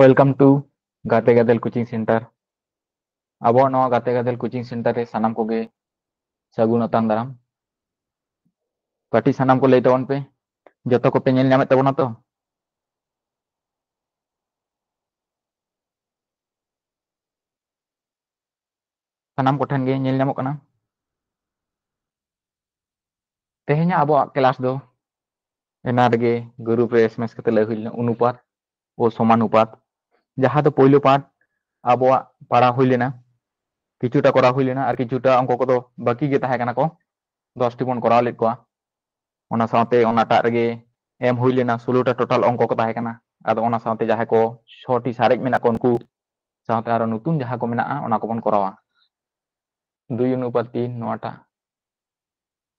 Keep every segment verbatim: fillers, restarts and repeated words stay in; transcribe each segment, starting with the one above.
Welcome to ᱜᱟᱛᱮ ᱜᱟᱫᱮᱞ coaching center. ᱟᱵᱚᱣᱟᱜ ᱱᱚᱣᱟ ᱜᱟᱛᱮ ᱜᱟᱫᱮᱞ coaching center ᱨᱮ ᱥᱟᱱᱟᱢ ᱠᱚᱜᱮ ᱥᱟᱹᱜᱩᱱ ᱟᱛᱟᱝ ᱫᱟᱨᱟᱢ᱾ ᱠᱟᱹᱴᱤᱡ ᱥᱟᱱᱟᱢ ᱠᱚ ᱞᱟᱹᱭ ᱛᱟᱵᱚᱱ ᱯᱮ, ᱡᱚᱛᱚ ᱠᱚᱯᱮ ᱧᱮᱞ ᱧᱟᱢᱮᱫ ᱛᱟᱵᱚᱱᱟ ᱛᱚ? ᱥᱟᱱᱟᱢ ᱠᱚᱴᱷᱮᱱ ᱜᱮ ᱧᱮᱞ ᱧᱟᱢᱚᱜ ᱠᱟᱱᱟ᱾ ᱛᱮᱦᱮᱧᱟᱜ ᱟᱵᱚᱣᱟᱜ class ᱫᱚ ᱮᱱᱟᱱ ᱨᱮᱜᱮ group ᱨᱮ S M S ᱠᱟᱛᱮ ᱞᱟᱹᱭ ᱦᱩᱭ ᱞᱮᱱᱟ, ᱚᱱᱩᱯᱟᱛ ᱳ ᱥᱚᱢᱟᱱᱩᱯᱟᱛ, ᱡᱟᱦᱟᱸ ᱫᱚ ᱯᱳᱭᱞᱳ part ᱟᱵᱚᱣᱟᱜ ᱯᱟᱲᱦᱟᱣ ᱦᱩᱭ ᱞᱮᱱᱟ, ᱠᱤᱪᱷᱩᱴᱟ ᱠᱚᱨᱟᱣ ᱦᱩᱭ ᱞᱮᱱᱟ ᱟᱨ ᱠᱤᱪᱷᱩᱴᱟ ᱚᱝᱠᱚ ᱠᱚᱫᱚ ᱵᱟᱹᱠᱤ ᱜᱮ ᱛᱟᱦᱮᱸ ᱠᱟᱱᱟ ᱠᱚ, ᱫᱚᱥ ᱴᱤ ᱵᱚᱱ ᱠᱚᱨᱟᱣ ᱞᱮᱫ ᱠᱚᱣᱟ᱾ ᱚᱱᱟ ᱥᱟᱶᱛᱮ ᱚᱱᱟᱴᱟᱜ ᱨᱮᱜᱮ ᱮᱢ ᱦᱩᱭ ᱞᱮᱱᱟ, ᱥᱳᱞᱳ ᱴᱟ total ᱚᱝᱠᱚ ᱠᱚ ᱛᱟᱦᱮᱸ ᱠᱟᱱᱟ᱾ ᱟᱫᱚ ᱚᱱᱟ ᱥᱟᱶᱛᱮ ᱡᱟᱦᱟᱸᱭ ᱠᱚ ᱪᱷᱚ ᱴᱤ ᱥᱟᱨᱮᱡ ᱢᱮᱱᱟᱜ ᱠᱚ, ᱩᱱᱠᱩ ᱥᱟᱶᱛᱮ ᱟᱨᱚ ᱱᱚᱛᱩᱱ ᱡᱟᱦᱟᱸ ᱠᱚ ᱢᱮᱱᱟᱜᱼᱟ, ᱚᱱᱟ ᱠᱚᱵᱚᱱ ᱠᱚᱨᱟᱣᱟ᱾ ᱫᱩᱭ ᱚᱱᱩᱯᱟᱛ ᱛᱤᱱ ᱱᱚᱣᱟᱴᱟᱜ,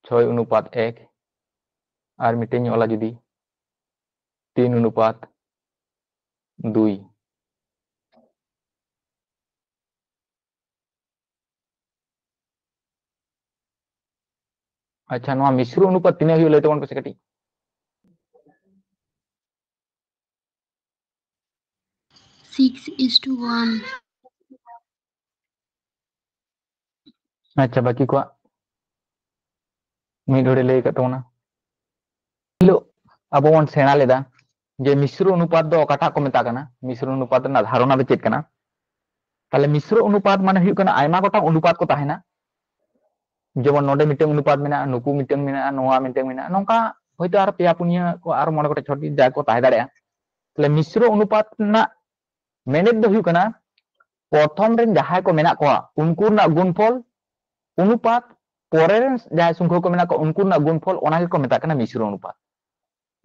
ᱪᱷᱚᱭ ᱚᱱᱩᱯᱟᱛ ᱮᱠ, ᱟᱨ ᱢᱤᱫᱴᱮᱱ ᱤᱧ ᱚᱞᱟ ᱡᱩᱫᱤ, ᱛᱤᱱ ᱚᱱᱩᱯᱟᱛ ᱫᱩᱭ᱾ ᱟᱪᱪᱷᱟ, ᱱᱚᱣᱟ ᱢᱤᱥᱨᱚ ᱚᱱᱩᱯᱟᱛ ᱛᱤᱱᱟᱹᱜ ᱦᱩᱭᱩᱜᱼᱟ, ᱞᱟᱹᱭ ᱛᱟᱵᱚᱱ ᱯᱮᱥᱮ ᱠᱟᱹᱴᱤᱡ᱾ Six is to one. ᱟᱪᱪᱷᱟ, ᱵᱟᱹᱠᱤ ᱠᱚᱣᱟᱜ ᱢᱤᱫ ᱦᱚᱲᱮ ᱞᱟᱹᱭ ᱟᱠᱟᱫ ᱛᱟᱵᱚᱱᱟ᱾ ᱦᱤᱞᱳᱜ ᱟᱵᱚ ᱵᱚᱱ ᱥᱮᱬᱟ ᱞᱮᱫᱟ ᱡᱮ ᱢᱤᱥᱨᱚ ᱚᱱᱩᱯᱟᱛ ᱫᱚ ᱚᱠᱟᱴᱟᱜ ᱠᱚ ᱢᱮᱛᱟᱜ ᱠᱟᱱᱟ, ᱢᱤᱥᱨᱚ ᱚᱱᱩᱯᱟᱛ ᱨᱮᱱᱟᱜ ᱫᱷᱟᱨᱚᱱᱟ ᱫᱚ ᱪᱮᱫ ᱠᱟᱱᱟ᱾ ᱛᱟᱦᱞᱮ ᱢᱤᱥᱨᱚ ᱚᱱᱩᱯᱟᱛ ᱢᱟᱱᱮ ᱦᱩᱭᱩᱜ ᱠᱟᱱᱟ ᱟᱭᱢᱟ ᱜᱚᱴᱟᱝ ᱚᱱᱩᱯᱟᱛ ᱠᱚ ᱛᱟᱦᱮᱱᱟ, ᱡᱮᱢᱚᱱ ᱱᱚᱰᱮ ᱢᱤᱫᱴᱟᱝ ᱚᱱᱩᱯᱟᱛ ᱢᱮᱱᱟᱜᱼᱟ, ᱱᱩᱠᱩ ᱢᱤᱫᱴᱟᱝ ᱢᱮᱱᱟᱜᱼᱟ, ᱱᱚᱣᱟ ᱢᱤᱫᱴᱟᱝ ᱢᱮᱱᱟᱜᱼᱟ, ᱱᱚᱝᱠᱟ ᱦᱚᱭᱛᱳ ᱟᱨ ᱯᱮᱭᱟ ᱯᱩᱱᱭᱟᱹ ᱠᱚ ᱟᱨ ᱢᱚᱬᱮ ᱜᱚᱴᱮᱡ ᱪᱷᱚᱴᱤ ᱡᱟ ᱠᱚ ᱛᱟᱦᱮᱸ ᱫᱟᱲᱮᱭᱟᱜᱼᱟ᱾ ᱛᱟᱦᱞᱮ ᱢᱤᱥᱨᱚ ᱚᱱᱩᱯᱟᱛ ᱨᱮᱱᱟᱜ ᱢᱮᱱᱮᱛ ᱫᱚ ᱦᱩᱭᱩᱜ ᱠᱟᱱᱟ ᱯᱨᱚᱛᱷᱚᱢ ᱨᱮᱱ ᱡᱟᱦᱟᱸᱭ ᱠᱚ ᱢᱮᱱᱟᱜ ᱠᱚᱣᱟ ᱩᱱᱠᱩ ᱨᱮᱱᱟᱜ ᱜᱩᱱᱯᱷᱚᱞ, ᱚᱱᱩᱯᱟᱛ, ᱯᱚᱨᱮ ᱨᱮᱱ ᱡᱟᱦᱟᱸᱭ ᱥᱚᱝᱠᱷᱚ ᱠᱚ ᱢᱮᱱᱟᱜ ᱠᱚᱣᱟ ᱩᱱᱠᱩ ᱨᱮᱱᱟᱜ ᱜᱩᱱᱯᱷᱚᱞ, ᱚᱱᱟ ᱜᱮᱠᱚ ᱢᱮᱛᱟᱜ ᱠᱟᱱᱟ ᱢᱤᱥᱨᱚ ᱚᱱᱩᱯᱟᱛ᱾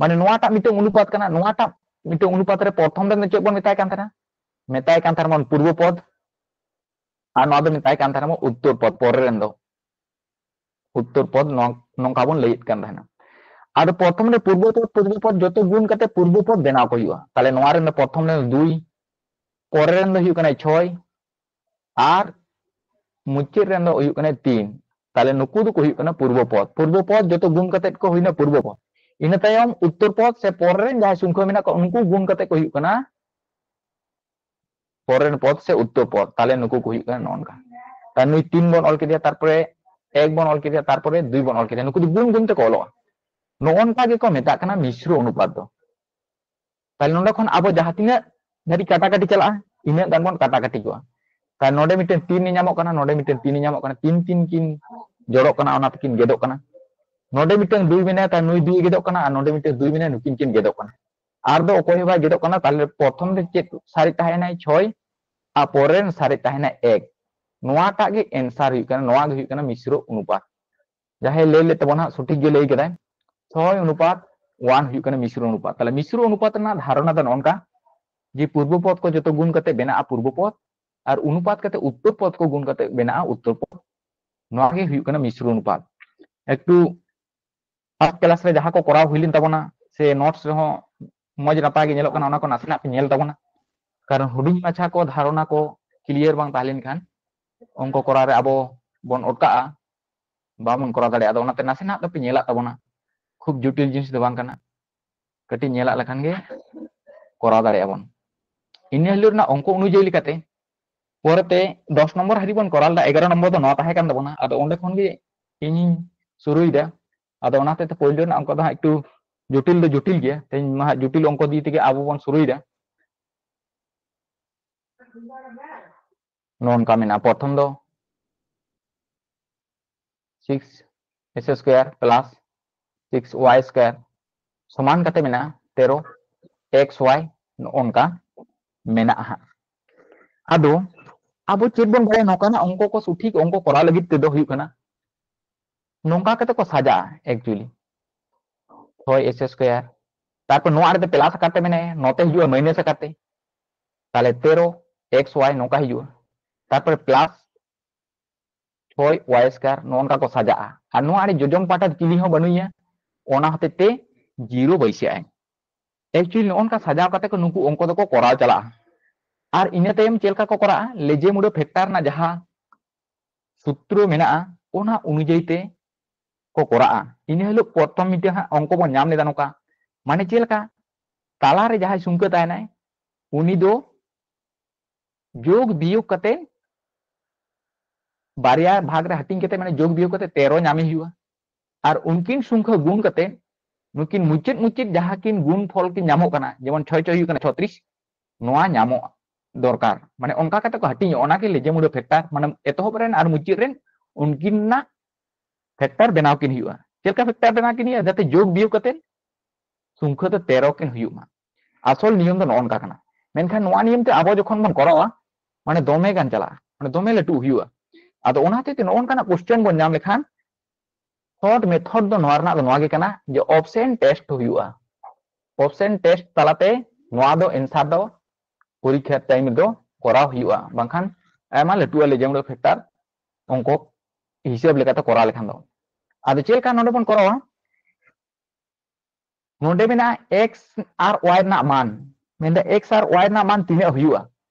ᱢᱟᱱᱮ ᱱᱚᱣᱟᱴᱟᱜ ᱢᱤᱫᱴᱟᱝ ᱚᱱᱩᱯᱟᱛ ᱠᱟᱱᱟ, ᱱᱚᱣᱟᱴᱟᱜ ᱢᱤᱫᱴᱟᱝ ᱚᱱᱩᱯᱟᱛ ᱨᱮ ᱯᱨᱚᱛᱷᱚᱢ ᱨᱮᱱ ᱫᱚ ᱪᱮᱫ ᱵᱚᱱ ᱢᱮᱛᱟᱭ ᱠᱟᱱ ᱛᱟᱦᱮᱱᱟ? ᱢᱮᱛᱟᱭ ᱠᱟᱱ ᱛᱟᱦᱮᱱᱟ ᱵᱚᱱ ᱯᱩᱨᱵᱚ ᱯᱚᱫ, ᱟᱨ ᱱᱚᱣᱟ ᱫᱚ ᱢᱮᱛᱟᱭ ᱠᱟᱱ ᱛᱟᱦᱮᱱᱟ ᱵᱚᱱ ᱩᱛᱛᱚᱨ ᱯᱚᱫ, ᱯᱚᱨᱮ ᱨᱮᱱ ᱫᱚ ᱩᱛᱛᱚᱨ ᱯᱚᱫ ᱱᱚᱝ-, ᱱᱚᱝᱠᱟ ᱵᱚᱱ ᱞᱟᱹᱭᱮᱫ ᱠᱟᱱ ᱛᱟᱦᱮᱱᱟ᱾ ᱟᱫᱚ ᱯᱨᱚᱛᱷᱚᱢ ᱨᱮ ᱯᱩᱨᱵᱚ ᱯᱚᱫ, ᱯᱩᱨᱵᱚ ᱯᱚᱫ ᱡᱚᱛᱚ ᱜᱩᱱ ᱠᱟᱛᱮ ᱯᱩᱨᱵᱚ ᱯᱚᱫ ᱵᱮᱱᱟᱣ ᱠᱚ ᱦᱩᱭᱩᱜᱼᱟ᱾ ᱛᱟᱦᱞᱮ ᱱᱚᱣᱟ ᱨᱮᱱ ᱫᱚ ᱯᱨᱚᱛᱷᱚᱢ ᱨᱮᱱ ᱫᱩᱭ, ᱯᱚᱨᱮ ᱨᱮᱱ ᱫᱚ ᱦᱩᱭᱩᱜ ᱠᱟᱱᱟᱭ ᱪᱷᱚᱭ, ᱟᱨ ᱢᱩᱪᱟᱹᱫ ᱨᱮᱱ ᱫᱚ ᱦᱩᱭᱩᱜ ᱠᱟᱱᱟᱭ ᱛᱤᱱ᱾ ᱛᱟᱦᱞᱮ ᱱᱩᱠᱩ ᱫᱚᱠᱚ ᱦᱩᱭᱩᱜ ᱠᱟᱱᱟ ᱯᱩᱨᱵᱚ ᱯᱚᱫ᱾ ᱯᱩᱨᱵᱚ ᱯᱚᱫ ᱡᱚᱛᱚ ᱜᱩᱱ ᱠᱟᱛᱮ ᱠᱚ ᱦᱩᱭᱱᱟ ᱯᱩᱨᱵᱚ ᱯᱚᱫ᱾ ᱤᱱᱟᱹ ᱛᱟᱭᱚᱢ ᱩᱛᱛᱚᱨ ᱯᱚᱫ ᱥᱮ ᱯᱚᱨᱮ ᱨᱮᱱ ᱡᱟᱦᱟᱸᱭ ᱥᱚᱝᱠᱷᱟ ᱢᱮᱱᱟᱜ ᱠᱚᱣᱟ, ᱩᱱᱠᱩ ᱜᱩᱱ ᱠᱟᱛᱮ ᱠᱚ ᱦᱩᱭᱩᱜ ᱠᱟᱱᱟ ᱯᱚᱨᱮ ᱨᱮᱱ ᱯᱚᱫ ᱥᱮ ᱩᱛᱛᱚᱨ ᱯᱚᱫ᱾ ᱛᱟᱦᱞᱮ ᱱᱩᱠᱩ ᱠᱚ ᱦᱩᱭᱩᱜ ᱠᱟᱱᱟ ᱱᱚᱜᱼᱚ ᱱᱚᱝᱠᱟ᱾ ᱛᱟᱦᱞᱮ ᱱᱩᱭ ᱛᱤᱱ ᱵᱚᱱ ᱚᱞ ᱠᱮᱫᱮᱭᱟ, ᱛᱟᱨᱯᱚᱨᱮ ᱮᱠ ᱵᱚᱱ ᱚᱞ ᱠᱮᱫᱮᱭᱟ, ᱛᱟᱨᱯᱚᱨᱮ ᱫᱩᱭ ᱵᱚᱱ ᱚᱞ ᱠᱮᱫᱮᱭᱟ, ᱱᱩᱠᱩ ᱫᱚ ᱜᱩᱱ ᱜᱩᱱ ᱛᱮᱠᱚ ᱚᱞᱚᱜᱼᱟ᱾ ᱱᱚᱜᱼᱚ ᱱᱚᱝᱠᱟ ᱜᱮᱠᱚ ᱢᱮᱛᱟᱜ ᱠᱟᱱᱟ ᱢᱤᱥᱨᱚ ᱚᱱᱩᱯᱟᱛ ᱫᱚ᱾ ᱛᱟᱦᱞᱮ ᱱᱚᱰᱮ ᱠᱷᱚᱱ ᱟᱵᱚ ᱡᱟᱦᱟᱸ ᱛᱤᱱᱟᱹᱜ ᱫᱷᱟᱹᱨᱤᱡ ᱠᱟᱴᱟᱠᱟᱴᱤ ᱪᱟᱞᱟᱜᱼᱟ, ᱤᱱᱟᱹᱜ ᱜᱟᱱ ᱵᱚᱱ ᱠᱟᱴᱟᱠᱟᱴᱤ ᱠᱚᱜᱼᱟ᱾ ᱛᱟᱦᱞᱮ ᱱᱚᱰᱮ ᱢᱤᱫᱴᱮᱱ ᱛᱤᱱ ᱮ ᱧᱟᱢᱚᱜ ᱠᱟᱱᱟ, ᱱᱚᱰᱮ ᱢᱤᱫᱴᱮᱱ ᱛᱤᱱ ᱮ ᱧᱟᱢᱚᱜ ᱠᱟᱱᱟ, ᱛᱤᱱ ᱛᱤᱱ ᱠᱤᱱ ᱡᱚᱲᱚᱜ ᱠᱟᱱᱟ, ᱚᱱᱟ ᱛᱮᱠᱤᱱ ᱜᱮᱫᱚᱜ ᱠᱟᱱᱟ᱾ ᱱᱚᱰᱮ ᱢᱤᱫᱴᱟᱝ ᱫᱩᱭ ᱢᱮᱱᱟᱭᱟ, ᱛᱟᱦᱞᱮ ᱱᱩᱭ ᱫᱩᱭ ᱜᱮᱫᱚᱜ ᱠᱟᱱᱟ, ᱟᱨ ᱱᱚᱰᱮ ᱢᱤᱫᱴᱟᱝ ᱫᱩᱭ ᱢᱮᱱᱟᱭᱟ, ᱱᱩᱠᱤᱱ ᱠᱤᱱ ᱜᱮᱫᱚᱜ ᱠᱟᱱᱟ᱾ ᱟᱨ ᱫᱚ ᱚᱠᱚᱭ ᱦᱚᱸ ᱵᱟᱭ ᱜᱮᱫᱚᱜ ᱠᱟᱱᱟ᱾ ᱛᱟᱦᱞᱮ ᱯᱨᱚᱛᱷᱚᱢ ᱨᱮ ᱪᱮᱫ ᱥᱟᱨᱮᱡ ᱛᱟᱦᱮᱸᱭᱮᱱᱟᱭ? ᱪᱷᱚᱭ, ᱟᱨ ᱯᱚᱨᱮ ᱨᱮᱱ ᱥᱟᱨᱮᱡ ᱛᱟᱦᱮᱸᱭᱮᱱᱟᱭ ᱮᱠ᱾ ᱱᱚᱣᱟᱴᱟᱜ ᱜᱮ ᱮᱱᱥᱟᱨ ᱦᱩᱭᱩᱜ ᱠᱟᱱᱟ, ᱱᱚᱣᱟ ᱜᱮ ᱦᱩᱭᱩᱜ ᱠᱟᱱᱟ ᱢᱤᱥᱨᱚ ᱚᱱᱩᱯᱟᱛ᱾ ᱡᱟᱦᱟᱸᱭ ᱞᱟᱹᱭ ᱞᱮᱫ ᱛᱟᱵᱚᱱᱟ, ᱥᱚᱴᱷᱤᱠ ᱜᱮ ᱞᱟᱹᱭ ᱠᱮᱫᱟᱭ, ᱪᱷᱚᱭ ᱚᱱᱩᱯᱟᱛ ᱚᱣᱟᱱ ᱦᱩᱭᱩᱜ ᱠᱟᱱᱟ ᱢᱤᱥᱨᱚ ᱚᱱᱩᱯᱟᱛ᱾ ᱛᱟᱦᱞᱮ ᱢᱤᱥᱨᱚ ᱚᱱᱩᱯᱟᱛ ᱨᱮᱱᱟᱜ ᱫᱷᱟᱨᱚᱱᱟ ᱫᱚ ᱱᱚᱝᱠᱟ ᱡᱮ ᱯᱩᱨᱵᱚ ᱯᱚᱫ ᱠᱚ ᱡᱚᱛᱚ ᱜᱩᱱ ᱠᱟᱛᱮ ᱵᱮᱱᱟᱜᱼᱟ ᱯᱩᱨᱵᱚ ᱯᱚᱫ, ᱟᱨ ᱚᱱᱩᱯᱟᱛ ᱠᱟᱛᱮ ᱩᱛᱛᱚᱨ ᱯᱚᱫ ᱠᱚ ᱜᱩᱱ ᱠᱟᱛᱮ ᱵᱮᱱᱟᱜᱼᱟ ᱩᱛᱛᱚᱨ ᱯᱚᱫ᱾ ᱱᱚᱣᱟ ᱜᱮ ᱦᱩᱭᱩᱜ ᱠᱟᱱᱟ ᱢᱤᱥᱨᱚ ᱚᱱᱩᱯᱟᱛ᱾ ᱮᱠᱴᱩ ᱯᱷᱟᱥᱴ ᱠᱞᱟᱥ ᱨᱮ ᱡᱟᱦᱟᱸ ᱠᱚ ᱠᱚᱨᱟᱣ ᱦᱩᱭ ᱞᱮᱱ ᱛᱟᱵᱚᱱᱟ ᱥᱮ ᱱᱳᱴᱥ ᱨᱮᱦᱚᱸ ᱢᱚᱡᱽ ᱱᱟᱯᱟᱭ ᱜᱮ ᱧᱮᱞᱚᱜ ᱠᱟᱱᱟ, ᱚᱱᱟ ᱠᱚ ᱱᱟᱥᱮᱱᱟᱜ ᱯᱮ ᱧᱮᱞ ᱛᱟᱵᱚᱱᱟ᱾ ᱠᱟᱨᱚᱱ ᱦᱩᱰᱤᱧ ᱢᱟᱪᱷᱟ ᱠᱚ ᱫᱷᱟᱨᱚᱱᱟ ᱠᱚ ᱠᱞᱤᱭᱟᱨ ᱵᱟᱝ ᱛᱟᱦᱮᱸ ᱞᱮᱱᱠᱷᱟᱱ ᱚᱝᱠᱚ ᱠᱚᱨᱟᱣ ᱨᱮ ᱟᱵᱚ ᱵᱚᱱ ᱚᱴᱠᱟᱜᱼᱟ, ᱵᱟᱵᱚᱱ ᱠᱚᱨᱟᱣ ᱫᱟᱲᱮᱭᱟᱜᱼᱟ᱾ ᱟᱫᱚ ᱚᱱᱟᱛᱮ ᱱᱟᱥᱮᱱᱟᱜ ᱫᱚᱯᱮ ᱧᱮᱞᱟᱜ ᱛᱟᱵᱚᱱᱟ, ᱠᱷᱩᱵ ᱡᱚᱴᱤᱞ ᱡᱤᱱᱤᱥ ᱫᱚ ᱵᱟᱝ ᱠᱟᱱᱟ, ᱠᱟᱹᱴᱤᱡ ᱧᱮᱞᱟᱜ ᱞᱮᱠᱷᱟᱱ ᱜᱮ ᱠᱚᱨᱟᱣ ᱫᱟᱲᱮᱭᱟᱜᱼᱟ ᱵᱚᱱ᱾ ᱤᱱᱟᱹ ᱦᱤᱞᱳᱜ ᱨᱮᱱᱟᱜ ᱚᱝᱠᱚ ᱚᱱᱩᱡᱟᱭᱤ ᱞᱮᱠᱟᱛᱮ ᱯᱚᱨᱮᱛᱮ ᱫᱚᱥ ᱱᱚᱢᱵᱚᱨ ᱦᱟᱹᱨᱤᱡ ᱵᱚᱱ ᱠᱚᱨᱟᱣ ᱞᱮᱫᱟ, ᱮᱜᱟᱨᱚ ᱱᱚᱢᱵᱚᱨ ᱫᱚ ᱱᱚᱣᱟ ᱛᱟᱦᱮᱸ ᱠᱟᱱ ᱛᱟᱵᱚᱱᱟ᱾ ᱟᱫᱚ ᱚᱸᱰᱮ ᱠᱷᱚᱱ ᱜᱮ ᱤᱧᱤᱧ ᱥᱩᱨᱩᱭᱮᱫᱟ᱾ ᱟᱫᱚ ᱚᱱᱟ ᱦᱚᱛᱮᱡ ᱛᱮ ᱯᱳᱭᱞᱳ ᱨᱮᱱᱟᱜ ᱚᱝᱠᱚ ᱫᱚ ᱦᱟᱸᱜ ᱮᱠᱴᱩ ᱡᱚᱴᱤᱞ ᱫᱚ ᱡᱚᱴᱤᱞ ᱜᱮᱭᱟ᱾ ᱛᱮᱦᱮᱧ ᱢᱟ ᱦᱟᱸᱜ ᱡᱚᱴᱤᱞ ᱚᱝᱠᱚ ᱫᱤᱭᱮ ᱛᱮᱜᱮ ᱟᱵᱚ ᱵᱚᱱ ᱥᱩᱨᱩᱭᱮᱫᱟ᱾ ᱱᱚᱜᱼᱚ ᱱᱚᱝᱠᱟ ᱢᱮᱱᱟᱜᱼᱟ, ᱯᱨᱚᱛᱷᱚᱢ ᱫᱚ six X square plus six Y square ᱥᱚᱢᱟᱱ ᱠᱟᱛᱮ ᱢᱮᱱᱟᱜᱼᱟ ᱛᱮᱨᱚ ᱮᱠᱥ ᱣᱟᱭ, ᱱᱚᱜᱼᱚ ᱱᱚᱝᱠᱟ ᱢᱮᱱᱟᱜᱼᱟ ᱦᱟᱸᱜ᱾ ᱟᱫᱚ ᱟᱵᱚ ᱪᱮᱫ ᱵᱚᱱ ᱵᱟᱲᱟᱭᱟ, ᱱᱚᱝᱠᱟᱱᱟᱜ ᱚᱝᱠᱚ ᱠᱚ ᱥᱚᱴᱷᱤᱠ ᱚᱝᱠᱚ ᱠᱚᱨᱟᱣ ᱞᱟᱹᱜᱤᱫ ᱛᱮᱫᱚ ᱦᱩᱭᱩᱜ ᱠᱟᱱᱟ ᱱᱚᱝᱠᱟ ᱠᱟᱛᱮ ᱠᱚ ᱥᱟᱡᱟᱜᱼᱟ᱾ ᱮᱠᱪᱩᱭᱮᱞᱤ ᱪᱷᱚᱭ ᱮᱠᱥ ᱥᱠᱚᱭᱟᱨ, ᱛᱟᱨᱯᱚᱨ ᱱᱚᱣᱟ ᱨᱮᱫᱚ ᱯᱞᱟᱥ ᱟᱠᱟᱨ ᱛᱮ ᱢᱮᱱᱟᱭᱟ, ᱱᱚᱛᱮ ᱦᱤᱡᱩᱜᱼᱟ ᱢᱟᱭᱱᱟᱥ ᱟᱠᱟᱨ ᱛᱮ, ᱛᱟᱦᱞᱮ ᱛᱮᱨᱚ ᱮᱠᱥ ᱣᱟᱭ ᱱᱚᱝᱠᱟ ᱦᱤᱡᱩᱜᱼᱟ, ᱛᱟᱨᱯᱚᱨᱮ ᱯᱞᱟᱥ ᱪᱷᱚᱭ ᱣᱟᱭ ᱥᱠᱚᱭᱟᱨ, ᱱᱚᱜᱼᱚ ᱱᱚᱝᱠᱟ ᱠᱚ ᱥᱟᱡᱟᱜᱼᱟ᱾ ᱟᱨ ᱱᱚᱣᱟ ᱟᱹᱰᱤ ᱡᱚᱡᱚᱢ ᱯᱟᱦᱴᱟ ᱨᱮ ᱪᱤᱞᱤ ᱦᱚᱸ ᱵᱟᱹᱱᱩᱭᱟ, ᱚᱱᱟ ᱦᱚᱛᱮᱡ ᱛᱮ ᱡᱤᱨᱳ ᱵᱟᱹᱭᱥᱟᱹᱜ ᱟᱭ᱾ ᱮᱠᱪᱩᱭᱮᱞᱤ ᱱᱚᱜᱼᱚ ᱱᱚᱝᱠᱟ ᱥᱟᱡᱟᱣ ᱠᱟᱛᱮ ᱠᱚ ᱱᱩᱠᱩ ᱚᱝᱠᱚ ᱫᱚᱠᱚ ᱠᱚᱨᱟᱣ ᱪᱟᱞᱟᱜᱼᱟ᱾ ᱟᱨ ᱤᱱᱟᱹ ᱛᱟᱭᱚᱢ ᱪᱮᱫ ᱞᱮᱠᱟ ᱠᱚ ᱠᱚᱨᱟᱜᱼᱟ, ᱞᱮᱡᱮᱢᱩᱰᱟᱹ ᱯᱷᱮᱠᱴᱟᱨ ᱨᱮᱱᱟᱜ ᱡᱟᱦᱟᱸ ᱥᱩᱛᱨᱚ ᱢᱮᱱᱟᱜᱼᱟ, ᱚᱱᱟ ᱚᱱᱩᱡᱟᱭᱤ ᱛᱮ ᱠᱚ ᱠᱚᱨᱟᱜᱼᱟ᱾ ᱤᱱᱟᱹ ᱦᱤᱞᱳᱜ ᱯᱨᱚᱛᱷᱚᱢ ᱢᱤᱫᱴᱮᱱ ᱦᱟᱸᱜ ᱚᱝᱠᱚ ᱵᱚᱱ ᱧᱟᱢ ᱞᱮᱫᱟ ᱱᱚᱝᱠᱟ, ᱢᱟᱱᱮ ᱪᱮᱫ ᱞᱮᱠᱟ, ᱛᱟᱞᱟᱨᱮ ᱡᱟᱦᱟᱸᱭ ᱥᱩᱝᱠᱷᱟᱹ ᱛᱟᱦᱮᱱᱟᱭ, ᱩᱱᱤ ᱫᱚ ᱡᱳᱜᱽ ᱵᱤᱭᱳᱜᱽ ᱠᱟᱛᱮ, ᱵᱟᱨᱭᱟ ᱵᱷᱟᱜᱽ ᱨᱮ ᱦᱟᱹᱴᱤᱧ ᱠᱟᱛᱮ, ᱢᱟᱱᱮ ᱡᱳᱜᱽ ᱵᱤᱭᱳᱜᱽ ᱠᱟᱛᱮ ᱛᱮᱨᱚ ᱧᱟᱢᱮ ᱦᱩᱭᱩᱜᱼᱟ᱾ ᱟᱨ ᱩᱱᱠᱤᱱ ᱥᱩᱝᱠᱷᱟᱹ ᱜᱩᱱ ᱠᱟᱛᱮ ᱱᱩᱠᱤᱱ ᱢᱩᱪᱟᱹᱫ ᱢᱩᱪᱟᱹᱫ ᱡᱟᱦᱟᱸ ᱠᱤᱱ ᱜᱩᱱ ᱯᱷᱚᱞ ᱠᱤᱱ ᱧᱟᱢᱚᱜ ᱠᱟᱱᱟ, ᱡᱮᱢᱚᱱ ᱪᱷᱚᱭ ᱪᱷᱚᱭ ᱦᱩᱭᱩᱜ ᱠᱟᱱᱟ ᱪᱷᱚᱛᱨᱤᱥ, ᱱᱚᱣᱟ ᱧᱟᱢᱚᱜ ᱫᱚᱨᱠᱟᱨ᱾ ᱢᱟᱱᱮ ᱚᱱᱠᱟ ᱠᱟᱛᱮ ᱠᱚ ᱦᱟᱹᱴᱤᱧᱚᱜᱼᱟ, ᱚᱱᱟ ᱠᱤᱱ ᱞᱮᱡᱮᱢᱩᱲᱟᱹ ᱯᱷᱮᱠᱴᱟᱨ, ᱢᱟᱱᱮ ᱮᱛᱚᱦᱚᱵ ᱨᱮᱱ ᱟᱨ ᱢᱩᱪᱟᱹᱫ ᱨᱮᱱ ᱩᱱᱠᱤᱱᱟᱜ ᱯᱷᱮᱠᱴᱟᱨ ᱵᱮᱱᱟᱣ ᱠᱤᱱ ᱦᱩᱭᱩᱜᱼᱟ᱾ ᱪᱮᱫ ᱞᱮᱠᱟ ᱯᱷᱮᱠᱴᱟᱨ ᱵᱮᱱᱟᱣ ᱠᱤᱱ ᱦᱩᱭᱩᱜᱼᱟ? ᱡᱟᱛᱮ ᱡᱳᱜᱽ ᱵᱤᱭᱳᱜᱽ ᱠᱟᱛᱮ ᱥᱩᱝᱠᱷᱟᱹ ᱫᱚ ᱛᱮᱨᱚ ᱠᱤᱱ ᱦᱩᱭᱩᱜ ᱢᱟ᱾ ᱟᱥᱚᱞ ᱱᱤᱭᱚᱢ ᱫᱚ ᱱᱚᱜᱼᱚ ᱱᱚᱝᱠᱟ ᱠᱟᱱᱟ᱾ ᱢᱮᱱᱠᱷᱟᱱ ᱱᱚᱣᱟ ᱱᱤᱭᱚᱢ ᱛᱮ ᱟᱵᱚ ᱡᱚᱠᱷᱚᱱ ᱵᱚᱱ ᱠᱚᱨᱟᱣᱟ, ᱢᱟᱱᱮ ᱫᱚᱢᱮ ᱜᱟᱱ ᱪᱟᱞᱟᱜᱼᱟ, ᱢᱟᱱᱮ ᱫᱚᱢᱮ ᱞᱟᱹᱴᱩ ᱦᱩᱭᱩᱜᱼᱟ᱾ ᱟᱫᱚ ᱚᱱᱟ ᱦᱚᱛᱮᱡ ᱛᱮ ᱱᱚᱜᱼᱚ ᱱᱚᱝᱠᱟᱱᱟᱜ ᱠᱚᱥᱪᱮᱱ ᱵᱚᱱ ᱧᱟᱢ ᱞᱮᱠᱷᱟᱱ, ᱥᱚᱨᱴ ᱢᱮᱛᱷᱚᱰ ᱫᱚ ᱱᱚᱣᱟ ᱨᱮᱱᱟᱜ ᱫᱚ ᱱᱚᱣᱟ ᱜᱮ ᱠᱟᱱᱟ ᱡᱮ ᱚᱯᱥᱮᱱ ᱴᱮᱥᱴ ᱦᱩᱭᱩᱜᱼᱟ᱾ ᱚᱯᱥᱮᱱ ᱴᱮᱥᱴ ᱛᱟᱞᱟᱛᱮ ᱱᱚᱣᱟ ᱫᱚ ᱮᱱᱥᱟᱨ ᱫᱚ ᱯᱚᱨᱤᱠᱠᱷᱟ ᱴᱟᱭᱤᱢ ᱨᱮᱫᱚ ᱠᱚᱨᱟᱣ ᱦᱩᱭᱩᱜᱼᱟ, ᱵᱟᱝᱠᱷᱟᱱ ᱟᱭᱢᱟ ᱞᱟᱹᱴᱩᱜᱼᱟ ᱞᱮᱡᱮᱢᱩᱲᱟᱹ ᱯᱷᱮᱠᱴᱟᱨ ᱚᱝᱠᱚ ᱦᱤᱥᱟᱹᱵ ᱞᱮᱠᱟᱛᱮ ᱠᱚᱨᱟᱣ ᱞᱮᱠᱷᱟᱱ ᱫᱚ᱾ ᱟᱫᱚ ᱪᱮᱫ ᱞᱮᱠᱟ ᱱᱚᱰᱮ ᱵᱚᱱ ᱠᱚᱨᱟᱣᱟ? ᱱᱚᱰᱮ ᱢᱮᱱᱟᱜᱼᱟ ᱮᱠᱥ ᱟᱨ ᱣᱟᱭ ᱨᱮᱱᱟᱜ ᱢᱟᱱ, ᱢᱮᱱᱫᱟ ᱮᱠᱥ ᱟᱨ ᱣᱟᱭ ᱨᱮᱱᱟᱜ ᱢᱟᱱ ᱛᱤᱱᱟᱹᱜ ᱦᱩᱭᱩᱜᱼᱟ?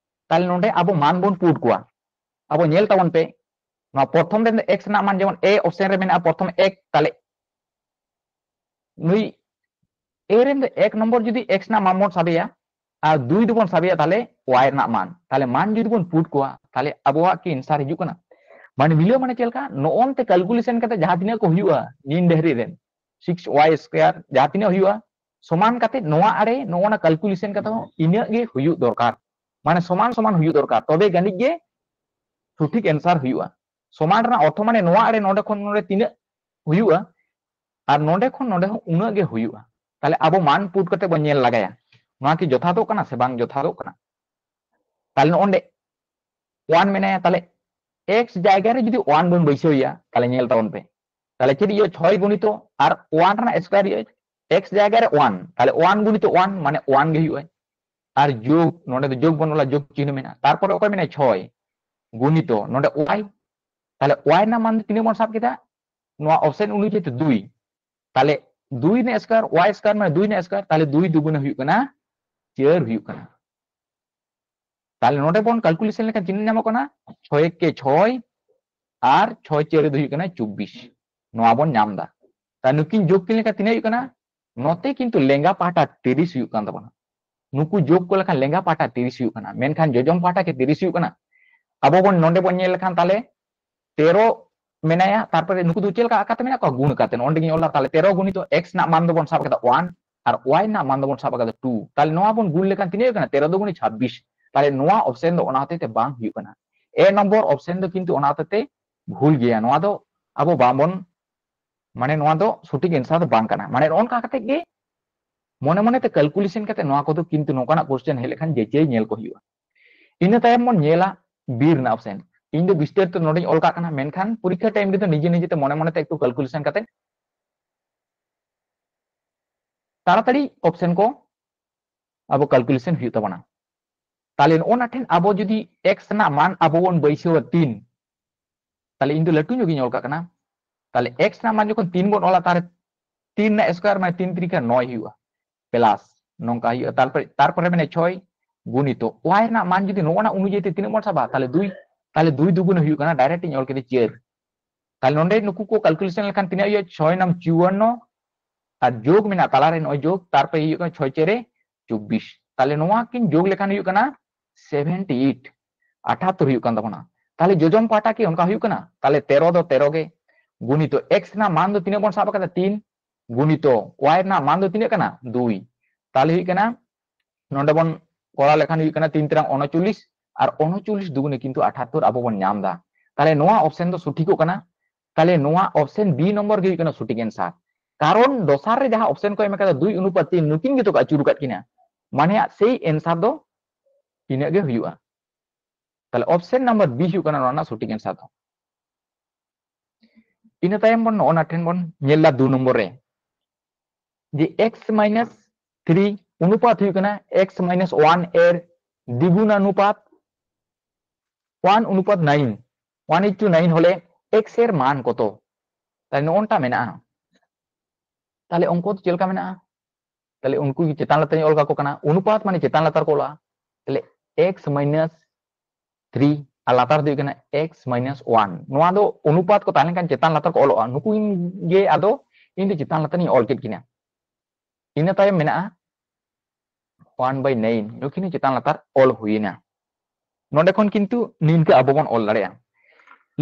ᱛᱟᱦᱞᱮ ᱱᱚᱰᱮ ᱟᱵᱚ ᱢᱟᱱ ᱵᱚᱱ ᱯᱩᱴ ᱠᱚᱣᱟ᱾ ᱟᱵᱚ ᱧᱮᱞ ᱛᱟᱵᱚᱱ ᱯᱮ, ᱱᱚᱣᱟ ᱯᱨᱚᱛᱷᱚᱢ ᱨᱮ ᱮᱠᱥ ᱨᱮᱱᱟᱜ ᱢᱟᱱ ᱡᱮᱢᱚᱱ ᱮ ᱚᱯᱥᱮᱱ ᱨᱮ ᱢᱮᱱᱟᱜᱼᱟ ᱯᱨᱚᱛᱷᱚᱢ ᱮᱠ, ᱛᱟᱦᱞᱮ ᱱᱩᱭ ᱮ ᱨᱮᱱ ᱫᱚ ᱮᱠ ᱱᱚᱢᱵᱚᱨ ᱡᱩᱫᱤ ᱮᱠᱥ ᱨᱮᱱᱟᱜ ᱢᱟᱱ ᱵᱚᱱ ᱥᱟᱵᱮᱭᱟ ᱟᱨ ᱫᱩᱭ ᱫᱚᱵᱚᱱ ᱥᱟᱵᱮᱭᱟ ᱛᱟᱦᱞᱮ ᱣᱟᱭ ᱨᱮᱱᱟᱜ ᱢᱟᱱ, ᱛᱟᱦᱞᱮ ᱢᱟᱱ ᱡᱩᱫᱤ ᱵᱚᱱ ᱯᱩᱴ ᱠᱚᱣᱟ ᱛᱟᱦᱞᱮ ᱟᱵᱚᱣᱟᱜ ᱠᱤ ᱮᱱᱥᱟᱨ ᱦᱤᱡᱩᱜ ᱠᱟᱱᱟ? ᱢᱟᱱᱮ ᱢᱤᱞᱟᱹᱣ ᱢᱟᱱᱮ ᱪᱮᱫ ᱞᱮᱠᱟ? ᱱᱚᱜᱼᱚᱱᱛᱮ ᱠᱟᱞᱠᱩᱞᱮᱥᱚᱱ ᱠᱟᱛᱮ ᱡᱟᱦᱟᱸ ᱛᱤᱱᱟᱹᱜ ᱠᱚ ᱦᱩᱭᱩᱜᱼᱟ ᱢᱤᱱ ᱰᱟᱹᱦᱨᱤ ᱨᱮᱱ ᱥᱤᱠᱥ ᱣᱟᱭ ᱥᱠᱚᱭᱟᱨ ᱡᱟᱦᱟᱸ ᱛᱤᱱᱟᱹᱜ ᱦᱩᱭᱩᱜᱼᱟ, ᱥᱚᱢᱟᱱ ᱠᱟᱛᱮ ᱱᱚᱣᱟ ᱟᱲᱮ ᱱᱚᱜᱼᱚ ᱱᱟ ᱠᱟᱞᱠᱩᱞᱮᱥᱚᱱ ᱠᱟᱛᱮ ᱦᱚᱸ ᱤᱱᱟᱹᱜ ᱜᱮ ᱦᱩᱭᱩᱜ ᱫᱚᱨᱠᱟᱨ᱾ ᱢᱟᱱᱮ ᱥᱚᱢᱟᱱ ᱥᱚᱢᱟᱱ ᱦᱩᱭᱩᱜ ᱫᱚᱨᱠᱟᱨ, ᱛᱚᱵᱮ ᱟᱹᱱᱤᱡ ᱜᱮ ᱥᱚᱴᱷᱤᱠ ᱮᱱᱥᱟᱨ ᱦᱩᱭᱩᱜᱼᱟ᱾ ᱥᱚᱢᱟᱱ ᱨᱮᱱᱟᱜ ᱚᱨᱛᱷᱚ ᱢᱟᱱᱮ ᱱᱚᱣᱟ ᱟᱲᱮ ᱱᱚᱰᱮ ᱠᱷᱚᱱ ᱱᱚᱰᱮ ᱛᱤᱱᱟᱹᱜ ᱦᱩᱭᱩᱜᱼᱟ ᱟᱨ ᱱᱚᱰᱮ ᱠᱷᱚᱱ ᱱᱚᱰᱮ ᱦᱚᱸ ᱩᱱᱟᱹᱜ ᱜᱮ ᱦᱩᱭᱩᱜᱼᱟ᱾ ᱛᱟᱦᱞᱮ ᱟᱵᱚ ᱢᱟᱱ ᱯᱩᱴ ᱠᱟᱛᱮ ᱵᱚᱱ ᱧᱮᱞ ᱞᱟᱜᱟᱭᱟ, ᱱᱚᱣᱟ ᱠᱤ ᱡᱚᱛᱷᱟᱛᱚᱜ ᱠᱟᱱᱟ ᱥᱮ ᱵᱟᱝ ᱡᱚᱛᱷᱟᱛᱚᱜ ᱠᱟᱱᱟ? ᱛᱟᱦᱞᱮ ᱱᱚᱜᱼᱚᱸᱰᱮ ᱣᱟᱱ ᱢᱮᱱᱟᱭᱟ, ᱛᱟᱦᱞᱮ ᱮᱠᱥ ᱡᱟᱭᱜᱟ ᱨᱮ ᱡᱩᱫᱤ ᱣᱟᱱ ᱵᱚᱱ ᱵᱟᱹᱭᱥᱟᱹᱣ ᱮᱭᱟ, ᱛᱟᱦᱞᱮ ᱧᱮᱞ ᱛᱟᱵᱚᱱ ᱯᱮ, ᱛᱟᱦᱞᱮ ᱪᱮᱫ ᱦᱩᱭᱩᱜᱼᱟ? ᱪᱷᱚᱭ ᱜᱩᱱᱤᱛᱚ ᱟᱨ ᱣᱟᱱ ᱨᱮᱱᱟᱜ ᱥᱠᱚᱭᱟᱨ ᱦᱩᱭᱩᱜᱼᱟ ᱮᱠᱥ ᱡᱟᱭᱜᱟ ᱨᱮ ᱣᱟᱱ, ᱛᱟᱦᱞᱮ ᱣᱟᱱ ᱜᱩᱱᱤᱛᱚ ᱣᱟᱱ ᱢᱟᱱᱮ ᱣᱟᱱ ᱜᱮ ᱦᱩᱭᱩᱜᱼᱟ᱾ ᱟᱨ ᱡᱳᱜᱽ, ᱱᱚᱰᱮ ᱫᱚ ᱡᱳᱜᱽ ᱵᱚᱱ ᱚᱞᱟ, ᱡᱳᱜᱽ ᱪᱤᱱᱦᱟᱹ ᱢᱮᱱᱟᱜᱼᱟ᱾ ᱛᱟᱨᱯᱚᱨᱮ ᱚᱠᱚᱭ ᱢᱮᱱᱟᱭᱟ? ᱪᱷᱚᱭ ᱜᱩᱱᱤᱛᱚ ᱱᱚᱰᱮ ᱣᱟᱭ, ᱛᱟᱦᱞᱮ ᱣᱟᱭ ᱨᱮᱱᱟᱜ ᱢᱟᱱ ᱫᱚ ᱛᱤᱱᱟᱹᱜ ᱵᱚᱱ ᱥᱟᱵ ᱠᱮᱫᱟ? ᱱᱚᱣᱟ ᱚᱯᱥᱮᱱ ᱚᱱᱩᱡᱟᱭᱤ ᱛᱮ ᱫᱩᱭ, ᱛᱟᱦᱞᱮ ᱫᱩᱭ ᱨᱮᱱᱟᱜ ᱥᱠᱚᱭᱟᱨ, ᱣᱟᱭ ᱥᱠᱚᱭᱟᱨ ᱢᱟᱱᱮ ᱫᱩᱭ ᱨᱮᱱᱟᱜ ᱥᱠᱚᱭᱟᱨ, ᱛᱟᱦᱞᱮ ᱫᱩᱭ ᱫᱩᱜᱩᱱᱮ ᱦᱩᱭᱩᱜ ᱠᱟᱱᱟ ᱪᱟᱹᱨ ᱦᱩᱭᱩᱜ ᱠᱟᱱᱟ᱾ ᱛᱟᱦᱞᱮ ᱱᱚᱰᱮ ᱵᱚᱱ ᱠᱟᱞᱠᱩᱞᱮᱥᱚᱱ ᱞᱮᱠᱷᱟᱱ ᱛᱤᱱᱟᱹᱜ ᱧᱟᱢᱚᱜ ᱠᱟᱱᱟ? ᱪᱷᱚᱭ ᱮᱠᱮ ᱪᱷᱚᱭ ᱟᱨ ᱪᱷᱚᱭ ᱪᱟᱹᱨ ᱫᱚ ᱦᱩᱭᱩᱜ ᱠᱟᱱᱟ ᱪᱚᱵᱵᱤᱥ᱾ ᱱᱚᱣᱟ ᱵᱚᱱ ᱧᱟᱢ ᱮᱫᱟ᱾ ᱛᱟ ᱱᱩᱠᱤᱱ ᱡᱳᱜᱽ ᱠᱤᱱ ᱞᱮᱠᱷᱟᱱ ᱛᱤᱱᱟᱹᱜ ᱦᱩᱭᱩᱜ ᱠᱟᱱᱟ? ᱱᱚᱛᱮ ᱠᱤᱱᱛᱩ ᱞᱮᱸᱜᱟ ᱯᱟᱦᱴᱟ ᱛᱤᱨᱤᱥ ᱦᱩᱭᱩᱜ ᱠᱟᱱ ᱛᱟᱵᱚᱱᱟ᱾ ᱱᱩᱠᱩ ᱡᱳᱜᱽ ᱠᱚ ᱞᱮᱠᱷᱟᱱ ᱞᱮᱸᱜᱟ ᱯᱟᱦᱴᱟ ᱛᱤᱨᱤᱥ ᱦᱩᱭᱩᱜ ᱠᱟᱱᱟ, ᱢᱮᱱᱠᱷᱟᱱ ᱡᱚᱡᱚᱢ ᱯᱟᱦᱴᱟ ᱜᱮ ᱛᱤᱨᱤᱥ ᱦᱩᱭᱩᱜ ᱠᱟᱱᱟ᱾ ᱟᱵᱚ ᱵᱚᱱ ᱱᱚᱰᱮ ᱵᱚᱱ ᱧᱮᱞ ᱞᱮᱠᱷᱟᱱ ᱛᱟᱦᱞᱮ ᱛᱮᱨᱚ ᱢᱮᱱᱟᱭᱟ, ᱛᱟᱨᱯᱚᱨᱮ ᱱᱩᱠᱩ ᱫᱚ ᱪᱮᱫ ᱞᱮᱠᱟ ᱟᱠᱟᱛᱮ ᱢᱮᱱᱟᱜ ᱠᱚᱣᱟ? ᱜᱩᱱ ᱟᱠᱟᱛᱮ᱾ ᱚᱸᱰᱮ ᱜᱤᱧ ᱚᱞᱟ, ᱛᱟᱦᱞᱮ ᱛᱮᱨᱚ ᱜᱩᱱᱤᱛᱚ x ᱨᱮᱱᱟᱜ ᱢᱟᱱ ᱫᱚᱵᱚᱱ ᱥᱟᱵ ᱟᱠᱟᱫᱟ ᱚᱣᱟᱱ, ᱟᱨ y ᱨᱮᱱᱟᱜ ᱢᱟᱱ ᱫᱚᱵᱚᱱ ᱥᱟᱵ ᱟᱠᱟᱫᱟ ᱴᱩ᱾ ᱛᱟᱦᱞᱮ ᱱᱚᱣᱟ ᱵᱚᱱ ᱜᱩᱱ ᱞᱮᱠᱷᱟᱱ ᱛᱤᱱᱟᱹᱜ ᱦᱩᱭᱩᱜ ᱠᱟᱱᱟ? ᱛᱮᱨᱚ ᱫᱩ ᱜᱩᱱᱤ ᱪᱷᱟᱵᱵᱤᱥ᱾ ᱛᱟᱦᱞᱮ ᱱᱚᱣᱟ ᱚᱯᱥᱮᱱ ᱫᱚ ᱚᱱᱟ ᱦᱚᱛᱮᱡ ᱛᱮ ᱵᱟᱝ ᱦᱩᱭᱩᱜ ᱠᱟᱱᱟ᱾ ᱮ ᱱᱚᱢᱵᱚᱨ ᱚᱯᱥᱮᱱ ᱫᱚ ᱠᱤᱱᱛᱩ ᱚᱱᱟ ᱦᱚᱛᱮᱡ ᱛᱮ ᱵᱷᱩᱞ ᱜᱮᱭᱟ, ᱱᱚᱣᱟ ᱫᱚ ᱟᱵᱚ ᱵᱟᱵᱚᱱ, ᱢᱟᱱᱮ ᱱᱚᱣᱟ ᱫᱚ ᱥᱚᱴᱷᱤᱠ ᱮᱱᱥᱟᱨ ᱫᱚ ᱵᱟᱝ ᱠᱟᱱᱟ᱾ ᱢᱟᱱᱮ ᱱᱚᱜᱼᱚ ᱱᱚᱝᱠᱟ ᱠᱟᱛᱮ ᱜᱮ ᱢᱚᱱᱮ ᱢᱚᱱᱮ ᱛᱮ ᱠᱟᱞᱠᱩᱞᱮᱥᱚᱱ ᱠᱟᱛᱮ ᱱᱚᱣᱟ ᱠᱚᱫᱚ ᱠᱤᱱᱛᱩ ᱱᱚᱝᱠᱟᱱᱟᱜ ᱠᱚᱥᱪᱮᱱ ᱦᱮᱡ ᱞᱮᱠᱷᱟᱱ ᱡᱮᱪᱮ ᱧᱮᱞ ᱠᱚ ᱦᱩᱭᱩᱜᱼᱟ᱾ ᱤᱱᱟᱹ ᱛᱟᱭᱚᱢ ᱵᱚᱱ ᱧᱮᱞᱟ ᱵᱤ ᱨᱮᱱᱟᱜ ᱚᱯᱥᱮᱱ᱾ ᱤᱧ ᱫᱚ ᱵᱤᱥᱛᱟᱨᱤᱛᱚ ᱱᱚᱰᱮᱧ ᱚᱞ ᱠᱟᱜ ᱠᱟᱱᱟ, ᱢᱮᱱᱠᱷᱟᱱ ᱯᱚᱨᱤᱠᱠᱷᱟ ᱴᱟᱭᱤᱢ ᱨᱮᱫᱚ ᱱᱤᱡᱮ ᱱᱤᱡᱮ ᱛᱮ ᱢᱚᱱᱮ ᱢᱚᱱᱮ ᱛᱮ ᱮᱠᱴᱩ ᱠᱟᱞᱠᱩᱞᱮᱥᱚᱱ ᱠᱟᱛᱮ ᱛᱟᱲᱟᱛᱟᱲᱤ ᱚᱯᱥᱮᱱ ᱠᱚ ᱟᱵᱚ ᱠᱟᱞᱠᱩᱞᱮᱥᱚᱱ ᱦᱩᱭᱩᱜ ᱛᱟᱵᱚᱱᱟ᱾ ᱛᱟᱦᱞᱮ ᱱᱚᱜᱼᱚ ᱱᱟ ᱴᱷᱮᱱ ᱟᱵᱚ ᱡᱩᱫᱤ ᱮᱠᱥ ᱨᱮᱱᱟᱜ ᱢᱟᱱ ᱟᱵᱚ ᱵᱚᱱ ᱵᱟᱹᱭᱥᱟᱹᱣᱟ ᱛᱤᱱ, ᱛᱟᱦᱞᱮ ᱤᱧ ᱫᱚ ᱞᱟᱹᱴᱩ ᱧᱚᱜ ᱜᱤᱧ ᱚᱞ ᱠᱟᱜ ᱠᱟᱱᱟ᱾ ᱛᱟᱦᱞᱮ ᱮᱠᱥ ᱨᱮᱱᱟᱜ ᱢᱟᱱ ᱡᱚᱠᱷᱚᱱ ᱛᱤᱱ ᱵᱚᱱ ᱚᱞᱟ, ᱛᱟᱦᱞᱮ ᱛᱤᱱ ᱨᱮᱱᱟᱜ ᱥᱠᱚᱭᱟᱨ ᱢᱟᱱᱮ ᱛᱤᱱ ᱛᱤᱨᱤᱠᱟ ᱱᱚᱭ ᱦᱩᱭᱩᱜᱼᱟ, ᱯᱞᱟᱥ ᱱᱚᱝᱠᱟ ᱦᱩᱭᱩᱜᱼᱟ᱾ ᱛᱟᱨᱯᱚᱨᱮ, ᱛᱟᱨᱯᱚᱨᱮ ᱢᱮᱱᱟᱭ ᱪᱷᱚᱭ ᱜᱩᱱᱤᱛᱚ ᱣᱟᱭ ᱨᱮᱱᱟᱜ ᱢᱟᱱ ᱡᱩᱫᱤ ᱱᱚᱜᱼᱚ ᱱᱟ ᱚᱱᱩᱡᱟᱭᱤ ᱛᱮ ᱛᱤᱱᱟᱹᱜ ᱵᱚᱱ ᱥᱟᱵᱟ, ᱛᱟᱦᱞᱮ ᱫᱩᱭ, ᱛᱟᱦᱞᱮ ᱫᱩᱭ ᱫᱩᱜᱩᱱ ᱦᱩᱭᱩᱜ ᱠᱟᱱᱟ, ᱰᱟᱭᱨᱮᱠᱴ ᱤᱧ ᱚᱞ ᱠᱮᱫᱟ ᱪᱟᱹᱨ᱾ ᱛᱟᱦᱞᱮ ᱱᱚᱰᱮ ᱱᱩᱠᱩ ᱠᱚ ᱠᱟᱞᱠᱩᱞᱮᱥᱚᱱ ᱞᱮᱠᱷᱟᱱ ᱛᱤᱱᱟᱹᱜ ᱦᱩᱭᱩᱜᱼᱟ? ᱪᱷᱚᱭ ᱱᱟᱢ ᱪᱩᱣᱟᱱᱱᱚ, ᱟᱨ ᱡᱳᱜᱽ ᱢᱮᱱᱟᱜᱼᱟ ᱛᱟᱞᱟᱨᱮ, ᱱᱚᱜᱼᱚᱭ ᱡᱳᱜᱽ, ᱛᱟᱨᱯᱚᱨᱮ ᱦᱩᱭᱩᱜ ᱠᱟᱱᱟ ᱪᱷᱚᱭ ᱪᱟᱹᱨᱮ ᱪᱚᱵᱵᱤᱥ᱾ ᱛᱟᱦᱞᱮ ᱱᱚᱣᱟ ᱠᱤᱱ ᱡᱳᱜᱽ ᱞᱮᱠᱷᱟᱱ ᱦᱩᱭᱩᱜ ᱠᱟᱱᱟ ᱥᱮᱵᱷᱮᱱᱴᱤ ᱮᱭᱤᱴ, ᱟᱴᱷᱟᱛᱛᱚᱨ ᱦᱩᱭᱩᱜ ᱠᱟᱱ ᱛᱟᱵᱚᱱᱟ᱾ ᱛᱟᱦᱞᱮ ᱡᱚᱡᱚᱢ ᱯᱟᱦᱴᱟ ᱠᱤ ᱚᱱᱠᱟ ᱦᱩᱭᱩᱜ ᱠᱟᱱᱟ? ᱛᱟᱦᱞᱮ ᱛᱮᱨᱚ ᱫᱚ ᱛᱮᱨᱚ ᱜᱮ, ᱜᱩᱱᱤᱛᱚ ᱮᱠᱥ ᱨᱮᱱᱟᱜ ᱢᱟᱱ ᱫᱚ ᱛᱤᱱᱟᱹᱜ ᱵᱚᱱ ᱥᱟᱵ ᱟᱠᱟᱫᱟ? ᱛᱤᱱ, ᱜᱩᱱᱤᱛᱚ ᱣᱟᱭ ᱨᱮᱱᱟᱜ ᱢᱟᱱ ᱫᱚ ᱛᱤᱱᱟᱹᱜ ᱠᱟᱱᱟ? ᱫᱩᱭ᱾ ᱛᱟᱦᱞᱮ ᱦᱩᱭᱩᱜ ᱠᱟᱱᱟ, ᱱᱚᱰᱮ ᱵᱚᱱ ᱠᱚᱨᱟᱣ ᱞᱮᱠᱷᱟᱱ ᱦᱩᱭᱩᱜ ᱠᱟᱱᱟ ᱛᱤᱱ ᱛᱮᱨᱟᱝ ᱩᱱᱚᱪᱚᱞᱞᱤᱥ, ᱟᱨ ᱩᱱᱚᱪᱚᱞᱞᱤᱥ ᱫᱩᱜᱩᱱᱮ ᱠᱤᱱᱛᱩ ᱟᱴᱷᱟᱛᱛᱚᱨ ᱟᱵᱚ ᱵᱚᱱ ᱧᱟᱢ ᱮᱫᱟ᱾ ᱛᱟᱦᱞᱮ ᱱᱚᱣᱟ ᱚᱯᱥᱮᱱ ᱫᱚ ᱥᱚᱴᱷᱤᱠᱚᱜ ᱠᱟᱱᱟ᱾ ᱛᱟᱦᱞᱮ ᱱᱚᱣᱟ ᱚᱯᱥᱮᱱ ᱵᱤ ᱱᱚᱢᱵᱚᱨ ᱜᱮ ᱦᱩᱭᱩᱜ ᱠᱟᱱᱟ ᱥᱚᱴᱷᱤᱠ ᱮᱱᱥᱟᱨ, ᱠᱟᱨᱚᱱ ᱫᱚᱥᱟᱨ ᱨᱮ ᱡᱟᱦᱟᱸ ᱚᱯᱥᱮᱱ ᱠᱚ ᱮᱢ ᱟᱠᱟᱫᱟ ᱫᱩᱭ ᱚᱱᱩᱯᱟᱛ ᱛᱤᱱ, ᱱᱩᱠᱤᱱ ᱜᱮᱛᱚ ᱠᱚ ᱟᱹᱪᱩᱨ ᱟᱠᱟᱫ ᱠᱤᱱᱟ, ᱢᱟᱱᱮ ᱥᱮᱭ ᱮᱱᱥᱟᱨ ᱫᱚ ᱤᱱᱟᱹᱜ ᱜᱮ ᱦᱩᱭᱩᱜᱼᱟ᱾ ᱛᱟᱦᱞᱮ ᱚᱯᱥᱮᱱ ᱱᱟᱢᱵᱟᱨ ᱵᱤ ᱦᱩᱭᱩᱜ ᱠᱟᱱᱟ ᱱᱚᱣᱟ ᱨᱮᱱᱟᱜ ᱥᱚᱴᱷᱤᱠ ᱮᱱᱥᱟᱨ ᱫᱚ᱾ ᱤᱱᱟᱹ ᱛᱟᱭᱚᱢ ᱵᱚᱱ ᱱᱚᱜᱼᱚ ᱱᱟ ᱴᱷᱮᱱ ᱵᱚᱱ ᱧᱮᱞ ᱫᱟ ᱫᱩ ᱱᱚᱢᱵᱚᱨ ᱨᱮ, ᱡᱮ x minus three ᱚᱱᱩᱯᱟᱛ ᱦᱩᱭᱩᱜ ᱠᱟᱱᱟ x minus one ᱮᱨ ᱫᱤᱜᱩᱱ ᱚᱱᱩᱯᱟᱛ, one ᱚᱱᱩᱯᱟᱛ nine, one is to nine ᱦᱚᱞᱮ x ᱮᱨ ᱢᱟᱱ ᱠᱚᱛᱚ? ᱛᱟᱦᱞᱮ ᱱᱚᱜᱼᱚ ᱱᱚᱝᱠᱟ ᱢᱮᱱᱟᱜᱼᱟ᱾ ᱛᱟᱦᱞᱮ ᱚᱝᱠᱚ ᱫᱚ ᱪᱮᱫ ᱞᱮᱠᱟ ᱢᱮᱱᱟᱜᱼᱟ? ᱛᱟᱦᱞᱮ ᱩᱱᱠᱩ ᱜᱮ ᱪᱮᱛᱟᱱ ᱞᱟᱛᱟᱨ ᱤᱧ ᱚᱞ ᱠᱟᱠᱚ ᱠᱟᱱᱟ, ᱚᱱᱩᱯᱟᱛ ᱢᱟᱱᱮ ᱪᱮᱛᱟᱱ ᱞᱟᱛᱟᱨ ᱠᱚ ᱚᱞᱟ᱾ ᱛᱟᱦᱞᱮ x minus three ᱟᱨ ᱞᱟᱛᱟᱨ ᱫᱚ ᱦᱩᱭᱩᱜ ᱠᱟᱱᱟ x minus one᱾ ᱱᱚᱣᱟ ᱫᱚ ᱚᱱᱩᱯᱟᱛ ᱠᱚ ᱛᱟᱦᱮᱸ ᱞᱮᱱᱠᱷᱟᱱ ᱪᱮᱛᱟᱱ ᱞᱟᱛᱟᱨ ᱠᱚ ᱚᱞᱚᱜᱼᱟ, ᱱᱩᱠᱩ ᱜᱮ ᱟᱫᱚ ᱤᱧ ᱫᱚ ᱪᱮᱛᱟᱱ ᱞᱟᱛᱟᱨ ᱤᱧ ᱚᱞ ᱠᱮᱫ ᱠᱤᱱᱟ᱾ ᱤᱱᱟᱹ ᱛᱟᱭᱚᱢ ᱢᱮᱱᱟᱜᱼᱟ one by nine, ᱱᱩᱠᱤᱱ ᱦᱚᱸ ᱪᱮᱛᱟᱱ ᱞᱟᱛᱟᱨ ᱚᱞ ᱦᱩᱭᱮᱱᱟ᱾ ᱱᱚᱰᱮ ᱠᱷᱚᱱ ᱠᱤᱱᱛᱩ ᱱᱤᱝᱠᱟᱹ ᱟᱵᱚ ᱵᱚᱱ ᱚᱞ ᱫᱟᱲᱮᱭᱟᱜᱼᱟ,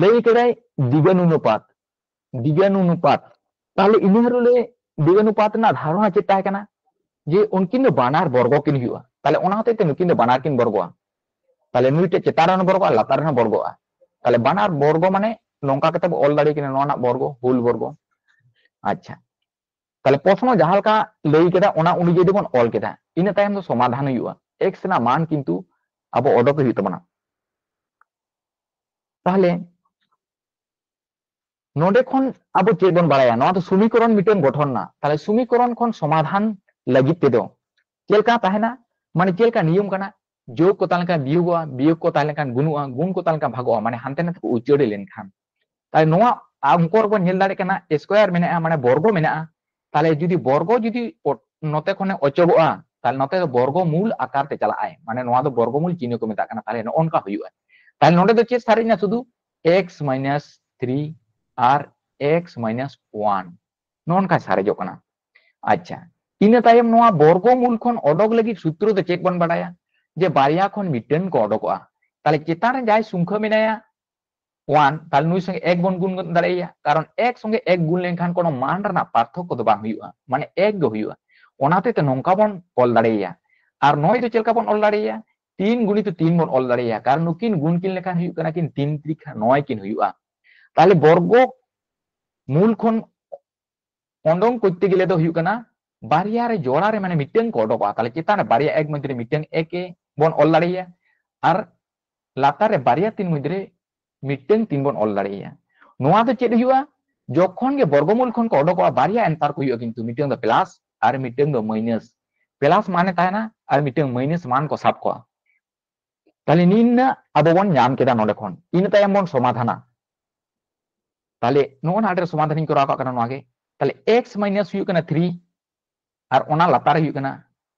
ᱞᱟᱹᱭ ᱠᱮᱫᱟᱭ ᱫᱤᱜᱟᱱᱩᱱᱩᱯᱟᱛ, ᱫᱤᱜᱟᱱᱩᱱᱩᱯᱟᱛ᱾ ᱛᱟᱦᱞᱮ ᱤᱱᱟᱹ ᱦᱤᱞᱳᱜ ᱞᱮ ᱫᱤᱜᱟᱱᱩᱯᱟᱛ ᱨᱮᱱᱟᱜ ᱫᱷᱟᱨᱚᱱᱟ ᱪᱮᱫ ᱛᱟᱦᱮᱸ ᱠᱟᱱᱟ? ᱡᱮ ᱩᱱᱠᱤᱱ ᱫᱚ ᱵᱟᱱᱟᱨ ᱵᱚᱨᱜᱚ ᱠᱤᱱ ᱦᱩᱭᱩᱜᱼᱟ᱾ ᱛᱟᱦᱞᱮ ᱚᱱᱟ ᱦᱚᱛᱮᱡ ᱛᱮ ᱱᱩᱠᱤᱱ ᱫᱚ ᱵᱟᱱᱟᱨ ᱠᱤᱱ ᱵᱚᱨᱜᱚᱜᱼᱟ᱾ ᱛᱟᱦᱞᱮ ᱱᱩᱭ ᱴᱷᱮᱡ ᱪᱮᱛᱟᱱ ᱨᱮᱦᱚᱸ ᱵᱚᱨᱜᱚᱜᱼᱟ, ᱞᱟᱛᱟᱨ ᱨᱮᱦᱚᱸ ᱵᱚᱨᱜᱚᱜᱼᱟ᱾ ᱛᱟᱦᱞᱮ ᱵᱟᱱᱟᱨ ᱵᱚᱨᱜᱚ ᱢᱟᱱᱮ ᱱᱚᱝᱠᱟ ᱠᱟᱛᱮ ᱵᱚ ᱚᱞ ᱫᱟᱲᱮ ᱠᱤᱱᱟ, ᱱᱚᱣᱟ ᱨᱮᱱᱟᱜ ᱵᱚᱨᱜᱚ, ᱦᱩᱞ ᱵᱚᱨᱜᱚ᱾ ᱟᱪᱪᱷᱟ, ᱛᱟᱦᱞᱮ ᱯᱨᱚᱥᱱᱚ ᱡᱟᱦᱟᱸ ᱞᱮᱠᱟ ᱞᱟᱹᱭ ᱠᱮᱫᱟ ᱚᱱᱟ ᱚᱱᱩᱡᱟᱭᱤ ᱵᱚᱱ ᱚᱞ ᱠᱮᱫᱟ᱾ ᱤᱱᱟᱹ ᱛᱟᱭᱚᱢ ᱫᱚ ᱥᱚᱢᱟᱫᱷᱟᱱ ᱦᱩᱭᱩᱜᱼᱟ, x ᱨᱮᱱᱟᱜ ᱢᱟᱱ ᱠᱤᱱᱛᱩ ᱟᱵᱚ ᱚᱰᱚᱠ ᱦᱩᱭᱩᱜ ᱛᱟᱵᱚᱱᱟ᱾ ᱛᱟᱦᱞᱮ ᱱᱚᱰᱮ ᱠᱷᱚᱱ ᱟᱵᱚ ᱪᱮᱫ ᱵᱚᱱ ᱵᱟᱲᱟᱭᱟ? ᱱᱚᱣᱟ ᱫᱚ ᱥᱚᱢᱤᱠᱚᱨᱚᱱ ᱢᱤᱫᱴᱮᱱ ᱜᱚᱴᱷᱚᱱ ᱮᱱᱟ᱾ ᱛᱟᱦᱞᱮ ᱥᱚᱢᱤᱠᱚᱨᱚᱱ ᱠᱷᱚᱱ ᱥᱚᱢᱟᱫᱷᱟᱱ ᱞᱟᱹᱜᱤᱫ ᱛᱮᱫᱚ ᱪᱮᱫ ᱞᱮᱠᱟ ᱛᱟᱦᱮᱱᱟ? ᱢᱟᱱᱮ ᱪᱮᱫ ᱞᱮᱠᱟ ᱱᱤᱭᱚᱢ ᱠᱟᱱᱟ? ᱡᱳᱜᱽ ᱠᱚ ᱛᱟᱦᱮᱸ ᱞᱮᱱᱠᱷᱟᱱ ᱵᱤᱭᱳᱜᱚᱜᱼᱟ, ᱵᱤᱭᱳᱜᱽ ᱠᱚ ᱛᱟᱦᱮᱸ ᱞᱮᱱᱠᱷᱟᱱ ᱜᱩᱱᱩᱜᱼᱟ, ᱜᱩᱱ ᱠᱚ ᱛᱟᱦᱮᱸ ᱞᱮᱱᱠᱷᱟᱱ ᱵᱷᱟᱜᱚᱜᱼᱟ, ᱢᱟᱱᱮ ᱦᱟᱱᱛᱮ ᱱᱟᱛᱮ ᱠᱚ ᱩᱪᱟᱹᱲ ᱞᱮᱱᱠᱷᱟᱱ᱾ ᱛᱟᱦᱞᱮ ᱱᱚᱣᱟ ᱚᱝᱠᱚ ᱨᱮᱵᱚᱱ ᱧᱮᱞ ᱫᱟᱲᱮᱭᱟᱜ ᱠᱟᱱᱟ, ᱥᱠᱚᱭᱟᱨ ᱢᱮᱱᱟᱜᱼᱟ, ᱢᱟᱱᱮ ᱵᱚᱨᱜᱚ ᱢᱮᱱᱟᱜᱼᱟ᱾ ᱛᱟᱦᱞᱮ ᱡᱩᱫᱤ ᱵᱚᱨᱜᱚ ᱡᱩᱫᱤ ᱚ-, ᱱᱚᱛᱮ ᱠᱷᱚᱱᱮ ᱚᱪᱚᱜᱚᱜᱼᱟ, ᱛᱟᱦᱞᱮ ᱱᱚᱛᱮ ᱫᱚ ᱵᱚᱨᱜᱚ ᱢᱩᱞ ᱟᱠᱟᱨ ᱛᱮ ᱪᱟᱞᱟᱜ ᱟᱭ, ᱢᱟᱱᱮ ᱱᱚᱣᱟ ᱫᱚ ᱵᱚᱨᱜᱚ ᱢᱩᱞ ᱪᱤᱱᱦᱟᱹ ᱠᱚ ᱢᱮᱛᱟᱜ ᱠᱟᱱᱟ᱾ ᱛᱟᱦᱞᱮ ᱱᱚᱜᱼᱚ ᱱᱚᱝᱠᱟ ᱦᱩᱭᱩᱜᱼᱟ᱾ ᱛᱟᱦᱞᱮ ᱱᱚᱰᱮ ᱫᱚ ᱪᱮᱫ ᱥᱟᱨᱮᱡ ᱮᱱᱟ? ᱥᱩᱫᱷᱩ x minus three ᱟᱨ x minus one, ᱱᱚᱜᱼᱚ ᱱᱚᱝᱠᱟ ᱥᱟᱨᱮᱡᱚᱜ ᱠᱟᱱᱟ᱾ ᱟᱪᱪᱷᱟ, ᱤᱱᱟᱹ ᱛᱟᱭᱚᱢ ᱱᱚᱣᱟ ᱵᱚᱨᱜᱚ ᱢᱩᱞ ᱠᱷᱚᱱ ᱚᱰᱚᱠ ᱞᱟᱹᱜᱤᱫ ᱥᱩᱛᱨᱚ ᱫᱚ ᱪᱮᱫ ᱵᱚᱱ ᱵᱟᱲᱟᱭᱟ? ᱡᱮ ᱵᱟᱨᱭᱟ ᱠᱷᱚᱱ ᱢᱤᱫᱴᱟᱝ ᱠᱚ ᱚᱰᱚᱠᱚᱜᱼᱟ᱾ ᱛᱟᱦᱞᱮ ᱪᱮᱛᱟᱱ ᱨᱮ ᱡᱟᱦᱟᱸᱭ ᱥᱚᱝᱠᱷᱟ ᱢᱮᱱᱟᱭᱟ one, ᱛᱟᱦᱞᱮ ᱱᱩᱭ ᱥᱚᱸᱜᱮ ᱮᱠ ᱵᱚᱱ ᱜᱩᱱ ᱫᱟᱲᱮᱭᱟᱭᱟ, ᱠᱟᱨᱚᱱ ᱮᱠ ᱥᱚᱸᱜᱮ ᱮᱠ ᱜᱩᱱ ᱞᱮᱱᱠᱷᱟᱱ ᱠᱳᱱᱳ ᱢᱟᱱ ᱨᱮᱱᱟᱜ ᱯᱟᱨᱛᱷᱚᱠᱠᱚ ᱫᱚ ᱵᱟᱝ ᱦᱩᱭᱩᱜᱼᱟ, ᱢᱟᱱᱮ ᱮᱠ ᱜᱮ ᱦᱩᱭᱩᱜᱼᱟ᱾ ᱚᱱᱟ ᱦᱚᱛᱮᱡ ᱛᱮ ᱱᱚᱝᱠᱟ ᱵᱚᱱ ᱚᱞ ᱫᱟᱲᱮᱭᱟᱭᱟ᱾ ᱟᱨ ᱱᱚᱭ ᱫᱚ ᱪᱮᱫ ᱞᱮᱠᱟ ᱵᱚᱱ ᱚᱞ ᱫᱟᱲᱮᱭᱟᱭᱟ? ᱛᱤᱱ ᱜᱩᱱᱤᱛᱚ ᱛᱤᱱ ᱵᱚᱱ ᱚᱞ ᱫᱟᱲᱮᱭᱟᱭᱟ, ᱠᱟᱨᱚᱱ ᱱᱩᱠᱤᱱ ᱜᱩᱱ ᱠᱤᱱ ᱞᱮᱠᱷᱟᱱ ᱦᱩᱭᱩᱜ ᱠᱟᱱᱟ ᱠᱤᱱ ᱛᱤᱱ ᱛᱨᱤᱠᱷᱟ ᱱᱚᱭ ᱠᱤᱱ ᱦᱩᱭᱩᱜᱼᱟ᱾ ᱛᱟᱦᱞᱮ ᱵᱚᱨᱜᱚ ᱢᱩᱞ ᱠᱷᱚᱱ ᱚᱰᱚᱝ ᱠᱚᱨᱛᱮ ᱜᱮᱞᱮ ᱫᱚ ᱦᱩᱭᱩᱜ ᱠᱟᱱᱟ ᱵᱟᱨᱭᱟ ᱨᱮ ᱡᱚᱲᱟ ᱨᱮ ᱢᱟᱱᱮ ᱢᱤᱫᱴᱟᱝ ᱠᱚ ᱚᱰᱚᱠᱚᱜᱼᱟ᱾ ᱛᱟᱦᱞᱮ ᱪᱮᱛᱟᱱ ᱨᱮ ᱵᱟᱨᱭᱟ ᱮᱠ ᱢᱚᱫᱽᱫᱷᱮ ᱨᱮ ᱢᱤᱫᱴᱟᱝ ᱮᱠ ᱮ ᱵᱚᱱ ᱚᱞ ᱫᱟᱲᱮᱭᱟᱭᱟ, ᱟᱨ ᱞᱟᱛᱟᱨ ᱨᱮ ᱵᱟᱨᱭᱟ ᱛᱤᱱ ᱢᱚᱫᱽᱫᱷᱮ ᱨᱮ ᱢᱤᱫᱴᱟᱝ ᱛᱤᱱ ᱵᱚᱱ ᱚᱞ ᱫᱟᱲᱮᱭᱟᱭᱟ᱾ ᱱᱚᱣᱟ ᱫᱚ ᱪᱮᱫ ᱦᱩᱭᱩᱜᱼᱟ? ᱡᱚᱠᱷᱚᱱ ᱜᱮ ᱵᱚᱨᱜᱚᱢᱩᱞ ᱠᱷᱚᱱ ᱠᱚ ᱚᱰᱚᱠᱚᱜᱼᱟ, ᱵᱟᱨᱭᱟ ᱟᱱᱥᱟᱨ ᱠᱚ ᱦᱩᱭᱩᱜᱼᱟ, ᱠᱤᱱᱛᱩ ᱢᱤᱫᱴᱟᱝ ᱫᱚ ᱯᱞᱟᱥ ᱟᱨ ᱢᱤᱫᱴᱟᱝ ᱫᱚ ᱢᱟᱭᱱᱟᱥ᱾ ᱯᱞᱟᱥ ᱢᱟᱱᱮ ᱛᱟᱦᱮᱱᱟ ᱟᱨ ᱢᱤᱫᱴᱟᱝ ᱢᱟᱭᱱᱟᱥ ᱢᱟᱱ ᱠᱚ ᱥᱟᱵ ᱠᱚᱣᱟ᱾ ᱛᱟᱦᱞᱮ ᱱᱤᱱᱟᱹᱜ ᱟᱵᱚ ᱵᱚᱱ ᱧᱟᱢ ᱠᱮᱫᱟ ᱱᱚᱰᱮ ᱠᱷᱚᱱ, ᱤᱱᱟᱹ ᱛᱟᱭᱚᱢ ᱵᱚᱱ ᱥᱚᱢᱟᱫᱷᱟᱱᱟ᱾ ᱛᱟᱦᱞᱮ ᱱᱚᱜᱼᱚ ᱱᱚᱣᱟ ᱨᱮ ᱥᱚᱢᱟᱫᱷᱟᱱᱤᱧ ᱠᱚᱨᱟᱣ ᱠᱟᱜ ᱠᱟᱱᱟ ᱱᱚᱣᱟ ᱜᱮ᱾ ᱛᱟᱦᱞᱮ x ᱢᱟᱭᱱᱟᱥ ᱦᱩᱭᱩᱜ ᱠᱟᱱᱟ ᱛᱷᱨᱤ, ᱟᱨ ᱚᱱᱟ ᱞᱟᱛᱟᱨ ᱨᱮ ᱦᱩᱭᱩᱜ ᱠᱟᱱᱟ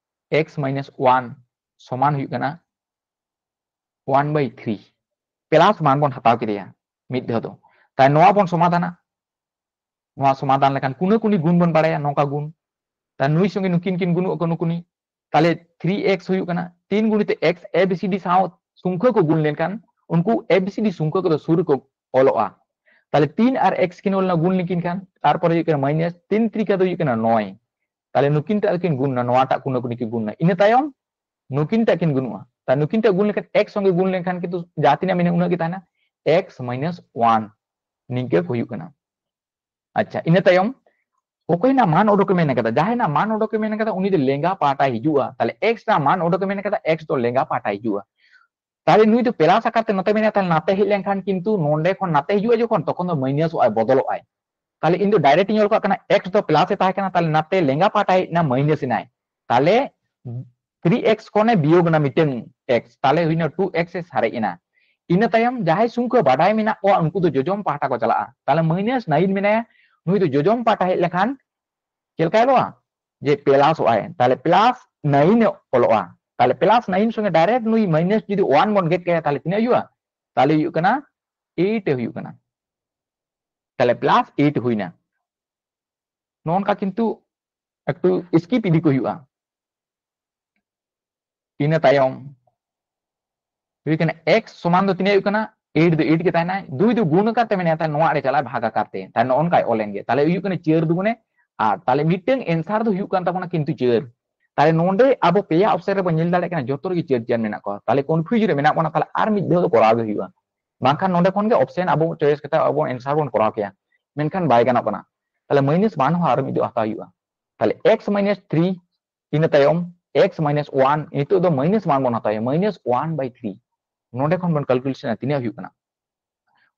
x ᱢᱟᱭᱱᱟᱥ ᱳᱣᱟᱱ ᱥᱚᱢᱟᱱ ᱦᱩᱭᱩᱜ ᱠᱟᱱᱟ ᱳᱣᱟᱱ ᱵᱟᱭ ᱛᱷᱨᱤ᱾ ᱯᱞᱟᱥ ᱢᱟᱱ ᱵᱚᱱ ᱦᱟᱛᱟᱣ ᱠᱮᱫᱮᱭᱟ ᱢᱤᱫ ᱫᱷᱟᱣ ᱫᱚ᱾ ᱛᱟᱦᱞᱮ ᱱᱚᱣᱟ ᱵᱚᱱ ᱥᱚᱢᱟᱫᱷᱟᱱᱟ᱾ ᱱᱚᱣᱟ ᱥᱚᱢᱟᱫᱷᱟᱱ ᱞᱮᱠᱷᱟᱱ ᱠᱩᱱᱟᱹ ᱠᱩᱱᱤ ᱜᱩᱱ ᱵᱚᱱ ᱵᱟᱲᱟᱭᱟ, ᱱᱚᱝᱠᱟ ᱜᱩᱱ᱾ ᱛᱟᱦᱞᱮ ᱱᱩᱭ ᱥᱚᱸᱜᱮ ᱱᱩᱠᱤᱱ ᱠᱤᱱ ᱜᱩᱱᱩᱜ ᱟᱠᱚ ᱱᱩᱠᱩᱱᱤ᱾ ᱛᱟᱦᱞᱮ ᱛᱷᱨᱤ ᱮᱠᱥ ᱦᱩᱭᱩᱜ ᱠᱟᱱᱟ ᱛᱤᱱ ᱜᱩᱱᱤᱛᱮ ᱮᱠᱥ, ᱮ ᱵᱤ ᱥᱤ ᱰᱤ ᱥᱟᱶ ᱥᱚᱝᱠᱷᱟ ᱠᱚ ᱜᱩᱱ ᱞᱮᱱᱠᱷᱟᱱ ᱩᱱᱠᱩ ᱮ ᱵᱤ ᱥᱤ ᱰᱤ ᱥᱚᱝᱠᱷᱟ ᱠᱚᱫᱚ ᱥᱩᱨ ᱨᱮᱠᱚ ᱚᱞᱚᱜᱼᱟ᱾ ᱛᱟᱦᱞᱮ ᱛᱤᱱ ᱟᱨ ᱮᱠᱥ ᱠᱤᱱ ᱚᱞ ᱞᱮᱱᱟ ᱜᱩᱱ ᱞᱮᱠᱤᱱ ᱠᱷᱟᱱ, ᱛᱟᱨᱯᱚᱨᱮ ᱦᱩᱭᱩᱜ ᱠᱟᱱᱟ ᱢᱟᱭᱱᱟᱥ ᱛᱤᱱ ᱛᱨᱤᱠᱟ ᱫᱚ ᱦᱩᱭᱩᱜ ᱠᱟᱱᱟ ᱱᱚᱭ᱾ ᱛᱟᱦᱞᱮ ᱱᱩᱠᱤᱱ ᱴᱟᱜ ᱠᱤᱱ ᱜᱩᱱ ᱱᱟ, ᱱᱚᱣᱟᱴᱟᱜ ᱠᱩᱱᱟᱹ ᱠᱩᱱᱤ ᱠᱤᱱ ᱜᱩᱱ ᱱᱟ᱾ ᱤᱱᱟᱹ ᱛᱟᱭᱚᱢ ᱱᱩᱠᱤᱱ ᱴᱟᱜ ᱠᱤᱱ ᱜᱩᱱᱩᱜᱼᱟ᱾ ᱛᱟᱦᱞᱮ ᱱᱩᱠᱤᱱ ᱴᱟᱜ ᱜᱩᱱ ᱞᱮᱠᱷᱟᱱ ᱮᱠᱥ ᱥᱚᱸᱜᱮ ᱜᱩᱱ ᱞᱮᱱᱠᱷᱟᱱ ᱠᱤᱱᱛᱩ ᱡᱟᱦᱟᱸ ᱛᱤᱱᱟᱹᱜ ᱢᱮᱱᱟᱜᱼᱟ ᱩᱱᱟᱹᱜ ᱜᱮ ᱛᱟᱦᱮᱱᱟ, ᱮᱠᱥ ᱢᱟᱭᱱᱟᱥ ᱚᱣᱟᱱ᱾ ᱱᱤᱝᱠᱟᱹ ᱦᱩᱭᱩᱜ ᱠᱟᱱᱟ᱾ ᱟᱪᱪᱷᱟ, ᱤᱱᱟᱹ ᱛᱟᱭᱚᱢ ᱚᱠᱚᱭᱱᱟᱜ ᱢᱟᱱ ᱚᱰᱚᱠᱮ ᱢᱮᱱ ᱠᱟᱫᱟ, ᱡᱟᱦᱟᱸᱭᱱᱟᱜ ᱢᱟᱱ ᱚᱰᱚᱠᱮ ᱢᱮᱱ ᱠᱟᱫᱟ ᱩᱱᱤ ᱫᱚ ᱞᱮᱸᱜᱟ ᱯᱟᱦᱴᱟᱭ ᱦᱤᱡᱩᱜᱼᱟ᱾ ᱛᱟᱦᱞᱮ ᱮᱠᱥ ᱨᱮᱱᱟᱜ ᱢᱟᱱ ᱚᱰᱚᱠᱮ ᱢᱮᱱ ᱠᱟᱫᱟ, ᱮᱠᱥ ᱫᱚ ᱞᱮᱸᱜᱟ ᱯᱟᱦᱴᱟᱭ ᱦᱤᱡᱩᱜᱼᱟ᱾ ᱛᱟᱦᱞᱮ ᱱᱩᱭ ᱫᱚ ᱯᱞᱟᱥ ᱟᱠᱟᱨ ᱛᱮ ᱱᱚᱛᱮ ᱢᱮᱱᱟᱭᱟ, ᱛᱟᱦᱞᱮ ᱱᱟᱛᱮ ᱦᱮᱡ ᱞᱮᱱᱠᱷᱟᱱ ᱠᱤᱱᱛᱩ ᱱᱚᱸᱰᱮ ᱠᱷᱚᱱ ᱱᱟᱛᱮ ᱦᱤᱡᱩᱜᱼᱟ ᱡᱚᱠᱷᱚᱱ, ᱛᱚᱠᱷᱚᱱ ᱫᱚ ᱢᱟᱭᱱᱟᱥᱚᱜᱼᱟᱭ, ᱵᱚᱫᱚᱞᱚᱜᱼᱟᱭ᱾ ᱛᱟᱦᱞᱮ ᱤᱧ ᱫᱚ ᱰᱟᱭᱨᱮᱠᱴ ᱤᱧ ᱚᱞ ᱠᱟᱜ ᱠᱟᱱᱟ, ᱮᱠᱥ ᱫᱚ ᱯᱞᱟᱥ ᱮ ᱛᱟᱦᱮᱸ ᱠᱟᱱᱟ, ᱛᱟᱦᱞᱮ ᱱᱟᱛᱮ ᱞᱮᱸᱜᱟ ᱯᱟᱦᱴᱟ ᱦᱮᱡ ᱮᱱᱟ, ᱢᱟᱭᱱᱟᱥ ᱮᱱᱟᱭ᱾ ᱛᱟᱦᱞᱮ ᱛᱷᱨᱤ ᱮᱠᱥ ᱠᱷᱚᱱᱮ ᱵᱤᱭᱳᱜ ᱮᱱᱟ ᱢᱤᱫᱴᱟᱝ ᱮᱠᱥ, ᱛᱟᱦᱞᱮ ᱦᱩᱭᱱᱟ ᱴᱩ ᱮᱠᱥ ᱮ ᱥᱟᱨᱮᱡ ᱮᱱᱟ᱾ ᱤᱱᱟᱹ ᱛᱟᱭᱚᱢ ᱡᱟᱦᱟᱸᱭ ᱥᱚᱝᱠᱷᱟ ᱵᱟᱰᱟᱭ ᱢᱮᱱᱟᱜ ᱠᱚᱣᱟ ᱩᱱᱠᱩ ᱫᱚ ᱡᱚᱡᱚᱢ ᱯᱟᱦᱴᱟ ᱠᱚ ᱪᱟᱞᱟᱜᱼᱟ᱾ ᱛᱟᱦᱞᱮ ᱢᱟᱭᱱᱟᱥ ᱱᱟᱭᱤᱱ ᱢᱮᱱᱟᱭᱟ, ᱱᱩᱭ ᱫᱚ ᱡᱚᱡᱚᱢ ᱯᱟᱦᱴᱟ ᱦᱮᱡ ᱞᱮᱠᱷᱟᱱ ᱪᱮᱫ ᱞᱮᱠᱟᱭ ᱚᱞᱚᱜᱼᱟ? ᱡᱮ ᱯᱞᱟᱥ ᱚᱜᱼᱟᱭ, ᱛᱟᱦᱞᱮ ᱯᱞᱟᱥ ᱱᱟᱭᱤᱱ ᱮ ᱚᱞᱚᱜᱼᱟ᱾ ᱛᱟᱦᱞᱮ ᱯᱞᱟᱥ ᱱᱟᱭᱤᱱ ᱥᱚᱸᱜᱮ ᱰᱟᱭᱨᱮᱠᱴ ᱱᱩᱭ ᱢᱟᱭᱱᱟᱥ ᱡᱩᱫᱤ ᱚᱣᱟᱱ ᱵᱚᱱ ᱜᱮᱫ ᱠᱟᱭᱟ, ᱛᱟᱦᱞᱮ ᱛᱤᱱᱟᱹᱜ ᱦᱩᱭᱩᱜᱼᱟ? ᱛᱟᱦᱞᱮ ᱦᱩᱭᱩᱜ ᱠᱟᱱᱟ ᱮᱭᱤᱴ ᱮ ᱦᱩᱭᱩᱜ ᱠᱟᱱᱟ᱾ ᱛᱟᱦᱞᱮ ᱯᱞᱟᱥ ᱮᱭᱤᱴ ᱦᱩᱭᱱᱟ᱾ ᱱᱚᱜᱼᱚ ᱱᱚᱝᱠᱟ ᱠᱤᱱᱛᱩ ᱮᱠᱴᱩ ᱥᱠᱤᱯ ᱤᱫᱤ ᱠᱚ ᱦᱩᱭᱩᱜᱼᱟ᱾ ᱤᱱᱟᱹ ᱛᱟᱭᱚᱢ ᱦᱩᱭᱩᱜ ᱠᱟᱱᱟ ᱮᱠᱥ ᱥᱚᱢᱟᱱ ᱫᱚ ᱛᱤᱱᱟᱹᱜ ᱦᱩᱭᱩᱜ ᱠᱟᱱᱟ? ᱮᱭᱤᱴ ᱫᱚ ᱮᱭᱤᱴ ᱜᱮ ᱛᱟᱦᱮᱱᱟᱭ, ᱫᱩᱭ ᱫᱚ ᱜᱩᱱ ᱟᱠᱟᱨ ᱛᱮ ᱢᱮᱱᱟᱭᱟ, ᱛᱟᱦᱞᱮ ᱱᱚᱣᱟ ᱟᱲᱮ ᱪᱟᱞᱟᱜᱼᱟ ᱵᱷᱟᱜᱽ ᱟᱠᱟᱨ ᱛᱮ, ᱛᱟᱦᱞᱮ ᱱᱚᱜᱼᱚ ᱱᱚᱝᱠᱟᱭ ᱚᱞ ᱮᱱ ᱜᱮ᱾ ᱛᱟᱦᱞᱮ ᱦᱩᱭᱩᱜ ᱠᱟᱱᱟ ᱪᱟᱹᱨ ᱫᱩᱜᱩᱱᱮ ᱟᱴ, ᱛᱟᱦᱞᱮ ᱢᱤᱫᱴᱟᱝ ᱮᱱᱥᱟᱨ ᱫᱚ ᱦᱩᱭᱩᱜ ᱠᱟᱱ ᱛᱟᱵᱚᱱᱟ ᱠᱤᱱᱛᱩ ᱪᱟᱹᱨ᱾ ᱛᱟᱦᱞᱮ ᱱᱚᱰᱮ ᱟᱵᱚ ᱯᱮᱭᱟ ᱚᱯᱥᱮᱱ ᱨᱮᱵᱚᱱ ᱧᱮᱞ ᱫᱟᱲᱮᱭᱟᱜ ᱠᱟᱱᱟ ᱡᱚᱛᱚ ᱨᱮᱜᱮ ᱪᱟᱹᱨ ᱪᱟᱹᱨ ᱢᱮᱱᱟᱜ ᱠᱚᱣᱟ, ᱛᱟᱦᱞᱮ ᱠᱚᱱᱯᱷᱤᱭᱩᱡᱽ ᱨᱮ ᱢᱮᱱᱟᱜ ᱵᱚᱱᱟ, ᱛᱟᱦᱞᱮ ᱟᱨ ᱢᱤᱫ ᱫᱷᱟᱣ ᱫᱚ ᱠᱚᱨᱟᱣ ᱜᱮ ᱦᱩᱭᱩᱜᱼᱟ, ᱵᱟᱝᱠᱷᱟᱱ ᱱᱚᱰᱮ ᱠᱷᱚᱱ ᱜᱮ ᱚᱯᱥᱮᱱ ᱟᱵᱚ ᱪᱚᱭᱮᱥ ᱠᱟᱛᱮ ᱟᱵᱚ ᱮᱱᱥᱟᱨ ᱵᱚᱱ ᱠᱚᱨᱟᱣ ᱠᱮᱭᱟ, ᱢᱮᱱᱠᱷᱟᱱ ᱵᱟᱭ ᱜᱟᱱᱚᱜ ᱠᱟᱱᱟ᱾ ᱛᱟᱦᱞᱮ ᱢᱟᱭᱱᱟᱥ ᱢᱟᱱ ᱦᱚᱸ ᱟᱨ ᱢᱤᱫ ᱫᱷᱟᱣ ᱦᱟᱛᱟᱣ ᱦᱩᱭᱩᱜᱼᱟ᱾ ᱛᱟᱦᱞᱮ ᱮᱠᱥ ᱢᱟᱭᱱᱟᱥ ᱛᱷᱨᱤ, ᱤᱱᱟᱹ ᱛᱟᱭᱚᱢ ᱮᱠᱥ ᱢᱟᱭᱱᱟᱥ ᱚᱣᱟᱱ, ᱱᱤᱛᱚᱜ ᱫᱚ ᱢᱟᱭᱱᱟᱥ ᱢᱟᱱ ᱵᱚᱱ ᱦᱟᱛᱟᱣᱟ, ᱢᱟᱭᱱᱟᱥ ᱚᱣᱟᱱ ᱵᱟᱭ ᱛᱷᱨᱤ᱾ ᱱᱚᱰᱮ ᱠᱷᱚᱱ ᱵᱚᱱ ᱠᱟᱞᱠᱩᱞᱮᱥᱚᱱᱟ ᱛᱤᱱᱟᱹᱜ ᱦᱩᱭᱩᱜ ᱠᱟᱱᱟ᱾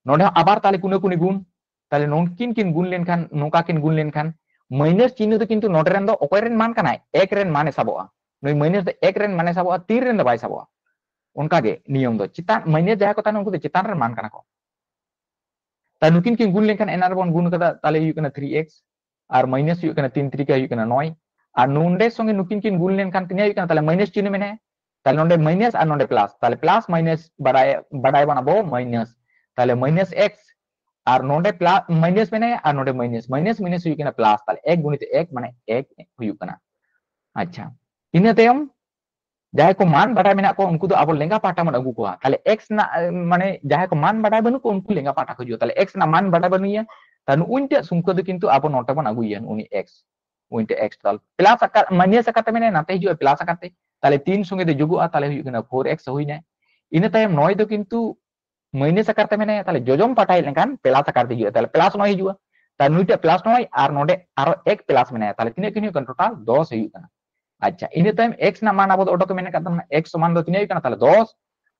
ᱱᱚᱰᱮ ᱦᱚᱸ ᱟᱵᱟᱨ ᱛᱟᱦᱞᱮ ᱠᱩᱱᱟᱹ ᱠᱩᱱᱤ ᱜᱩᱱ, ᱛᱟᱦᱞᱮ ᱱᱩᱠᱤᱱ ᱠᱤᱱ ᱜᱩᱱ ᱞᱮᱱᱠᱷᱟᱱ, ᱱᱚᱝᱠᱟ ᱠᱤᱱ ᱜᱩᱱ ᱞᱮᱱᱠᱷᱟᱱ ᱢᱟᱭᱱᱟᱥ ᱪᱤᱱᱦᱟᱹ ᱫᱚ ᱠᱤᱱᱛᱩ ᱱᱚᱰᱮ ᱨᱮᱱ ᱫᱚ ᱚᱠᱚᱭ ᱨᱮᱱ ᱢᱟᱱ ᱠᱟᱱᱟᱭ? ᱮᱠ ᱨᱮᱱ ᱢᱟᱱᱮ ᱥᱟᱵᱚᱜᱼᱟ᱾ ᱱᱩᱭ ᱢᱟᱭᱱᱟᱥ ᱫᱚ ᱮᱠ ᱨᱮᱱ ᱢᱟᱱᱮ ᱥᱟᱵᱚᱜᱼᱟ, ᱛᱤᱱ ᱨᱮᱱ ᱫᱚ ᱵᱟᱭ ᱥᱟᱵᱚᱜᱼᱟ᱾ ᱚᱱᱠᱟᱜᱮ ᱱᱤᱭᱚᱢ ᱫᱚ ᱪᱮᱛᱟᱱ ᱢᱟᱭᱱᱟᱥ ᱡᱟᱦᱟᱸᱭ ᱠᱚ ᱛᱟᱦᱮᱱᱟ ᱩᱱᱠᱩ ᱫᱚ ᱪᱮᱛᱟᱱ ᱨᱮᱱ ᱢᱟᱱ ᱠᱟᱱᱟ ᱠᱚ᱾ ᱛᱟᱦᱞᱮ ᱱᱩᱠᱤᱱ ᱠᱤᱱ ᱜᱩᱱ ᱞᱮᱱᱠᱷᱟᱱ ᱮᱱᱟᱱ ᱨᱮᱵᱚᱱ ᱜᱩᱱ ᱠᱟᱫᱟ, ᱛᱟᱦᱞᱮ ᱦᱩᱭᱩᱜ ᱠᱟᱱᱟ ᱛᱷᱨᱤ ᱮᱠᱥ ᱟᱨ ᱢᱟᱭᱱᱟᱥ ᱦᱩᱭᱩᱜ ᱠᱟᱱᱟ ᱛᱤᱱ ᱛᱨᱤᱠᱟ ᱦᱩᱭᱩᱜ ᱠᱟᱱᱟ ᱱᱚᱭ, ᱟᱨ ᱱᱚᱰᱮ ᱥᱚᱸᱜᱮ ᱱᱩᱠᱤᱱ ᱠᱤᱱ ᱜᱩᱱ ᱞᱮᱱᱠᱷᱟᱱ ᱛᱤᱱᱟᱹᱜ ᱦᱩᱭᱩᱜ ᱠᱟᱱᱟ? ᱛᱟᱦᱞᱮ ᱢᱟᱭᱱᱟᱥ ᱪᱤᱱᱦᱟᱹ ᱢᱮᱱᱟᱭᱟ, ᱛᱟᱦᱞᱮ ᱱᱚᱰᱮ ᱢᱟᱭᱱᱟᱥ ᱟᱨ ᱱᱚᱰᱮ ᱯᱞᱟᱥ, ᱛᱟᱦᱞᱮ ᱯᱞᱟᱥ ᱢᱟᱭᱱᱟᱥ ᱵᱟᱰᱟᱭ ᱵᱟᱰᱟᱭ ᱵᱚᱱ ᱟᱵᱚ ᱢᱟᱭᱱᱟᱥ, ᱛᱟᱦᱞᱮ ᱢᱟᱭᱱᱟᱥ ᱮᱠᱥ ᱟᱨ ᱱᱚᱰᱮ ᱯᱞᱟᱥ ᱢᱟᱭᱱᱟᱥ ᱢᱮᱱᱟᱭᱟ ᱟᱨ ᱱᱚᱰᱮ ᱢᱟᱭᱱᱟᱥ, ᱢᱟᱭᱱᱟᱥ ᱢᱟᱭᱱᱟᱥ ᱦᱩᱭᱩᱜ ᱠᱟᱱᱟ ᱯᱞᱟᱥ, ᱛᱟᱦᱞᱮ ᱮᱠ ᱜᱩᱱᱤᱛ ᱮᱠ ᱢᱟᱱᱮ ᱮᱠ ᱦᱩᱭᱩᱜ ᱠᱟᱱᱟ᱾ ᱟᱪᱪᱷᱟ, ᱤᱱᱟᱹ ᱛᱟᱭᱚᱢ ᱡᱟᱦᱟᱸᱭ ᱠᱚ ᱢᱟᱱ ᱵᱟᱰᱟᱭ ᱢᱮᱱᱟᱜ ᱠᱚᱣᱟ ᱩᱱᱠᱩ ᱫᱚ ᱟᱵᱚ ᱞᱮᱸᱜᱟ ᱯᱟᱦᱴᱟ ᱵᱚᱱ ᱟᱹᱜᱩ ᱠᱚᱣᱟ᱾ ᱛᱟᱦᱞᱮ ᱮᱠᱥ ᱨᱮᱱᱟᱜ ᱢᱟᱱᱮ ᱡᱟᱦᱟᱸᱭ ᱠᱚ ᱢᱟᱱ ᱵᱟᱰᱟᱭ ᱵᱟᱹᱱᱩᱜ ᱠᱚᱣᱟ ᱩᱱᱠᱩ ᱞᱮᱸᱜᱟ ᱯᱟᱦᱴᱟ ᱠᱚ ᱦᱤᱡᱩᱜᱼᱟ᱾ ᱛᱟᱦᱞᱮ ᱮᱠᱥ ᱨᱮᱱᱟᱜ ᱢᱟᱱ ᱵᱟᱰᱟᱭ ᱵᱟᱹᱱᱩᱜᱼᱟ, ᱛᱟᱦᱞᱮ ᱩᱱᱤ ᱴᱟᱜ ᱥᱚᱝᱠᱷᱟ ᱫᱚ ᱠᱤᱱᱛᱩ ᱟᱵᱚ ᱱᱚᱛᱮ ᱵᱚᱱ ᱟᱹᱜᱩᱭᱟ, ᱩᱱᱤ ᱮᱠᱥ ᱩᱱᱤ ᱴᱟᱜ ᱮᱠᱥ ᱛᱟᱦᱞᱮ ᱯᱞᱟᱥ ᱟᱠᱟᱨ ᱢᱟᱭᱱᱟᱥ ᱟᱠᱟᱨ ᱛᱮ ᱢᱮᱱᱟᱭᱟ, ᱱᱟᱛᱮ ᱦᱤᱡᱩᱜᱼᱟ ᱯᱞᱟᱥ ᱟᱠᱟᱨ ᱛᱮ, ᱛᱟᱦᱞᱮ ᱛᱤᱱ ᱥᱚᱸᱜᱮ ᱛᱮ ᱡᱳᱜᱚᱜᱼᱟ ᱛᱟᱦᱞᱮ ᱦᱩᱭᱩᱜ ᱠᱟᱱᱟ ᱯᱷᱳᱨ ᱮᱠᱥ ᱦᱩᱭᱱᱟ᱾ ᱤᱱᱟᱹ ᱛᱟᱭᱚᱢ ᱱᱚᱭ ᱫᱚ ᱠᱤᱱᱛᱩ ᱢᱟᱭᱱᱟᱥ ᱟᱠᱟᱨ ᱛᱮ ᱢᱮᱱᱟᱭᱟ, ᱛᱟᱦᱞᱮ ᱡᱚᱡᱚᱢ ᱯᱟᱦᱴᱟ ᱦᱮᱡ ᱞᱮᱱᱠᱷᱟᱱ ᱯᱞᱟᱥ ᱟᱠᱟᱨ ᱛᱮ ᱦᱤᱡᱩᱜᱼᱟ, ᱛᱟᱦᱞᱮ ᱯᱞᱟᱥ ᱱᱚᱭ ᱦᱤᱡᱩᱜᱼᱟ᱾ ᱛᱟᱦᱞᱮ ᱱᱩᱭᱴᱟᱜ ᱯᱞᱟᱥ ᱱᱚᱭ ᱟᱨ ᱱᱚᱰᱮ ᱟᱨᱚ ᱮᱠ ᱯᱞᱟᱥ ᱢᱮᱱᱟᱭᱟ, ᱛᱟᱦᱞᱮ ᱛᱤᱱᱟᱹᱜ ᱠᱤᱱ ᱦᱩᱭᱩᱜ ᱠᱟᱱᱟ? ᱴᱳᱴᱟᱞ ᱫᱚᱥ ᱦᱩᱭᱩᱜ ᱠᱟᱱᱟ᱾ ᱟᱪᱪᱷᱟ, ᱤᱱᱟᱹ ᱛᱟᱭᱚᱢ ᱮᱠᱥ ᱨᱮᱱᱟᱜ ᱢᱟᱱ ᱟᱵᱚ ᱫᱚ ᱚᱰᱚᱠ ᱢᱮᱱᱟᱜ ᱟᱠᱟᱫ ᱛᱟᱵᱚᱱᱟ, ᱮᱠᱥ ᱥᱚᱢᱟᱱ ᱫᱚ ᱛᱤᱱᱟᱹᱜ ᱦᱩᱭᱩᱜ ᱠᱟᱱᱟ? ᱛᱟᱦᱞᱮ ᱫᱚᱥ,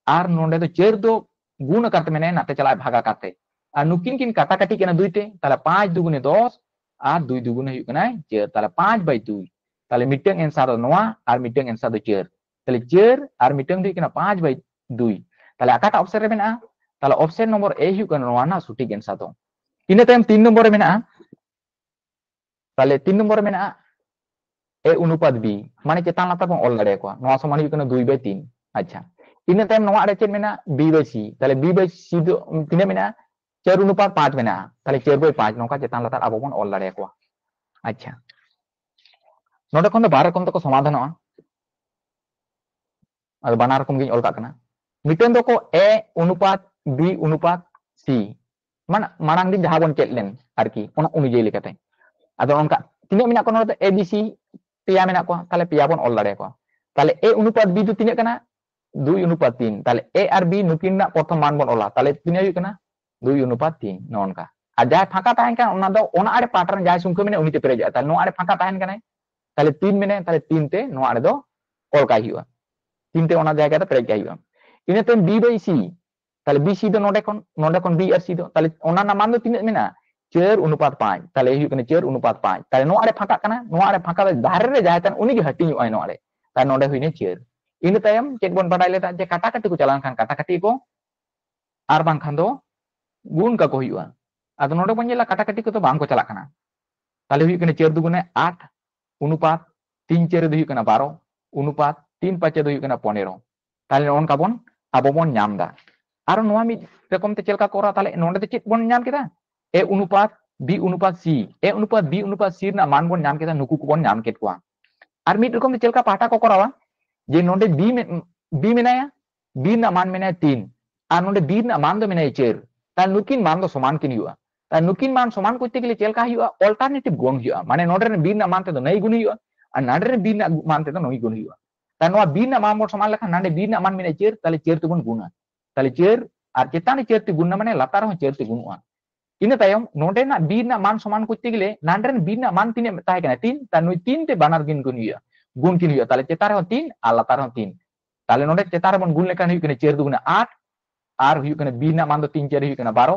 ᱟᱨ ᱱᱚᱰᱮ ᱫᱚ ᱪᱟᱹᱨ ᱫᱚ ᱜᱩᱱ ᱟᱠᱟᱨ ᱛᱮ ᱢᱮᱱᱟᱭᱟ, ᱱᱟᱛᱮ ᱪᱟᱞᱟᱜ ᱵᱷᱟᱜᱟ ᱠᱟᱨ ᱛᱮ, ᱟᱨ ᱱᱩᱠᱤᱱ ᱠᱤᱱ ᱠᱟᱴᱟ ᱠᱟᱴᱤ ᱠᱟᱱᱟ ᱫᱩᱭ ᱛᱮ, ᱛᱟᱦᱞᱮ ᱯᱟᱸᱪ ᱫᱩᱜᱩᱱᱮ ᱫᱚᱥ ᱟᱨ ᱫᱩᱭ ᱫᱩᱜᱩᱱᱮ ᱦᱩᱭᱩᱜ ᱠᱟᱱᱟᱭ ᱪᱟᱹᱨ, ᱛᱟᱦᱞᱮ ᱯᱟᱸᱪ ᱵᱟᱭ ᱫᱩᱭ, ᱛᱟᱦᱞᱮ ᱢᱤᱫᱴᱟᱝ ᱮᱱᱥᱟᱨ ᱫᱚ ᱱᱚᱣᱟ ᱟᱨ ᱢᱤᱫᱴᱟᱝ ᱮᱱᱥᱟᱨ ᱫᱚ ᱪᱟᱹᱨ, ᱛᱟᱦᱞᱮ ᱪᱟᱹᱨ ᱟᱨ ᱢᱤᱫᱴᱟᱝ ᱫᱚ ᱦᱩᱭᱩᱜ ᱠᱟᱱᱟ ᱯᱟᱸᱪ ᱵᱟᱭ ᱫᱩᱭ, ᱛᱟᱦᱞᱮ ᱚᱠᱟᱴᱟᱜ ᱚᱯᱥᱮᱱ ᱨᱮ ᱢᱮᱱᱟᱜᱼᱟ? ᱛᱟᱦᱞᱮ ᱚᱯᱥᱮᱱ ᱱᱚᱢᱵᱚᱨ ᱮ ᱦᱩᱭᱩᱜ ᱠᱟᱱᱟ ᱱᱚᱣᱟ ᱨᱮᱱᱟᱜ ᱥᱚᱴᱷᱤᱠ ᱮᱱᱥᱟᱨ ᱫᱚ᱾ ᱤᱱᱟᱹ ᱛᱟᱭᱚᱢ ᱛᱤᱱ ᱱᱚᱢᱵᱚᱨ ᱨᱮ ᱢᱮᱱᱟᱜᱼᱟ, ᱛᱟᱦᱞᱮ ᱛᱤᱱ ᱱᱚᱢᱵᱚᱨ ᱨᱮ ᱢᱮᱱᱟᱜᱼᱟ ᱮ ᱚᱱᱩᱯᱟᱛ ᱵᱤ, ᱢᱟᱱᱮ ᱪᱮᱛᱟᱱ ᱞᱟᱛᱟᱨ ᱵᱚᱱ ᱚᱞ ᱫᱟᱲᱮᱭᱟᱠᱚᱣᱟ, ᱱᱚᱣᱟ ᱥᱚᱢᱟᱱ ᱦᱩᱭᱩᱜ ᱠᱟᱱᱟ ᱫᱩᱭ ᱵᱟᱭ ᱛᱤᱱ᱾ ᱟᱪᱪᱷᱟ, ᱤᱱᱟᱹ ᱛᱟᱭᱚᱢ ᱱᱚᱣᱟ ᱨᱮ ᱪᱮᱫ ᱢᱮᱱᱟᱜᱼᱟ? ᱵᱤ ᱵᱟᱭ ᱥᱤ, ᱛᱟᱦᱞᱮ ᱵᱤ ᱵᱟᱭ ᱥᱤ ᱫᱚ ᱛᱤᱱᱟᱹᱜ ᱢᱮᱱᱟᱜᱼᱟ? ᱪᱟᱹᱨ ᱚᱱᱩᱯᱟᱛ ᱯᱟᱸᱪ ᱢᱮᱱᱟᱜᱼᱟ, ᱛᱟᱦᱞᱮ ᱪᱟᱹᱨ ᱵᱟᱭ ᱯᱟᱸᱪ, ᱱᱚᱝᱠᱟ ᱪᱮᱛᱟᱱ ᱞᱟᱛᱟᱨ ᱟᱵᱚ ᱵᱚᱱ ᱚᱞ ᱫᱟᱲᱮᱭᱟᱠᱚᱣᱟ᱾ ᱟᱪᱪᱷᱟ, ᱱᱚᱰᱮ ᱠᱷᱚᱱ ᱫᱚ ᱵᱟᱨ ᱨᱚᱠᱚᱢ ᱛᱮᱠᱚ ᱥᱚᱢᱟᱫᱷᱟᱱᱚᱜᱼᱟ᱾ ᱟᱫᱚ ᱵᱟᱱᱟᱨ ᱨᱚᱠᱚᱢ ᱜᱤᱧ ᱚᱞ ᱠᱟᱜ ᱠᱟᱱᱟ᱾ ᱢᱤᱫᱴᱮᱱ ᱫᱚᱠᱚ ᱮ ᱚᱱᱩᱯᱟᱛ ᱵᱤ ᱚᱱᱩᱯᱟᱛ ᱥᱤ, ᱢᱟᱱᱮ ᱢᱟᱲᱟᱝ ᱫᱤᱱ ᱡᱟᱦᱟᱸ ᱵᱚᱱ ᱪᱮᱫ ᱞᱮᱱ ᱟᱨᱠᱤ, ᱚᱱᱟ ᱚᱱᱩᱡᱟᱭᱤ ᱞᱮᱠᱟᱛᱮ᱾ ᱟᱫᱚ ᱚᱱᱠᱟ ᱛᱤᱱᱟᱹᱜ ᱢᱮᱱᱟᱜ ᱠᱚᱣᱟ ᱱᱚᱰᱮ ᱫᱚ? ᱮ ᱵᱤ ᱥᱤ ᱯᱮᱭᱟ ᱢᱮᱱᱟᱜ ᱠᱚᱣᱟ, ᱛᱟᱦᱞᱮ ᱯᱮᱭᱟ ᱵᱚᱱ ᱚᱞ ᱫᱟᱲᱮᱭᱟᱠᱚᱣᱟ᱾ ᱛᱟᱦᱞᱮ ᱮ ᱚᱱᱩᱯᱟᱛ ᱵᱤ ᱫᱚ ᱛᱤᱱᱟᱹᱜ ᱠᱟᱱᱟ? ᱫᱩᱭ ᱚᱱᱩᱯᱟᱛ ᱛᱤᱱ᱾ ᱛᱟᱦᱞᱮ ᱮ ᱟᱨ ᱵᱤ ᱱᱩᱠᱤᱱ ᱨᱮᱱᱟᱜ ᱯᱨᱚᱛᱷᱚᱢ ᱢᱟᱱ ᱵᱚᱱ ᱚᱞᱟ, ᱛᱟᱦᱞᱮ ᱛᱤᱱᱟᱹᱜ ᱦᱩᱭᱩᱜ ᱠᱟᱱᱟ? ᱫᱩᱭ ᱚᱱᱩᱯᱟᱛ ᱛᱤᱱ, ᱱᱚᱜᱼᱚ ᱱᱚᱝᱠᱟ᱾ ᱟᱨ ᱡᱟᱦᱟᱸᱭ ᱯᱷᱟᱸᱠᱟ ᱛᱟᱦᱮᱱ ᱠᱟᱱᱟ ᱚᱱᱟ ᱫᱚ ᱚᱱᱟ ᱟᱲᱮ ᱯᱟᱦᱴᱟ ᱨᱮ ᱡᱟᱦᱟᱸᱭ ᱥᱚᱝᱠᱷᱟ ᱢᱮᱱᱟᱭᱟ ᱩᱱᱤ ᱛᱮ ᱯᱮᱨᱮᱡᱚᱜᱼᱟ᱾ ᱛᱟᱦᱞᱮ ᱱᱚᱣᱟ ᱟᱲᱮ ᱯᱷᱟᱸᱠᱟ ᱛᱟᱦᱮᱱ ᱠᱟᱱᱟᱭ, ᱛᱟᱦᱞᱮ ᱛᱤᱱ ᱢᱮᱱᱟᱭᱟ, ᱛᱟᱦᱞᱮ ᱛᱤᱱ ᱛᱮ ᱱᱚᱣᱟ ᱟᱲᱮ ᱫᱚ ᱚᱞ ᱠᱟᱭ ᱦᱩᱭᱩᱜᱼᱟ, ᱛᱤᱱ ᱛᱮ ᱚᱱᱟ ᱡᱟᱭᱜᱟ ᱨᱮ ᱯᱮᱨᱮᱡ ᱠᱟᱭ ᱦᱩᱭᱩᱜᱼᱟ᱾ ᱤᱱᱟᱹ ᱛᱟᱭᱚᱢ ᱵᱤ ᱵᱟᱭ ᱥᱤ, ᱛᱟᱦᱞᱮ ᱵᱤ ᱥᱤ ᱫᱚ ᱱᱚᱰᱮ ᱠᱷᱚᱱ, ᱱᱚᱰᱮ ᱠᱷᱚᱱ ᱵᱤ ᱟᱨ ᱥᱤ ᱫᱚ, ᱛᱟᱦᱞᱮ ᱚᱱᱟ ᱨᱮᱱᱟᱜ ᱢᱟᱱ ᱫᱚ ᱛᱤᱱᱟᱹᱜ ᱢᱮᱱᱟᱜᱼᱟ? ᱪᱟᱹᱨ ᱚᱱᱩᱯᱟᱛ ᱯᱟᱸᱪ, ᱛᱟᱦᱞᱮ ᱦᱩᱭᱩᱜ ᱠᱟᱱᱟ ᱪᱟᱹᱨ ᱚᱱᱩᱯᱟᱛ ᱯᱟᱸᱪ᱾ ᱛᱟᱦᱞᱮ ᱱᱚᱣᱟ ᱟᱲᱮ ᱯᱷᱟᱸᱠᱟᱜ ᱠᱟᱱᱟ, ᱱᱚᱣᱟ ᱟᱲᱮ ᱯᱷᱟᱸᱠᱟ ᱫᱚ ᱫᱷᱟᱨᱮ ᱨᱮ ᱡᱟᱦᱟᱸᱭ ᱛᱟᱦᱮᱱ ᱩᱱᱤ ᱜᱮ ᱦᱟᱹᱴᱤᱧᱚᱜᱼᱟᱭ ᱱᱚᱣᱟ ᱟᱲᱮ, ᱛᱟᱦᱞᱮ ᱱᱚᱰᱮ ᱦᱩᱭᱱᱟ ᱪᱟᱹᱨ᱾ ᱤᱱᱟᱹ ᱛᱟᱭᱚᱢ ᱪᱮᱫ ᱵᱚᱱ ᱵᱟᱰᱟᱭ ᱞᱮᱫᱟ? ᱡᱮ ᱠᱟᱴᱟ ᱠᱟᱴᱤ ᱠᱚ ᱪᱟᱞᱟᱣ ᱞᱮᱱᱠᱷᱟᱱ ᱠᱟᱴᱟ ᱠᱟᱴᱤ ᱟᱠᱚ, ᱟᱨ ᱵᱟᱝᱠᱷᱟᱱ ᱫᱚ ᱜᱩᱱ ᱠᱟᱠᱚ ᱦᱩᱭᱩᱜᱼᱟ᱾ ᱟᱫᱚ ᱱᱚᱰᱮ ᱵᱚᱱ ᱧᱮᱞᱟ ᱠᱟᱴᱟ ᱠᱟᱴᱤ ᱠᱚᱫᱚ ᱵᱟᱝ ᱠᱚ ᱪᱟᱞᱟᱜ ᱠᱟᱱᱟ᱾ ᱛᱟᱦᱞᱮ ᱦᱩᱭᱩᱜ ᱠᱟᱱᱟ ᱪᱟᱹᱨ ᱫᱩᱜᱩᱱᱮ ᱟᱴ, ᱚᱱᱩᱯᱟᱛ ᱛᱤᱱ ᱪᱟᱹᱨ ᱫᱚ ᱦᱩᱭᱩᱜ ᱠᱟᱱᱟ ᱵᱟᱨᱚ, ᱚᱱᱩᱯᱟᱛ ᱛᱤᱱ ᱯᱟᱸᱪᱮ ᱫᱚ ᱦᱩᱭᱩᱜ ᱠᱟᱱᱟ ᱯᱚᱱᱮᱨᱚ᱾ ᱛᱟᱦᱞᱮ ᱱᱚᱜᱼᱚ ᱱᱚᱝᱠᱟ ᱵᱚᱱ ᱟᱵᱚ ᱵᱚᱱ ᱧᱟᱢ ᱮᱫᱟ᱾ ᱟᱨᱚ ᱱᱚᱣᱟ ᱢᱤᱫ ᱨᱚᱠᱚᱢ ᱛᱮ ᱪᱮᱫ ᱞᱮᱠᱟ ᱠᱚᱨᱟᱣ? ᱛᱟᱦᱞᱮ ᱱᱚᱰᱮ ᱫᱚ ᱪᱮᱫ ᱵᱚᱱ ᱧᱟᱢ ᱠᱮᱫᱟ? A ᱚᱱᱩᱯᱟᱛ B ᱚᱱᱩᱯᱟᱛ C, A ᱚᱱᱩᱯᱟᱛ B ᱚᱱᱩᱯᱟᱛ C ᱨᱮᱱᱟᱜ ᱢᱟᱱ ᱵᱚᱱ ᱧᱟᱢ ᱠᱮᱫᱟ, ᱱᱩᱠᱩ ᱠᱚᱵᱚᱱ ᱧᱟᱢ ᱠᱮᱫ ᱠᱚᱣᱟ᱾ ᱟᱨ ᱢᱤᱫ ᱨᱚᱠᱚᱢ ᱛᱮ ᱪᱮᱫ ᱞᱮᱠᱟ ᱯᱟᱦᱴᱟ ᱠᱚ ᱠᱚᱨᱟᱣᱟ, ᱡᱮ ᱱᱚᱰᱮ B ᱢᱮ-, B ᱢᱮᱱᱟᱭᱟ, B ᱨᱮᱱᱟᱜ ᱢᱟᱱ ᱢᱮᱱᱟᱭᱟ ᱛᱤᱱ, ᱟᱨ ᱱᱚᱰᱮ B ᱨᱮᱱᱟᱜ ᱢᱟᱱ ᱫᱚ ᱢᱮᱱᱟᱭᱟ ᱪᱟᱹᱨ᱾ ᱛᱟᱦᱞᱮ ᱱᱩᱠᱤᱱ ᱢᱟᱱ ᱫᱚ ᱥᱚᱢᱟᱱ ᱠᱤᱱ ᱦᱩᱭᱩᱜᱼᱟ᱾ ᱛᱟᱦᱞᱮ ᱱᱩᱠᱤᱱ ᱢᱟᱱ ᱥᱚᱢᱟᱱ ᱠᱚᱨᱛᱮ ᱜᱮᱞᱮ ᱪᱮᱫ ᱞᱮᱠᱟ ᱦᱩᱭᱩᱜᱼᱟ? Alternative ᱜᱩᱱ ᱦᱩᱭᱩᱜᱼᱟ᱾ ᱢᱟᱱᱮ ᱱᱚᱰᱮ ᱨᱮᱱ B ᱨᱮᱱᱟᱜ ᱢᱟᱱ ᱛᱮᱫᱚ ᱱᱟᱹᱭ ᱜᱩᱱ ᱦᱩᱭᱩᱜᱼᱟ, ᱟᱨ ᱱᱟᱰᱮ ᱨᱮᱱ B ᱨᱮᱱᱟᱜ ᱢᱟᱱ ᱛᱮᱫᱚ ᱱᱩᱭ ᱜᱩᱱ ᱦᱩᱭᱩᱜᱼᱟ᱾ ᱛᱟᱦᱞᱮ ᱱᱚᱣᱟ B ᱨᱮᱱᱟᱜ ᱢᱟᱱ ᱵᱚᱱ ᱥᱚᱢᱟᱱ ᱞᱮᱠᱷᱟᱱ ᱱᱟᱰᱮ B ᱨᱮᱱᱟᱜ ᱢᱟᱱ ᱢᱮᱱᱟᱜᱼᱟ ᱪᱟᱹᱨ, ᱛᱟᱦᱞᱮ ᱪᱟᱹᱨ ᱛᱮᱵᱚᱱ ᱜᱩᱱᱟ᱾ ᱛᱟᱦᱞᱮ ᱪᱟᱹᱨ, ᱟᱨ ᱪᱮᱛᱟᱱ ᱨᱮ ᱪᱟᱹᱨ ᱛᱮ ᱜᱩᱱ ᱱᱟ, ᱢᱟᱱᱮ ᱞᱟᱛᱟᱨ ᱨᱮᱦᱚᱸ ᱪᱟᱹᱨ ᱛᱮ ᱜᱩᱱᱚᱜᱼᱟ᱾ ᱤᱱᱟᱹ ᱛᱟᱭᱚᱢ ᱱᱚᱰᱮᱱᱟᱜ B ᱨᱮᱱᱟᱜ ᱢᱟᱱ ᱥᱚᱢᱟᱱ ᱠᱚᱨᱛᱮ ᱜᱮᱞᱮ ᱱᱟᱰᱮ ᱨᱮᱱ B ᱨᱮᱱᱟᱜ ᱢᱟᱱ ᱛᱤᱱᱟᱹᱜ ᱛᱟᱦᱮᱸ ᱠᱟᱱᱟ? ᱛᱤᱱ, ᱛᱟᱦᱞᱮ ᱱᱩᱭ ᱛᱤᱱ ᱛᱮ ᱵᱟᱱᱟᱨ ᱜᱤᱱ ᱜᱩᱱ ᱦᱩᱭᱩᱜᱼᱟ, ᱜᱩᱱ ᱠᱤᱱ ᱦᱩᱭᱩᱜᱼᱟ᱾ ᱛᱟᱦᱞᱮ ᱪᱮᱛᱟᱱ ᱨᱮᱦᱚᱸ ᱛᱤᱱ ᱟᱨ ᱞᱟᱛᱟᱨ ᱨᱮᱦᱚᱸ ᱛᱤᱱ᱾ ᱛᱟᱦᱞᱮ ᱱᱚᱰᱮ ᱪᱮᱛᱟᱱ ᱨᱮᱵᱚᱱ ᱜᱩᱱ ᱞᱮᱠᱷᱟᱱ ᱦᱩᱭᱩᱜ ᱠᱟᱱᱟ ᱪᱟᱹᱨ ᱫᱩᱜᱩᱱᱮ ᱟᱴ, ᱟᱨ ᱦᱩᱭᱩᱜ ᱠᱟᱱᱟ B ᱨᱮᱱᱟᱜ ᱢᱟᱱ ᱫᱚ ᱛᱤᱱ ᱪᱟᱹᱨ ᱦᱩᱭᱩᱜ ᱠᱟᱱᱟ ᱵᱟᱨᱚ,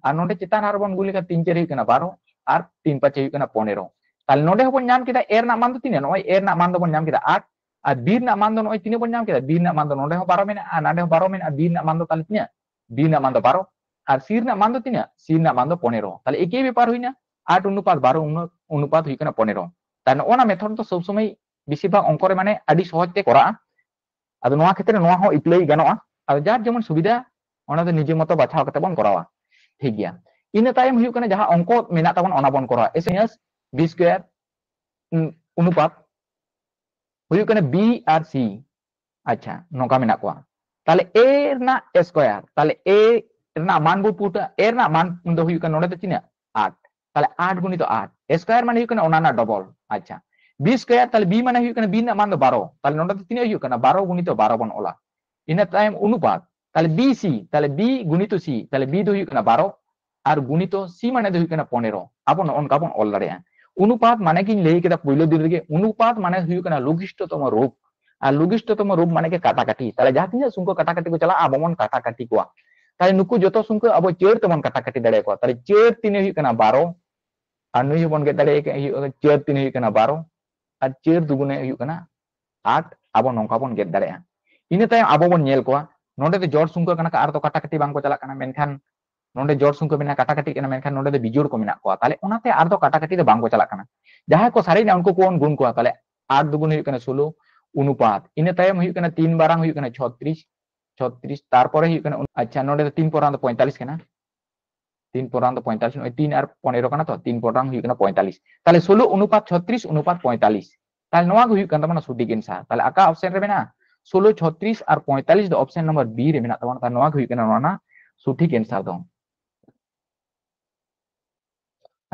ᱟᱨ ᱱᱚᱰᱮ ᱪᱮᱛᱟᱱ ᱨᱮ ᱟᱨᱵᱚᱱ ᱜᱩᱱ ᱞᱮᱠᱷᱟᱱ ᱛᱤᱱ ᱪᱟᱹᱨ ᱦᱩᱭᱩᱜ ᱠᱟᱱᱟ ᱵᱟᱨᱚ, ᱟᱨ ᱛᱤᱱ ᱯᱟᱸᱪᱮ ᱦᱩᱭᱩᱜ ᱠᱟᱱᱟ ᱯᱚᱱᱮᱨᱚ᱾ ᱛᱟᱦᱞᱮ ᱱᱚᱰᱮ ᱦᱚᱸᱵᱚᱱ ᱧᱟᱢ ᱠᱮᱫᱟ A ᱨᱮᱱᱟᱜ ᱢᱟᱱ ᱫᱚ ᱛᱤᱱᱟᱹᱜ? ᱱᱚᱜᱼᱚᱭ A ᱨᱮᱱᱟᱜ ᱢᱟᱱ ᱫᱚᱵᱚᱱ ᱧᱟᱢ ᱠᱮᱫᱟ ᱟᱴ, ᱟᱨ B ᱨᱮᱱᱟᱜ ᱢᱟᱱ ᱫᱚ ᱱᱚᱜᱼᱚᱭ ᱛᱤᱱᱟᱹᱜ ᱵᱚᱱ ᱧᱟᱢ ᱠᱮᱫᱟ? B ᱨᱮᱱᱟᱜ ᱢᱟᱱ ᱫᱚ ᱱᱚᱰᱮ ᱦᱚᱸ ᱵᱟᱨᱚ ᱢᱮᱱᱟᱜᱼᱟ, ᱟᱨ ᱱᱚᱰᱮ ᱦᱚᱸ ᱵᱟᱨᱚ ᱢᱮᱱᱟᱜᱼᱟ᱾ B ᱨᱮᱱᱟᱜ ᱢᱟᱱ ᱫᱚ ᱛᱟᱦᱞᱮ ᱛᱤᱱᱟᱹᱜ? B ᱨᱮᱱᱟᱜ ᱢᱟᱱ ᱫᱚ ᱵᱟᱨᱚ, ᱟᱨ C ᱨᱮᱱᱟᱜ ᱢᱟᱱ ᱫᱚ ᱯᱚᱱᱮᱨᱚ᱾ ᱛᱟᱦᱞᱮ ᱮᱠᱮᱭ ᱵᱮᱯᱟᱨ ᱦᱩᱭᱱᱟ, ᱟᱴ ᱚᱱᱩᱯᱟᱛ ᱵᱟᱨᱚ ᱚᱱᱩ-, ᱚᱱᱩᱯᱟᱛ ᱦᱩᱭᱩᱜ ᱠᱟᱱᱟ ᱯᱚᱱᱮᱨᱚ᱾ ᱛᱟᱦᱞᱮ ᱱᱚᱜᱼᱚ ᱱᱟ method ᱫᱚ ᱥᱚᱵ ᱥᱚᱢᱚᱭ ᱵᱮᱥᱤᱨ ᱵᱷᱟᱜᱽ ᱚᱝᱠᱚ ᱨᱮ ᱢᱟᱱᱮ ᱟᱹᱰᱤ ᱥᱚᱦᱚᱡ ᱛᱮ ᱠᱚᱨᱟᱜᱼᱟ᱾ ᱟᱫᱚ ᱱᱚᱣᱟ ᱠᱷᱮᱛᱨᱮ ᱱᱚᱣᱟ ᱦᱚᱸ apply ᱜᱟᱱᱚᱜᱼᱟ᱾ ᱟᱫᱚ ᱡᱟᱨ ᱡᱮᱢᱚᱱ ᱥᱩᱵᱤᱫᱷᱟ, ᱚᱱᱟ ᱫᱚ ᱱᱤᱡᱮ ᱢᱚᱛᱚ ᱵᱟᱪᱷᱟᱣ ᱠᱟᱛᱮ ᱵᱚᱱ ᱠᱚᱨᱟᱣᱟ᱾ ᱴᱷᱤᱠ ᱜᱮᱭᱟ, ᱤᱱᱟᱹ ᱛᱟᱭᱚᱢ ᱦᱩᱭᱩᱜ ᱠᱟᱱᱟ ᱡᱟᱦᱟᱸ ᱚᱝᱠᱚ ᱢᱮᱱᱟᱜ ᱛᱟᱵᱚᱱ, ᱚᱱᱟ ᱵᱚᱱ ᱠᱚᱨᱟᱣᱟ᱾ S minus B square, ᱩᱱ-, ᱚᱱᱩᱯᱟᱛ ᱦᱩᱭᱩᱜ ᱠᱟᱱᱟ B ᱟᱨ C᱾ ᱟᱪᱪᱷᱟ, ᱱᱚᱝᱠᱟ ᱢᱮᱱᱟᱜ ᱠᱚᱣᱟ᱾ ᱛᱟᱦᱞᱮ A ᱨᱮᱱᱟᱜ square, ᱛᱟᱦᱞᱮ A ᱨᱮᱱᱟᱜ ᱢᱟᱱ ᱵᱚ put ᱟ, A ᱨᱮᱱᱟᱜ ᱢᱟᱱ ᱫᱚ ᱦᱩᱭᱩᱜ ᱠᱟᱱᱟ ᱱᱚᱰᱮ ᱫᱚ ᱛᱤᱱᱟᱹᱜ? ᱟᱴ᱾ ᱛᱟᱦᱞᱮ ᱟᱴ ᱜᱩᱱᱤᱛᱚ ᱟᱴ, square ᱢᱟᱱᱮ ᱦᱩᱭᱩᱜ ᱠᱟᱱᱟ ᱚᱱᱟ ᱨᱮᱱᱟᱜ double᱾ ᱟᱪᱪᱷᱟ, B square, ᱛᱟᱦᱞᱮ B ᱢᱟᱱᱮ ᱦᱩᱭᱩᱜ ᱠᱟᱱᱟ B ᱨᱮᱱᱟᱜ ᱢᱟᱱ ᱫᱚ ᱵᱟᱨᱚ, ᱛᱟᱦᱞᱮ ᱱᱚᱰᱮ ᱫᱚ ᱛᱤᱱᱟᱹᱜ ᱦᱩᱭᱩᱜ ᱠᱟᱱᱟ? ᱵᱟᱨᱚ ᱜᱩᱱᱤᱛᱚ ᱵᱟᱨᱚ ᱵᱚᱱ ᱚᱞᱟ᱾ ᱤᱱᱟᱹ ᱛᱟᱭᱚᱢ ᱚᱱᱩᱯᱟᱛ, ᱛᱟᱦᱞᱮ B C, ᱛᱟᱦᱞᱮ B ᱜᱩᱱᱤᱛᱚ C, ᱛᱟᱦᱞᱮ B ᱫᱚ ᱦᱩᱭᱩᱜ ᱠᱟᱱᱟ ᱵᱟᱨᱚ, ᱟᱨ ᱜᱩᱱᱤᱛᱚ C ᱢᱟᱱᱮ ᱫᱚ ᱦᱩᱭᱩᱜ ᱠᱟᱱᱟ ᱯᱚᱱᱮᱨᱚ᱾ ᱟᱵᱚ ᱱᱚᱜᱼᱚ ᱱᱚᱝᱠᱟ ᱵᱚᱱ ᱚᱞ ᱫᱟᱲᱮᱭᱟᱜᱼᱟ᱾ ᱚᱱᱩᱯᱟᱛ ᱢᱟᱱᱮ ᱜᱤᱧ ᱞᱟᱹᱭ ᱠᱮᱫᱟ ᱯᱳᱭᱞᱳ ᱫᱤᱱ ᱨᱮᱜᱮ, ᱚᱱᱩᱯᱟᱛ ᱢᱟᱱᱮ ᱦᱩᱭᱩᱜ ᱠᱟᱱᱟ ᱞᱚᱜᱷᱤᱥᱴᱚᱛᱚᱢ ᱨᱩᱯ, ᱟᱨ ᱞᱚᱜᱷᱤᱥᱴᱚᱛᱚᱢ ᱨᱩᱯ ᱢᱟᱱᱮ ᱜᱮ ᱠᱟᱴᱟᱠᱟᱴᱤ᱾ ᱛᱟᱦᱞᱮ ᱡᱟᱦᱟᱸ ᱛᱤᱱᱟᱹᱜ ᱥᱚᱝᱠᱷᱟ ᱠᱟᱴᱟᱠᱟᱴᱤ ᱠᱚ ᱪᱟᱞᱟᱜᱼᱟ, ᱟᱵᱚ ᱵᱚᱱ ᱠᱟᱴᱟᱠᱟᱴᱤ ᱠᱚᱣᱟ᱾ ᱛᱟᱦᱞᱮ ᱱᱩᱠᱩ ᱡᱚᱛᱚ ᱥᱚᱝᱠᱷᱟ ᱟᱵᱚ ᱪᱟᱹᱨ ᱛᱮᱵᱚᱱ ᱠᱟᱴᱟᱠᱟᱴᱤ ᱫᱟᱲᱮᱭᱟᱠᱚᱣᱟ᱾ ᱛᱟᱦᱞᱮ ᱪᱟᱹᱨ ᱛᱤᱱᱟᱹᱜ ᱦᱩᱭᱩᱜ ᱠᱟᱱᱟ? ᱵᱟᱨᱚ, ᱟᱨ ᱱᱩᱭ ᱦᱚᱸᱵᱚᱱ ᱜᱮᱫ ᱫᱟᱲᱮᱭᱟᱜᱼᱟ, ᱦᱩᱭᱩᱜ ᱠᱟᱱᱟ ᱪᱟᱹᱨ ᱛᱤᱱᱟᱹᱜ ᱦᱩᱭᱩᱜ ᱠᱟᱱᱟ? ᱵᱟᱨᱚ, ᱟᱨ ᱪᱟᱹᱨ ᱫᱩᱜᱩᱱᱮ ᱦᱩᱭᱩᱜ ᱠᱟᱱᱟ ᱟᱴ᱾ ᱟᱵᱚ ᱱᱚᱝᱠᱟ ᱵᱚᱱ ᱜᱮᱫ ᱫᱟᱲᱮᱭᱟᱜᱼᱟ᱾ ᱤᱱᱟᱹ ᱛᱟᱭᱚᱢ ᱟᱵᱚ ᱵᱚᱱ ᱧᱮᱞ ᱠᱚᱣᱟ, ᱱᱚᱰᱮ ᱫᱚ ᱡᱚᱲ ᱥᱚᱝᱠᱷᱟ ᱠᱟᱱᱟ ᱠᱚ, ᱟᱨ ᱫᱚ ᱠᱟᱴᱟᱠᱟᱴᱤ ᱵᱟᱝ ᱠᱚ ᱪᱟᱞᱟᱜ ᱠᱟᱱᱟ, ᱢᱮᱱᱠᱷᱟᱱ ᱱᱚᱰᱮ ᱡᱚᱲ ᱥᱚᱝᱠᱷᱟ ᱢᱮᱱᱟᱜᱼᱟ, ᱠᱟᱴᱟᱠᱟᱴᱤ ᱠᱟᱱᱟ, ᱢᱮᱱᱠᱷᱟᱱ ᱱᱚᱰᱮ ᱫᱚ ᱵᱤᱡᱳᱲ ᱠᱚ ᱢᱮᱱᱟᱜ ᱠᱚᱣᱟ᱾ ᱛᱟᱦᱞᱮ ᱚᱱᱟᱛᱮ ᱟᱨ ᱫᱚ ᱠᱟᱴᱟᱠᱟᱴᱤ ᱫᱚ ᱵᱟᱝ ᱠᱚ ᱪᱟᱞᱟᱜ ᱠᱟᱱᱟ᱾ ᱡᱟᱦᱟᱸᱭ ᱠᱚ ᱥᱟᱨᱮᱡ ᱮᱱᱟ ᱩᱱᱠᱩ ᱠᱚᱵᱚᱱ ᱜᱩᱱ ᱠᱚᱣᱟ᱾ ᱛᱟᱦᱞᱮ ᱟᱴ ᱫᱩᱜᱩᱱ ᱦᱩᱭᱩᱜ ᱠᱟᱱᱟ ᱥᱳᱞᱳ, ᱚᱱᱩᱯᱟᱛ, ᱤᱱᱟᱹ ᱛᱟᱭᱚᱢ ᱦᱩᱭᱩᱜ ᱠᱟᱱᱟ ᱛᱤᱱ ᱵᱟᱨᱟᱝ ᱦᱩᱭᱩᱜ ᱠᱟᱱᱟ ᱪᱷᱚᱛᱨᱤᱥ, ᱪᱷᱚᱛᱨᱤᱥ, ᱛᱟᱨᱯᱚᱨᱮ ᱦᱩᱭᱩᱜ ᱠᱟᱱᱟ ᱚᱱᱩ-, ᱟᱪᱪᱷᱟ, ᱱᱚᱰᱮ ᱫᱚ ᱛᱤᱱ ᱯᱚᱨᱟᱝ ᱫᱚ ᱯᱚᱸᱭᱛᱟᱞᱞᱤᱥ ᱠᱟᱱᱟ, ᱛᱤᱱ ᱯᱚᱨᱟᱝ ᱫᱚ ᱯᱚᱸᱭᱛᱟᱞᱞᱤᱥ, ᱱᱚᱜᱼᱚᱭ ᱛᱤᱱ ᱟᱨ ᱯᱚᱱᱮᱨᱚ ᱠᱟᱱᱟ ᱛᱚ, ᱛᱤᱱ ᱯᱚᱨᱟᱝ ᱦᱩᱭᱩᱜ ᱠᱟᱱᱟ ᱯᱚᱸᱭᱛᱟᱞᱞᱤᱥ᱾ ᱛᱟᱦᱚᱞᱮ ᱥᱳᱞᱳ ᱚᱱᱩᱯᱟᱛ ᱪᱷᱚᱛᱨᱤᱥ ᱚᱱᱩᱯᱟᱛ ᱯᱚᱸᱭᱛᱟᱞᱞᱤᱥ, ᱛᱟᱦᱚᱞᱮ ᱱᱚᱣᱟ ᱜᱮ ᱦᱩᱭᱩᱜ ᱠᱟᱱ ᱛᱟᱵᱚᱱᱟ ᱥᱚᱴᱷᱤᱠ answer᱾ ᱛᱟᱦᱚᱞᱮ ᱟᱠᱟ option ᱨᱮ ᱢᱮᱱᱟᱜᱼᱟ? ᱥᱳᱞᱳ, ᱪᱷᱚᱛᱨᱤᱥ ᱟᱨ ᱯᱚᱸᱭᱛᱟᱞᱞᱤᱥ ᱫᱚ option number B ᱨᱮ ᱢᱮᱱᱟᱜ ᱛᱟᱵᱚᱱᱟ᱾ ᱛᱟᱦᱚᱞᱮ ᱱᱚᱣᱟ ᱜᱮ ᱦᱩᱭᱩᱜ ᱠᱟᱱᱟ ᱱᱚᱣᱟ ᱨᱮᱱᱟᱜ ᱥᱚᱴᱷᱤᱠ answer ᱫᱚ᱾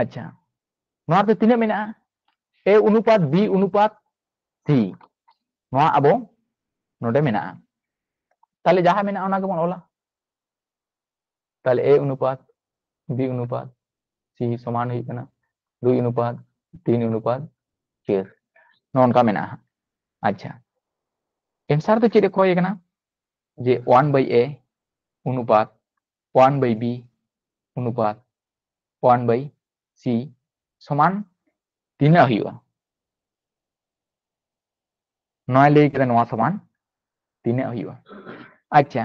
ᱟᱪᱪᱷᱟ, ᱱᱚᱣᱟ ᱨᱮ ᱛᱤᱱᱟᱹᱜ ᱢᱮᱱᱟᱜᱼᱟ? A ᱚᱱᱩᱯᱟᱛ, B ᱚᱱᱩᱯᱟᱛ, C, ᱱᱚᱣᱟ ᱟᱵᱚ ᱱᱚᱰᱮ ᱢᱮᱱᱟᱜᱼᱟ᱾ ᱛᱟᱦᱚᱞᱮ ᱡᱟᱦᱟᱸ ᱢᱮᱱᱟᱜᱼᱟ ᱚᱱᱟ ᱜᱮᱵᱚᱱ ᱚᱞᱟ᱾ ᱛᱟᱦᱚᱞᱮ A ᱚᱱᱩᱯᱟᱛ, B ᱚᱱᱩᱯᱟᱛ, C ᱥᱚᱢᱟᱱ ᱦᱩᱭᱩᱜ ᱠᱟᱱᱟ ᱫᱩᱭ ᱚᱱᱩᱯᱟᱛ ᱛᱤᱱ ᱚᱱᱩᱯᱟᱛ ᱪᱟᱨ, ᱱᱚᱜᱼᱚ ᱱᱚᱝᱠᱟ ᱢᱮᱱᱟᱜᱼᱟ᱾ ᱟᱪᱪᱷᱟ, answer ᱫᱚ ᱪᱮᱫ ᱮ ᱠᱚᱭ ᱠᱟᱱᱟ? ᱡᱮ one by A ᱚᱱᱩᱯᱟᱛ one by B ᱚᱱᱩᱯᱟᱛ one by C ᱥᱚᱢᱟᱱ ᱛᱤᱱᱟᱹᱜ ᱦᱩᱭᱩᱜᱼᱟ? ᱱᱚᱣᱟᱭ ᱞᱟᱹᱭ ᱠᱮᱫᱟ ᱱᱚᱣᱟ ᱥᱚᱢᱟᱱ ᱛᱤᱱᱟᱹᱜ ᱦᱩᱭᱩᱜᱼᱟ᱾ ᱟᱪᱪᱷᱟ,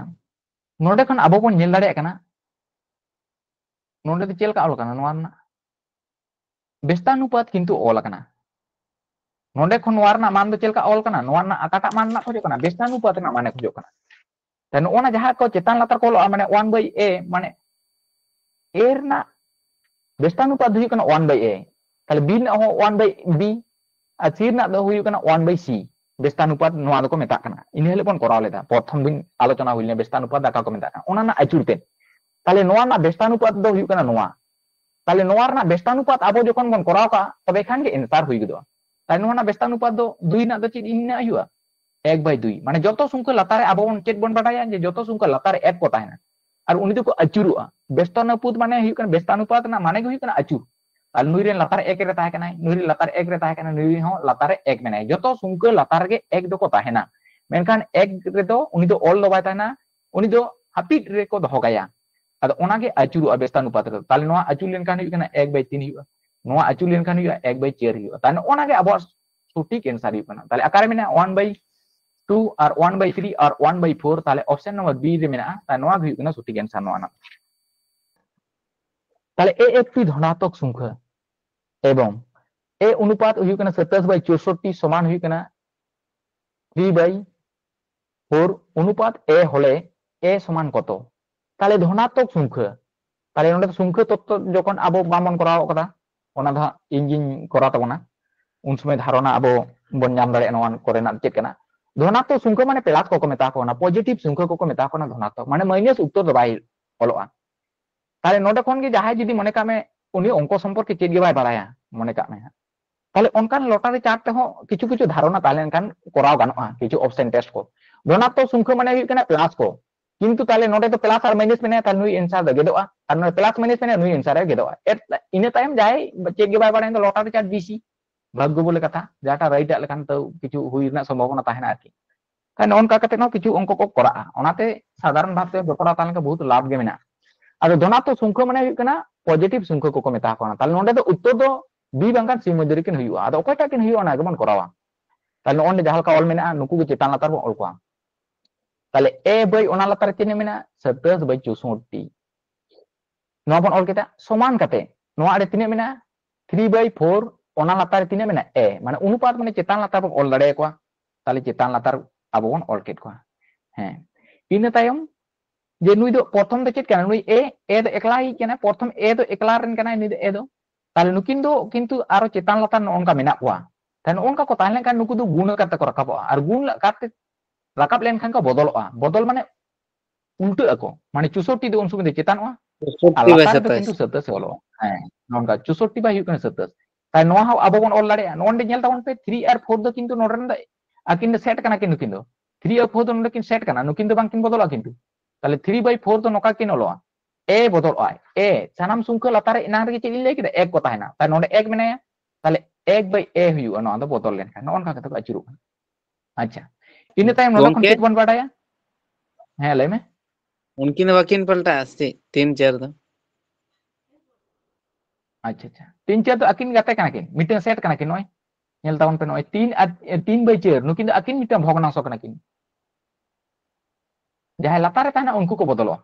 ᱱᱚᱰᱮ ᱠᱷᱚᱱ ᱟᱵᱚ ᱵᱚᱱ ᱧᱮᱞ ᱫᱟᱲᱮᱭᱟᱜ ᱠᱟᱱᱟ, ᱱᱚᱰᱮ ᱫᱚ ᱪᱮᱫ ᱞᱮᱠᱟ ᱚᱞ ᱠᱟᱱᱟ? ᱱᱚᱣᱟ ᱨᱮᱱᱟᱜ ᱵᱮᱥᱛᱟᱱᱩᱯᱟᱛ ᱠᱤᱱᱛᱩ ᱚᱞ ᱟᱠᱟᱱᱟ᱾ ᱱᱚᱰᱮ ᱠᱷᱚᱱ ᱱᱚᱣᱟ ᱨᱮᱱᱟᱜ ᱢᱟᱱ ᱫᱚ ᱪᱮᱫ ᱞᱮᱠᱟ ᱚᱞ ᱠᱟᱱᱟ? ᱱᱚᱣᱟ ᱨᱮᱱᱟᱜ ᱚᱠᱟᱴᱟᱜ ᱢᱟᱱ ᱨᱮᱱᱟᱜ ᱠᱷᱚᱡᱚᱜ ᱠᱟᱱᱟ? ᱵᱮᱥᱛᱟᱱᱩᱯᱟᱛ ᱨᱮᱱᱟᱜ ᱢᱟᱱᱮ ᱠᱷᱚᱡᱚᱜ ᱠᱟᱱᱟ᱾ ᱛᱟᱦᱞᱮ ᱱᱚᱜᱼᱚ ᱱᱟ ᱡᱟᱦᱟᱸ ᱠᱚ ᱪᱮᱛᱟᱱ ᱞᱟᱛᱟᱨ ᱠᱚ ᱚᱞᱚᱜᱼᱟ, ᱢᱟᱱᱮ one by A, ᱢᱟᱱᱮ A ᱨᱮᱱᱟᱜ ᱵᱮᱥᱛᱟᱱᱩᱯᱟᱛ ᱫᱚ ᱦᱩᱭᱩᱜ ᱠᱟᱱᱟ one by A, ᱛᱟᱦᱞᱮ B ᱨᱮᱱᱟᱜ ᱦᱚᱸ one by B, R C ᱨᱮᱱᱟᱜ ᱫᱚ ᱦᱩᱭᱩᱜ ᱠᱟᱱᱟ one by C᱾ ᱵᱮᱥᱛᱟᱱᱩᱯᱟᱛ ᱱᱚᱣᱟ ᱫᱚᱠᱚ ᱢᱮᱛᱟᱜ ᱠᱟᱱᱟ᱾ ᱤᱱᱟᱹ ᱦᱤᱞᱳᱜ ᱵᱚᱱ ᱠᱚᱨᱟᱣ ᱞᱮᱫᱟ, ᱯᱨᱚᱛᱷᱚᱢ ᱫᱤᱱ ᱟᱞᱳᱪᱚᱱᱟ ᱦᱩᱭ ᱞᱮᱱᱟ, ᱵᱮᱥᱛᱟᱱᱩᱯᱟᱛ ᱫᱚ ᱚᱠᱟ ᱠᱚ ᱢᱮᱛᱟᱜ ᱠᱟᱱᱟ, ᱚᱱᱟ ᱨᱮᱱᱟᱜ ᱟᱹᱪᱩᱨ ᱛᱮ᱾ ᱛᱟᱦᱞᱮ ᱱᱚᱣᱟ ᱨᱮᱱᱟᱜ ᱵᱮᱥᱛᱟᱱᱩᱯᱟᱛ ᱫᱚ ᱦᱩᱭᱩᱜ ᱠᱟᱱᱟ ᱱᱚᱣᱟ᱾ ᱛᱟᱦᱞᱮ ᱱᱚᱣᱟ ᱨᱮᱱᱟᱜ ᱵᱮᱥᱛᱟᱱᱩᱯᱟᱛ ᱟᱵᱚ ᱡᱚᱠᱷᱚᱱ ᱵᱚᱱ ᱠᱚᱨᱟᱣ ᱠᱟᱜᱼᱟ, ᱛᱚᱵᱮ ᱠᱷᱟᱱ ᱜᱮ answer ᱦᱩᱭ ᱜᱚᱫᱚᱜᱼᱟ᱾ ᱛᱟᱦᱞᱮ ᱱᱚᱣᱟ ᱨᱮᱱᱟᱜ ᱵᱮᱥᱛᱟᱱᱩᱯᱟᱛ ᱫᱚ ᱫᱩᱭ ᱨᱮᱱᱟᱜ ᱫᱚ ᱪᱮᱫ ᱤᱧ ᱢᱮᱱᱟᱜ ᱦᱩᱭᱩᱜᱼᱟ? ᱮᱠ by ᱫᱩᱭ᱾ ᱢᱟᱱᱮ ᱡᱚᱛᱚ ᱥᱚᱝᱠᱷᱟ ᱞᱟᱛᱟᱨ ᱨᱮ ᱟᱵᱚ ᱵᱚᱱ ᱪᱮᱫ ᱵᱚᱱ ᱵᱟᱰᱟᱭᱟ? ᱡᱮ ᱡᱚᱛᱚ ᱥᱚᱝᱠᱷᱟ ᱞᱟᱛᱟᱨ ᱨᱮ ᱮᱠ ᱠᱚ ᱛᱟᱦᱮᱱᱟ, ᱟᱨ ᱩᱱᱤ ᱫᱚᱠᱚ ᱟᱹᱪᱩᱨᱚᱜᱼᱟ᱾ ᱵᱮᱥᱛᱟᱱᱩᱯᱟᱛ ᱢᱟᱱᱮ ᱦᱩᱭᱩᱜ ᱠᱟᱱᱟ, ᱵᱮᱥᱛᱟᱱᱩᱯᱟᱛ ᱨᱮᱱᱟᱜ ᱢᱟᱱᱮ ᱜᱮ ᱦᱩᱭᱩᱜ ᱠᱟᱱᱟ ᱟᱹᱪᱩᱨ᱾ ᱟᱨ ᱱᱩᱭ ᱨᱮᱱ ᱞᱟᱛᱟᱨ ᱮᱠ ᱨᱮ ᱛᱟᱦᱮᱸ ᱠᱟᱱᱟᱭ, ᱱᱩᱭ ᱨᱮᱱ ᱞᱟᱛᱟᱨ ᱮᱠ ᱨᱮ ᱛᱟᱦᱮᱸ ᱠᱟᱱᱟᱭ, ᱱᱩᱭ ᱨᱮᱱ ᱦᱚᱸ ᱞᱟᱛᱟᱨ ᱨᱮ ᱮᱠ ᱢᱮᱱᱟᱭᱟ᱾ ᱡᱚᱛᱚ ᱥᱚᱝᱠᱷᱟ ᱞᱟᱛᱟᱨ ᱨᱮᱜᱮ ᱮᱠ ᱫᱚᱠᱚ ᱛᱟᱦᱮᱱᱟ, ᱢᱮᱱᱠᱷᱟᱱ ᱮᱠ ᱨᱮᱫᱚ ᱩᱱᱤ ᱫᱚ ᱚᱞ ᱫᱚ ᱵᱟᱭ ᱛᱟᱦᱮᱱᱟ, ᱩᱱᱤ ᱫᱚ ᱦᱟᱹᱯᱤᱫ ᱨᱮᱠᱚ ᱫᱚᱦᱚ ᱠᱟᱭᱟ᱾ ᱟᱫᱚ ᱚᱱᱟᱜᱮ ᱟᱹᱪᱩᱨᱚᱜᱼᱟ ᱵᱮᱥᱛᱟᱱᱩᱯᱟᱛ ᱨᱮᱫᱚ᱾ ᱛᱟᱦᱞᱮ ᱱᱚᱣᱟ ᱟᱹᱪᱩᱨ ᱞᱮᱱᱠᱷᱟᱱ ᱦᱩᱭᱩᱜ ᱠᱟᱱᱟ ᱮᱠ by ᱛᱤᱱ ᱦᱩᱭᱩᱜᱼᱟ, ᱱᱚᱣᱟ ᱟᱹᱪᱩᱨ ᱞᱮᱱᱠᱷᱟᱱ ᱦᱩᱭᱩᱜᱼᱟ ᱮᱠ by ᱪᱟᱨ ᱦᱩᱭᱩᱜᱼᱟ᱾ ᱛᱟᱦᱞᱮ ᱱᱚᱜᱼᱚ ᱱᱟ ᱜᱮ ᱟᱵᱚᱣᱟᱜ ᱥᱚᱴᱷᱤᱠ answer ᱦᱩᱭᱩᱜ ᱠᱟᱱᱟ᱾ ᱛᱟᱦᱞᱮ ᱚᱠᱟᱨᱮ ᱢᱮᱱᱟᱜᱼᱟ one by two R one by three R one by four? ᱛᱟᱦᱞᱮ option number B ᱨᱮ ᱢᱮᱱᱟᱜᱼᱟ᱾ ᱛᱟᱦᱞᱮ ᱱᱚᱣᱟ ᱜᱮ ᱦᱩᱭᱩᱜ ᱠᱟᱱᱟ ᱥᱚᱴᱷᱤᱠ answer ᱱᱚᱣᱟ ᱨᱮᱱᱟᱜ᱾ ᱛᱟᱦᱞᱮ A F P ᱫᱷᱚᱱᱟᱛᱢᱚᱠ ᱥᱚᱝᱠᱷᱟ ᱮᱵᱚᱝ A ᱚᱱᱩᱯᱟᱛ ᱦᱩᱭᱩᱜ ᱠᱟᱱᱟ ᱥᱟᱛᱟᱥ by ᱪᱳᱥᱚᱴᱴᱤ ᱥᱚᱢᱟᱱ ᱦᱩᱭᱩᱜ ᱠᱟᱱᱟ থ্রি বাই ফোর অনুপাত এ হলে এ সমান কত? তাহলে ধনাত্মক সংখ্যা, তাহলে ᱱᱚᱰᱮ ᱫᱚ ᱥᱚᱝᱠᱷᱭᱟ ᱛᱚᱛᱛᱚ ᱡᱚᱠᱷᱚᱱ ᱟᱵᱚ ᱵᱟᱵᱚᱱ ᱠᱚᱨᱟᱣ ᱠᱟᱫᱟ, ᱚᱱᱟ ᱫᱚ ᱦᱟᱸᱜ ᱤᱧ ᱜᱤᱧ ᱠᱚᱨᱟᱣ ᱛᱟᱵᱚᱱᱟ᱾ ᱩᱱ ᱥᱚᱢᱚᱭ ᱫᱷᱟᱨᱚᱱᱟ ᱟᱵᱚ ᱵᱚᱱ ᱧᱟᱢ ᱫᱟᱲᱮᱭᱟᱜᱼᱟ ᱱᱚᱣᱟ ᱠᱚᱨᱮᱱᱟᱜ ᱪᱮᱫ ᱠᱟᱱᱟ᱾ ᱫᱷᱚᱱᱟᱛᱢᱚᱠ ᱥᱚᱝᱠᱷᱭᱟ ᱢᱟᱱᱮ ᱯᱞᱟᱥ ᱠᱚᱠᱚ ᱢᱮᱛᱟ ᱠᱚ ᱠᱟᱱᱟ, ᱯᱚᱡᱤᱴᱤᱵᱷ ᱥᱚᱝᱠᱷᱭᱟ ᱠᱚᱠᱚ ᱢᱮᱛᱟ ᱠᱚ ᱠᱟᱱᱟ ᱫᱷᱚᱱᱟᱛᱢᱚᱠ, ᱢᱟᱱᱮ ᱢᱟᱭᱱᱟᱥ ᱩᱛᱛᱚᱨ ᱫᱚ ᱵᱟᱭ ᱚᱞᱚᱜᱼᱟ᱾ ᱛᱟᱦᱞᱮ ᱱᱚᱰᱮ ᱠᱷᱚᱱ ᱜᱮ ᱡᱟᱦᱟᱸᱭ ᱡᱩᱫᱤ ᱢᱚᱱᱮ ᱠᱟᱜ ᱢᱮ ᱩᱱᱤ ᱚᱝᱠᱚ ᱥᱚᱢᱯᱚᱨᱠᱮ ᱪᱮᱫ ᱜᱮ ᱵᱟᱭ ᱵᱟᱲᱟᱭᱟ, ᱢᱚᱱᱮ ᱠᱟᱜ ᱢᱮ ᱦᱟᱸᱜ, ᱛᱟᱦᱞᱮ ᱚᱱᱠᱟᱱ ᱞᱚᱴᱟᱨᱤ ᱪᱟᱨᱴ ᱛᱮᱦᱚᱸ ᱠᱤᱪᱷᱩ ᱠᱤᱪᱷᱩ ᱫᱷᱟᱨᱚᱱᱟ ᱛᱟᱦᱮᱸ ᱞᱮᱱᱠᱷᱟᱱ ᱠᱚᱨᱟᱣ ᱜᱟᱱᱚᱜᱼᱟ ᱠᱤᱪᱷᱩ ᱚᱯᱥᱮᱱ ᱴᱮᱥᱴ ᱠᱚ᱾ ᱫᱷᱚᱱᱟᱛᱢᱚᱠ ᱥᱚᱝᱠᱷᱭᱟ ᱢᱟᱱᱮ ᱦᱩᱭᱩᱜ ᱠᱟᱱᱟ ᱯᱞᱟᱥ ᱠᱚ, ᱠᱤᱱᱛᱩ ᱛᱟᱦᱞᱮ ᱱᱚᱰᱮ ᱫᱚ ᱯᱞᱟᱥ ᱟᱨ ᱢᱟᱭᱱᱟᱥ ᱢᱮᱱᱟᱭᱟ, ᱛᱟᱦᱞᱮ ᱱᱩᱭ ᱮᱱᱥᱟᱨ ᱫᱚ ᱜᱮᱫᱚᱜᱼᱟ, ᱟᱨ ᱱᱚᱰᱮ ᱯᱞᱟᱥ ᱢᱟᱭᱱᱟᱥ ᱢᱮᱱᱟᱭᱟ, ᱱᱩᱭ ᱮᱱᱥᱟᱨ ᱮ ᱜᱮᱫᱚᱜᱼᱟ᱾ ᱮᱛ-, ᱤᱱᱟᱹ ᱛᱟᱭᱚᱢ ᱡᱟᱦᱟᱸᱭ ᱪᱮᱫ ᱜᱮ ᱵᱟᱭ ᱵᱟᱲᱟᱭᱟ, ᱩᱱᱤ ᱫᱚ ᱞᱚᱴᱟᱨᱤ ᱪᱟᱨᱴ ᱵᱤᱥᱤ, ᱵᱷᱟᱜᱽᱜᱚ ᱵᱚᱞᱮ ᱠᱟᱛᱷᱟ, ᱡᱟᱦᱟᱸᱴᱟᱜ ᱨᱟᱭᱤᱴ ᱟᱜ ᱞᱮᱠᱷᱟᱱ ᱛᱟᱹᱣ ᱠᱤᱪᱷᱩ ᱦᱩᱭ ᱨᱮᱱᱟᱜ ᱥᱚᱢᱵᱷᱚᱵᱚᱱᱟ ᱛᱟᱦᱮᱱᱟ ᱟᱨᱠᱤ᱾ ᱠᱷᱟᱱ ᱱᱚᱜᱼᱚ ᱱᱚᱝᱠᱟ ᱠᱟᱛᱮ ᱦᱚᱸ ᱠᱤᱪᱷᱩ ᱚᱝᱠᱚ ᱠᱚ ᱠᱚᱨᱟᱜᱼᱟ᱾ ᱚᱱᱟᱛᱮ ᱥᱟᱫᱷᱟᱨᱚᱱ ᱵᱷᱟᱵᱛᱮ ᱡᱚᱯᱲᱟᱣ ᱛᱟᱦᱮᱸ ᱞᱮᱱᱠᱷᱟᱱ ᱵᱚᱦᱩᱛ ᱞᱟᱵᱷ ᱜᱮ ᱢᱮᱱᱟᱜᱼᱟ᱾ ᱟᱫᱚ ᱫᱷᱚᱱᱟᱛᱢᱚᱠ ᱥᱚᱝᱠᱷᱭᱟ ᱢᱟᱱᱮ ᱦᱩᱭᱩᱜ ᱠᱟᱱᱟ ᱯᱚᱡᱤᱴᱤᱵᱷ ᱥᱚᱝᱠᱷᱭᱟ ᱠᱚᱠᱚ ᱢᱮᱛᱟ ᱠᱚ ᱠᱟᱱᱟ᱾ ᱛᱟᱦᱞᱮ ᱱᱚᱰᱮ ᱫᱚ ᱩᱛᱛᱚᱨ ᱫᱚ ᱵᱤ ᱵᱟᱝᱠᱷᱟᱱ ᱥᱤ ᱢᱚᱫᱽᱫᱷᱮ ᱨᱮᱠᱤᱱ ᱦᱩᱭᱩᱜᱼᱟ᱾ ᱟᱫᱚ ᱚᱠᱚᱭᱴᱟᱜ ᱠᱤᱱ ᱦᱩᱭᱩᱜᱼᱟ ᱚᱱᱟ ᱜᱮᱵᱚᱱ ᱠᱚᱨᱟᱣᱟ᱾ ᱛᱟᱦᱞᱮ ᱱᱚᱜᱼᱚᱭ ᱱᱚᱰᱮ ᱡᱟᱦᱟᱸ ᱞᱮᱠᱟ ᱚᱞ ᱢᱮᱱᱟᱜᱼᱟ, ᱱᱩᱠᱩ ᱜᱮ ᱪᱮᱛᱟᱱ ᱞᱟᱛᱟᱨ ᱵᱚᱱ ᱚᱞ ᱠᱚᱣᱟ᱾ ᱛᱟᱦᱞᱮ ᱮ ᱵᱟᱭ ᱚᱱᱟ ᱞᱟᱛᱟᱨ ᱨᱮ ᱛᱤᱱᱟᱹᱜ ᱢᱮᱱᱟᱜᱼᱟ? ᱥᱟᱛᱟᱥ ᱵᱟᱭ ᱪᱳᱥᱳᱴᱴᱤ᱾ ᱱᱚᱣᱟ ᱵᱚᱱ ᱚᱞ ᱠᱮᱫᱟ᱾ ᱥᱚᱢᱟᱱ ᱠᱟᱛᱮ ᱱᱚᱣᱟ ᱟᱲᱮ ᱛᱤᱱᱟᱹᱜ ᱢᱮᱱᱟᱜᱼᱟ? ᱛᱷᱨᱤ ᱵᱟᱭ ᱯᱷᱳᱨ᱾ ᱚᱱᱟ ᱞᱟᱛᱟᱨ ᱨᱮ ᱛᱤᱱᱟᱹᱜ ᱢᱮᱱᱟᱜᱼᱟ? ᱮ, ᱢᱟᱱᱮ ᱚᱱᱩᱯᱟᱛ ᱢᱟᱱᱮ ᱪᱮᱛᱟᱱ ᱞᱟᱛᱟᱨ ᱵᱚᱱ ᱚᱞ ᱫᱟᱲᱮᱭᱟᱠᱚᱣᱟ᱾ ᱛᱟᱦᱞᱮ ᱪᱮᱛᱟᱱ ᱞᱟᱛᱟᱨ ᱟᱵᱚ ᱵᱚᱱ ᱚᱞ ᱠᱮᱫ ᱠᱚᱣᱟ᱾ ᱦᱮᱸ, ᱤᱱᱟᱹ ᱛᱟᱭᱚᱢ ᱡᱮ ᱱᱩᱭ ᱫᱚ ᱯᱨᱚᱛᱷᱚᱢ ᱫᱚ ᱪᱮᱫ ᱠᱟᱱᱟ? ᱱᱩᱭ ᱮ, ᱮ ᱫᱚ ᱮᱠᱞᱟ ᱦᱮᱡ ᱠᱟᱱᱟ, ᱯᱨᱚᱛᱷᱚᱢ ᱮ ᱫᱚ ᱮᱠᱞᱟ ᱨᱮᱱ ᱠᱟᱱᱟᱭ ᱱᱩᱭ ᱫᱚ ᱮ ᱫᱚ᱾ ᱛᱟᱦᱞᱮ ᱱᱩᱠᱤᱱ ᱫᱚ ᱠᱤᱱᱛᱩ ᱟᱨᱚ ᱪᱮᱛᱟᱱ ᱞᱟᱛᱟᱨ ᱱᱚᱜᱼᱚ ᱱᱚᱝᱠᱟ ᱢᱮᱱᱟᱜ ᱠᱚᱣᱟ᱾ ᱛᱟᱦᱞᱮ ᱱᱚᱜᱼᱚ ᱱᱚᱝᱠᱟ ᱠᱚ ᱛᱟᱦᱮᱸ ᱞᱮᱱᱠᱷᱟᱱ ᱱᱩᱠᱩ ᱫᱚ ᱜᱩᱱ ᱠᱟᱛᱮ ᱠᱚ ᱨᱟᱠᱟᱵᱚᱜᱼᱟ, ᱟᱨ ᱜᱩᱱ ᱠᱟᱛᱮ ᱨᱟᱠᱟᱵ ᱞᱮᱱᱠᱷᱟᱱ ᱠᱚ ᱵᱚᱫᱚᱞᱚᱜᱼᱟ᱾ ᱵᱚᱫᱚᱞ ᱢᱟᱱᱮ ᱩᱞᱴᱟᱹᱜ ᱟᱠᱚ, ᱢᱟᱱᱮ ᱪᱳᱥᱳᱴᱴᱤ ᱫᱚ ᱩᱱ ᱥᱚᱢᱚᱭ ᱫᱚ ᱪᱮᱛᱟᱱᱚᱜᱼᱟ, ᱟᱨ ᱪᱳᱥᱳᱴᱴᱤ ᱵᱟᱭ ᱞᱟᱛᱟᱨ ᱨᱮᱫᱚ ᱥᱟᱛᱟᱥ᱾ ᱠᱤᱱᱛᱩ ᱥᱟᱛᱟᱥ ᱮ ᱚᱞᱚᱜᱼᱟ᱾ ᱦᱮᱸ, ᱱᱚᱝᱠᱟ ᱪᱳᱥᱳᱴᱴᱤ ᱵᱟᱭ ᱦᱩᱭᱩᱜ ᱠᱟᱱᱟ ᱥᱟᱛᱟᱥ᱾ ᱛᱟᱦᱞᱮ ᱱᱚᱣᱟ ᱦᱚᱸ ᱟᱵᱚ ᱵᱚᱱ ᱚᱞ ᱫᱟᱲᱮᱭᱟᱜᱼᱟ᱾ ᱱᱚᱜᱼᱚᱭ ᱱᱚᱰᱮ ᱧᱮᱞ ᱛᱟᱵᱚᱱ ᱯᱮ, ᱛᱷᱨᱤ ᱟᱨ ᱯᱷᱳᱨ ᱫᱚ ᱠᱤᱱᱛᱩ ᱱᱚᱰᱮ ᱨᱮᱱ ᱫᱚ ᱟᱹᱠᱤᱱ ᱫᱚ ᱥᱮᱴ ᱠᱟᱱᱟ ᱠᱤᱱ, ᱱᱩᱠᱤᱱ ᱫᱚ ᱛᱷᱨᱤ ᱟᱨ ᱯᱷᱳᱨ ᱫᱚ ᱱᱚᱰᱮ ᱠᱤᱱ ᱥᱮᱴ ᱠᱟᱱᱟ, ᱱᱩᱠᱤᱱ ᱫᱚ ᱵᱟᱝᱠᱤᱱ ᱵᱚᱫᱚᱞᱚᱜᱼᱟ ᱠᱤᱱᱛᱩ᱾ ᱛᱟᱦᱞᱮ ᱛᱷᱨᱤ ᱵᱟᱭ ᱯᱷᱳᱨ ᱫᱚ ᱱᱚᱝᱠᱟ ᱠᱤᱱ ᱚᱞᱚᱜᱼᱟ, ᱮ ᱵᱚᱫᱚᱞᱚᱜᱼᱟᱭ, ᱮ ᱥᱟᱱᱟᱢ ᱥᱚᱝᱠᱷᱭᱟ ᱞᱟᱛᱟᱨ ᱨᱮ ᱮᱱᱟᱝ ᱨᱮᱜᱮ ᱪᱮᱫ ᱤᱧ ᱞᱟᱹᱭ ᱠᱮᱫᱟ? ᱮᱠ ᱠᱚ ᱛᱟᱦᱮᱱᱟ᱾ ᱛᱟᱦᱞᱮ ᱱᱚᱰᱮ ᱮᱠ ᱢᱮᱱᱟᱭᱟ, ᱛᱟᱦᱞᱮ ᱮᱠ ᱵᱟᱭ ᱮ ᱦᱩᱭᱩᱜᱼᱟ, ᱱᱚᱣᱟ ᱫᱚ ᱵᱚᱫᱚᱞ ᱞᱮᱱᱠᱷᱟᱱ ᱱᱚᱜᱼᱚ ᱱᱚᱝᱠᱟ ᱠᱟᱛᱮ ᱠᱚ ᱟᱹᱪᱩᱨᱚᱜ ᱠᱟᱱᱟ᱾ ᱟᱪᱪᱷᱟ, ᱤᱱᱟᱹ ᱛᱟᱭᱚᱢ ᱱᱚᱰᱮ ᱠᱷᱚᱱ ᱜᱚᱝᱠᱮ? ᱪᱮᱫ ᱵᱚᱱ ᱵᱟᱰᱟᱭᱟ? ᱦᱮᱸ, ᱞᱟᱹᱭ ᱢᱮ᱾ ᱩᱱᱠᱤᱱ ᱫᱚ ᱵᱟᱹᱠᱤᱱ ᱯᱟᱞᱴᱟᱜᱼᱟ ᱥᱮ ᱪᱮᱫ? ᱛᱤᱱ ᱪᱟᱨ ᱫᱚ? ᱟᱪᱪᱷᱟ, ᱟᱪᱪᱷᱟ, ᱛᱤᱱ ᱪᱟᱨ ᱫᱚ ᱟᱹᱠᱤᱱ ᱜᱟᱛᱮ ᱠᱟᱱᱟ ᱠᱤᱱ, ᱢᱤᱫᱴᱟᱝ ᱥᱮᱴ ᱠᱟᱱᱟ ᱠᱤᱱ᱾ ᱱᱚᱜᱼᱚᱭ ᱧᱮᱞ ᱛᱟᱵᱚᱱ ᱯᱮ, ᱱᱚᱜᱼᱚᱭ ᱛᱤᱱ ᱟᱨ, ᱮ, ᱛᱤᱱ ᱵᱟᱭ ᱪᱟᱨ, ᱱᱩᱠᱤᱱ ᱫᱚ ᱟᱹᱠᱤᱱ ᱢᱤᱫᱴᱟᱝ ᱵᱷᱚᱜᱽᱱᱟᱝᱥᱚ ᱠᱟᱱᱟ ᱠᱤᱱ᱾ ᱡᱟᱦᱟᱸᱭ ᱞᱟᱛᱟᱨ ᱨᱮ ᱛᱟᱦᱮᱱᱟ ᱩᱱᱠᱩ ᱠᱚ ᱵᱚᱫᱚᱞᱚᱜᱼᱟ᱾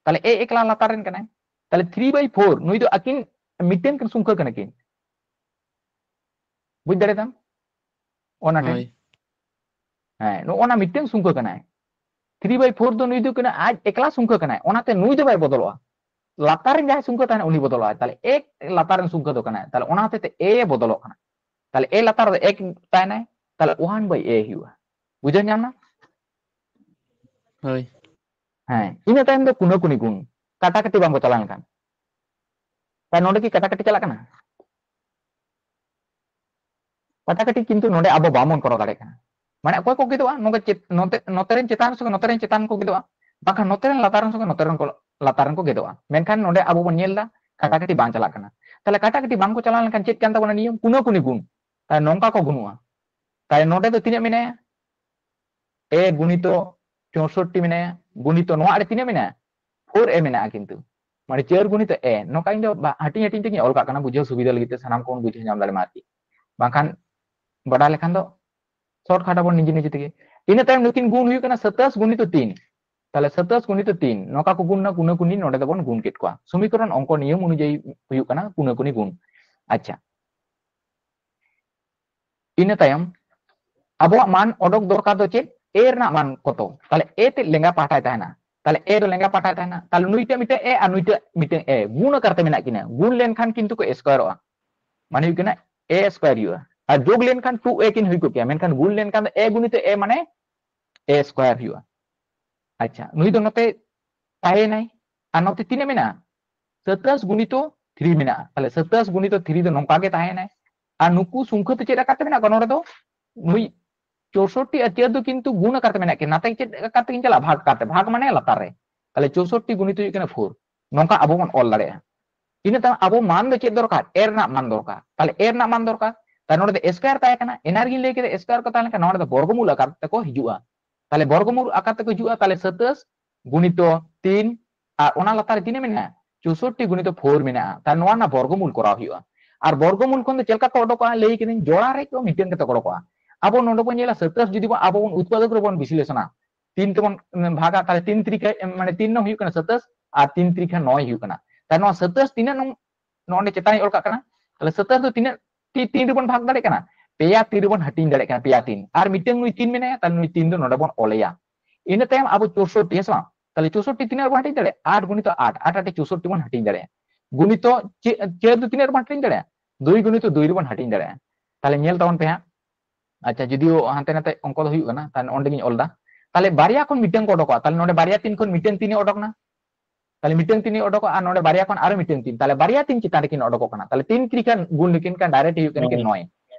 ᱛᱟᱦᱞᱮ ᱮ ᱮᱠᱞᱟ ᱞᱟᱛᱟᱨ ᱨᱮᱱ ᱠᱟᱱᱟᱭ, ᱛᱟᱦᱞᱮ ᱛᱷᱨᱤ ᱵᱟᱭ ᱯᱷᱳᱨ, ᱱᱩᱭ ᱫᱚ ᱟᱹᱠᱤᱱ ᱢᱤᱫᱴᱮᱱ ᱠᱤᱱ ᱥᱚᱝᱠᱷᱭᱟ ᱠᱟᱱᱟ ᱠᱤᱱ᱾ ᱵᱩᱡᱽ ᱫᱟᱲᱮᱭᱟᱫᱟᱢ? ᱚᱱᱟ ᱴᱷᱮᱱ᱾ ᱦᱳᱭ᱾ ᱦᱮᱸ, ᱱᱚᱜᱼᱚ ᱱᱟ ᱢᱤᱫᱴᱟᱝ ᱥᱚᱝᱠᱷᱟ ᱠᱟᱱᱟᱭ᱾ ᱛᱷᱨᱤ ᱵᱟᱭ ᱯᱷᱳᱨ ᱫᱚ ᱱᱩᱭ ᱫᱚ ᱠᱟᱱᱟ ᱟᱡ ᱮᱠᱞᱟ ᱥᱚᱝᱠᱷᱟ ᱠᱟᱱᱟᱭ, ᱚᱱᱟᱛᱮ ᱱᱩᱭ ᱫᱚ ᱵᱟᱭ ᱵᱚᱫᱚᱞᱚᱜᱼᱟ᱾ ᱞᱟᱛᱟᱨ ᱨᱮ ᱡᱟᱦᱟᱸᱭ ᱥᱚᱝᱠᱷᱟ ᱛᱟᱦᱮᱱᱟ ᱩᱱᱤ ᱵᱚᱫᱚᱞᱚᱜᱼᱟᱭ᱾ ᱛᱟᱦᱞᱮ ᱮᱠ ᱞᱟᱛᱟᱨ ᱨᱮᱱ ᱥᱚᱝᱠᱷᱟ ᱫᱚ ᱠᱟᱱᱟᱭ, ᱛᱟᱦᱞᱮ ᱚᱱᱟ ᱦᱚᱛᱮᱡ ᱛᱮ ᱮ ᱵᱚᱫᱚᱞᱚᱜ ᱠᱟᱱᱟ᱾ ᱛᱟᱦᱞᱮ ᱮ ᱞᱟᱛᱟᱨ ᱨᱮ ᱮᱠ ᱛᱟᱦᱮᱱᱟᱭ, ᱛᱟᱦᱞᱮ ᱳᱣᱟᱱ ᱵᱟᱭ ᱮ ᱦᱩᱭᱩᱜᱼᱟ᱾ ᱵᱩᱡᱷᱟᱹᱣ ᱧᱟᱢ ᱱᱟ? ᱦᱳᱭ᱾ ᱦᱮᱸ, ᱤᱱᱟᱹ ᱛᱟᱭᱚᱢ ᱫᱚ ᱠᱩᱱᱟᱹ ᱠᱩᱱᱤ ᱜᱩᱱ, ᱠᱟᱴᱟ ᱠᱟᱴᱤ ᱵᱟᱝ ᱠᱚ ᱪᱟᱞᱟᱣ ᱞᱮᱱᱠᱷᱟᱱ᱾ ᱛᱟᱦᱞᱮ ᱱᱚᱰᱮ ᱠᱤ ᱠᱟᱴᱟ ᱠᱟᱴᱤ ᱪᱟᱞᱟᱜ ᱠᱟᱱᱟ? ᱠᱟᱴᱟ ᱠᱟᱴᱤ ᱠᱤᱱᱛᱩ ᱱᱚᱰᱮ ᱟᱵᱚ ᱵᱟᱵᱚᱱ ᱠᱚᱨᱟᱣ ᱫᱟᱲᱮᱭᱟᱜ ᱠᱟᱱᱟ᱾ ᱢᱟᱱᱮ ᱚᱠᱚᱭ ᱠᱚ ᱜᱮᱫᱚᱜᱼᱟ, ᱱᱚᱰᱮ ᱪᱮᱛ-, ᱱᱚᱛᱮ, ᱱᱚᱛᱮ ᱨᱮᱱ ᱪᱮᱛᱟᱱ ᱥᱮ ᱱᱚᱛᱮ ᱨᱮᱱ ᱪᱮᱛᱟᱱ ᱠᱚ ᱜᱮᱫᱚᱜᱼᱟ, ᱵᱟᱝᱠᱷᱟᱱ ᱱᱚᱛᱮ ᱨᱮᱱ ᱞᱟᱛᱟᱨ ᱨᱮᱱ ᱥᱮ ᱱᱚᱛᱮ ᱨᱮᱱ ᱠᱚ ᱞᱟᱛᱟᱨ ᱨᱮᱱ ᱠᱚ ᱜᱮᱫᱚᱜᱼᱟ᱾ ᱢᱮᱱᱠᱷᱟᱱ ᱱᱚᱰᱮ ᱟᱵᱚ ᱵᱚᱱ ᱧᱮᱞ ᱮᱫᱟ ᱠᱟᱴᱟ ᱠᱟᱴᱤ ᱵᱟᱝ ᱪᱟᱞᱟᱜ ᱠᱟᱱᱟ᱾ ᱛᱟᱦᱞᱮ ᱠᱟᱴᱟ ᱠᱟᱴᱤ ᱵᱟᱝ ᱠᱚ ᱪᱟᱞᱟᱣ ᱞᱮᱱᱠᱷᱟᱱ ᱪᱮᱫ ᱠᱟᱱ ᱛᱟᱵᱚᱱᱟ ᱱᱤᱭᱚᱢ? ᱠᱩᱱᱟᱹ ᱠᱩᱱᱤ ᱜᱩᱱ᱾ ᱛᱟᱦᱞᱮ ᱱᱚᱝᱠᱟ ᱠᱚ ᱜᱩᱱᱩᱜᱼᱟ᱾ ᱛᱟᱦᱞᱮ ᱱᱚᱰᱮ ᱫᱚ ᱛᱤᱱᱟᱹᱜ ᱢᱮᱱᱟᱭᱟ? ᱮ ᱜᱩᱱᱤᱛᱚ ᱪᱳᱥᱚᱴᱴᱤ ᱢᱮᱱᱟᱭᱟ, ᱜᱩᱱᱤᱛᱚ ᱱᱚᱣᱟ ᱟᱲᱮ ᱛᱤᱱᱟᱹᱜ ᱢᱮᱱᱟᱭᱟ? ᱯᱷᱳᱨ ᱮ ᱢᱮᱱᱟᱜᱼᱟ ᱠᱤᱱᱛᱩ, ᱢᱟᱱᱮ ᱪᱟᱹᱨ ᱜᱩᱱᱤᱛᱚ ᱮ᱾ ᱱᱚᱝᱠᱟ ᱤᱧ ᱫᱚ ᱵᱟ-, ᱦᱟᱹᱴᱤᱧ ᱦᱟᱹᱴᱤᱧ ᱛᱮᱜᱤᱧ ᱚᱞ ᱠᱟᱜ ᱠᱟᱱᱟ, ᱵᱩᱡᱷᱟᱹᱣ ᱥᱩᱵᱤᱫᱷᱟ ᱞᱟᱹᱜᱤᱫ ᱛᱮ ᱥᱟᱱᱟᱢ ᱠᱚᱵᱚᱱ ᱵᱩᱡᱷᱟᱹᱣ ᱧᱟᱢ ᱫᱟᱲᱮᱭᱟᱜ ᱢᱟ ᱟᱨᱠᱤ᱾ ᱵᱟᱝᱠᱷᱟᱱ ᱵᱟᱰᱟᱭ ᱞᱮᱠᱷᱟᱱ ᱫᱚ ᱥᱚᱨᱴ ᱠᱟᱴ ᱟᱵᱚᱱ ᱱᱤᱡᱮ ᱱᱤᱡᱮ ᱛᱮᱜᱮ᱾ ᱤᱱᱟᱹ ᱛᱟᱭᱚᱢ ᱱᱩᱠᱤᱱ ᱜᱩᱱ ᱦᱩᱭᱩᱜ ᱠᱟᱱᱟ ᱥᱟᱛᱟᱥ ᱜᱩᱱᱤᱛᱚ ᱛᱤᱱ᱾ ᱛᱟᱦᱞᱮ ᱥᱟᱛᱟᱥ ᱜᱩᱱᱤᱛᱚ ᱛᱤᱱ, ᱱᱚᱝᱠᱟ ᱠᱚ ᱜᱩᱱ ᱱᱟ, ᱠᱩᱱᱟᱹ ᱠᱩᱱᱤ ᱱᱚᱰᱮ ᱫᱚᱵᱚᱱ ᱜᱩᱱ ᱠᱮᱫ ᱠᱚᱣᱟ᱾ ᱥᱚᱢᱤᱠᱚᱨᱚᱱ ᱚᱝᱠᱚ ᱱᱤᱭᱚᱢ ᱚᱱᱩᱡᱟᱭᱤ ᱦᱩᱭᱩᱜ ᱠᱟᱱᱟ ᱠᱩᱱᱟᱹ ᱠᱩᱱᱤ ᱜᱩᱱ᱾ ᱟᱪᱪᱷᱟ, ᱤᱱᱟᱹ ᱛᱟᱭᱚᱢ ᱟᱵᱚᱣᱟᱜ ᱢᱟᱱ ᱚᱰᱚᱠ ᱫᱚᱨᱠᱟᱨ ᱫᱚ ᱪᱮᱫ? ᱮ ᱨᱮᱱᱟᱜ ᱢᱟᱱ ᱠᱚᱛᱚ? ᱛᱟᱦᱞᱮ ᱮ ᱛᱮ ᱞᱮᱸᱜᱟ ᱯᱟᱦᱴᱟᱭ ᱛᱟᱦᱮᱱᱟ, ᱛᱟᱦᱞᱮ ᱮ ᱫᱚ ᱞᱮᱸᱜᱟ ᱯᱟᱦᱴᱟᱭ ᱛᱟᱦᱮᱱᱟ, ᱛᱟᱦᱞᱮ ᱱᱩᱭᱴᱟᱜ ᱢᱤᱫᱴᱟᱝ ᱮ ᱟᱨ ᱱᱩᱭᱴᱟᱜ ᱢᱤᱫᱴᱟᱝ ᱮ ᱜᱩᱱ ᱟᱠᱟᱨ ᱛᱮ ᱢᱮᱱᱟᱜ ᱠᱤᱱᱟ, ᱜᱩᱱ ᱞᱮᱱᱠᱷᱟᱱ ᱠᱤᱱᱛᱩ ᱠᱚ ᱥᱠᱚᱭᱟᱨᱚᱜᱼᱟ, ᱢᱟᱱᱮ ᱦᱩᱭᱩᱜ ᱠᱟᱱᱟ ᱮ ᱥᱠᱚᱭᱟᱨ ᱦᱩᱭᱩᱜᱼᱟ᱾ ᱟᱨ ᱡᱳᱜ ᱞᱮᱱᱠᱷᱟᱱ ᱴᱩ ᱮ ᱠᱤᱱ ᱦᱩᱭ ᱠᱚᱜ ᱠᱮᱭᱟ, ᱢᱮᱱᱠᱷᱟᱱ ᱜᱩᱱ ᱞᱮᱱᱠᱷᱟᱱ ᱫᱚ ᱮ ᱜᱩᱱᱤᱛᱚ ᱮ ᱢᱟᱱᱮ ᱮ ᱥᱠᱚᱭᱟᱨ ᱦᱩᱭᱩᱜᱼᱟ᱾ ᱟᱪᱪᱷᱟ, ᱱᱩᱭ ᱫᱚ ᱱᱚᱛᱮ ᱛᱟᱦᱮᱸᱭᱮᱱᱟᱭ, ᱟᱨ ᱱᱚᱛᱮ ᱛᱤᱱᱟᱹᱜ ᱢᱮᱱᱟᱜᱼᱟ? ᱥᱟᱛᱟᱥ ᱜᱩᱱᱤᱛᱚ ᱛᱷᱨᱤ ᱢᱮᱱᱟᱜᱼᱟ᱾ ᱛᱟᱦᱞᱮ ᱥᱟᱛᱟᱥ ᱜᱩᱱᱤᱛᱚ ᱛᱷᱨᱤ ᱫᱚ ᱱᱚᱝᱠᱟ ᱜᱮ ᱛᱟᱦᱮᱸᱭᱮᱱᱟᱭ᱾ ᱟᱨ ᱱᱩᱠᱩ ᱥᱚᱝᱠᱷᱟ ᱫᱚ ᱪᱮᱫ ᱟᱠᱟᱨ ᱛᱮ ᱢᱮᱱᱟᱜ ᱠᱚᱣᱟ ᱱᱚᱰᱮ ᱫᱚ? ᱱᱩᱭ ᱪᱳᱥᱚᱴᱴᱤ ᱟᱨ ᱪᱟᱹᱨ ᱫᱚ ᱠᱤᱱᱛᱩ ᱜᱩᱱ ᱟᱠᱟᱨ ᱛᱮ ᱢᱮᱱᱟᱜ ᱠᱤᱱᱟ, ᱱᱟᱛᱮ ᱪᱮᱫ ᱟᱠᱟᱨ ᱛᱮᱠᱤᱱ ᱪᱟᱞᱟᱜᱼᱟ? ᱵᱷᱟᱜᱽ ᱟᱠᱟᱨ ᱛᱮ᱾ ᱵᱷᱟᱜᱽ ᱢᱟᱱᱮ ᱞᱟᱛᱟᱨ ᱨᱮ, ᱛᱟᱦᱞᱮ ᱪᱳᱥᱚᱴᱴᱤ ᱜᱩᱱᱤᱛᱚ ᱦᱩᱭᱩᱜ ᱠᱟᱱᱟ ᱯᱷᱳᱨ᱾ ᱱᱚᱝᱠᱟ ᱟᱵᱚ ᱵᱚᱱ ᱚᱞ ᱫᱟᱲᱮᱭᱟᱜᱼᱟ᱾ ᱤᱱᱟᱹ ᱛᱟᱭᱚᱢ ᱟᱵᱚ ᱢᱟᱱ ᱫᱚ ᱪᱮᱫ ᱫᱚᱨᱠᱟᱨ? ᱮ ᱨᱮᱱᱟᱜ ᱢᱟᱱ ᱫᱚᱨᱠᱟᱨ᱾ ᱛᱟᱦᱞᱮ ᱮ ᱨᱮᱱᱟᱜ ᱢᱟᱱ ᱫᱚᱨᱠᱟᱨ, ᱛᱟᱦᱞᱮ ᱱᱚᱰᱮ ᱫᱚ ᱥᱠᱚᱭᱟᱨ ᱛᱟᱦᱮᱸ ᱠᱟᱱᱟ, ᱮᱱᱟᱝ ᱨᱮᱜᱤᱧ ᱞᱟᱹᱭ ᱠᱮᱫᱟ ᱥᱠᱚᱭᱟᱨ ᱠᱚ ᱛᱟᱦᱮᱸ ᱞᱮᱱᱠᱷᱟᱱ ᱱᱚᱰᱮ ᱫᱚ ᱵᱚᱨᱜᱚᱢᱩᱞ ᱟᱠᱟᱨ ᱛᱮᱠᱚ ᱦᱤᱡᱩᱜᱼᱟ᱾ ᱛᱟᱦᱞᱮ ᱵᱚᱨᱜᱚᱢᱩᱞ ᱟᱠᱟᱨ ᱛᱮᱠᱚ ᱦᱤᱡᱩᱜᱼᱟ, ᱛᱟᱦᱞᱮ ᱥᱟᱛᱟᱥ ᱜᱩᱱᱤᱛᱚ ᱛᱤᱱ, ᱟᱨ ᱚᱱᱟ ᱞᱟᱛᱟᱨ ᱨᱮ ᱛᱤᱱᱟᱹᱜ ᱢᱮᱱᱟᱜᱼᱟ? ᱪᱳᱥᱚᱴᱴᱤ ᱜᱩᱱᱤᱛᱚ ᱯᱷᱳᱨ ᱢᱮᱱᱟᱜᱼᱟ᱾ ᱛᱟᱦᱞᱮ ᱱᱚᱣᱟ ᱨᱮᱱᱟᱜ ᱵᱚᱨᱜᱚᱢᱩᱞ ᱠᱚᱨᱟᱣ ᱦᱩᱭᱩᱜᱼᱟ᱾ ᱟᱨ ᱵᱚᱨᱜᱚᱢᱩᱞ ᱠᱷᱚᱱ ᱫᱚ ᱪᱮᱫ ᱞᱮᱠᱟ ᱠᱚ ᱚᱰᱚᱠᱚᱜᱼᱟ ᱞᱟᱹᱭ ᱠᱟᱹᱫᱟᱹᱧ, ᱡᱚᱲᱟ ᱨᱮ ᱠᱚ ᱢᱤᱫᱴᱟᱝ ᱠᱟᱛᱮ ᱠᱚ ᱚᱰᱚᱠᱚᱜᱼᱟ᱾ ᱟᱵᱚ ᱱᱚᱰᱮ ᱵᱚᱱ ᱧᱮᱞᱟ ᱥᱟᱛᱟᱥ ᱡᱩᱫᱤ ᱵᱚᱱ, ᱟᱵᱚ ᱵᱚᱱ ᱩᱛᱯᱟᱫᱚᱠ ᱨᱮᱵᱚᱱ ᱵᱤᱥᱞᱮᱥᱚᱱᱟ, ᱛᱤᱱ ᱛᱮᱵᱚᱱ ᱵᱷᱟᱜᱟ, ᱛᱟᱦᱞᱮ ᱛᱤᱱ ᱛᱨᱤᱠᱷᱟ ᱢᱟᱱᱮ ᱛᱤᱱ ᱱᱚᱝ ᱦᱩᱭᱩᱜ ᱠᱟᱱᱟ ᱥᱟᱛᱟᱥ ᱟᱨ ᱛᱤᱱ ᱛᱨᱤᱠᱷᱟ ᱱᱚᱭ ᱦᱩᱭᱩᱜ ᱠᱟᱱᱟ᱾ ᱛᱟᱦᱞᱮ ᱱᱚᱣᱟ ᱥᱟᱛᱟᱥ ᱛᱤᱱᱟᱹᱜ ᱱᱚᱝ ᱱᱚᱰᱮ ᱪᱮᱛᱟᱱ ᱤᱧ ᱚᱞ ᱠᱟᱜ ᱠᱟᱱᱟ, ᱛᱟᱦᱞᱮ ᱥᱟᱛᱟᱥ ᱫᱚ ᱛᱤᱱᱟᱹᱜ ᱴᱤ ᱛᱤᱱ ᱨᱮᱵᱚᱱ ᱵᱷᱟᱜᱽ ᱫᱟᱲᱮᱭᱟᱜ ᱠᱟᱱᱟ? ᱯᱮᱭᱟ ᱛᱤᱱ ᱨᱮᱵᱚᱱ ᱦᱟᱹᱴᱤᱧ ᱫᱟᱲᱮᱭᱟᱜ ᱠᱟᱱᱟ, ᱯᱮᱭᱟ ᱛᱤᱱ, ᱟᱨ ᱢᱤᱫᱴᱟᱝ ᱱᱩᱭ ᱛᱤᱱ ᱢᱮᱱᱟᱭᱟ, ᱛᱟᱦᱞᱮ ᱱᱩᱭ ᱛᱤᱱ ᱫᱚ ᱱᱚᱰᱮ ᱵᱚᱱ ᱚᱞᱮᱭᱟ᱾ ᱤᱱᱟᱹ ᱛᱟᱭᱚᱢ ᱟᱵᱚ ᱪᱳᱥᱳᱴᱴᱤ, ᱦᱮᱸ ᱥᱮ ᱵᱟᱝ? ᱛᱟᱦᱞᱮ ᱪᱳᱥᱳᱴᱴᱤ ᱛᱤᱱᱟᱹᱜ ᱨᱮᱵᱚᱱ ᱦᱟᱹᱴᱤᱧ ᱫᱟᱲᱮᱭᱟᱜᱼᱟ? ᱟᱴ ᱜᱩᱱᱤᱛᱚ ᱟᱴ, ᱟᱴ ᱟᱴᱮ ᱪᱳᱥᱳᱴᱴᱤ ᱵᱚᱱ ᱦᱟᱹᱴᱤᱧ ᱫᱟᱲᱮᱭᱟᱜᱼᱟ᱾ ᱜᱩᱱᱤᱛᱚ ᱪᱮ-, ᱪᱟᱹᱨ ᱫᱚ ᱛᱤᱱᱟᱹᱜ ᱨᱮᱵᱚᱱ ᱦᱟᱹᱴᱤᱧ ᱫᱟᱲᱮᱭᱟᱜᱼᱟ? ᱫᱩᱭ ᱜᱩᱱᱤᱛᱚ ᱫᱩᱭ ᱨᱮᱵᱚᱱ ᱦᱟᱹᱴᱤᱧ ᱫᱟᱲᱮᱭᱟᱜᱼᱟ᱾ ᱛᱟᱦᱞᱮ ᱧᱮᱞ ᱛᱟᱵᱚᱱ ᱯᱮ ᱦᱟᱸᱜ᱾ ᱟᱪᱪᱷᱟ, ᱡᱩᱫᱤᱭᱳ ᱦᱟᱱᱛᱮ ᱱᱟᱛᱮ ᱚᱝᱠᱚ ᱫᱚ ᱦᱩᱭᱩᱜ ᱠᱟᱱᱟ, ᱛᱟᱦᱞᱮ ᱚᱸᱰᱮ ᱜᱤᱧ ᱚᱞ ᱫᱟ᱾ ᱛᱟᱦᱞᱮ ᱵᱟᱨᱭᱟ ᱠᱷᱚᱱ ᱢᱤᱫᱴᱟᱝ ᱠᱚ ᱚᱰᱚᱠᱚᱜᱼᱟ᱾ ᱛᱟᱦᱞᱮ ᱱᱚᱰᱮ ᱵᱟᱨᱭᱟ ᱛᱤᱱ ᱠᱷᱚᱱ ᱢᱤᱫᱴᱟᱝ ᱛᱤᱱ ᱮ ᱚᱰᱚᱠ ᱱᱟ, ᱛᱟᱦᱞᱮ ᱢᱤᱫᱴᱟᱝ ᱛᱤᱱ ᱮ ᱚᱰᱚᱠᱚᱜᱼᱟ, ᱟᱨ ᱱᱚᱰᱮ ᱵᱟᱨᱭᱟ ᱠᱷᱚᱱ ᱟᱨᱚ ᱢᱤᱫᱴᱟᱝ ᱛᱤᱱ, ᱛᱟᱦᱞᱮ ᱵᱟᱨᱭᱟ ᱛᱤᱱ ᱪᱮᱛᱟᱱ ᱨᱮᱠᱤᱱ ᱚᱰᱚᱠᱚᱜ ᱠᱟᱱᱟ᱾ ᱛᱟᱦᱞᱮ ᱛᱤᱱ ᱠᱤᱱ ᱠᱷᱟᱱ ᱜᱩᱱ ᱞᱮᱠᱤᱱ ᱠᱷᱟᱱ direct ᱦᱩᱭᱩᱜ ᱠᱟᱱᱟ ᱠᱤᱱ ᱦᱩᱸ᱾ ᱱᱚᱭ᱾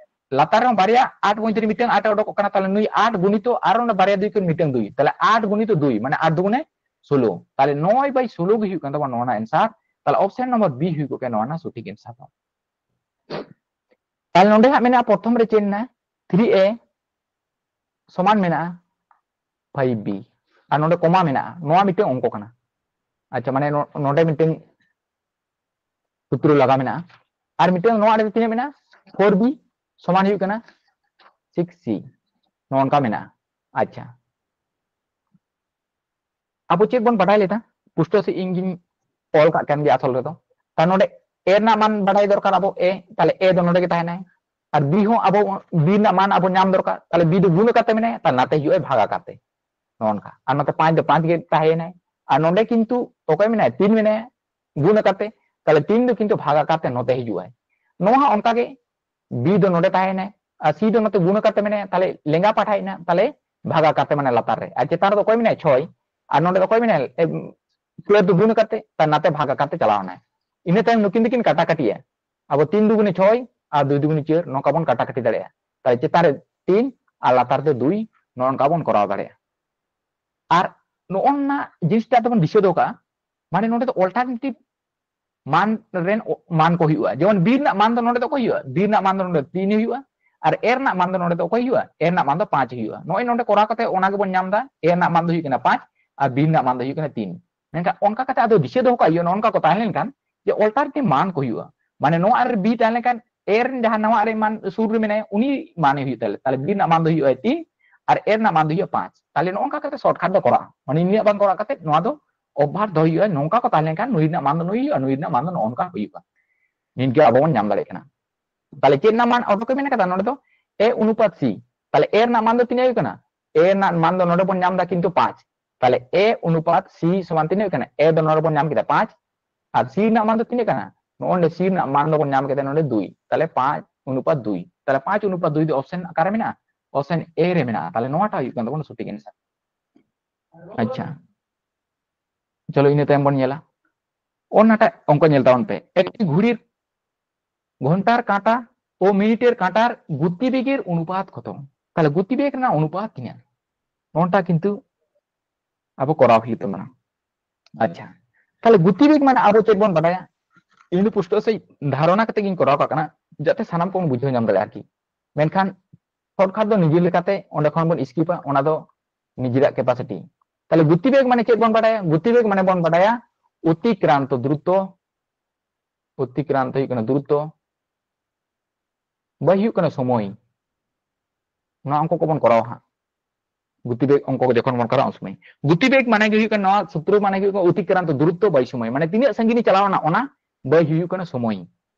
ᱞᱟᱛᱟᱨ ᱨᱮᱦᱚᱸ ᱵᱟᱨᱭᱟ ᱟᱴ ᱢᱚᱫᱽᱫᱷᱮ ᱨᱮ ᱢᱤᱫᱴᱟᱝ ᱟᱴ ᱮ ᱚᱰᱚᱠᱚᱜ ᱠᱟᱱᱟ, ᱛᱟᱦᱞᱮ ᱱᱩᱭ ᱟᱴ ᱜᱩᱱᱤᱛᱚ ᱟᱨ ᱚᱸᱰᱮ ᱵᱟᱨᱭᱟ ᱫᱩᱭ ᱠᱷᱚᱱ ᱢᱤᱫᱴᱟᱝ ᱫᱩᱭ, ᱛᱟᱦᱞᱮ ᱟᱴ ᱜᱩᱱᱤᱛᱚ ᱫᱩᱭ ᱢᱟᱱᱮ ᱟᱴ ᱫᱩᱜᱩᱱᱮ ᱥᱳᱞᱳ, ᱛᱟᱦᱞᱮ ᱱᱚᱭ by ᱥᱳᱞᱳ ᱜᱮ ᱦᱩᱭᱩᱜ ᱠᱟᱱ ᱛᱟᱵᱚᱱᱟ ᱱᱚᱣᱟ ᱨᱮᱱᱟᱜ answer᱾ ᱛᱟᱦᱞᱮ option number B ᱦᱩᱭᱩᱜ ᱠᱟᱱᱟ ᱱᱚᱣᱟ ᱨᱮᱱᱟᱜ ᱥᱚᱴᱷᱤᱠ answer ᱫᱚ᱾ ᱛᱟᱦᱞᱮ ᱱᱚᱰᱮ ᱦᱟᱸᱜ ᱢᱮᱱᱟᱜᱼᱟ, ᱯᱨᱚᱛᱷᱚᱢ ᱨᱮ ᱪᱮᱫ ᱢᱮᱱᱟᱜᱼᱟ? three A ᱥᱚᱢᱟᱱ ᱢᱮᱱᱟᱜᱼᱟ five B, ᱟᱨ ᱱᱚᱰᱮ ᱠᱚᱢᱟ ᱢᱮᱱᱟᱜᱼᱟ, ᱱᱚᱣᱟ ᱢᱤᱫᱴᱟᱝ ᱚᱝᱠᱚ ᱠᱟᱱᱟ᱾ ᱟᱪᱪᱷᱟ, ᱢᱟᱱᱮ ᱱᱚ-, ᱱᱚᱰᱮ ᱢᱤᱫᱴᱟᱝ ᱥᱩᱛᱨᱚ ᱞᱟᱜᱟᱣ ᱢᱮᱱᱟᱜᱼᱟ, ᱟᱨ ᱢᱤᱫᱴᱟᱝ ᱱᱚᱣᱟ ᱨᱮ ᱛᱤᱱᱟᱹᱜ ᱢᱮᱱᱟᱜᱼᱟ? four B ᱥᱚᱢᱟᱱ ᱦᱩᱭᱩᱜ ᱠᱟᱱᱟ six C, ᱱᱚᱜᱼᱚ ᱱᱚᱝᱠᱟ ᱢᱮᱱᱟᱜᱼᱟ᱾ ᱟᱪᱪᱷᱟ, ᱟᱵᱚ ᱪᱮᱫ ᱵᱚᱱ ᱵᱟᱰᱟᱭ ᱞᱮᱫᱟ? ᱯᱩᱥᱴᱟᱹᱣ ᱥᱮ ᱤᱧ ᱜᱤᱧ ᱚᱞ ᱠᱟᱜ ᱠᱟᱱ ᱜᱮᱭᱟ ᱟᱥᱚᱞ ᱨᱮᱫᱚ᱾ ᱛᱟᱦᱞᱮ ᱱᱚᱰᱮ A ᱨᱮᱱᱟᱜ ᱢᱟᱱ ᱵᱟᱰᱟᱭ ᱫᱚᱨᱠᱟᱨ ᱟᱵᱚ, A, ᱛᱟᱦᱞᱮ A ᱫᱚ ᱱᱚᱰᱮ ᱜᱮ ᱛᱟᱦᱮᱱᱟᱭ᱾ ᱟᱨ B ᱦᱚᱸ ᱟᱵᱚ B ᱨᱮᱱᱟᱜ ᱢᱟᱱ ᱟᱵᱚ ᱧᱟᱢ ᱫᱚᱨᱠᱟᱨ, ᱛᱟᱦᱞᱮ B ᱫᱚ ᱜᱩᱱ ᱟᱠᱟᱨ ᱛᱮ ᱢᱮᱱᱟᱭᱟ, ᱛᱟᱦᱞᱮ ᱱᱟᱛᱮ ᱦᱤᱡᱩᱜᱼᱟᱭ ᱵᱷᱟᱜᱽ ᱟᱠᱟᱨ ᱛᱮ, ᱱᱚᱜᱼᱚ ᱱᱚᱝᱠᱟ᱾ ᱟᱨ ᱱᱚᱛᱮ ᱯᱟᱸᱪ ᱫᱚ ᱯᱟᱸᱪ ᱜᱮ ᱛᱟᱦᱮᱸᱭᱮᱱᱟᱭ᱾ ᱟᱨ ᱱᱚᱰᱮ ᱠᱤᱱᱛᱩ ᱚᱠᱚᱭ ᱢᱮᱱᱟᱭᱟ? ᱛᱤᱱ ᱢᱮᱱᱟᱭᱟ ᱜᱩᱱ ᱟᱠᱟᱨ ᱛᱮ, ᱛᱟᱦᱞᱮ ᱛᱤᱱ ᱫᱚ ᱠᱤᱱᱛᱩ ᱵᱷᱟᱜᱽ ᱟᱠᱟᱨ ᱛᱮ ᱱᱚᱛᱮ ᱦᱤᱡᱩᱜᱼᱟᱭ᱾ ᱱᱚᱣᱟ ᱦᱚᱸ ᱚᱱᱠᱟ ᱜᱮ, B ᱫᱚ ᱱᱚᱰᱮ ᱛᱟᱦᱮᱸᱭᱮᱱᱟᱭ, ᱟᱨ C ᱫᱚ ᱱᱚᱛᱮ ᱜᱩᱱ ᱟᱠᱟᱨ ᱛᱮ ᱢᱮᱱᱟᱭᱟ, ᱛᱟᱦᱞᱮ ᱞᱮᱸᱜᱟ ᱯᱟᱦᱴᱟ ᱦᱮᱡ ᱮᱱᱟ, ᱛᱟᱦᱞᱮ ᱵᱷᱟᱜᱽ ᱟᱠᱟᱨ ᱛᱮ ᱢᱟᱱᱮ ᱞᱟᱛᱟᱨ ᱨᱮ, ᱟᱨ ᱪᱮᱛᱟᱱ ᱨᱮᱫᱚ ᱚᱠᱚᱭ ᱢᱮᱱᱟᱭᱟ? ᱪᱷᱚᱭ, ᱟᱨ ᱱᱚᱰᱮ ᱫᱚ ᱚᱠᱚᱭ ᱢᱮᱱᱟᱭᱟ? ᱮ, ᱪᱷᱚᱭ ᱫᱚ ᱜᱩᱱ ᱟᱠᱟᱨ ᱛᱮ, ᱛᱟᱦᱞᱮ ᱱᱟᱛᱮ ᱵᱷᱟᱜᱽ ᱟᱠᱟᱨ ᱛᱮ ᱪᱟᱞᱟᱣ ᱮᱱᱟᱭ᱾ ᱤᱱᱟᱹ ᱛᱟᱭᱚᱢ ᱱᱩᱠᱤᱱ ᱫᱚᱠᱤᱱ ᱠᱟᱴᱟ ᱠᱟᱴᱤᱭᱟ, ᱟᱵᱚ ᱛᱤᱱ ᱫᱩᱜᱩᱱᱮ ᱪᱷᱚᱭ ᱟᱨ ᱫᱩᱭ ᱫᱩᱜᱩᱱᱮ ᱪᱟᱹᱨ, ᱱᱚᱝᱠᱟ ᱵᱚᱱ ᱠᱟᱴᱟ ᱠᱟᱴᱤ ᱫᱟᱲᱮᱭᱟᱜᱼᱟ᱾ ᱛᱟᱦᱞᱮ ᱪᱮᱛᱟᱱ ᱨᱮ ᱛᱤᱱ ᱟᱨ ᱞᱟᱛᱟᱨ ᱛᱮ ᱫᱩᱭ, ᱱᱚᱜᱼᱚ ᱱᱚᱝᱠᱟ ᱵᱚᱱ ᱠᱚᱨᱟᱣ ᱫᱟᱲᱮᱭᱟᱜᱼᱟ᱾ ᱟᱨ ᱱᱚᱜᱼᱚ ᱱᱟ ᱡᱤᱱᱤᱥᱴᱟ ᱫᱚᱵᱚᱱ ᱫᱤᱥᱟᱹ ᱫᱚᱦᱚ ᱠᱟᱜᱼᱟ, ᱢᱟᱱᱮ ᱱᱚᱰᱮ ᱫᱚ alternative ᱢᱟᱱ ᱨᱮᱱ ᱚ-, ᱢᱟᱱ ᱠᱚ ᱦᱩᱭᱩᱜᱼᱟ᱾ ᱡᱮᱢᱚᱱ B ᱨᱮᱱᱟᱜ ᱢᱟᱱ ᱫᱚ ᱱᱚᱰᱮ ᱫᱚ ᱚᱠᱚᱭ ᱦᱩᱭᱩᱜᱼᱟ? B ᱨᱮᱱᱟᱜ ᱢᱟᱱ ᱫᱚ ᱱᱚᱰᱮ ᱛᱤᱱ ᱦᱩᱭᱩᱜᱼᱟ, ᱟᱨ A ᱨᱮᱱᱟᱜ ᱢᱟᱱ ᱫᱚ ᱱᱚᱰᱮ ᱫᱚ ᱚᱠᱚᱭ ᱦᱩᱭᱩᱜᱼᱟ? A ᱨᱮᱱᱟᱜ ᱢᱟᱱ ᱫᱚ ᱯᱟᱸᱪ ᱦᱩᱭᱩᱜᱼᱟ᱾ ᱱᱚᱜᱼᱚᱭ ᱱᱚᱰᱮ ᱠᱚᱨᱟᱣ ᱠᱟᱛᱮ ᱚᱱᱟ ᱜᱮᱵᱚᱱ ᱧᱟᱢ ᱮᱫᱟ, A ᱨᱮᱱᱟᱜ ᱢᱟᱱ ᱫᱚ ᱦᱩᱭᱩᱜ ᱠᱟᱱᱟ ᱯᱟᱸᱪ ᱟᱨ B ᱨᱮᱱᱟᱜ ᱢᱟᱱ ᱫᱚ ᱦᱩᱭᱩᱜ ᱠᱟᱱᱟ ᱛᱤᱱ᱾ ᱢᱮᱱᱠᱷᱟᱱ ᱚᱱᱠᱟ ᱠᱟᱛᱮ ᱟᱫᱚ ᱫᱤᱥᱟᱹ ᱫᱚᱦᱚ ᱠᱟᱜ ᱦᱩᱭᱩᱜᱼᱟ, ᱱᱚᱜᱼᱚ ᱱᱚᱝᱠᱟ ᱠᱚ ᱛᱟᱦᱮᱸ ᱞᱮᱱᱠᱷᱟᱱ ᱡᱮ alternative ᱢᱟᱱ ᱠᱚ ᱦᱩᱭᱩᱜᱼᱟ, ᱢᱟᱱᱮ ᱱᱚᱣᱟ ᱨᱮ B ᱛᱟᱦᱮᱸ ᱞᱮᱱᱠᱷᱟᱱ A ᱨᱮᱱ ᱡᱟᱦᱟᱸ ᱱᱚᱣᱟ ᱨᱮ ᱢᱟᱱ ᱥᱩᱨ ᱨᱮ ᱢᱮᱱᱟᱭᱟ ᱩᱱᱤ ᱢᱟᱱᱮ ᱦᱩᱭᱩᱜ ᱛᱟᱭᱟ, ᱛᱟᱦᱞᱮ B ᱨᱮᱱᱟᱜ ᱢᱟᱱ ᱫᱚ ᱦᱩᱭᱩᱜᱼᱟ ᱛᱤᱱ ᱟᱨ A ᱨᱮᱱᱟᱜ ᱢᱟᱱ ᱫᱚ ᱦᱩᱭᱩᱜᱼᱟ ᱯᱟᱸᱪ᱾ ᱛᱟᱦᱞᱮ ᱱᱚᱜᱼᱚ ᱱᱚᱝᱠᱟ ᱠᱟᱛᱮ shortcut ᱫᱚ ᱠᱚᱨᱟᱜᱼᱟ, ᱢᱟᱱᱮ ᱱᱤᱭᱟᱹ ᱵᱟᱝ ᱠᱚᱨᱟᱣ ᱠᱟᱛᱮ ᱱᱚᱣᱟ ᱫᱚ ᱚᱵᱷᱟᱨ ᱫᱚᱦᱚ ᱦᱩᱭᱩᱜᱼᱟ, ᱱᱚᱝᱠᱟ ᱠᱚ ᱛᱟᱦᱮᱸ ᱞᱮᱱᱠᱷᱟᱱ ᱱᱩᱭ ᱨᱮᱱᱟᱜ ᱢᱟᱱ ᱫᱚ ᱱᱩᱭ ᱦᱩᱭᱩᱜᱼᱟ, ᱱᱩᱭ ᱨᱮᱱᱟᱜ ᱢᱟᱱ ᱫᱚ ᱱᱚᱜᱼᱚ ᱱᱚᱝᱠᱟ ᱦᱩᱭᱩᱜᱼᱟ᱾ ᱱᱤᱝᱠᱟᱹ ᱟᱵᱚ ᱵᱚᱱ ᱧᱟᱢ ᱫᱟᱲᱮᱭᱟᱜ ᱠᱟᱱᱟ᱾ ᱛᱟᱦᱞᱮ ᱪᱮᱫ ᱨᱮᱱᱟᱜ ᱢᱟᱱ ᱚᱰᱚᱠ ᱮ ᱢᱮᱱ ᱠᱟᱫᱟ? ᱱᱚᱰᱮ ᱫᱚ A ᱚᱱᱩᱯᱟᱛ C, ᱛᱟᱦᱞᱮ A ᱨᱮᱱᱟᱜ ᱢᱟᱱ ᱫᱚ ᱛᱤᱱᱟᱹᱜ ᱦᱩᱭᱩᱜ ᱠᱟᱱᱟ? A ᱨᱮᱱᱟᱜ ᱢᱟᱱ ᱫᱚ ᱱᱚᱰᱮ ᱵᱚᱱ ᱧᱟᱢ ᱮᱫᱟ ᱠᱤᱱᱛᱩ ᱯᱟᱸᱪ, ᱛᱟᱦᱞᱮ A ᱚᱱᱩᱯᱟᱛ C ᱥᱚᱢᱟᱱ ᱛᱤᱱᱟᱹᱜ ᱦᱩᱭᱩᱜ ᱠᱟᱱᱟ? A ᱫᱚ ᱱᱚᱰᱮ ᱵᱚᱱ ᱧᱟᱢ ᱠᱮᱫᱟ ᱯᱟᱸᱪ, ᱟᱨ C ᱨᱮᱱᱟᱜ ᱢᱟᱱ ᱫᱚ ᱛᱤᱱᱟᱹᱜ ᱠᱟᱱᱟ? ᱱᱚᱜᱼᱚᱭ ᱱᱚᱰᱮ C ᱨᱮᱱᱟᱜ ᱢᱟᱱ ᱫᱚᱵᱚᱱ ᱧᱟᱢ ᱠᱮᱫᱟ ᱱᱚᱰᱮ ᱫᱩᱭ, ᱛᱟᱦᱞᱮ ᱯᱟᱸᱪ ᱚᱱᱩᱯᱟᱛ ᱫᱩᱭ, ᱛᱟᱦᱞᱮ ᱯᱟᱸᱪ ᱚᱱᱩᱯᱟᱛ ᱫᱩᱭ ᱫᱚ ᱚᱯᱥᱮᱱ ᱚᱠᱟᱨᱮ ᱢᱮᱱᱟᱜᱼᱟ? ᱚᱯᱥᱮᱱ A ᱨᱮ ᱢᱮᱱᱟᱜᱼᱟ, ᱛᱟᱦᱞᱮ ᱱᱚᱣᱟᱴᱟᱜ ᱦᱩᱭᱩᱜ ᱠᱟᱱ ᱛᱟᱵᱚᱱᱟ ᱥᱚᱴᱷᱤᱠ ᱮᱱᱥᱟᱨ᱾ ᱟᱪᱪᱷᱟ, ᱪᱚᱞᱚ ᱤᱱᱟᱹ ᱛᱟᱭᱚᱢ ᱵᱚᱱ ᱧᱮᱞᱟ, ᱚᱱᱟᱴᱟᱜ ᱚᱝᱠᱚ ᱧᱮᱞ ᱛᱟᱵᱚᱱ ᱯᱮ, ᱮᱠᱴᱤ ᱜᱷᱩᱲᱤᱨ ᱜᱷᱚᱱᱴᱟᱨ ᱠᱟᱸᱴᱟ ও মিনিটের কাঁটার গতিবেগের অনুপাত কত? তাহলে গতিবেগ ᱨᱮᱱᱟᱜ অনুপাত ᱛᱤᱱᱟᱹᱜ? ᱱᱚᱣᱟᱴᱟᱜ ᱠᱤᱱᱛᱩ ᱟᱵᱚ ᱠᱚᱨᱟᱣ ᱦᱩᱭᱩᱜ ᱛᱟᱵᱚᱱᱟ᱾ ᱟᱪᱪᱷᱟ, ᱛᱟᱦᱞᱮ ᱜᱚᱛᱤᱵᱮᱜᱽ ᱢᱟᱱᱮ ᱟᱵᱚ ᱪᱮᱫ ᱵᱚᱱ ᱵᱟᱰᱟᱭᱟ? ᱤᱧ ᱫᱚ ᱯᱩᱥᱴᱟᱹᱣ ᱥᱟᱺᱦᱤᱡ ᱫᱷᱟᱨᱚᱱᱟ ᱠᱟᱛᱮ ᱜᱤᱧ ᱠᱚᱨᱟᱣ ᱠᱟᱜ ᱠᱟᱱᱟ, ᱡᱟᱛᱮ ᱥᱟᱱᱟᱢ ᱠᱚᱵᱚᱱ ᱵᱩᱡᱷᱟᱹᱣ ᱧᱟᱢ ᱫᱟᱲᱮᱭᱟᱜᱼᱟ ᱟᱨᱠᱤ᱾ ᱢᱮᱱᱠᱷᱟᱱ ᱥᱚᱨᱴᱠᱟᱴ ᱫᱚ ᱱᱤᱡᱮ ᱞᱮᱠᱟᱛᱮ ᱚᱸᱰᱮ ᱠᱷᱚᱱ ᱵᱚᱱ ᱥᱠᱤᱯᱟ, ᱚᱱᱟ ᱫᱚ ᱱᱤᱡᱮᱨᱟᱜ ᱠᱮᱯᱟᱥᱤᱴᱤ᱾ ᱛᱟᱦᱞᱮ ᱜᱚᱛᱤᱵᱮᱜᱽ ᱢᱟᱱᱮ ᱪᱮᱫ ᱵᱚᱱ ᱵᱟᱰᱟᱭᱟ? ᱜᱚᱛᱤᱵᱮᱜᱽ ᱢᱟᱱᱮ ᱵᱚᱱ ᱵᱟᱰᱟᱭᱟ ᱚᱛᱤᱠᱨᱟᱱᱛᱚ ᱫᱩᱨᱚᱛᱛᱚ, ᱚᱛᱤᱠᱨᱟᱱᱛᱚ ᱦᱩᱭᱩᱜ ᱠᱟᱱᱟ ᱫᱩᱨᱚᱛᱛᱚ, ᱵᱟᱭ ᱦᱩᱭᱩᱜ ᱠᱟᱱᱟ ᱥᱚᱢᱚᱭ᱾ ᱱᱚᱣᱟ ᱚᱝᱠᱚ ᱠᱚᱵᱚᱱ ᱠᱚᱨᱟᱣᱟ ᱦᱟᱸᱜ, ᱜᱚᱛᱤᱵᱮᱜᱽ ᱚᱝᱠᱚ ᱡᱚᱠᱷᱚᱱ ᱵᱚᱱ ᱠᱚᱨᱟᱣᱟ ᱩᱱ ᱥᱚᱢᱚᱭ᱾ ᱜᱚᱛᱤᱵᱮᱜᱽ ᱢᱟᱱᱮ ᱜᱮ ᱦᱩᱭᱩᱜ ᱠᱟᱱᱟ, ᱱᱚᱣᱟ ᱥᱩᱛᱨᱚ ᱢᱟᱱᱮ ᱜᱮ ᱦᱩᱭᱩᱜ ᱠᱟᱱᱟ ᱚᱛᱤᱠᱨᱟᱱᱛᱚ ᱫᱩᱨᱚᱛᱛᱚ ᱵᱟᱭ ᱥᱚᱢᱚᱭ, ᱢᱟᱱᱮ ᱛᱤᱱᱟᱹᱜ ᱥᱟᱺᱜᱤᱧ ᱪᱟᱞᱟᱣ ᱮᱱᱟ ᱚᱱᱟ ᱵᱟᱭ ᱦᱩᱭᱩᱜ ᱠᱟᱱᱟ ᱥᱚᱢᱚᱭ᱾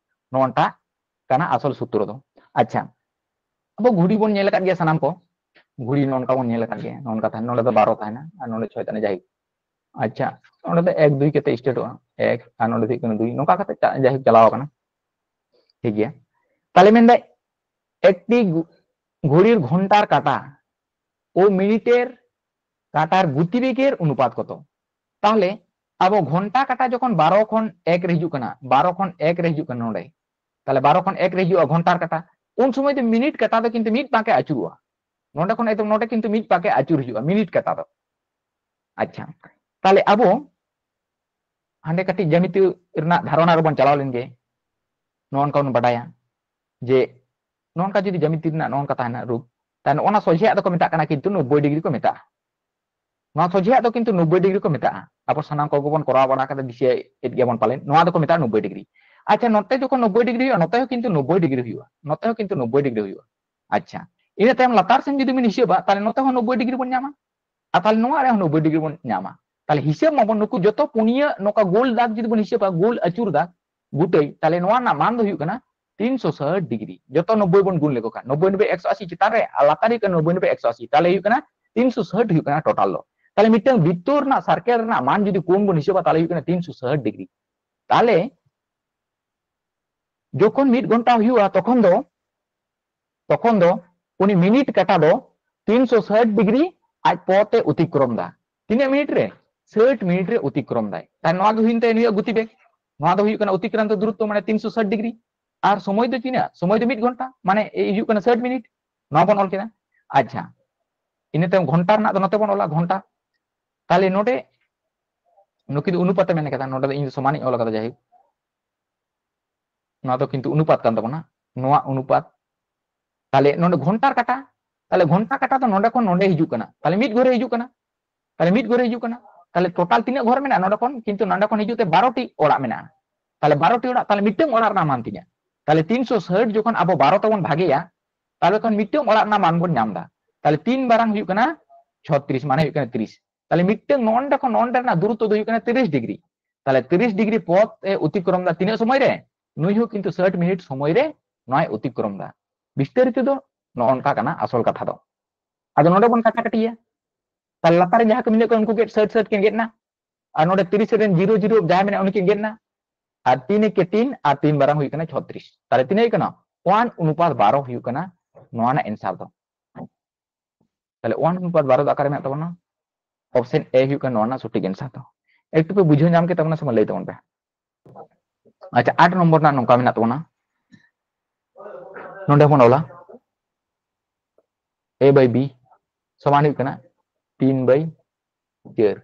ᱱᱚᱣᱟᱴᱟᱜ ᱠᱟᱱᱟ ᱟᱥᱚᱞ ᱥᱩᱛᱨᱚ ᱫᱚ᱾ ᱟᱪᱪᱷᱟ, ᱟᱵᱚ ᱜᱷᱩᱲᱤ ᱵᱚᱱ ᱧᱮᱞ ᱟᱠᱟᱫ ᱜᱮᱭᱟ ᱥᱟᱱᱟᱢ ᱠᱚ, ᱜᱷᱩᱲᱤ ᱱᱚᱝᱠᱟ ᱵᱚᱱ ᱧᱮᱞ ᱟᱠᱟᱫ ᱜᱮᱭᱟ, ᱱᱚᱝᱠᱟ ᱛᱟᱦᱮᱱᱟ, ᱱᱚᱰᱮ ᱫᱚ ᱵᱟᱨᱚ ᱛᱟᱦᱮᱱᱟ ᱟᱨ ᱱᱚᱰᱮ ᱪᱷᱚᱭ ᱛᱟᱦᱮᱱᱟ, ᱡᱟᱭᱦᱳᱠ᱾ ᱟᱪᱪᱷᱟ, ᱱᱚᱰᱮ ᱫᱚ ᱮᱠ ᱫᱩᱭ ᱠᱟᱛᱮ ᱥᱴᱟᱨᱴᱚᱜᱼᱟ, ᱮᱠ ᱟᱨ ᱱᱚᱰᱮ ᱫᱚ ᱦᱩᱭᱩᱜ ᱠᱟᱱᱟ ᱫᱩᱭ, ᱱᱚᱝᱠᱟ ᱠᱟᱛᱮ ᱪᱟ-, ᱡᱟᱭᱦᱳᱠ ᱪᱟᱞᱟᱣ ᱟᱠᱟᱱᱟ, ᱴᱷᱤᱠ ᱜᱮᱭᱟ᱾ ᱛᱟᱦᱞᱮ ᱢᱮᱱᱫᱟᱭ একটি ঘু-, ঘড়ির ঘন্টার কাঁটা ও মিনিটের কাঁটার গতিবেগের অনুপাত কত? তাহলে ᱟᱵᱚ ᱜᱷᱚᱱᱴᱟ ᱠᱟᱸᱴᱟ ᱡᱚᱠᱷᱚᱱ ᱵᱟᱨᱚ ᱠᱷᱚᱱ ᱮᱠ ᱨᱮ ᱦᱤᱡᱩᱜ ᱠᱟᱱᱟ, ᱵᱟᱨᱚ ᱠᱷᱚᱱ ᱮᱠ ᱨᱮ ᱦᱤᱡᱩᱜ ᱠᱟᱱᱟ ᱱᱚᱰᱮ, ᱛᱟᱦᱞᱮ ᱵᱟᱨᱚ ᱠᱷᱚᱱ ᱮᱠ ᱨᱮ ᱦᱤᱡᱩᱜᱼᱟ ᱜᱷᱚᱱᱴᱟᱨ ᱠᱟᱸᱴᱟ, ᱩᱱ ᱥᱚᱢᱚᱭ ᱫᱚ ᱢᱤᱱᱤᱴ ᱠᱟᱸᱴᱟ ᱫᱚ ᱠᱤᱱᱛᱩ ᱢᱤᱫ ᱯᱟᱸᱠᱮ ᱟᱹᱪᱩᱨᱚᱜᱼᱟ᱾ ᱱᱚᱰᱮ ᱠᱷᱚᱱ ᱮᱠᱫᱚᱢ ᱱᱚᱰᱮ ᱠᱤᱱᱛᱩ ᱢᱤᱫ ᱯᱟᱸᱠᱮ ᱟᱹᱪᱩᱨ ᱦᱩᱭᱩᱜᱼᱟ, ᱢᱤᱱᱤᱴ ᱠᱟᱸᱴᱟ ᱫᱚ᱾ ᱟᱪᱪᱷᱟ, ᱛᱟᱦᱞᱮ ᱟᱵᱚ ᱦᱟᱸᱰᱮ ᱠᱟᱹᱴᱤᱡ ᱡᱟᱢᱤᱛᱤ ᱨᱮᱱᱟᱜ ᱫᱷᱟᱨᱚᱱᱟ ᱨᱮᱵᱚᱱ ᱪᱟᱞᱟᱣ ᱞᱮᱱᱜᱮ᱾ ᱱᱚᱜᱼᱚ ᱱᱚᱝᱠᱟ ᱵᱚᱱ ᱵᱟᱰᱟᱭᱟ ᱡᱮ ᱱᱚᱜᱼᱚ ᱱᱚᱝᱠᱟ ᱡᱩᱫᱤ ᱡᱟᱢᱤᱛᱤ ᱨᱮᱱᱟᱜ ᱱᱚᱜᱼᱚ ᱱᱚᱝᱠᱟ ᱛᱟᱦᱮᱱᱟ ᱨᱩᱯ, ᱛᱟᱦᱞᱮ ᱚᱱᱟ ᱥᱚᱡᱷᱮᱭᱟᱜ ᱫᱚᱠᱚ ᱢᱮᱛᱟᱜ ᱠᱟᱱᱟ ᱠᱤᱱᱛᱩ ᱱᱚᱵᱵᱳᱭ ᱰᱤᱜᱽᱨᱤ ᱠᱚ ᱢᱮᱛᱟᱜᱼᱟ᱾ ᱱᱚᱣᱟ ᱥᱚᱡᱷᱮᱭᱟᱜ ᱫᱚ ᱠᱤᱱᱛᱩ ᱱᱚᱵᱵᱳᱭ ᱰᱤᱜᱽᱨᱤ ᱠᱚ ᱢᱮᱛᱟᱜᱼᱟ᱾ ᱟᱵᱚ ᱥᱟᱱᱟᱢ ᱠᱚᱜᱮ ᱵᱚᱱ ᱠᱚᱨᱟᱣ ᱵᱟᱲᱟ ᱠᱟᱫᱟ, ᱫᱤᱥᱟᱹᱭᱮᱫ ᱜᱮᱭᱟ ᱵᱚᱱ ᱯᱟᱞᱮᱱ, ᱱᱚᱣᱟ ᱫᱚᱠᱚ ᱢᱮᱛᱟᱜᱼᱟ ᱱᱚᱵᱵᱳᱭ ᱰᱤᱜᱽᱨᱤ᱾ ᱟᱪᱪᱷᱟ, ᱱᱚᱛᱮ ᱡᱚᱠᱷᱚᱱ ᱱᱚᱵᱵᱳᱭ ᱰᱤᱜᱽᱨᱤ ᱦᱩᱭᱩᱜᱼᱟ, ᱱᱚᱛᱮ ᱦᱚᱸ ᱠᱤᱱᱛᱩ ᱱᱚᱵᱵᱳᱭ ᱰᱤᱜᱽᱨᱤ ᱦᱩᱭᱩᱜᱼᱟ, ᱱᱚᱛᱮ ᱦᱚᱸ ᱠᱤᱱᱛᱩ ᱱᱚᱵᱵᱳᱭ ᱰᱤᱜᱽᱨᱤ ᱦᱩᱭᱩᱜᱼᱟ᱾ ᱟᱪᱪᱷᱟ, ᱤᱱᱟᱹ ᱛᱟᱭᱚᱢ ᱞᱟᱛᱟᱨ ᱥᱮᱱ ᱡᱩᱫᱤ ᱵᱚᱱ ᱦᱤᱥᱟᱹᱵᱟ, ᱛᱟᱦᱞᱮ ᱱᱚᱛᱮ ᱦᱚᱸ ᱱᱚᱵᱵᱳᱭ ᱰᱤᱜᱽᱨᱤ ᱵᱚᱱ ᱧᱟᱢᱟ᱾ ᱟᱨ ᱛᱟᱦᱞᱮ ᱱᱚᱣᱟ ᱨᱮ ᱦᱚᱸ ᱱᱚᱵᱵᱳᱭ ᱰᱤᱜᱽᱨᱤ ᱵᱚᱱ ᱧᱟᱢᱟ᱾ ᱛᱟᱦᱞᱮ ᱦᱤᱥᱟᱹᱵ ᱢᱟᱵᱚᱱ, ᱱᱩᱠᱩ ᱡᱚᱛᱚ ᱯᱩᱱᱭᱟᱹ ᱱᱚᱝᱠᱟ ᱜᱳᱞ ᱫᱟᱜᱽ ᱡᱩᱫᱤ ᱵᱚᱱ ᱦᱤᱥᱟᱹᱵᱟ, ᱜᱳᱞ ᱟᱹᱪᱩᱨ ᱫᱟᱜᱽ ᱜᱩᱴᱟᱹᱭ, ᱛᱟᱦᱞᱮ ᱱᱚᱣᱟ ᱨᱮᱱᱟᱜ ᱢᱟᱱ ᱫᱚ ᱦᱩᱭᱩᱜ ᱠᱟᱱᱟ ᱛᱤᱱᱥᱚ ᱥᱟᱴ ᱰᱤᱜᱽᱨᱤ᱾ ᱡᱚᱛᱚ ᱱᱚᱵᱵᱳᱭ ᱵᱚᱱ ᱜᱩᱱ ᱞᱮᱠᱚ ᱠᱷᱟᱱ, ᱱᱚᱵᱵᱳᱭ ᱱᱚᱵᱵᱳᱭ ᱮᱠᱥᱚ ᱟᱥᱤ ᱪᱮᱛᱟᱱ ᱨᱮ, ᱟᱨ ᱞᱟᱛᱟᱨ ᱦᱩᱭᱩᱜ ᱠᱟᱱᱟ ᱱᱚᱵᱵᱳᱭ ᱱᱚᱵᱵᱳᱭ ᱮᱠᱥᱚ ᱟᱥᱤ, ᱛᱟᱦᱚᱞᱮ ᱦᱩᱭᱩᱜ ᱠᱟᱱᱟ ᱛᱤᱱᱥᱚ ᱥᱟᱴ ᱦᱩᱭᱩᱜ ᱠᱟᱱᱟ ᱴᱳᱴᱟᱞ ᱫᱚ᱾ ᱛᱟᱦᱚᱞᱮ ᱢᱤᱫᱴᱟᱝ ᱵᱤᱛᱛᱚ ᱨᱮᱱᱟᱜ ᱥᱟᱨᱠᱮᱞ ᱨᱮᱱᱟᱜ ᱢᱟᱱ ᱡᱩᱫᱤ ᱠᱳᱱ ᱵᱚᱱ ᱦᱤᱥᱟᱹᱵᱟ, ᱛᱟᱦᱚᱞᱮ ᱦᱩᱭᱩᱜ ᱠᱟᱱᱟ ᱛᱤᱱᱥᱚ ᱥᱟᱴ ᱰᱤᱜᱽᱨᱤ᱾ ᱛᱟᱦᱚᱞᱮ ᱡᱚᱠᱷᱚᱱ ᱢᱤᱫ ᱜᱷᱚᱱᱴᱟ ᱦᱩᱭᱩᱜᱼᱟ, ᱛᱚᱠᱷᱚᱱ ᱫᱚ, ᱛᱚᱠᱷᱚᱱ ᱫᱚ ᱩᱱᱤ ᱢᱤᱱᱤᱴ ᱠᱟᱴᱟ ᱫᱚ ᱛᱤᱱᱥᱚ ᱥᱟᱴ ᱰᱤᱜᱽᱨᱤ ᱟᱡ ᱯᱚᱛᱷ ᱮ ᱚᱛᱤᱠᱨᱚᱢ ᱫᱟ᱾ ᱛᱤᱱᱟᱹᱜ ᱢᱤᱱᱤᱴ ᱨᱮ? ᱥᱟᱴ ᱢᱤᱱᱤᱴ ᱨᱮ ᱚᱛᱤᱠᱨᱚᱢ ᱫᱟᱭ᱾ ᱛᱟᱦᱞᱮ ᱱᱚᱣᱟ ᱜᱮ ᱦᱩᱭᱮᱱ ᱛᱟᱭᱟ ᱱᱩᱭᱟᱜ ᱜᱚᱛᱤ ᱵᱮᱜᱽ᱾ ᱱᱚᱣᱟ ᱫᱚ ᱦᱩᱭᱩᱜ ᱠᱟᱱᱟ ᱚᱛᱤᱠᱨᱟᱱᱛᱚ ᱫᱩᱨᱚᱛᱛᱚ, ᱢᱟᱱᱮ ᱛᱤᱱᱥᱚ ᱥᱟᱴ ᱰᱤᱜᱽᱨᱤ᱾ ᱟᱨ ᱥᱚᱢᱚᱭ ᱫᱚ ᱛᱤᱱᱟᱹᱜ? ᱥᱚᱢᱚᱭ ᱫᱚ ᱢᱤᱫ ᱜᱷᱚᱱᱴᱟ, ᱢᱟᱱᱮ ᱮᱭ ᱦᱩᱭᱩᱜ ᱠᱟᱱᱟ ᱥᱟᱴ ᱢᱤᱱᱤᱴ᱾ ᱱᱚᱣᱟ ᱵᱚᱱ ᱚᱞ ᱠᱮᱫᱟ᱾ ᱟᱪᱪᱷᱟ, ᱤᱱᱟᱹ ᱛᱟᱭᱚᱢ ᱜᱷᱚᱱᱴᱟ ᱨᱮᱱᱟᱜ ᱫᱚ ᱱᱚᱛᱮ ᱵᱚᱱ ᱚᱞᱟ, ᱜᱷᱚᱱᱴᱟ᱾ ᱛᱟᱦᱞᱮ ᱱᱚᱰᱮ ᱱᱩᱠᱤᱱ ᱫᱚ ᱚᱱᱩᱯᱟᱛᱮ ᱢᱮᱱ ᱠᱟᱫᱟ, ᱱᱚᱰᱮ ᱫᱚ ᱤᱧ ᱫᱚ ᱥᱚᱢᱟᱱᱤᱧ ᱚᱞ ᱠᱟᱫᱟ, ᱡᱟᱭᱦᱳᱠ᱾ ᱱᱚᱣᱟ ᱫᱚ ᱠᱤᱱᱛᱩ ᱚᱱᱩᱯᱟᱛ ᱠᱟᱱ ᱛᱟᱵᱚᱱᱟ, ᱱᱚᱣᱟ ᱚᱱᱩᱯᱟᱛ᱾ ᱛᱟᱦᱞᱮ ᱱᱚᱰᱮ ᱜᱷᱚᱱᱴᱟᱨ ᱠᱟᱴᱟ, ᱛᱟᱦᱞᱮ ᱜᱷᱚᱱᱴᱟ ᱠᱟᱴᱟ ᱫᱚ ᱱᱚᱰᱮ ᱠᱷᱚᱱ ᱱᱚᱰᱮ ᱦᱤᱡᱩᱜ ᱠᱟᱱᱟ, ᱛᱟᱦᱞᱮ ᱢᱤᱫ ᱜᱷᱚᱨᱮ ᱦᱤᱡᱩᱜ ᱠᱟᱱᱟ, ᱛᱟᱦᱞᱮ ᱢᱤᱫ ᱜᱷᱚᱨᱮ ᱦᱤᱡᱩᱜ ᱠᱟᱱᱟ᱾ ᱛᱟᱦᱞᱮ ᱴᱳᱴᱟᱞ ᱛᱤᱱᱟᱹᱜ ᱜᱷᱚᱨ ᱢᱮᱱᱟᱜᱼᱟ ᱱᱚᱰᱮ ᱠᱷᱚᱱ? ᱠᱤᱱᱛᱩ ᱱᱚᱰᱮ ᱠᱷᱚᱱ ᱦᱤᱡᱩᱜ ᱛᱮ ᱵᱟᱨᱚ ᱴᱤ ᱚᱲᱟᱜ ᱢᱮᱱᱟᱜᱼᱟ᱾ ᱛᱟᱦᱞᱮ ᱵᱟᱨᱚ ᱴᱤ ᱚᱲᱟᱜ, ᱛᱟᱦᱞᱮ ᱢᱤᱫᱴᱟᱝ ᱚᱲᱟᱜ ᱨᱮᱱᱟᱜ ᱢᱟᱱ ᱛᱤᱧᱟᱹ᱾ ᱛᱟᱦᱞᱮ ᱛᱤᱱᱥᱚ ᱥᱟᱴ ᱡᱚᱠᱷᱚᱱ ᱟᱵᱚ ᱵᱟᱨᱚ ᱛᱮᱵᱚᱱ ᱵᱷᱟᱜᱮᱭᱟ, ᱛᱟᱦᱞᱮ ᱠᱷᱚᱱ ᱢᱤᱫᱴᱟᱝ ᱚᱲᱟᱜ ᱨᱮᱱᱟᱜ ᱢᱟᱱ ᱵᱚᱱ ᱧᱟᱢ ᱮᱫᱟ᱾ ᱛᱟᱦᱞᱮ ᱛᱤᱱ ᱵᱟᱨᱟᱝ ᱦᱩᱭᱩᱜ ᱠᱟᱱᱟ ᱪᱷᱚᱛᱨᱤᱥ, ᱢᱟᱱᱮ ᱦᱩᱭᱩᱜ ᱠᱟᱱᱟ ᱛᱤᱨᱤᱥ᱾ ᱛᱟᱦᱞᱮ ᱢᱤᱫᱴᱟᱝ ᱱᱚᱰᱮ ᱠᱷᱚᱱ ᱱᱚᱰᱮ ᱨᱮᱱᱟᱜ ᱫᱩᱨᱚᱛᱛᱚ ᱫᱚ ᱦᱩᱭᱩᱜ ᱠᱟᱱᱟ ᱛᱤᱨᱤᱥ ᱰᱤᱜᱽᱨᱤ᱾ ᱛᱟᱦᱞᱮ ᱛᱤᱨᱤᱥ ᱰᱤᱜᱽᱨᱤ ᱯᱚᱛᱷ ᱮ ᱚᱛᱤᱠᱨᱚᱢ ᱫᱟ ᱛᱤᱱᱟᱹᱜ ᱥᱚᱢᱚᱭ ᱨᱮ? ᱱᱩᱭ ᱦᱚᱸ ᱠᱤᱱᱛᱩ ᱥᱟᱴ ᱢᱤᱱᱤᱴ ᱥᱚᱢᱚᱭ ᱨᱮ ᱱᱚᱣᱟᱭ ᱚᱛᱤᱠᱨᱚᱢ ᱫᱟ᱾ ᱵᱤᱥᱛᱟᱨᱤᱛᱚ ᱫᱚ ᱱᱚᱜᱼᱚ ᱱᱚᱝᱠᱟ ᱠᱟᱱᱟ ᱟᱥᱚᱞ ᱠᱟᱛᱷᱟ ᱫᱚ᱾ ᱟᱫᱚ ᱱᱚᱰᱮ ᱵᱚᱱ ᱠᱟᱴᱟ ᱠᱟᱴᱤᱭᱟ᱾ ᱛᱟᱦᱞᱮ ᱞᱟᱛᱟᱨ ᱨᱮ ᱡᱟᱦᱟᱸ ᱠᱚ ᱢᱮᱱᱟᱜ ᱠᱚᱣᱟ ᱩᱱᱠᱩ ᱜᱮᱫ ᱥᱟᱴ ᱥᱟᱴ ᱠᱤᱱ ᱜᱮᱫ ᱮᱱᱟ, ᱟᱨ ᱱᱚᱰᱮ ᱛᱤᱨᱤᱥ ᱨᱮᱱ ᱡᱤᱨᱳ ᱡᱤᱨᱳ ᱡᱟᱦᱟᱸᱭ ᱢᱮᱱᱟᱜᱼᱟ ᱩᱱᱤ ᱠᱤᱱ ᱜᱮᱫ ᱮᱱᱟ, ᱟᱨ ᱛᱤᱱ ᱮᱠᱮ ᱛᱤᱱ ᱟᱨ ᱛᱤᱱ ᱵᱟᱨᱟᱝ ᱦᱩᱭᱩᱜ ᱠᱟᱱᱟ ᱪᱷᱚᱛᱨᱤᱥ᱾ ᱛᱟᱦᱞᱮ ᱛᱤᱱᱟᱹᱜ ᱦᱩᱭᱩᱜ ᱠᱟᱱᱟ? ᱚᱣᱟᱱ ᱚᱱᱩᱯᱟᱛ ᱵᱟᱨᱚ ᱦᱩᱭᱩᱜ ᱠᱟᱱᱟ ᱱᱚᱣᱟ ᱨᱮᱱᱟᱜ ᱮᱱᱥᱟᱨ ᱫᱚ᱾ ᱛᱟᱦᱞᱮ ᱚᱣᱟᱱ ᱚᱱᱩᱯᱟᱛ ᱵᱟᱨᱚ ᱫᱚ ᱚᱠᱟᱨᱮ ᱢᱮᱱᱟᱜ ᱛᱟᱵᱚᱱᱟ? ᱚᱯᱥᱮᱱ ᱮ ᱦᱩᱭᱩᱜ ᱠᱟᱱᱟ ᱱᱚᱣᱟ ᱨᱮᱱᱟᱜ ᱥᱚᱴᱷᱤᱠ ᱮᱱᱥᱟᱨ ᱫᱚ᱾ ᱮᱠᱴᱩ ᱯᱮ ᱵᱩᱡᱷᱟᱹᱣ ᱧᱟᱢ ᱠᱮᱫ ᱛᱟᱵᱚᱱᱟ ᱥᱮ ᱵᱟᱝ, ᱞᱟᱹᱭ ᱛᱟᱵᱚᱱ ᱯᱮ᱾ ᱟᱪᱪᱷᱟ, ᱟᱴ ᱱᱚᱢᱵᱚᱨ ᱨᱮᱱᱟᱜ ᱱᱚᱝᱠᱟ ᱢᱮᱱᱟᱜ ᱛᱟᱵᱚᱱᱟ, ᱱᱚᱰᱮ ᱵᱚᱱ ᱚᱞᱟ A by B ᱥᱚᱢᱟᱱ ᱦᱩᱭᱩᱜ ᱠᱟᱱᱟ ᱛᱤᱱ by ᱪᱟᱨ᱾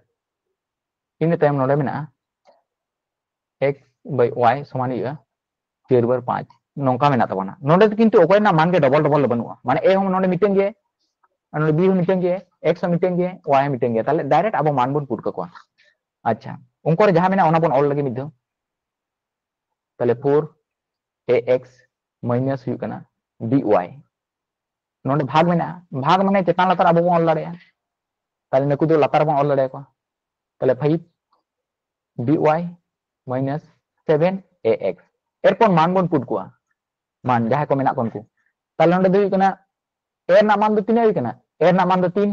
ᱤᱱᱟᱹ ᱛᱟᱭᱚᱢ ᱱᱚᱰᱮ ᱢᱮᱱᱟᱜᱼᱟ x by y ᱥᱚᱢᱟᱱ ᱦᱩᱭᱩᱜᱼᱟ ᱪᱟᱨ ᱵᱟᱨ ᱯᱟᱸᱪ᱾ ᱱᱚᱝᱠᱟ ᱢᱮᱱᱟᱜ ᱛᱟᱵᱚᱱᱟ᱾ ᱱᱚᱰᱮ ᱫᱚ ᱠᱤᱱᱛᱩ ᱚᱠᱚᱭ ᱨᱮᱱᱟᱜ ᱢᱟᱱ ᱜᱮ ᱰᱚᱵᱚᱞ ᱰᱚᱵᱚᱞ ᱫᱚ ᱵᱟᱹᱱᱩᱜᱼᱟ, ᱢᱟᱱᱮ A ᱦᱚᱸ ᱱᱚᱰᱮ ᱢᱤᱫᱴᱮᱱ ᱜᱮ, ᱟᱨ ᱱᱚᱰᱮ B ᱦᱚᱸ ᱢᱤᱫᱴᱮᱱ ᱜᱮ, x ᱦᱚᱸ ᱢᱤᱫᱴᱮᱱ ᱜᱮ, y ᱦᱚᱸ ᱢᱤᱫᱴᱮᱱ ᱜᱮ᱾ ᱛᱟᱦᱞᱮ ᱰᱟᱭᱨᱮᱠᱴ ᱟᱵᱚ ᱢᱟᱱ ᱵᱚᱱ ᱯᱩᱴ ᱠᱟᱠᱚᱣᱟ᱾ ᱟᱪᱪᱷᱟ, ᱚᱝᱠᱚ ᱨᱮ ᱡᱟᱦᱟᱸ ᱢᱮᱱᱟᱜᱼᱟ ᱚᱱᱟ ᱵᱚᱱ ᱚᱞ ᱞᱮᱜᱮ ᱢᱤᱫ ᱫᱷᱟᱣ᱾ ᱛᱟᱦᱞᱮ four A X minus ᱦᱩᱭᱩᱜ ᱠᱟᱱᱟ B Y᱾ ᱱᱚᱰᱮ ᱵᱷᱟᱜᱽ ᱢᱮᱱᱟᱜᱼᱟ, ᱵᱷᱟᱜᱽ ᱢᱟᱱᱮ ᱪᱮᱛᱟᱱ ᱞᱟᱛᱟᱨ ᱟᱵᱚ ᱵᱚᱱ ᱚᱞ ᱫᱟᱲᱮᱭᱟᱜᱼᱟ᱾ ᱛᱟᱦᱞᱮ ᱱᱩᱠᱩ ᱫᱚ ᱞᱟᱛᱟᱨ ᱵᱚᱱ ᱚᱞ ᱫᱟᱲᱮᱭᱟᱠᱚᱣᱟ᱾ ᱛᱟᱦᱞᱮ five B Y minus seven A X᱾ ᱮᱨᱯᱚᱨ ᱢᱟᱱ ᱵᱚᱱ ᱯᱩᱴ ᱠᱚᱣᱟ᱾ ᱢᱟᱱ ᱡᱟᱦᱟᱸᱭ ᱠᱚ ᱢᱮᱱᱟᱜ ᱠᱚ ᱩᱱᱠᱩ᱾ ᱛᱟᱦᱞᱮ ᱱᱚᱰᱮ ᱫᱚ ᱦᱩᱭᱩᱜ ᱠᱟᱱᱟ, ᱮ ᱨᱮᱱᱟᱜ ᱢᱟᱱ ᱫᱚ ᱛᱤᱱᱟᱹᱜ ᱦᱩᱭᱩᱜ ᱠᱟᱱᱟ? ᱮ ᱨᱮᱱᱟᱜ ᱢᱟᱱ ᱫᱚ ᱛᱤᱱ᱾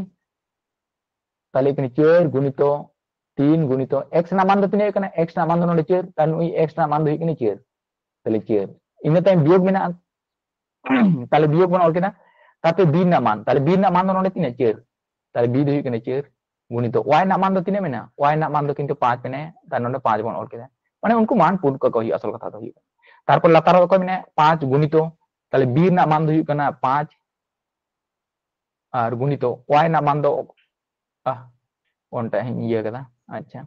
ᱛᱟᱦᱞᱮ ᱦᱩᱭᱩᱜ ᱠᱟᱱᱟ ᱪᱟᱹᱨ ᱜᱩᱱᱤᱛᱚ ᱛᱤᱱ ᱜᱩᱱᱤᱛᱚ x ᱨᱮᱱᱟᱜ ᱢᱟᱱ ᱫᱚ ᱛᱤᱱᱟᱹᱜ ᱦᱩᱭᱩᱜ ᱠᱟᱱᱟ? X ᱨᱮᱱᱟᱜ ᱢᱟᱱ ᱫᱚ ᱱᱚᱰᱮ ᱪᱟᱹᱨ, ᱛᱟᱦᱞᱮ ᱱᱩᱭ x ᱨᱮᱱᱟᱜ ᱢᱟᱱ ᱫᱚ ᱦᱩᱭᱩᱜ ᱠᱟᱱᱟ ᱪᱟᱹᱨ᱾ ᱛᱟᱦᱞᱮ ᱪᱟᱹᱨ᱾ ᱤᱱᱟᱹ ᱛᱟᱭᱚᱢ ᱵᱤᱭᱳᱜ ᱢᱮᱱᱟᱜᱼᱟ, ᱛᱟᱦᱞᱮ b ᱨᱮᱱᱟᱜ ᱢᱟᱱ, ᱛᱟᱦᱞᱮ b ᱨᱮᱱᱟᱜ ᱢᱟᱱ ᱫᱚ ᱱᱚᱰᱮ ᱛᱤᱱᱟᱹᱜ? ᱪᱟᱹᱨ᱾ ᱛᱟᱦᱞᱮ b ᱫᱚ ᱦᱩᱭᱩᱜ ᱠᱟᱱᱟ ᱪᱟᱹᱨ ᱜᱩᱱᱤᱛᱚ y ᱨᱮᱱᱟᱜ ᱢᱟᱱ ᱫᱚ ᱛᱤᱱᱟᱹᱜ ᱢᱮᱱᱟᱜᱼᱟ? Y ᱨᱮᱱᱟᱜ ᱢᱟᱱ ᱫᱚ ᱠᱤᱱᱛᱩ ᱯᱟᱸᱪ ᱢᱮᱱᱟᱭᱟ, ᱛᱟᱦᱞᱮ ᱱᱚᱰᱮ ᱯᱟᱸᱪ ᱵᱚᱱ ᱚᱞ ᱠᱮᱫᱟ᱾ ᱢᱟᱱᱮ ᱩᱱᱠᱩ ᱢᱟᱱ ᱯᱩᱴ ᱠᱟᱠᱚ ᱦᱩᱭᱩᱜᱼᱟ, ᱟᱥᱚᱞ ᱠᱟᱛᱷᱟ ᱫᱚ ᱦᱩᱭᱩᱜ ᱠᱟᱱᱟ᱾ ᱛᱟᱨᱯᱚᱨ ᱞᱟᱛᱟᱨ ᱨᱮ ᱚᱠᱚᱭ ᱢᱮᱱᱟᱭᱟ? ᱯᱟᱸᱪ ᱜᱩᱱᱤᱛᱚ, ᱛᱟᱦᱞᱮ b ᱨᱮᱱᱟᱜ ᱢᱟᱱ ᱫᱚ ᱦᱩᱭᱩᱜ ᱠᱟᱱᱟ ᱯᱟᱸᱪ, ᱟᱨ ᱜᱩᱱᱤᱛᱚ y ᱨᱮᱱᱟᱜ ᱢᱟᱱ ᱫᱚ, ᱟᱦ, ᱚᱱᱴᱟ ᱤᱧ ᱤᱭᱟᱹ ᱠᱟᱫᱟ, ᱟᱪᱪᱷᱟ,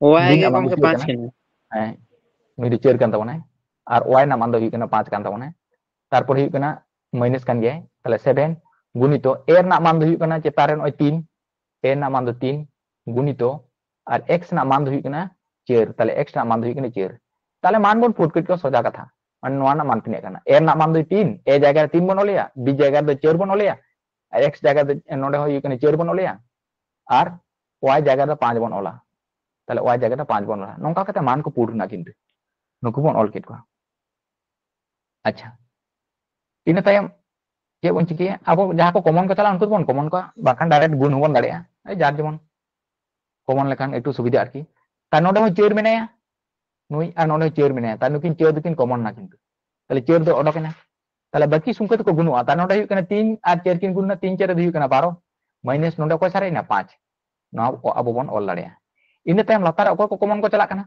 y b ᱜᱮ ᱨᱮᱱᱟᱜ ᱢᱟᱱ ᱫᱚ ᱜᱚᱢᱠᱮ ᱪᱮᱫ ᱯᱟᱸᱪ ᱠᱟᱱᱟ? ᱠᱟᱱᱟ᱾ ᱦᱮᱸ, ᱱᱩᱭ ᱫᱚ ᱪᱟᱹᱨ ᱠᱟᱱ ᱛᱟᱵᱚᱱᱟᱭ, ᱟᱨ y ᱨᱮᱱᱟᱜ ᱢᱟᱱ ᱫᱚ ᱦᱩᱭᱩᱜ ᱠᱟᱱᱟ ᱯᱟᱸᱪ ᱠᱟᱱ ᱛᱟᱵᱚᱱᱟᱭ᱾ ᱛᱟᱨᱯᱚᱨ ᱦᱩᱭᱩᱜ ᱠᱟᱱᱟ ᱢᱟᱭᱱᱟᱥ ᱠᱟᱱ ᱜᱮᱭᱟᱭ, ᱛᱟᱦᱞᱮ ᱥᱮᱵᱷᱮᱱ ᱜᱩᱱᱤᱛᱚ a ᱨᱮᱱᱟᱜ ᱢᱟᱱ ᱫᱚ ᱦᱩᱭᱩᱜ ᱠᱟᱱᱟ ᱪᱮᱛᱟᱱ ᱨᱮ ᱱᱚᱜᱼᱚᱭ ᱛᱤᱱ, a ᱨᱮᱱᱟᱜ ᱢᱟᱱ ᱫᱚ ᱛᱤᱱ ᱜᱩᱱᱤᱛᱚ, ᱟᱨ x ᱨᱮᱱᱟᱜ ᱢᱟᱱ ᱫᱚ ᱦᱩᱭᱩᱜ ᱠᱟᱱᱟ ᱪᱟᱹᱨ, ᱛᱟᱦᱞᱮ x ᱨᱮᱱᱟᱜ ᱢᱟᱱ ᱫᱚ ᱦᱩᱭᱩᱜ ᱠᱟᱱᱟ ᱪᱟᱹᱨ᱾ ᱛᱟᱦᱞᱮ ᱢᱟᱱ ᱵᱚᱱ ᱯᱩᱴ ᱠᱮᱫ ᱠᱚᱣᱟ, ᱥᱚᱡᱟ ᱠᱟᱛᱷᱟ, ᱢᱟᱱᱮ ᱱᱚᱣᱟ ᱨᱮᱱᱟᱜ ᱢᱟᱱ ᱛᱤᱱᱟᱹᱜ ᱠᱟᱱᱟ? a ᱨᱮᱱᱟᱜ ᱢᱟᱱ ᱫᱚ ᱛᱤᱱ, a ᱡᱟᱭᱜᱟ ᱨᱮ ᱛᱤᱱ ᱵᱚᱱ ᱚᱞᱮᱭᱟ, b ᱡᱟᱭᱜᱟ ᱨᱮ ᱪᱟᱹᱨ ᱵᱚᱱ ᱚᱞᱮᱭᱟ, ᱟᱨ x ᱡᱟᱭᱜᱟ ᱨᱮ ᱱᱚᱰᱮ ᱦᱚᱸ ᱦᱩᱭᱩᱜ ᱠᱟᱱᱟ ᱪᱟᱹᱨ ᱵᱚᱱ ᱚᱞᱮᱭᱟ, ᱟᱨ y ᱡᱟᱭᱜᱟ ᱨᱮ ᱯᱟᱸᱪ ᱵᱚᱱ ᱚᱞᱟ, ᱛᱟᱦᱞᱮ y ᱡᱟᱭᱜᱟ ᱨᱮ ᱯᱟᱸᱪ ᱵᱚᱱ ᱚᱞᱟ᱾ ᱱᱚᱝᱠᱟ ᱠᱟᱛᱮ ᱢᱟᱱ ᱠᱚ ᱯᱩᱴ ᱨᱮᱱᱟᱜ ᱠᱤᱱᱛᱩ ᱱᱩᱠᱩ ᱵᱚᱱ ᱚᱞ ᱠᱮᱫ ᱠᱚᱣᱟ᱾ ᱟᱪᱪᱷᱟ, ᱤᱱᱟᱹ ᱛᱟᱭᱚᱢ ᱪᱮᱫ ᱵᱚᱱ ᱪᱤᱠᱟᱹᱭᱟ? ᱟᱵᱚ ᱡᱟᱦᱟᱸ ᱠᱚ ᱠᱚᱢᱚᱱ ᱠᱚ ᱪᱟᱞᱟᱜᱼᱟ, ᱩᱱᱠᱩ ᱫᱚᱵᱚᱱ ᱠᱚᱢᱚᱱ ᱠᱚᱣᱟ, ᱵᱟᱝᱠᱷᱟᱱ ᱰᱟᱭᱨᱮᱠᱴ ᱜᱩᱱ ᱦᱚᱸᱵᱚᱱ ᱫᱟᱲᱮᱭᱟᱜᱼᱟ, ᱡᱟᱨ ᱡᱮᱢᱚᱱ ᱠᱚᱢᱚᱱ ᱞᱮᱠᱷᱟᱱ ᱮᱠᱴᱩ ᱥᱩᱵᱤᱫᱷᱟ ᱟᱨᱠᱤ᱾ ᱛᱟᱨ ᱱᱚᱰᱮ ᱦᱚᱸ ᱪᱟᱹᱨ ᱢᱮᱱᱟᱭᱟ, ᱱᱩᱭ ᱟᱨ ᱱᱚᱰᱮ ᱦᱚᱸ ᱪᱟᱹᱨ ᱢᱮᱱᱟᱭᱟ, ᱛᱟᱨ ᱱᱩᱠᱤᱱ ᱪᱟᱹᱨ ᱫᱚᱠᱤᱱ ᱠᱚᱢᱚᱱ ᱱᱟ ᱠᱤᱱᱛᱩ, ᱛᱟᱦᱞᱮ ᱪᱟᱹᱨ ᱫᱚ ᱚᱰᱚᱠ ᱮᱱᱟ᱾ ᱛᱟᱦᱞᱮ ᱵᱟᱹᱠᱤ ᱥᱚᱝᱠᱷᱟ ᱫᱚᱠᱚ ᱜᱩᱱᱚᱜᱼᱟ᱾ ᱛᱟᱨ ᱱᱚᱰᱮ ᱦᱩᱭᱩᱜ ᱠᱟᱱᱟ ᱛᱤᱱ ᱟᱨ ᱪᱟᱹᱨ ᱠᱤᱱ ᱜᱩᱱ ᱱᱟ, ᱛᱤᱱ ᱪᱟᱹᱨ ᱫᱚ ᱦᱩᱭᱩᱜ ᱠᱟᱱᱟ ᱵᱟᱨᱚ, ᱢᱟᱭᱱᱟᱥ ᱱᱚᱰᱮ ᱚᱠᱚᱭ ᱥᱟᱨᱮᱡ ᱮᱱᱟ? ᱯᱟᱸᱪ᱾ ᱱᱚᱣᱟ ᱠᱚ ᱟᱵᱚ ᱵᱚᱱ ᱚᱞ ᱫᱟᱲᱮᱭᱟᱜᱼᱟ᱾ ᱤᱱᱟᱹ ᱛᱟᱭᱚᱢ ᱞᱟᱛᱟᱨ ᱨᱮ ᱚᱠᱚᱭ ᱠᱚ ᱠᱚᱢᱚᱱ ᱠᱚ ᱪᱟᱞᱟᱜ ᱠᱟᱱᱟ?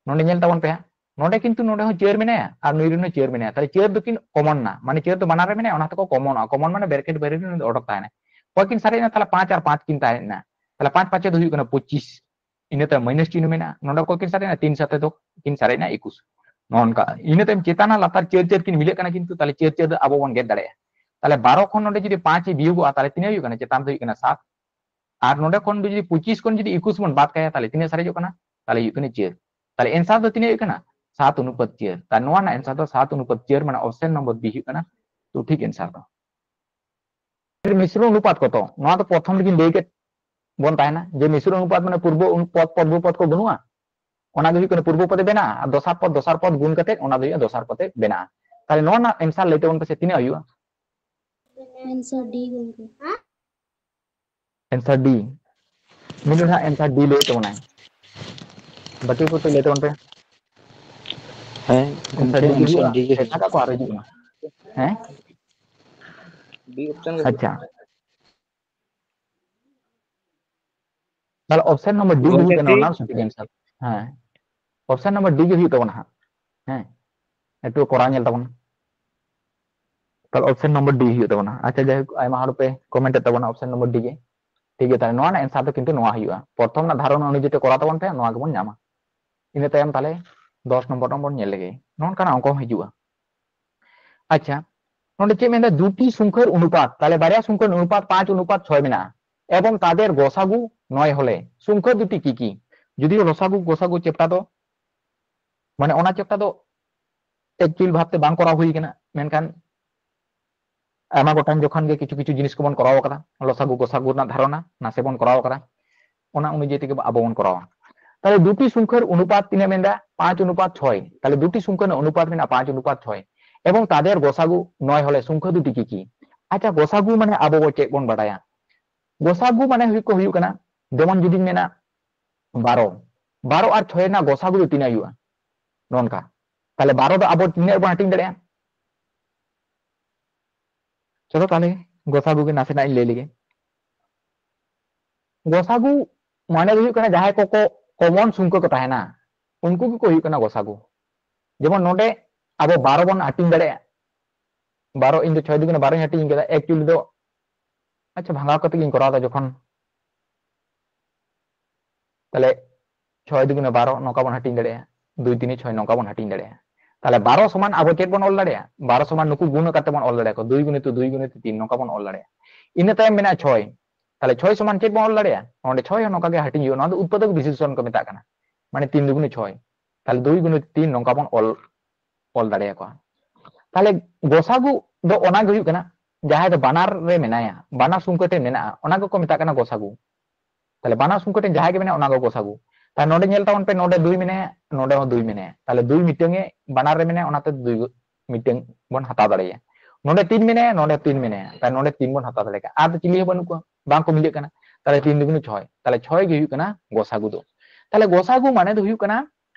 ᱱᱚᱰᱮ ᱧᱮᱞ ᱛᱟᱵᱚᱱ ᱯᱮ ᱦᱟᱸᱜ, ᱱᱚᱰᱮ ᱠᱤᱱᱛᱩ ᱱᱚᱰᱮ ᱦᱚᱸ ᱪᱟᱹᱨ ᱢᱮᱱᱟᱭᱟ ᱟᱨ ᱱᱩᱭ ᱨᱮᱱ ᱦᱚᱸ ᱪᱟᱹᱨ ᱢᱮᱱᱟᱭᱟ, ᱛᱟᱦᱞᱮ ᱪᱟᱹᱨ ᱫᱚᱠᱤᱱ ᱠᱚᱢᱚᱱ ᱱᱟ, ᱢᱟᱱᱮ ᱪᱟᱹᱨ ᱫᱚ ᱵᱟᱱᱟᱨ ᱨᱮ ᱢᱮᱱᱟᱭᱟ, ᱚᱱᱟ ᱛᱮᱠᱚ ᱠᱚᱢᱚᱱᱚᱜᱼᱟ᱾ ᱠᱚᱢᱚᱱ ᱢᱟᱱᱮ ᱵᱨᱮᱠᱮᱴ ᱵᱟᱭᱨᱮ ᱨᱮ ᱱᱩᱭ ᱫᱚ ᱚᱰᱚᱠ ᱛᱟᱦᱮᱱᱟᱭ᱾ ᱚᱠᱚᱭ ᱠᱤᱱ ᱥᱟᱨᱮᱡ ᱮᱱᱟ? ᱛᱟᱦᱞᱮ ᱯᱟᱸᱪ ᱟᱨ ᱯᱟᱸᱪ ᱠᱤᱱ ᱛᱟᱦᱮᱸ ᱮᱱᱟ, ᱛᱟᱦᱞᱮ ᱯᱟᱸᱪ ᱯᱟᱸᱪᱮ ᱫᱚ ᱦᱩᱭᱩᱜ ᱠᱟᱱᱟ ᱯᱚᱸᱪᱤᱥ, ᱤᱱᱟᱹ ᱛᱟᱭᱚᱢ ᱢᱟᱭᱱᱟᱥ ᱪᱤᱱᱦᱟᱹ ᱢᱮᱱᱟᱜᱼᱟ᱾ ᱱᱚᱰᱮ ᱚᱠᱚᱭ ᱠᱤᱱ ᱥᱟᱨᱮᱡ ᱮᱱᱟ? ᱛᱤᱱ ᱥᱟᱛᱮ ᱫᱚ ᱠᱤᱱ ᱥᱟᱨᱮᱡ ᱮᱱᱟ ᱮᱠᱩᱥ᱾ ᱱᱚᱜᱼᱚ ᱱᱚᱝᱠᱟ᱾ ᱤᱱᱟᱹ ᱛᱟᱭᱚᱢ ᱪᱮᱛᱟᱱ ᱟᱨ ᱞᱟᱛᱟᱨ ᱪᱟᱹᱨ ᱪᱟᱹᱨ ᱠᱤᱱ ᱢᱤᱞᱟᱹᱜ ᱠᱟᱱᱟ, ᱠᱤᱱᱛᱩ ᱛᱟᱦᱞᱮ ᱪᱟᱹᱨ ᱪᱟᱹᱨ ᱫᱚ ᱟᱵᱚ ᱵᱚᱱ ᱜᱮᱫ ᱫᱟᱲᱮᱭᱟᱜᱼᱟ᱾ ᱛᱟᱦᱞᱮ ᱵᱟᱨᱚ ᱠᱷᱚᱱ ᱱᱚᱰᱮ ᱡᱩᱫᱤ ᱯᱟᱸᱪ ᱮ ᱵᱤᱭᱳᱜᱚᱜᱼᱟ, ᱛᱟᱦᱞᱮ ᱛᱤᱱᱟᱹᱜ ᱦᱩᱭᱩᱜ ᱠᱟᱱᱟ? ᱪᱮᱛᱟᱱ ᱫᱚ ᱦᱩᱭᱩᱜ ᱠᱟᱱᱟ ᱥᱟᱛ, ᱟᱨ ᱱᱚᱰᱮ ᱠᱷᱚᱱ ᱡᱩᱫᱤ ᱯᱚᱸᱪᱤᱥ ᱠᱷᱚᱱ ᱡᱩᱫᱤ ᱮᱠᱩᱥ ᱵᱚᱱ ᱵᱟᱫ ᱠᱟᱭᱟ, ᱛᱟᱦᱞᱮ ᱛᱤᱱᱟᱹᱜ ᱥᱟᱨᱮᱡᱚᱜ ᱠᱟᱱᱟ? ᱛᱟᱦᱞᱮ ᱦᱩᱭᱩᱜ ᱠᱟᱱᱟ ᱪᱟᱹᱨ᱾ ᱛᱟᱦᱞᱮ ᱮᱱᱥᱟᱨ ᱫᱚ ᱛᱤᱱᱟᱹᱜ ᱦᱩᱭᱩᱜ ᱠᱟᱱᱟ? ᱥᱟᱛ ᱚᱱᱩᱯᱟᱛ ᱪᱟᱹᱨ᱾ ᱛᱟᱦᱞᱮ ᱱᱚᱣᱟ ᱨᱮᱱᱟᱜ ᱮᱱᱥᱟᱨ ᱫᱚ ᱥᱟᱛ ᱚᱱᱩᱯᱟᱛ ᱪᱟᱹᱨ, ᱢᱟᱱᱮ ᱚᱯᱥᱮᱱ ᱱᱚᱢᱵᱚᱨ ᱵᱤ ᱦᱩᱭᱩᱜ ᱠᱟᱱᱟ ᱥᱚᱴᱷᱤᱠ ᱮᱱᱥᱟᱨ ᱫᱚ᱾ ᱢᱤᱥᱨᱚ ᱚᱱᱩᱯᱟᱛ ᱠᱚᱛᱚ, ᱱᱚᱣᱟ ᱫᱚ ᱯᱨᱚᱛᱷᱚᱢ ᱨᱮᱜᱤᱧ ᱞᱟᱹᱭ ᱠᱮᱫ ᱵᱚᱱ ᱛᱟᱦᱮᱱᱟ ᱡᱮ ᱢᱤᱥᱨᱚ ᱚᱱᱩᱯᱟᱛ ᱢᱟᱱᱮ ᱯᱩᱨᱵᱚ ᱚᱱᱩᱯᱟᱛ, ᱯᱚᱫ ᱯᱚᱫ ᱠᱚ ᱵᱟᱹᱱᱩᱜᱼᱟ, ᱚᱱᱟ ᱜᱮ ᱦᱩᱭᱩᱜ ᱠᱟᱱᱟ ᱯᱩᱨᱵᱚ ᱯᱚᱫᱮ ᱵᱮᱱᱟᱜᱼᱟ, ᱟᱨ ᱫᱚᱥᱟᱨ ᱯᱚᱫ ᱫᱚᱥᱟᱨ ᱯᱚᱫ ᱜᱩᱱ ᱠᱟᱛᱮ ᱚᱱᱟ ᱫᱚ ᱦᱩᱭᱩᱜᱼᱟ ᱫᱚᱥᱟᱨ ᱯᱚᱫᱮ ᱵᱮᱱᱟᱜᱼᱟ᱾ ᱛᱟᱦᱞᱮ ᱱᱚᱣᱟ ᱨᱮᱱᱟᱜ answer ᱞᱟᱹᱭ ᱛᱟᱵᱚᱱ ᱯᱮᱥᱮ, ᱛᱤᱱᱟᱹᱜ ᱦᱩᱭᱩᱜᱼᱟ? Answer D ᱜᱚᱝᱠᱮ᱾ Answer D᱾ ᱢᱤᱫ ᱦᱚᱲ ᱦᱟᱸᱜ answer D ᱞᱟᱹᱭ ᱛᱟᱵᱚᱱᱟᱭ᱾ ᱵᱟᱹᱠᱤ ᱠᱚ ᱞᱟᱹᱭ ᱛᱟᱵᱚᱱ ᱯᱮ᱾ ᱦᱮᱸ answer ᱜᱚᱝᱠᱮ, D ᱜᱮ answer ᱦᱩᱭᱩᱜᱼᱟ᱾ D ᱜᱮ ᱮᱴᱟᱜᱟᱜ ᱠᱚ ᱟᱨᱚ ᱦᱤᱡᱩᱜ ᱠᱟᱱᱟ᱾ ᱦᱮᱸ? B option ᱜᱮ᱾ ᱟᱪᱪᱷᱟ᱾ ᱛᱟᱦᱞᱮ option number D ᱜᱮ ᱦᱩᱭᱩᱜ ᱠᱟᱱᱟ ᱚᱱᱟ ᱥᱚᱴᱷᱤᱠ answer᱾ ᱦᱮᱸ, option number D ᱜᱮ ᱦᱩᱭᱩᱜ ᱛᱟᱵᱚᱱᱟ ᱦᱟᱸᱜ᱾ ᱦᱮᱸ, ᱮᱠᱴᱩ ᱠᱚᱨᱟᱣ ᱧᱮᱞ ᱛᱟᱵᱚᱱ᱾ ᱛᱟᱦᱞᱮ option number D ᱦᱩᱭᱩᱜ ᱛᱟᱵᱚᱱᱟ᱾ ᱟᱪᱪᱷᱟ, ᱡᱟᱭᱦᱳᱠ, ᱟᱭᱢᱟ ᱦᱚᱲ ᱯᱮ comment ᱮᱫ ᱛᱟᱵᱚᱱᱟ option number D ᱜᱮ᱾ ᱴᱷᱤᱠ ᱜᱮᱭᱟ, ᱛᱟᱦᱞᱮ ᱱᱚᱣᱟ ᱨᱮᱱᱟᱜ answer ᱫᱚ ᱠᱤᱱᱛᱩ ᱱᱚᱣᱟ ᱦᱩᱭᱩᱜᱼᱟ᱾ ᱯᱨᱚᱛᱷᱚᱢ ᱨᱮᱱᱟᱜ ᱫᱷᱟᱨᱚᱱᱟ ᱚᱱᱩᱡᱟᱭᱤ ᱛᱮ ᱠᱚᱨᱟᱣ ᱛᱟᱵᱚᱱ ᱯᱮ, ᱱᱚᱣᱟ ᱜᱮᱵᱚᱱ ᱧᱟᱢᱟ᱾ ᱤᱱᱟᱹ ᱛᱟᱭᱚᱢ ᱛᱟᱦᱞᱮ ᱫᱚᱥ ᱱᱚᱢᱵᱚᱨ ᱵᱚᱱ ᱧᱮᱞ ᱞᱮᱜᱮ, ᱱᱚᱝᱠᱟᱱᱟᱜ ᱚᱝᱠᱚ ᱦᱚᱸ ᱦᱤᱡᱩᱜᱼᱟ᱾ ᱟᱪᱪᱷᱟ, ᱱᱚᱰᱮ ᱪᱮᱫ ᱢᱮᱱᱫᱟ? ᱫᱩᱴᱤ ᱥᱚᱝᱠᱷᱟᱨ ᱚᱱᱩᱯᱟᱛ, ᱛᱟᱦᱞᱮ ᱵᱟᱨᱭᱟ ᱥᱚᱝᱠᱷᱟᱨ ᱚᱱᱩᱯᱟᱛ ᱯᱟᱸᱪ ᱚᱱᱩᱯᱟᱛ ᱪᱷᱚᱭ ᱢᱮᱱᱟᱜᱼᱟ, এবং তাদের গসাগু নয় হলে সংখ্যা দুটি কি কি? যদিও লসাগু গসাগু চ্যাপ্টার ᱫᱚ, মানে, ᱚᱱᱟ ᱪᱮᱯᱴᱟᱨ ᱫᱚ ᱮᱠᱪᱩᱭᱟᱞ ᱵᱷᱟᱵᱛᱮ ᱵᱟᱝ ᱠᱚᱨᱟᱣ ᱦᱩᱭ ᱠᱟᱱᱟ, ᱢᱮᱱᱠᱷᱟᱱ ᱟᱭᱢᱟ ᱜᱚᱴᱟᱝ ᱡᱚᱠᱷᱚᱱ ᱜᱮ ᱠᱤᱪᱷᱩ ᱠᱤᱪᱷᱩ ᱡᱤᱱᱤᱥ ᱠᱚᱵᱚᱱ ᱠᱚᱨᱟᱣ ᱠᱟᱫᱟ, ᱞᱚᱥᱟᱜᱩ ᱜᱚᱥᱟᱜᱩ ᱨᱮᱱᱟᱜ ᱫᱷᱟᱨᱚᱱᱟ ᱱᱟᱥᱮ ᱵᱚᱱ ᱠᱚᱨᱟᱣ ᱠᱟᱫᱟ, ᱚᱱᱟ ᱚᱱᱩᱡᱟᱭᱤ ᱛᱮᱜᱮ ᱟᱵᱚ ᱵᱚᱱ ᱠᱚᱨᱟᱣᱟ᱾ ᱛᱟᱦᱞᱮ ᱫᱩᱴᱤ ᱥᱚᱝᱠᱷᱟᱨ ᱚᱱᱩᱯᱟᱛ ᱛᱤᱱᱟᱹᱜ ᱢᱮᱱᱫᱟ? ᱯᱟᱸᱪ ᱚᱱᱩᱯᱟᱛ ᱪᱷᱚᱭ᱾ ᱛᱟᱦᱞᱮ ᱫᱩᱴᱤ ᱥᱚᱝᱠᱷᱟᱨ ᱨᱮᱱᱟᱜ ᱚᱱᱩᱯᱟᱛ ᱢᱮᱱᱟᱜᱼᱟ ᱯᱟᱸᱪ ᱚᱱᱩᱯᱟᱛ ᱪᱷᱚᱭ, এবং তাদের গসাগু নয় হলে সংখ্যা দুটি কি কি? ᱟᱪᱪᱷᱟ, ᱜᱚᱥᱟᱜᱩ ᱢᱟᱱᱮ ᱟᱵᱚ ᱵᱚ ᱪᱮᱫ ᱵᱚᱱ ᱵᱟᱰᱟᱭᱟ? ᱜᱚᱥᱟᱜᱩ ᱢᱟᱱᱮ ᱦᱩᱭᱩᱜ ᱠᱚ ᱦᱩᱭᱩᱜ ᱠᱟᱱᱟ, ᱡᱮᱢᱚᱱ ᱡᱩᱫᱤᱧ ᱢᱮᱱᱟ ᱵᱟᱨᱚ, ᱵᱟᱨᱚ ᱟᱨ ᱪᱷᱚᱭ ᱨᱮᱱᱟᱜ ᱜᱚᱥᱟᱜᱩ ᱫᱚ ᱛᱤᱱᱟᱹᱜ ᱦᱩᱭᱩᱜᱼᱟ? ᱱᱚᱝᱠᱟ᱾ ᱛᱟᱦᱞᱮ ᱵᱟᱨᱚ ᱫᱚ ᱟᱵᱚ ᱛᱤᱱᱟᱹᱜ ᱵᱚᱱ ᱦᱟᱹᱴᱤᱧ ᱫᱟᱲᱮᱭᱟᱜᱼᱟ? ᱪᱚᱞᱚ ᱛᱟᱦᱞᱮ ᱜᱚᱥᱟᱜᱩ ᱜᱮ ᱱᱟᱥᱮᱱᱟᱜ ᱤᱧ ᱞᱟᱹᱭ ᱞᱮᱜᱮ᱾ ᱜᱚᱥᱟᱜᱩ ᱢᱟᱱᱮ ᱫᱚ ᱦᱩᱭᱩᱜ ᱠᱟᱱᱟ ᱡᱟᱦᱟᱸᱭ ᱠᱚᱠᱚ ᱠᱚᱢᱚᱱ ᱥᱚᱝᱠᱷᱟ ᱠᱚ ᱛᱟᱦᱮᱱᱟ, ᱩᱱᱠᱩ ᱜᱮᱠᱚ ᱦᱩᱭᱩᱜ ᱠᱟᱱᱟ ᱜᱚᱥᱟᱜᱩ᱾ ᱡᱮᱢᱚᱱ ᱱᱚᱰᱮ ᱟᱵᱚ ᱵᱟᱨᱚ ᱵᱚᱱ ᱦᱟᱹᱴᱤᱧ ᱫᱟᱲᱮᱭᱟᱜᱼᱟ, ᱵᱟᱨᱚ, ᱤᱧ ᱫᱚ ᱪᱷᱚᱭ ᱫᱩᱜᱩᱱᱮ ᱵᱟᱨᱚᱧ ᱦᱟᱹᱴᱤᱧ ᱠᱮᱫᱟ, actually ᱫᱚ, ᱟᱪᱪᱷᱟ, ᱵᱷᱟᱜᱟᱣ ᱠᱟᱛᱮ ᱜᱤᱧ ᱠᱚᱨᱟᱣ ᱫᱟ ᱡᱚᱠᱷᱚᱱ, ᱛᱟᱦᱞᱮ ᱪᱷᱚᱭ ᱫᱩᱜᱩᱱᱮ ᱵᱟᱨᱚ ᱱᱚᱝᱠᱟ ᱵᱚᱱ ᱦᱟᱹᱴᱤᱧ ᱫᱟᱲᱮᱭᱟᱜᱼᱟ, ᱫᱩᱭ ᱛᱤᱱᱮ ᱪᱷᱚᱭ ᱱᱚᱝᱠᱟ ᱵᱚᱱ ᱦᱟᱹᱴᱤᱧ ᱫᱟᱲᱮᱭᱟᱜᱼᱟ᱾ ᱛᱟᱦᱞᱮ ᱵᱟᱨᱚ ᱥᱚᱢᱟᱱ ᱟᱵᱚ ᱪᱮᱫ ᱵᱚᱱ ᱚᱞ ᱫᱟᱲᱮᱭᱟᱜᱼᱟ? ᱵᱟᱨᱚ ᱥᱚᱢᱟᱱ ᱱᱩᱠᱩ ᱜᱩᱱ ᱠᱟᱛᱮ ᱵᱚᱱ ᱚᱞ ᱫᱟᱲᱮᱭᱟᱠᱚᱣᱟ, ᱫᱩᱭ ᱜᱩᱱᱤᱛᱚ ᱫᱩᱭ ᱜᱩᱱᱤᱛᱚ ᱛᱤᱱ ᱱᱚᱝᱠᱟ ᱵᱚᱱ ᱚᱞ ᱫᱟᱲᱮᱭᱟᱜᱼᱟ᱾ ᱤᱱᱟᱹ ᱛᱟᱭᱚᱢ ᱢᱮᱱᱟᱜᱼᱟ ᱪᱷᱚᱭ᱾ ᱛᱟᱦᱞᱮ ᱪᱷᱚᱭ ᱥᱚᱢᱟᱱ ᱪᱮᱫ ᱵᱚᱱ ᱚᱞ ᱫᱟᱲᱮᱭᱟᱜᱼᱟ? ᱱᱚᱰᱮ ᱪᱷᱚᱭ ᱦᱚᱸ ᱱᱚᱝᱠᱟ ᱜᱮ ᱦᱟᱹᱴᱤᱧ ᱦᱩᱭᱩᱜᱼᱟ, ᱱᱚᱣᱟ ᱫᱚ ᱩᱛᱯᱟᱫᱚᱠ ᱵᱤᱥᱮᱥᱚᱱ ᱠᱚ ᱢᱮᱛᱟᱜ ᱠᱟᱱᱟ, ᱢᱟᱱᱮ ᱛᱤᱱ ᱫᱩᱜᱩᱱᱤ ᱪᱷᱚᱭ, ᱛᱟᱦᱞᱮ ᱫᱩᱭ ᱜᱩᱱᱤᱛᱚ ᱛᱤᱱ ᱱᱚᱝᱠᱟ ᱵᱚᱱ ᱚᱞ ᱚᱞ ᱫᱟᱲᱮᱭᱟᱠᱚᱣᱟ᱾ ᱛᱟᱦᱞᱮ ᱜᱚᱥᱟᱜᱩ ᱫᱚ ᱚᱱᱟ ᱜᱮ ᱦᱩᱭᱩᱜ ᱠᱟᱱᱟ ᱡᱟᱦᱟᱸᱭ ᱫᱚ ᱵᱟᱱᱟᱨ ᱨᱮ ᱢᱮᱱᱟᱭᱟ, ᱵᱟᱱᱟᱨ ᱥᱚᱝᱠᱷᱟ ᱴᱷᱮᱱ ᱢᱮᱱᱟᱜᱼᱟ, ᱚᱱᱟ ᱜᱮᱠᱚ ᱢᱮᱛᱟᱜ ᱠᱟᱱᱟ ᱜᱚᱥᱟᱜᱩ᱾ ᱛᱟᱦᱞᱮ ᱵᱟᱱᱟᱨ ᱥᱚᱝᱠᱷᱟ ᱴᱷᱮᱱ ᱡᱟᱦᱟᱸᱭ ᱜᱮ ᱢᱮᱱᱟᱭᱟ ᱚᱱᱟ ᱜᱮ ᱜᱚᱥᱟᱜᱩ᱾ ᱛᱟᱦᱞᱮ ᱱᱚᱰᱮ ᱧᱮᱞ ᱛᱟᱵᱚᱱ ᱯᱮ, ᱱᱚᱰᱮ ᱫᱩᱭ ᱢᱮᱱᱟᱭᱟ, ᱱᱚᱰᱮ ᱦᱚᱸ ᱫᱩᱭ ᱢᱮᱱᱟᱭᱟ, ᱛᱟᱦᱞᱮ ᱫᱩᱭ ᱢᱤᱫᱴᱟᱝ ᱮ ᱵᱟᱱᱟᱨ ᱨᱮ ᱢᱮᱱᱟᱭᱟ, ᱚᱱᱟᱛᱮ ᱫᱩᱭ ᱜᱚ-, ᱢᱤᱫᱴᱟᱝ ᱵᱚᱱ ᱦᱟᱛᱟᱣ ᱫᱟᱲᱮᱭᱟᱜᱼᱟ᱾ ᱱᱚᱰᱮ ᱛᱤᱱ ᱢᱮᱱᱟᱭᱟ, ᱱᱚᱰᱮ ᱛᱤᱱ ᱢᱮᱱᱟᱭᱟ, ᱛᱟᱦᱞᱮ ᱱᱚᱰᱮ ᱛᱤᱱ ᱵᱚᱱ ᱦᱟᱛᱟᱣ ᱫᱟᱲᱮᱭᱟᱜᱼᱟ᱾ ᱟᱨ ᱫᱚ ᱪᱤᱞᱤ ᱦᱚᱸ ᱵᱟᱹᱱᱩᱜ ᱠᱚᱣᱟ, ᱵᱟᱝ ᱠᱚ ᱢᱤᱞᱟᱹᱜ ᱠᱟᱱᱟ᱾ ᱛᱟᱦᱞᱮ ᱛᱤᱱ ᱫᱩᱜᱩᱱᱮ ᱪᱷᱚᱭ, ᱛᱟᱦᱞᱮ ᱪᱷᱚᱭ ᱜᱮ ᱦᱩᱭᱩᱜ ᱠᱟᱱᱟ ᱜᱚᱥᱟᱜᱩ ᱫᱚ᱾ ᱛᱟᱦᱞᱮ ᱜᱚᱥᱟᱜᱩ ᱢᱟᱱᱮ ᱫᱚ ᱦᱩᱭᱩᱜ ᱠᱟᱱᱟ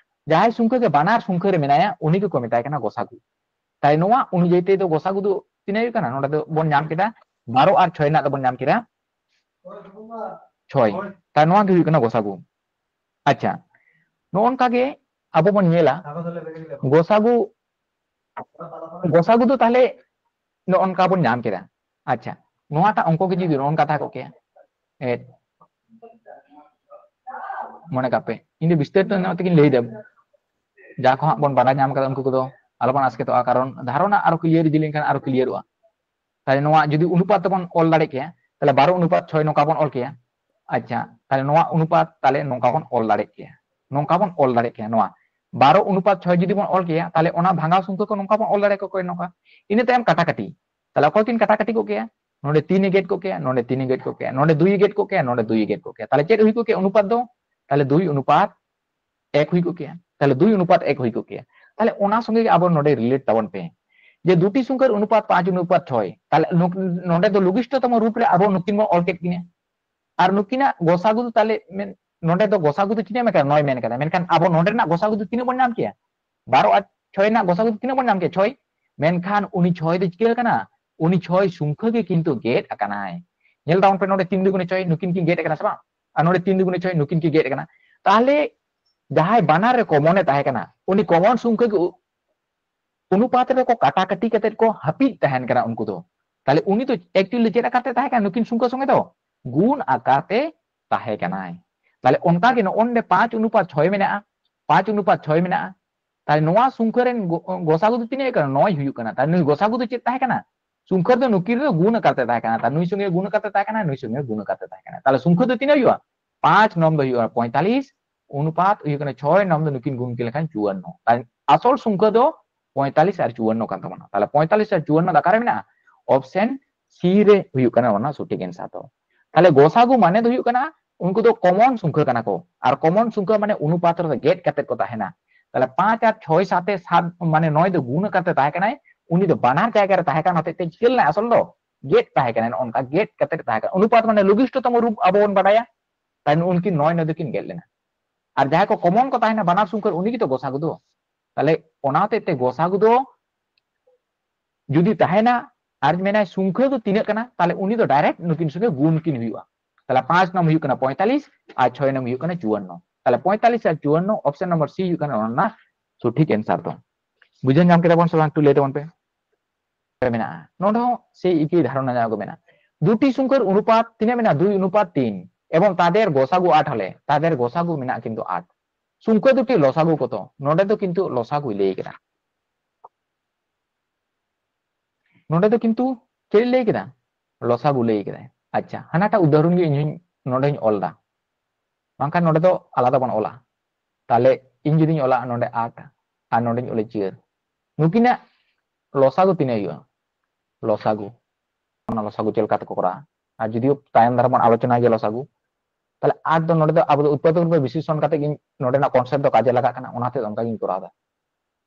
ᱡᱟᱦᱟᱸᱭ ᱥᱚᱝᱠᱷᱟ ᱜᱮ ᱵᱟᱱᱟᱨ ᱥᱚᱝᱠᱷᱟ ᱨᱮ ᱢᱮᱱᱟᱭᱟ, ᱩᱱᱤ ᱜᱮᱠᱚ ᱢᱮᱛᱟᱭ ᱠᱟᱱᱟ ᱜᱚᱥᱟᱜᱩ᱾ ᱛᱟᱦᱞᱮ ᱱᱚᱣᱟ ᱚᱱᱩᱡᱟᱭᱤ ᱛᱮ ᱫᱚ ᱜᱚᱥᱟᱜᱩ ᱫᱚ ᱛᱤᱱᱟᱹᱜ ᱦᱩᱭᱩᱜ ᱠᱟᱱᱟ? ᱱᱚᱰᱮ ᱫᱚ ᱵᱚᱱ ᱧᱟᱢ ᱠᱮᱫᱟ ᱵᱟᱨᱚ ᱟᱨ ᱪᱷᱚᱭ ᱨᱮᱱᱟᱜ ᱫᱚᱵᱚᱱ ᱧᱟᱢ ᱠᱮᱫᱟ ᱪᱷᱚᱭ᱾ ᱛᱟᱦᱞᱮ ᱱᱚᱣᱟ ᱜᱮ ᱦᱩᱭᱩᱜ ᱠᱟᱱᱟ ᱜᱚᱥᱟᱜᱩ᱾ ᱟᱪᱪᱷᱟ, ᱱᱚᱜᱼᱚ ᱱᱚᱝᱠᱟ ᱜᱮ ᱟᱵᱚ ᱵᱚᱱ ᱧᱮᱞᱟ ᱜᱚᱥᱟᱜᱩ, ᱜᱚᱥᱟᱜᱩ ᱫᱚ ᱛᱟᱦᱞᱮ ᱱᱚᱜᱼᱚ ᱱᱚᱝᱠᱟ ᱵᱚᱱ ᱧᱟᱢ ᱠᱮᱫᱟ᱾ ᱟᱪᱪᱷᱟ, ᱱᱚᱣᱟᱴᱟᱜ ᱚᱝᱠᱚ ᱜᱮ ᱡᱩᱫᱤ ᱱᱚᱜᱼᱚ ᱱᱚᱝᱠᱟ ᱛᱟᱦᱮᱸ ᱠᱚᱜ ᱠᱮᱭᱟ, ᱮ, ᱢᱚᱱᱮ ᱠᱟᱜ ᱯᱮ, ᱤᱧ ᱫᱚ ᱵᱤᱥᱛᱟᱨᱤᱛᱚ ᱧᱚᱜ ᱛᱮᱜᱤᱧ ᱞᱟᱹᱭ ᱫᱟ, ᱡᱟ ᱠᱚ ᱦᱟᱸᱜ ᱵᱚᱱ ᱵᱟᱰᱟᱭ ᱧᱟᱢ ᱠᱟᱫᱟ ᱩᱱᱠᱩ ᱠᱚᱫᱚ ᱟᱞᱚᱵᱚᱱ ᱟᱥᱠᱮᱛᱚᱜᱼᱟ, ᱠᱟᱨᱚᱱ ᱫᱷᱟᱨᱚᱱᱟ ᱟᱨᱚ ᱠᱞᱤᱭᱟᱨ ᱤᱫᱤ ᱞᱮᱱᱠᱷᱟᱱ ᱟᱨᱚ ᱠᱞᱤᱭᱟᱨᱚᱜᱼᱟ᱾ ᱛᱟᱦᱞᱮ ᱱᱚᱣᱟ ᱡᱩᱫᱤ ᱚᱱᱩᱯᱟᱛ ᱛᱮᱵᱚᱱ ᱚᱞ ᱫᱟᱲᱮ ᱠᱮᱭᱟ, ᱛᱟᱦᱞᱮ ᱵᱟᱨᱚ ᱚᱱᱩᱯᱟᱛ ᱪᱷᱚᱭ ᱱᱚᱝᱠᱟ ᱵᱚᱱ ᱚᱞ ᱠᱮᱭᱟ᱾ ᱟᱪᱪᱷᱟ, ᱛᱟᱦᱞᱮ ᱱᱚᱣᱟ ᱚᱱᱩᱯᱟᱛ ᱛᱟᱦᱞᱮ ᱱᱚᱝᱠᱟ ᱵᱚᱱ ᱚᱞ ᱫᱟᱲᱮ ᱠᱮᱭᱟ, ᱱᱚᱝᱠᱟ ᱵᱚᱱ ᱚᱞ ᱫᱟᱲᱮ ᱠᱮᱭᱟ᱾ ᱱᱚᱣᱟ ᱵᱟᱨᱚ ᱚᱱᱩᱯᱟᱛ ᱪᱷᱚᱭ ᱡᱩᱫᱤ ᱵᱚᱱ ᱚᱞ ᱠᱮᱭᱟ, ᱛᱟᱦᱞᱮ ᱚᱱᱟ ᱵᱷᱟᱸᱜᱟᱣ ᱥᱚᱝᱠᱷᱟ ᱠᱚ ᱱᱚᱝᱠᱟ ᱵᱚᱱ ᱚᱞ ᱫᱟᱲᱮ ᱠᱚ ᱠᱮᱭᱟ, ᱱᱚᱝᱠᱟ᱾ ᱤᱱᱟᱹ ᱛᱟᱭᱚᱢ ᱠᱟᱴᱟᱠᱟᱴᱤ, ᱛᱟᱦᱞᱮ ᱚᱠᱚᱭ ᱠᱤᱱ ᱠᱟᱴᱟᱠᱟᱴᱤ ᱠᱚᱜ ᱠᱮᱭᱟ? ᱱᱚᱰᱮ ᱛᱤᱱ ᱮ ᱜᱮᱫ ᱠᱚᱜ ᱠᱮᱭᱟ, ᱱᱚᱰᱮ ᱛᱤᱱ ᱮ ᱜᱮᱫ ᱠᱚᱜ ᱠᱮᱭᱟ, ᱱᱚᱰᱮ ᱫᱩᱭ ᱮ ᱜᱮᱫ ᱠᱚᱜ ᱠᱮᱭᱟ᱾ ᱛᱟᱦᱞᱮ ᱪᱮᱫ ᱦᱩᱭ ᱠᱚᱜ ᱠᱮᱭᱟ ᱚᱱᱩᱯᱟᱛ ᱫᱚ? ᱛᱟᱦᱞᱮ ᱫᱩᱭ ᱚᱱᱩᱯᱟᱛ ᱮᱠ ᱦᱩᱭ ᱠᱚᱜ ᱠᱮᱭᱟ, ᱛᱟᱦᱞᱮ ᱫᱩᱭ ᱚᱱᱩᱯᱟᱛ ᱮᱠ ᱦᱩᱭ ᱠᱚᱜ ᱠᱮᱭᱟ᱾ ᱛᱟᱦᱞᱮ ᱚᱱᱟ ᱥᱚᱸᱜᱮ ᱜᱮ ᱟᱵᱚ ᱱᱚᱰᱮ ᱨᱤᱞᱮᱴ ᱛᱟᱵᱚᱱ ᱯᱮ, ᱡᱮ ᱫᱩᱴᱤ ᱥᱚᱝᱠᱷᱟᱨ ᱚᱱᱩᱯᱟᱛ ᱯᱟᱸᱪ ᱚᱱᱩᱯᱟᱛ ᱪᱷᱚᱭ, ᱛᱟᱦᱞᱮ ᱱᱚ-, ᱱᱚᱰᱮ ᱫᱚ ᱞᱚᱜᱤᱥᱴᱚᱛᱚᱢ ᱨᱩᱯ ᱨᱮ ᱟᱵᱚ ᱱᱩᱠᱤᱱ ᱵᱚᱱ ᱚᱞ ᱠᱮᱫ ᱠᱤᱱᱟ, ᱟᱨ ᱱᱩᱠᱤᱱᱟᱜ ᱜᱚᱥᱟᱜᱩ ᱫᱚ ᱛᱟᱦᱞᱮ ᱢᱮᱱ-, ᱱᱚᱰᱮ ᱫᱚ ᱜᱚᱥᱟᱜᱩ ᱫᱚ ᱛᱤᱱᱟᱹᱜ ᱢᱮᱱ ᱠᱟᱫᱟ? ᱱᱚᱭ ᱢᱮᱱ ᱠᱟᱫᱟ᱾ ᱢᱮᱱᱠᱷᱟᱱ ᱟᱵᱚ ᱱᱚᱰᱮ ᱨᱮᱱᱟᱜ ᱜᱚᱥᱟᱜᱩ ᱫᱚ ᱛᱤᱱᱟᱹᱜ ᱵᱚᱱ ᱧᱟᱢ ᱠᱮᱭᱟ? ᱵᱟᱨᱚ ᱟᱨ ᱪᱷᱚᱭ ᱨᱮᱱᱟᱜ ᱜᱚᱥᱟᱜᱩ ᱫᱚ ᱛᱤᱱᱟᱹᱜ ᱵᱚᱱ ᱧᱟᱢ ᱠᱮᱭᱟ? ᱪᱷᱚᱭ᱾ ᱢᱮᱱᱠᱷᱟᱱ ᱩᱱᱤ ᱪᱷᱚᱭ ᱫᱚ ᱪᱤᱠᱟᱹ ᱟᱠᱟᱱᱟ? ᱩᱱᱤ ᱪᱷᱚᱭ ᱥᱚᱝᱠᱷᱟ ᱜᱮ ᱠᱤᱱᱛᱩ ᱜᱮᱫ ᱟᱠᱟᱱᱟᱭ᱾ ᱧᱮᱞ ᱛᱟᱵᱚᱱ ᱯᱮ, ᱱᱚᱰᱮ ᱛᱤᱱ ᱫᱩᱜᱩᱱᱮ ᱪᱷᱚᱭ, ᱱᱩᱠᱤᱱ ᱠᱤᱱ ᱜᱮᱫ ᱟᱠᱟᱱᱟ ᱥᱮ ᱵᱟᱝ? ᱟᱨ ᱱᱚᱰᱮ ᱛᱤᱱ ᱫᱩᱜᱩᱱᱮ ᱪᱷᱚᱭ, ᱱᱩᱠᱤᱱ ᱠᱤᱱ ᱜᱮᱫ ᱟᱠᱟᱱᱟ᱾ ᱛᱟᱦᱞᱮ ᱡᱟᱦᱟᱸᱭ ᱵᱟᱱᱟᱨ ᱨᱮ ᱠᱚᱢᱚᱱ ᱮ ᱛᱟᱦᱮᱸ ᱠᱟᱱᱟ, ᱩᱱᱤ ᱠᱚᱢᱚᱱ ᱥᱚᱝᱠᱷᱟ ᱜᱮ ᱩ-, ᱚᱱᱩᱯᱟᱛ ᱨᱮᱠᱚ ᱠᱟᱴᱟᱠᱟᱴᱤ ᱠᱟᱛᱮᱫ ᱠᱚ ᱦᱟᱹᱯᱤᱫ ᱛᱟᱦᱮᱱ ᱠᱟᱱᱟ ᱩᱱᱠᱩ ᱫᱚ᱾ ᱛᱟᱦᱞᱮ ᱩᱱᱤ ᱫᱚ actually ᱪᱮᱫ ᱟᱠᱟᱨ ᱛᱮ ᱛᱟᱦᱮᱸ ᱠᱟᱱᱟ? ᱱᱩᱠᱤᱱ ᱥᱚᱝᱠᱷᱟ ᱥᱚᱸᱜᱮ ᱫᱚ ᱜᱩᱱ ᱟᱠᱟᱨ ᱛᱮ ᱛᱟᱦᱮᱸ ᱠᱟᱱᱟᱭ᱾ ᱛᱟᱦᱞᱮ ᱚᱱᱠᱟ ᱜᱮ ᱱᱚᱜᱼᱚ ᱱᱚᱰᱮ ᱯᱟᱸᱪ ᱚᱱᱩᱯᱟᱛ ᱪᱷᱚᱭ ᱢᱮᱱᱟᱜᱼᱟ, ᱯᱟᱸᱪ ᱚᱱᱩᱯᱟᱛ ᱪᱷᱚᱭ ᱢᱮᱱᱟᱜᱼᱟ᱾ ᱛᱟᱦᱞᱮ ᱱᱚᱣᱟ ᱥᱚᱝᱠᱷᱟ ᱨᱮᱱ ᱜᱚ-, ᱜᱚᱥᱟᱜᱩ ᱫᱚ ᱛᱤᱱᱟᱹᱜ ᱦᱩᱭᱩᱜ ᱠᱟᱱᱟ? ᱱᱚᱭ ᱦᱩᱭᱩᱜ ᱠᱟᱱᱟ᱾ ᱛᱟᱦᱞᱮ ᱱᱩᱭ ᱜᱚᱥᱟᱜᱩ ᱫᱚ ᱪᱮᱫ ᱛᱟᱦᱮᱸ ᱠᱟᱱᱟ? ᱥᱚᱝᱠᱷᱟ ᱫᱚ ᱱᱩᱠᱤᱱ ᱨᱮᱫᱚ ᱜᱩᱱ ᱟᱠᱟᱨ ᱛᱮ ᱛᱟᱦᱮᱸ ᱠᱟᱱᱟ᱾ ᱛᱟᱦᱞᱮ ᱱᱩᱭ ᱥᱚᱸᱜᱮ ᱜᱩᱱ ᱟᱠᱟᱨ ᱛᱮ ᱛᱟᱦᱮᱸ ᱠᱟᱱᱟ, ᱱᱩᱭ ᱥᱚᱸᱜᱮ ᱜᱩᱱ ᱟᱠᱟᱨ ᱛᱮ ᱛᱟᱦᱮᱸ ᱠᱟᱱᱟ᱾ ᱛᱟᱦᱞᱮ ᱥᱚᱝᱠᱷᱟ ᱫᱚ ᱛᱤᱱᱟᱹᱜ ᱦᱩᱭᱩᱜᱼᱟ? ᱯᱟᱸᱪ ᱱᱚᱢ ᱫᱚ ᱦᱩᱭᱩᱜᱼᱟ ᱯᱚᱸᱭᱛᱟᱞᱤᱥ, ᱚᱱᱩᱯᱟᱛ ᱦᱩᱭᱩᱜ ᱠᱟᱱᱟ ᱪᱷᱚᱭ ᱱᱚᱢ ᱫᱚ ᱱᱩᱠᱤᱱ ᱜᱩᱱ ᱠᱤᱱ ᱞᱮᱠᱷᱟᱱ ᱪᱩᱣᱟᱱᱱᱚ᱾ ᱛᱟᱦᱞᱮ ᱟᱥᱚᱞ ᱥᱚᱝᱠᱷᱟ ᱫᱚ ᱯᱚᱸᱭᱛᱟᱞᱤᱥ ᱟᱨ ᱪᱩᱣᱟᱱᱱᱚ ᱠᱟᱱ ᱛᱟᱵᱚᱱᱟ᱾ ᱛᱟᱦᱞᱮ ᱯᱚᱸᱭᱛᱟᱞᱤᱥ ᱟᱨ ᱪᱩᱣᱟᱱᱱᱚ ᱫᱚ ᱚᱠᱟᱨᱮ ᱢᱮᱱᱟᱜᱼᱟ? ᱚᱯᱥᱮᱱ ᱥᱤ ᱨᱮ ᱦᱩᱭᱩᱜ ᱠᱟᱱᱟ ᱚᱱᱟ ᱥᱚᱴᱷᱤᱠ ᱮᱱᱥᱟᱨ ᱫᱚ᱾ ᱛᱟᱦᱞᱮ ᱜᱚᱥᱟᱜᱩ ᱢᱟᱱᱮ ᱫᱚ ᱦᱩᱭᱩᱜ ᱠᱟᱱᱟ ᱩᱱᱠᱩ ᱫᱚ ᱠᱚᱢᱚᱱ ᱥᱚᱝᱠᱷᱟ ᱠᱟᱱᱟ ᱠᱚ, ᱟᱨ ᱠᱚᱢᱚᱱ ᱥᱚᱝᱠᱷᱟ ᱢᱟᱱᱮ ᱚᱱᱩᱯᱟᱛ ᱨᱮᱫᱚ ᱜᱮᱫ ᱠᱟᱛᱮ ᱠᱚ ᱛᱟᱦᱮᱱᱟ᱾ ᱛᱟᱦᱞᱮ ᱯᱟᱸᱪ ᱟᱨ ᱪᱷᱚᱭ ᱥᱟᱛᱮ ᱥᱟᱛ, ᱢᱟᱱᱮ ᱱᱚᱭ ᱫᱚ ᱜᱩᱱ ᱟᱠᱟᱨ ᱛᱮ ᱛᱟᱦᱮᱸ ᱠᱟᱱᱟᱭ, ᱩᱱᱤ ᱫᱚ ᱵᱟᱱᱟᱨ ᱡᱟᱭᱜᱟ ᱨᱮ ᱛᱟᱦᱮᱸ ᱠᱟᱱ ᱦᱚᱛᱮᱡ ᱛᱮ ᱪᱤᱠᱟᱹ ᱞᱮᱱᱟᱭ? ᱟᱥᱚᱞ ᱫᱚ ᱜᱮᱫ ᱛᱟᱦᱮᱸ ᱠᱟᱱᱟ, ᱱᱚᱜᱼᱚ ᱱᱚᱝᱠᱟ ᱜᱮᱫ ᱠᱟᱛᱮ ᱛᱟᱦᱮᱸ ᱠᱟᱱᱟ᱾ ᱚᱱᱩᱯᱟᱛ ᱢᱟᱱᱮ ᱞᱚᱜᱤᱥᱴᱚᱛᱚᱢᱚ ᱨᱩᱯ ᱟᱵᱚ ᱵᱚᱱ ᱵᱟᱰᱟᱭᱟ᱾ ᱛᱟᱦᱞᱮ ᱩᱱᱠᱤᱱ ᱱᱚᱭ ᱱᱚᱭ ᱫᱚᱠᱤᱱ ᱜᱮᱫ ᱞᱮᱱᱟ᱾ ᱟᱨ ᱡᱟᱦᱟᱸᱭ ᱠᱚ ᱠᱚᱢᱚᱱ ᱠᱚ ᱛᱟᱦᱮᱱᱟ ᱵᱟᱱᱟᱨ ᱥᱚᱝᱠᱷᱟ, ᱩᱱᱤ ᱜᱮᱛᱚ ᱜᱚᱥᱟᱜᱩ ᱫᱚ᱾ ᱛᱟᱦᱞᱮ ᱚᱱᱟ ᱦᱚᱛᱮᱡ ᱛᱮ ᱜᱚᱥᱟᱜᱩ ᱫᱚ ᱡᱩᱫᱤ ᱛᱟᱦᱮᱱᱟ ᱟᱨ ᱢᱮᱱᱟᱭ ᱥᱚᱝᱠᱷᱟ ᱫᱚ ᱛᱤᱱᱟᱹᱜ ᱠᱟᱱᱟ, ᱛᱟᱦᱞᱮ ᱩᱱᱤ ᱫᱚ ᱰᱟᱭᱨᱮᱠᱴ ᱱᱩᱠᱤᱱ ᱥᱚᱸᱜᱮ ᱜᱩᱱ ᱠᱤᱱ ᱦᱩᱭᱩᱜᱼᱟ᱾ ᱛᱟᱦᱞᱮ ᱯᱟᱸᱪ ᱱᱚᱢ ᱦᱩᱭᱩᱜ ᱠᱟᱱᱟ ᱯᱚᱸᱭᱛᱟᱞᱤᱥ ᱟᱨ ᱪᱷᱚᱭ ᱱᱚᱢ ᱦᱩᱭᱩᱜ ᱠᱟᱱᱟ ᱪᱩᱣᱟᱱᱱᱚ᱾ ᱛᱟᱦᱞᱮ ᱯᱚᱸᱭᱛᱟᱞᱤᱥ ᱟᱨ ᱪᱩᱣᱟᱱᱱᱚ, ᱚᱯᱥᱮᱱ ᱱᱚᱢᱵᱚᱨ ᱥᱤ ᱦᱩᱭᱩᱜ ᱠᱟᱱᱟ ᱚᱱᱟ ᱨᱮᱱᱟᱜ ᱥᱚᱴᱷᱤᱠ ᱮᱱᱥᱟᱨ ᱫᱚ᱾ ᱵᱩᱡᱷᱟᱹᱣ ᱧᱟᱢ ᱠᱮᱫᱟ ᱵᱚᱱ ᱥᱮ ᱵᱟᱝ? ᱮᱠᱴᱩ ᱞᱟᱹᱭ ᱛᱟᱵᱚᱱ ᱯᱮ᱾ ᱨᱮ ᱢᱮᱱᱟᱜᱼᱟ᱾ ᱱᱚᱰᱮ ᱦᱚᱸ ᱥᱮᱭ ᱮᱠᱤ ᱫᱷᱟᱨᱚᱱᱟ ᱡᱟᱦᱟᱸ ᱠᱚ ᱢᱮᱱᱟᱜᱼᱟ᱾ ᱫᱩᱴᱤ ᱥᱚᱝᱠᱷᱟᱨ ᱚᱱᱩᱯᱟᱛ ᱛᱤᱱᱟᱹᱜ ᱢᱮᱱᱟᱜᱼᱟ? ᱫᱩᱭ ᱚᱱᱩᱯᱟᱛ ᱛᱤᱱ, ᱮᱵᱚᱝ ᱛᱟᱫᱮᱨ ᱜᱚᱥᱟᱜᱩ ᱟᱴ ᱦᱚᱞᱮ, ᱛᱟᱫᱮᱨ ᱜᱚᱥᱟᱜᱩ ᱢᱮᱱᱟᱜᱼᱟ ᱠᱤᱱᱛᱩ ᱟᱴ᱾ ᱥᱚᱝᱠᱷᱟ ᱫᱩᱴᱤ ᱞᱚᱥᱟᱜᱩ ᱠᱚᱛᱚ? ᱱᱚᱰᱮ ᱫᱚ ᱠᱤᱱᱛᱩ ᱞᱚᱥᱟᱜᱩᱭ ᱞᱟᱹᱭ ᱠᱮᱫᱟ᱾ ᱱᱚᱰᱮ ᱫᱚ ᱠᱤᱱᱛᱩ ᱪᱮᱫ ᱞᱟᱹᱭ ᱠᱮᱫᱟ? ᱞᱚᱥᱟᱜᱩ ᱞᱟᱹᱭ ᱠᱮᱫᱟᱭ᱾ ᱟᱪᱪᱷᱟ, ᱦᱟᱱᱟᱴᱟᱜ ᱩᱫᱟᱦᱚᱨᱚᱱ ᱜᱮ ᱤᱧ ᱦᱚᱧ ᱱᱚᱰᱮᱧ ᱚᱞ ᱫᱟ, ᱵᱟᱝᱠᱷᱟᱱ ᱱᱚᱰᱮ ᱫᱚ ᱟᱞᱟᱫᱟ ᱵᱚᱱ ᱚᱞᱟ᱾ ᱛᱟᱦᱞᱮ ᱤᱧ ᱡᱩᱫᱤᱧ ᱚᱞᱟ ᱱᱚᱰᱮ ᱟᱴ ᱟᱨ ᱱᱚᱰᱮᱧ ᱚᱞᱟ ᱪᱟᱹᱨ, ᱱᱩᱠᱤᱱᱟᱜ ᱞᱚᱥᱟᱜᱩ ᱛᱤᱱᱟᱹᱜ ᱦᱩᱭᱩᱜᱼᱟ? ᱞᱚᱥᱟᱜᱩ, ᱚᱱᱟ ᱞᱚᱥᱟᱜᱩ ᱪᱮᱫ ᱞᱮᱠᱟ ᱛᱮᱠᱚ ᱠᱚᱨᱟᱣᱟ, ᱟᱨ ᱡᱩᱫᱤᱭᱳ ᱛᱟᱭᱚᱢ ᱫᱟᱨᱟᱢ ᱵᱚᱱ ᱟᱞᱳᱪᱚᱱᱟᱭ ᱜᱮᱭᱟ ᱞᱚᱥᱟᱜᱩ᱾ ᱛᱟᱦᱞᱮ ᱟᱴ ᱫᱚ ᱱᱚᱰᱮ ᱫᱚ ᱟᱵᱚ ᱫᱚ ᱩᱛᱯᱟᱫᱚᱠ ᱨᱩᱯᱮ ᱵᱤᱥᱞᱮᱥᱚᱱ ᱠᱟᱛᱮ ᱜᱮ ᱱᱚᱰᱮᱱᱟᱜ ᱠᱚᱱᱥᱮᱯᱴ ᱫᱚ ᱠᱟᱡᱮ ᱞᱟᱜᱟᱜ ᱠᱟᱱᱟ, ᱚᱱᱟᱛᱮ ᱚᱱᱠᱟ ᱜᱤᱧ ᱠᱚᱨᱟᱣ ᱫᱟ᱾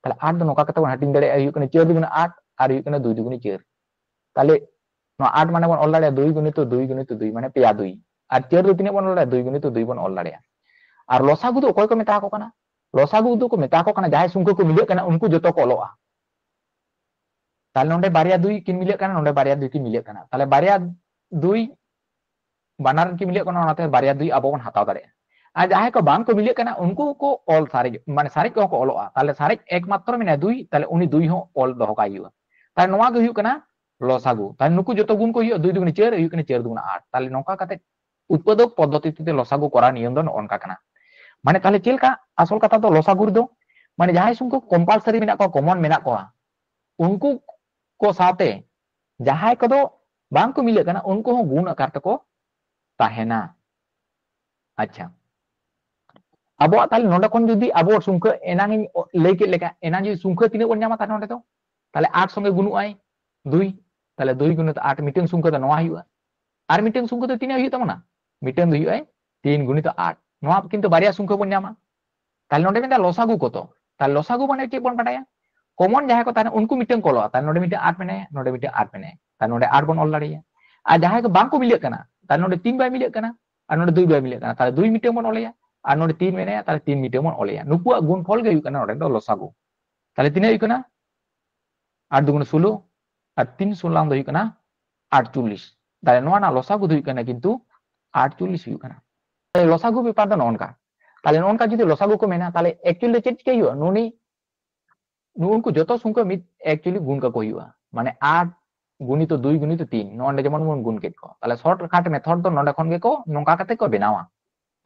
ᱛᱟᱦᱞᱮ ᱟᱴ ᱫᱚ ᱱᱚᱝᱠᱟ ᱠᱟᱛᱮ ᱵᱚᱱ ᱦᱟᱹᱴᱤᱧ ᱫᱟᱲᱮᱭᱟᱜᱼᱟ, ᱦᱩᱭᱩᱜ ᱠᱟᱱᱟ ᱪᱟᱹᱨ ᱫᱩᱜᱩᱱᱮ ᱟᱴ ᱟᱨ ᱦᱩᱭᱩᱜ ᱠᱟᱱᱟ ᱫᱩᱭ ᱫᱩᱜᱩᱱᱮ ᱪᱟᱹᱨ᱾ ᱛᱟᱦᱞᱮ ᱱᱚᱣᱟ ᱟᱴ ᱢᱟᱱᱮ ᱵᱚᱱ ᱚᱞ ᱫᱟᱲᱮᱭᱟᱜᱼᱟ ᱫᱩᱭ ᱜᱩᱱᱤᱛᱚ ᱫᱩᱭ ᱜᱩᱱᱤᱛᱚ ᱫᱩᱭ, ᱢᱟᱱᱮ ᱯᱮᱭᱟ ᱫᱩᱭ᱾ ᱟᱨ ᱪᱟᱹᱨ ᱫᱚ ᱛᱤᱱᱟᱹᱜ ᱵᱚᱱ ᱚᱞ ᱫᱟᱲᱮᱭᱟᱜᱼᱟ? ᱫᱩᱭ ᱜᱩᱱᱤᱛᱚ ᱫᱩᱭ ᱵᱚᱱ ᱚᱞ ᱫᱟᱲᱮᱭᱟᱜᱼᱟ᱾ ᱟᱨ ᱞᱚᱥᱟᱜᱩ ᱫᱚ ᱚᱠᱚᱭ ᱠᱚ ᱢᱮᱛᱟ ᱠᱚ ᱠᱟᱱᱟ? ᱞᱚᱥᱟᱜᱩ ᱫᱚᱠᱚ ᱢᱮᱛᱟ ᱠᱚ ᱠᱟᱱᱟ ᱡᱟᱦᱟᱸᱭ ᱥᱚᱝᱠᱷᱟ ᱠᱚ ᱢᱤᱞᱟᱹᱜ ᱠᱟᱱᱟ, ᱩᱱᱠᱩ ᱡᱚᱛᱚ ᱠᱚ ᱚᱞᱚᱜᱼᱟ᱾ ᱛᱟᱦᱞᱮ ᱱᱚᱰᱮ ᱵᱟᱨᱭᱟ ᱫᱩᱭ ᱠᱤᱱ ᱢᱤᱞᱟᱹᱜ ᱠᱟᱱᱟ, ᱱᱚᱰᱮ ᱵᱟᱨᱭᱟ ᱫᱩᱭ ᱠᱤᱱ ᱢᱤᱞᱟᱹᱜ ᱠᱟᱱᱟ, ᱛᱟᱦᱞᱮ ᱵᱟᱨᱭᱟ ᱫᱩᱭ ᱵᱟᱱᱟᱨ ᱠᱤᱱ ᱢᱤᱞᱟᱹᱜ ᱠᱟᱱᱟ, ᱚᱱᱟᱛᱮ ᱵᱟᱨᱭᱟ ᱫᱩᱭ ᱟᱵᱚ ᱵᱚᱱ ᱦᱟᱛᱟᱣ ᱫᱟᱲᱮᱭᱟᱜᱼᱟ᱾ ᱟᱨ ᱡᱟᱦᱟᱸᱭ ᱠᱚ ᱵᱟᱝ ᱠᱚ ᱢᱤᱞᱟᱹᱜ ᱠᱟᱱᱟ, ᱩᱱᱠᱩ ᱠᱚ ᱚᱞ ᱥᱟᱨᱮᱡ, ᱢᱟᱱᱮ ᱥᱟᱨᱮᱡ ᱠᱚᱦᱚᱸ ᱠᱚ ᱚᱞᱚᱜᱼᱟ᱾ ᱛᱟᱦᱞᱮ ᱥᱟᱨᱮᱡ ᱮᱠᱢᱟᱛᱨᱚ ᱢᱮᱱᱟᱭᱟ ᱫᱩᱭ, ᱛᱟᱦᱞᱮ ᱩᱱᱤ ᱫᱩᱭ ᱦᱚᱸ ᱚᱞ ᱫᱚᱦᱚ ᱠᱟᱭ ᱦᱩᱭᱩᱜᱼᱟ᱾ ᱛᱟᱦᱞᱮ ᱱᱚᱣᱟ ᱜᱮ ᱦᱩᱭᱩᱜ ᱠᱟᱱᱟ ᱞᱚᱥᱟᱜᱩ᱾ ᱛᱟᱦᱞᱮ ᱱᱩᱠᱩ ᱡᱚᱛᱚ ᱜᱩᱱ ᱠᱚ ᱦᱩᱭᱩᱜᱼᱟ, ᱫᱩᱭ ᱫᱩᱜᱩᱱᱮ ᱪᱟᱹᱨ, ᱦᱩᱭᱩᱜ ᱠᱟᱱᱟ ᱪᱟᱹᱨ ᱫᱩᱜᱩᱱᱮ ᱟᱴ᱾ ᱛᱟᱦᱞᱮ ᱱᱚᱝᱠᱟ ᱠᱟᱛᱮ ᱩᱛᱯᱟᱫᱚᱠ ᱯᱚᱫᱽᱫᱷᱚᱛᱤ ᱛᱮ ᱞᱚᱥᱟᱜᱩ ᱠᱚᱨᱟᱣ ᱱᱤᱭᱚᱢ ᱫᱚ ᱱᱚᱜᱼᱚ ᱱᱚᱝᱠᱟ ᱠᱟᱱᱟ᱾ ᱢᱟᱱᱮ ᱛᱟᱦᱞᱮ ᱪᱮᱫ ᱞᱮᱠᱟ ᱟᱥᱚᱞ ᱠᱟᱛᱷᱟ ᱫᱚ ᱞᱚᱥᱟᱜᱩ ᱨᱮᱫᱚ, ᱢᱟᱱᱮ ᱡᱟᱦᱟᱸᱭ ᱥᱚᱝᱠᱷᱟ ᱠᱚᱢᱯᱟᱞᱥᱟᱨᱤ ᱢᱮᱱᱟᱜ ᱠᱚᱣᱟ, ᱠᱚᱢᱚᱱ ᱢᱮᱱᱟᱜ ᱠᱚᱣᱟ, ᱩᱱᱠᱩ ᱠᱚ ᱥᱟᱶᱛᱮ ᱡᱟᱦᱟᱸᱭ ᱠᱚᱫᱚ ᱵᱟᱝ ᱠᱚ ᱢᱤᱞᱟᱹᱜ ᱠᱟᱱᱟ, ᱩᱱᱠᱩ ᱦᱚᱸ ᱜᱩᱱ ᱟᱠᱟᱨ ᱛᱮᱠᱚ ᱛᱟᱦᱮᱱᱟ᱾ ᱟᱪᱪᱷᱟ, ᱟᱵᱚᱣᱟᱜ ᱛᱟᱦᱞᱮ ᱱᱚᱰᱮ ᱠᱷᱚᱱ ᱡᱩᱫᱤ ᱟᱵᱚ ᱥᱚᱝᱠᱷᱟ ᱮᱱᱟᱝ ᱤᱧ ᱞᱟᱹᱭ ᱠᱮᱫ ᱞᱮᱠᱟ, ᱮᱱᱟᱝ ᱡᱩᱫᱤ ᱥᱚᱝᱠᱷᱟ ᱛᱤᱱᱟᱹᱜ ᱵᱚᱱ ᱧᱟᱢᱟ ᱛᱟᱦᱞᱮ ᱱᱚᱰᱮ ᱫᱚ, ᱛᱟᱦᱞᱮ ᱟᱴ ᱥᱚᱸᱜᱮ ᱜᱩᱱᱩᱜ ᱟᱭ ᱫᱩᱭ, ᱛᱟᱦᱞᱮ ᱫᱩᱭ ᱜᱩᱱᱤᱛᱚ ᱟᱴ, ᱢᱤᱫᱴᱟᱝ ᱥᱚᱝᱠᱷᱟ ᱫᱚ ᱱᱚᱣᱟ ᱦᱩᱭᱩᱜᱼᱟ᱾ ᱟᱨ ᱢᱤᱫᱴᱟᱝ ᱥᱚᱝᱠᱷᱟ ᱫᱚ ᱛᱤᱱᱟᱹᱜ ᱦᱩᱭᱩᱜ ᱛᱟᱵᱚᱱᱟ? ᱢᱤᱫᱴᱟᱝ ᱫᱚ ᱦᱩᱭᱩᱜᱼᱟ ᱛᱤᱱ ᱜᱩᱱᱤᱛᱚ ᱟᱴ᱾ ᱱᱚᱣᱟ ᱠᱤᱱᱛᱩ ᱵᱟᱨᱭᱟ ᱥᱚᱝᱠᱷᱟ ᱵᱚᱱ ᱧᱟᱢᱟ᱾ ᱛᱟᱦᱞᱮ ᱱᱚᱰᱮ ᱢᱮᱱᱫᱟ ᱞᱚᱥᱟᱜᱩ ᱠᱚᱛᱚ? ᱛᱟᱦᱞᱮ ᱞᱚᱥᱟᱜᱩ ᱢᱟᱱᱮ ᱪᱮᱫ ᱵᱚᱱ ᱵᱟᱰᱟᱭᱟ? ᱠᱚᱢᱚᱱ ᱡᱟᱦᱟᱸᱭ ᱠᱚ ᱛᱟᱦᱮᱱᱟ ᱩᱱᱠᱩ ᱢᱤᱫᱴᱟᱝ ᱠᱚ ᱚᱞᱚᱜᱼᱟ, ᱛᱟᱦᱞᱮ ᱱᱚᱰᱮ ᱢᱤᱫᱴᱟᱝ ᱟᱴ ᱢᱮᱱᱟᱭᱟ, ᱱᱚᱰᱮ ᱢᱤᱫᱴᱟᱝ ᱟᱴ ᱢᱮᱱᱟᱭᱟ, ᱛᱟᱦᱞᱮ ᱱᱚᱰᱮ ᱟᱴ ᱵᱚᱱ ᱚᱞ ᱫᱟᱲᱮᱭᱟᱜᱼᱟ᱾ ᱟᱨ ᱡᱟᱦᱟᱸᱭ ᱠᱚ ᱵᱟᱝ ᱠᱚ ᱢᱤᱞᱟᱹᱜ ᱠᱟᱱᱟ, ᱛᱟᱦᱞᱮ ᱱᱚᱰᱮ ᱛᱤᱱ ᱵᱟᱭ ᱢᱤᱞᱟᱹᱜ ᱠᱟᱱᱟ ᱟᱨ ᱱᱚᱰᱮ ᱫᱩᱭ ᱵᱟᱭ ᱢᱤᱞᱟᱹᱜ ᱠᱟᱱᱟ, ᱛᱟᱦᱞᱮ ᱫᱩᱭ ᱢᱤᱫᱴᱟᱝ ᱵᱚᱱ ᱚᱞᱮᱭᱟ᱾ ᱟᱨ ᱱᱚᱰᱮ ᱛᱤᱱ ᱢᱮᱱᱟᱭᱟ, ᱛᱟᱦᱞᱮ ᱛᱤᱱ ᱢᱤᱫᱴᱟᱝ ᱵᱚᱱ ᱚᱞᱮᱭᱟ᱾ ᱱᱩᱠᱩᱣᱟᱜ ᱜᱩᱱᱯᱷᱚᱞ ᱜᱮ ᱦᱩᱭᱩᱜ ᱠᱟᱱᱟ ᱱᱚᱰᱮ ᱫᱚ ᱞᱚᱥᱟᱜᱩ᱾ ᱛᱟᱦᱞᱮ ᱛᱤᱱᱟᱹᱜ ᱦᱩᱭᱩᱜ ᱠᱟᱱᱟ? ᱟᱴ ᱫᱩᱜᱩᱱ ᱥᱳᱞᱳ ᱟᱨ ᱛᱤᱱ ᱥᱳᱞᱟᱝ ᱫᱚ ᱦᱩᱭᱩᱜ ᱠᱟᱱᱟ ᱟᱴᱪᱚᱞᱞᱤᱥ᱾ ᱛᱟᱦᱞᱮ ᱱᱚᱣᱟ ᱨᱮᱱᱟᱜ ᱞᱚᱥᱟᱜᱩ ᱫᱚ ᱦᱩᱭᱩᱜ ᱠᱟᱱᱟ ᱠᱤᱱᱛᱩ ᱟᱴᱪᱚᱞᱞᱤᱥ ᱦᱩᱭᱩᱜ ᱠᱟᱱᱟ᱾ ᱛᱟᱦᱞᱮ ᱞᱚᱥᱟᱜᱩ ᱵᱮᱯᱟᱨ ᱫᱚ ᱱᱚᱜᱼᱚ ᱱᱚᱝᱠᱟ᱾ ᱛᱟᱦᱞᱮ ᱱᱚᱜᱼᱚ ᱱᱚᱝᱠᱟ ᱡᱩᱫᱤ ᱞᱚᱥᱟᱜᱩ ᱠᱚ ᱢᱮᱱᱟ, ᱛᱟᱦᱞᱮ actually ᱫᱚ ᱪᱮᱫ ᱪᱤᱠᱟᱹᱭ ᱦᱩᱭᱩᱜᱼᱟ? ᱱᱩᱱᱤ ᱱᱩᱜᱼᱩ ᱱᱩᱠᱩ ᱡᱚᱛᱚ ᱥᱚᱝᱠᱷᱟ ᱢᱤᱫ actually ᱜᱩᱱ ᱠᱟᱠᱚ ᱦᱩᱭᱩᱜᱼᱟ, ᱢᱟᱱᱮ ᱟᱴ ᱜᱩᱱᱤᱛᱚ ᱫᱩᱭ ᱜᱩᱱᱤᱛᱚ ᱛᱤᱱ, ᱱᱚᱜᱼᱚ ᱱᱚᱰᱮ ᱡᱮᱢᱚᱱ ᱵᱚᱱ ᱜᱩᱱ ᱠᱮᱫ ᱠᱚ, ᱛᱟᱦᱞᱮ shortcut method ᱫᱚ ᱱᱚᱰᱮ ᱠᱷᱚᱱ ᱜᱮᱠᱚ ᱱᱚᱝᱠᱟ ᱠᱟᱛᱮ ᱠᱚ ᱵᱮᱱᱟᱣᱟ᱾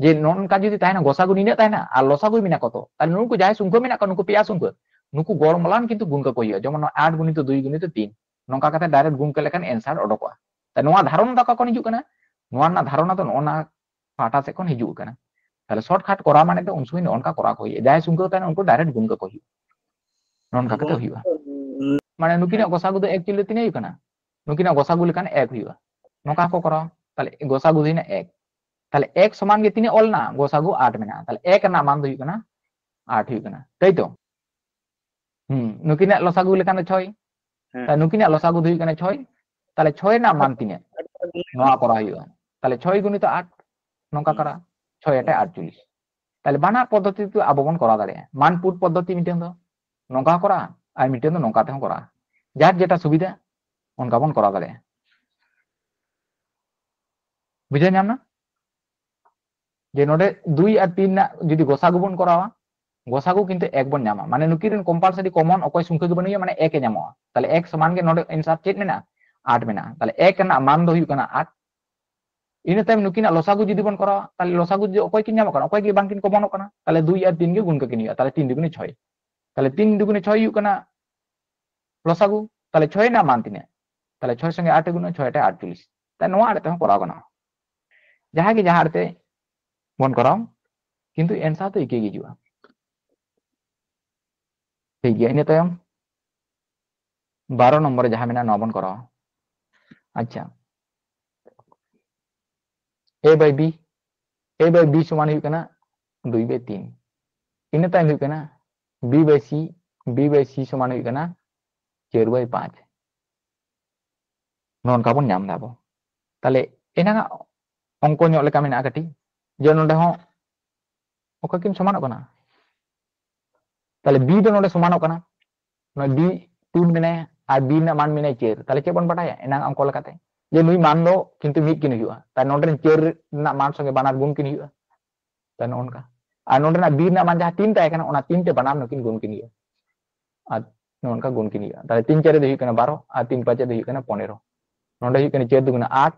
ᱡᱮ ᱱᱚᱜᱼᱚ ᱱᱚᱝᱠᱟ ᱡᱩᱫᱤ ᱛᱟᱦᱮᱱᱟ, ᱜᱚᱥᱟᱜᱩ ᱱᱤᱱᱟᱹᱜ ᱛᱟᱦᱮᱱᱟ ᱟᱨ ᱞᱚᱥᱟᱜᱩ ᱢᱮᱱᱟᱜ ᱠᱚ ᱛᱚ, ᱛᱟᱦᱞᱮ ᱱᱩᱠᱩ ᱡᱟᱦᱟᱸᱭ ᱥᱚᱝᱠᱷᱟ ᱢᱮᱱᱟᱜ ᱠᱚᱣᱟ, ᱱᱩᱠᱩ ᱯᱮᱭᱟ ᱥᱚᱝᱠᱷᱟ, ᱱᱩᱠᱩ ᱜᱚᱲᱢᱟᱞᱟᱱ ᱠᱤᱱᱛᱩ ᱜᱩᱱ ᱠᱟᱠᱚ ᱦᱩᱭᱩᱜᱼᱟ᱾ ᱡᱮᱢᱚᱱ ᱱᱚᱣᱟ ᱟᱴ ᱜᱩᱱᱤᱛᱚ ᱫᱩᱭ ᱜᱩᱱᱤᱛᱚ ᱛᱤᱱ, ᱱᱚᱝᱠᱟ ᱠᱟᱛᱮ direct ᱜᱩᱱ ᱠᱮᱫ ᱞᱮᱠᱷᱟᱱ answer ᱚᱰᱚᱠᱚᱜᱼᱟ᱾ ᱛᱟᱦᱞᱮ ᱱᱚᱣᱟ ᱫᱷᱟᱨᱚᱱᱟ ᱫᱚ ᱚᱠᱟ ᱠᱷᱚᱱ ᱦᱤᱡᱩᱜ ᱠᱟᱱᱟ? ᱱᱚᱣᱟ ᱨᱮᱱᱟᱜ ᱫᱷᱟᱨᱚᱱᱟ ᱫᱚ ᱱᱚᱜᱼᱚ ᱱᱟ ᱯᱟᱦᱴᱟ ᱥᱮᱫ ᱠᱷᱚᱱ ᱦᱤᱡᱩᱜ ᱠᱟᱱᱟ᱾ ᱛᱟᱦᱞᱮ shortcut ᱠᱚᱨᱟᱣ ᱢᱟᱱᱮ ᱫᱚ ᱩᱱ ᱥᱚᱢᱚᱭ ᱱᱚᱜᱼᱚ ᱱᱚᱝᱠᱟ ᱠᱚᱨᱟᱣ ᱠᱚ ᱦᱩᱭᱩᱜᱼᱟ, ᱡᱟᱦᱟᱸᱭ ᱥᱚᱝᱠᱷᱟ ᱛᱟᱦᱮᱱᱟ ᱩᱱᱠᱩ direct ᱜᱩᱱ ᱠᱟᱠᱚ ᱦᱩᱭᱩᱜᱼᱟ᱾ ᱱᱚᱝᱠᱟ ᱠᱟᱛᱮ ᱦᱩᱭᱩᱜᱼᱟ᱾ ᱢᱟᱱᱮ ᱱᱩᱠᱤᱱᱟᱜ ᱜᱚᱥᱟᱜᱩ ᱫᱚ actually ᱛᱤᱱᱟᱹᱜ ᱦᱩᱭᱩᱜ ᱠᱟᱱᱟ? ᱱᱩᱠᱤᱱᱟᱜ ᱜᱚᱥᱟᱜᱩ ᱞᱮᱠᱷᱟᱱ ᱮᱠ ᱦᱩᱭᱩᱜᱼᱟ᱾ ᱱᱚᱝᱠᱟ ᱠᱚ ᱠᱚᱨᱟᱣᱟ᱾ ᱛᱟᱦᱞᱮ ᱜᱚᱥᱟᱜᱩ ᱫᱚ ᱦᱩᱭᱱᱟ ᱮᱠ᱾ ᱛᱟᱦᱞᱮ ᱮᱠ ᱥᱚᱢᱟᱱ ᱜᱮ ᱛᱤᱱᱟᱹᱜ ᱚᱞ ᱮᱱᱟ? ᱜᱚᱥᱟᱜᱩ ᱟᱴ ᱢᱮᱱᱟᱜᱼᱟ᱾ ᱛᱟᱦᱞᱮ ᱮᱠ ᱨᱮᱱᱟᱜ ᱢᱟᱱ ᱫᱚ ᱦᱩᱭᱩᱜ ᱠᱟᱱᱟ ᱟᱴ ᱦᱩᱭᱩᱜ ᱠᱟᱱᱟ, ᱛᱟᱭ ᱛᱚ? ᱦᱩᱸ, ᱱᱩᱠᱤᱱᱟᱜ ᱞᱚᱥᱟᱜᱩ ᱞᱮᱠᱷᱟᱱ ᱫᱚ ᱪᱷᱚᱭ᱾ ᱦᱮᱸ᱾ ᱛᱟᱦᱞᱮ ᱱᱩᱠᱤᱱᱟᱜ ᱞᱚᱥᱟᱜᱩ ᱫᱚ ᱦᱩᱭᱩᱜ ᱠᱟᱱᱟ ᱪᱷᱚᱭ᱾ ᱛᱟᱦᱞᱮ ᱪᱷᱚᱭ ᱨᱮᱱᱟᱜ ᱢᱟᱱ ᱛᱤᱱᱟᱹᱜ? ᱱᱚᱣᱟ ᱠᱚᱨᱟᱣ ᱦᱩᱭᱩᱜᱼᱟ᱾ ᱛᱟᱦᱞᱮ ᱪᱷᱚᱭ ᱜᱩᱱᱤᱛᱚ ᱟᱴ, ᱱᱚᱝᱠᱟ ᱦᱩᱸ᱾ ᱠᱚᱨᱟᱣ, ᱪᱷᱚᱭ ᱟᱴᱮ ᱟᱴᱪᱚᱞᱞᱤᱥ᱾ ᱛᱟᱦᱞᱮ ᱵᱟᱱᱟᱨ ᱯᱚᱫᱽᱫᱷᱚᱛᱤ ᱛᱮ ᱟᱵᱚ ᱵᱚᱱ ᱠᱚᱨᱟᱣ ᱫᱟᱲᱮᱭᱟᱜᱼᱟ᱾ ᱢᱟᱱ ᱯᱩᱴ ᱯᱚᱫᱽᱫᱷᱚᱛᱤ ᱢᱤᱫᱴᱮᱱ ᱫᱚ ᱱᱚᱝᱠᱟ ᱦᱚᱸ ᱠᱚᱨᱟᱣᱟ ᱟᱨ ᱢᱤᱫᱴᱮᱱ ᱫᱚ ᱱᱚᱝᱠᱟ ᱛᱮᱦᱚᱸ ᱠᱚᱨᱟᱣᱟ᱾ ᱡᱟᱨ ᱡᱮᱴᱟ ᱥᱩᱵᱤᱫᱷᱟ ᱚᱱᱠᱟ ᱵᱚᱱ ᱠᱚᱨᱟᱣ ᱫᱟᱲᱮᱭᱟᱜᱼᱟ᱾ ᱵᱩᱡᱷᱟᱹᱣ ᱧᱟᱢ ᱮᱱᱟ? ᱡᱮ ᱱᱚᱰᱮ ᱫᱩᱭ ᱟᱨ ᱛᱤᱱ ᱨᱮᱱᱟᱜ ᱡᱩᱫᱤ ᱜᱚᱥᱟᱜᱩ ᱵᱚᱱ ᱠᱚᱨᱟᱣᱟ, ᱜᱚᱥᱟᱜᱩ ᱠᱤᱱᱛᱩ ᱮᱠ ᱵᱚᱱ ᱧᱟᱢᱟ᱾ ᱢᱟᱱᱮ ᱱᱩᱠᱤᱱ ᱨᱮᱱ compulsory common ᱚᱠᱚᱭ ᱥᱚᱝᱠᱷᱟ ᱜᱮ ᱵᱟᱹᱱᱩᱜᱼᱟ, ᱢᱟᱱᱮ ᱮᱠ ᱮ ᱧᱟᱢᱚᱜᱼᱟ᱾ ᱛᱟᱦᱞᱮ ᱮᱠ ᱥᱚᱢᱟᱱ ᱜᱮ ᱱᱚᱰᱮ answer ᱪᱮᱫ ᱢᱮᱱᱟᱜᱼᱟ? ᱟᱴ ᱢᱮᱱᱟᱜᱼᱟ᱾ ᱛᱟᱦᱞᱮ ᱮᱠ ᱨᱮᱱᱟᱜ ᱢᱟᱱ ᱫᱚ ᱦᱩᱭᱩᱜ ᱠᱟᱱᱟ ᱟᱴ᱾ ᱤᱱᱟᱹ ᱛᱟᱭᱚᱢ ᱱᱩᱠᱤᱱᱟᱜ ᱞᱚᱥᱟᱜᱩ ᱡᱩᱫᱤ ᱵᱚᱱ ᱠᱚᱨᱟᱣᱟ, ᱛᱟᱦᱞᱮ ᱞᱚᱥᱟᱜᱩ ᱡᱩᱫᱤ ᱚᱠᱚᱭ ᱠᱤᱱ ᱧᱟᱢᱚᱜ ᱠᱟᱱᱟ, ᱚᱠᱚᱭ ᱜᱮ ᱵᱟᱝᱠᱤᱱ commonᱚᱜ ᱠᱟᱱᱟ, ᱛᱟᱦᱞᱮ ᱫᱩᱭ ᱟᱨ ᱛᱤᱱ ᱜᱮ ᱜᱩᱱ ᱠᱟᱠᱤᱱ ᱦᱩᱭᱩᱜᱼᱟ, ᱛᱟᱦᱞᱮ ᱛᱤᱱ ᱫᱩᱜᱩᱱᱮ ᱪᱷᱚᱭ᱾ ᱛᱟᱦᱞᱮ ᱛᱤᱱ ᱫᱩᱜᱩᱱᱮ ᱪᱷᱚᱭ ᱦᱩᱭᱩᱜ ᱠᱟᱱᱟ ᱞᱚᱥᱟᱜᱩ, ᱛᱟᱦᱞᱮ ᱪᱷᱚᱭ ᱨᱮᱱᱟᱜ ᱢᱟᱱ ᱛᱤᱱᱟᱹᱜ? ᱛᱟᱦᱞᱮ ᱪᱷᱚᱭ ᱥᱚᱸᱜᱮ ᱟᱴ ᱮ ᱜᱩᱱᱟ, ᱪᱷᱚᱭ ᱟᱴᱮ ᱟᱴᱪᱚᱞᱞᱤᱥ᱾ ᱛᱟᱦᱞᱮ ᱱᱚᱣᱟ ᱟᱲᱮ ᱛᱮᱦᱚᱸ ᱠᱚᱨᱟᱣ ᱜᱟᱱᱚᱜᱼᱟ᱾ ᱡᱟᱦᱟᱸᱭ ᱜᱮ ᱡᱟᱦᱟᱸ ᱟᱲᱮ ᱛᱮ ᱵᱚᱱ ᱠᱚᱨᱟᱣ, ᱠᱤᱱᱛᱩ answer ᱫᱚ ᱤᱠᱟᱹ ᱜᱮ ᱦᱤᱡᱩᱜᱼᱟ᱾ ᱴᱷᱤᱠ ᱜᱮᱭᱟ, ᱤᱱᱟᱹ ᱛᱟᱭᱚᱢ ᱵᱟᱨᱚ ᱱᱚᱢᱵᱚᱨ ᱨᱮ ᱡᱟᱦᱟᱸ ᱢᱮᱱᱟᱜᱼᱟ, ᱱᱚᱣᱟ ᱵᱚᱱ ᱠᱚᱨᱟᱣᱟ᱾ ᱟᱪᱪᱷᱟ, A by B, A by B ᱥᱚᱢᱟᱱ ᱦᱩᱭᱩᱜ ᱠᱟᱱᱟ ᱫᱩᱭ by ᱛᱤᱱ᱾ ᱤᱱᱟᱹ ᱛᱟᱭᱚᱢ ᱦᱩᱭᱩᱜ ᱠᱟᱱᱟ B by C, B by C ᱥᱚᱢᱟᱱ ᱦᱩᱭᱩᱜ ᱠᱟᱱᱟ ᱪᱟᱨ by ᱯᱟᱸᱪ᱾ ᱱᱚᱝᱠᱟ ᱵᱚᱱ ᱧᱟᱢ ᱮᱫᱟ ᱟᱵᱚ᱾ ᱛᱟᱦᱞᱮ ᱮᱱᱟᱝᱟᱜ ᱚᱝᱠᱚ ᱧᱚᱜ ᱞᱮᱠᱟ ᱢᱮᱱᱟᱜᱼᱟ ᱠᱟᱹᱴᱤᱡ, ᱡᱮ ᱱᱚᱰᱮ ᱦᱚᱸ ᱚᱠᱟ ᱠᱤᱱ ᱥᱚᱢᱟᱱᱚᱜ ᱠᱟᱱᱟ? ᱛᱟᱦᱞᱮ B ᱫᱚ ᱱᱚᱰᱮ ᱥᱚᱢᱟᱱᱚᱜ ᱠᱟᱱᱟ, ᱱᱚᱰᱮ B ᱛᱤᱱ ᱢᱮᱱᱟᱭᱟ ᱟᱨ B ᱨᱮᱱᱟᱜ ᱢᱟᱱ ᱢᱮᱱᱟᱭᱟ ᱪᱟᱨ᱾ ᱛᱟᱦᱞᱮ ᱪᱮᱫ ᱵᱚᱱ ᱵᱟᱰᱟᱭᱟ ᱮᱱᱟᱝ ᱚᱝᱠᱚ ᱞᱮᱠᱟᱛᱮ? ᱡᱮ ᱱᱩᱭ ᱢᱟᱱ ᱫᱚ ᱠᱤᱱᱛᱩ ᱢᱤᱫ ᱠᱤᱱ ᱦᱩᱭᱩᱜᱼᱟ᱾ ᱛᱟᱦᱞᱮ ᱱᱚᱰᱮ ᱨᱮᱱ ᱪᱟᱨ ᱨᱮᱱᱟᱜ ᱢᱟᱱ ᱥᱚᱸᱜᱮ ᱵᱟᱱᱟᱨ ᱜᱩᱱ ᱠᱤᱱ ᱦᱩᱭᱩᱜᱼᱟ᱾ ᱛᱟᱦᱞᱮ ᱱᱚᱜᱼᱚ ᱱᱚᱝᱠᱟ᱾ ᱟᱨ ᱱᱚᱰᱮᱱᱟᱜ B ᱨᱮᱱᱟᱜ ᱢᱟᱱ ᱡᱟᱦᱟᱸ ᱛᱤᱱ ᱛᱟᱦᱮᱸ ᱠᱟᱱᱟ, ᱚᱱᱟ ᱛᱤᱱ ᱛᱮ ᱵᱟᱱᱟᱨ ᱱᱩᱠᱤᱱ ᱜᱩᱱ ᱠᱤᱱ ᱦᱩᱭᱩᱜᱼᱟ᱾ ᱟᱨ ᱱᱚᱜᱼᱚ ᱱᱚᱝᱠᱟ ᱜᱩᱱ ᱠᱤᱱ ᱦᱩᱭᱩᱜᱼᱟ᱾ ᱛᱟᱦᱞᱮ ᱛᱤᱱ ᱪᱟᱨᱮ ᱫᱚ ᱦᱩᱭᱩᱜ ᱠᱟᱱᱟ ᱵᱟᱨᱚ, ᱟᱨ ᱛᱤᱱ ᱯᱟᱸᱪᱮ ᱫᱚ ᱦᱩᱭᱩᱜ ᱠᱟᱱᱟ ᱯᱚᱱᱮᱨᱚ᱾ ᱱᱚᱰᱮ ᱦᱩᱭᱩᱜ ᱠᱟᱱᱟ ᱪᱟᱨ ᱫᱩᱜᱩᱱᱟ ᱟᱴ,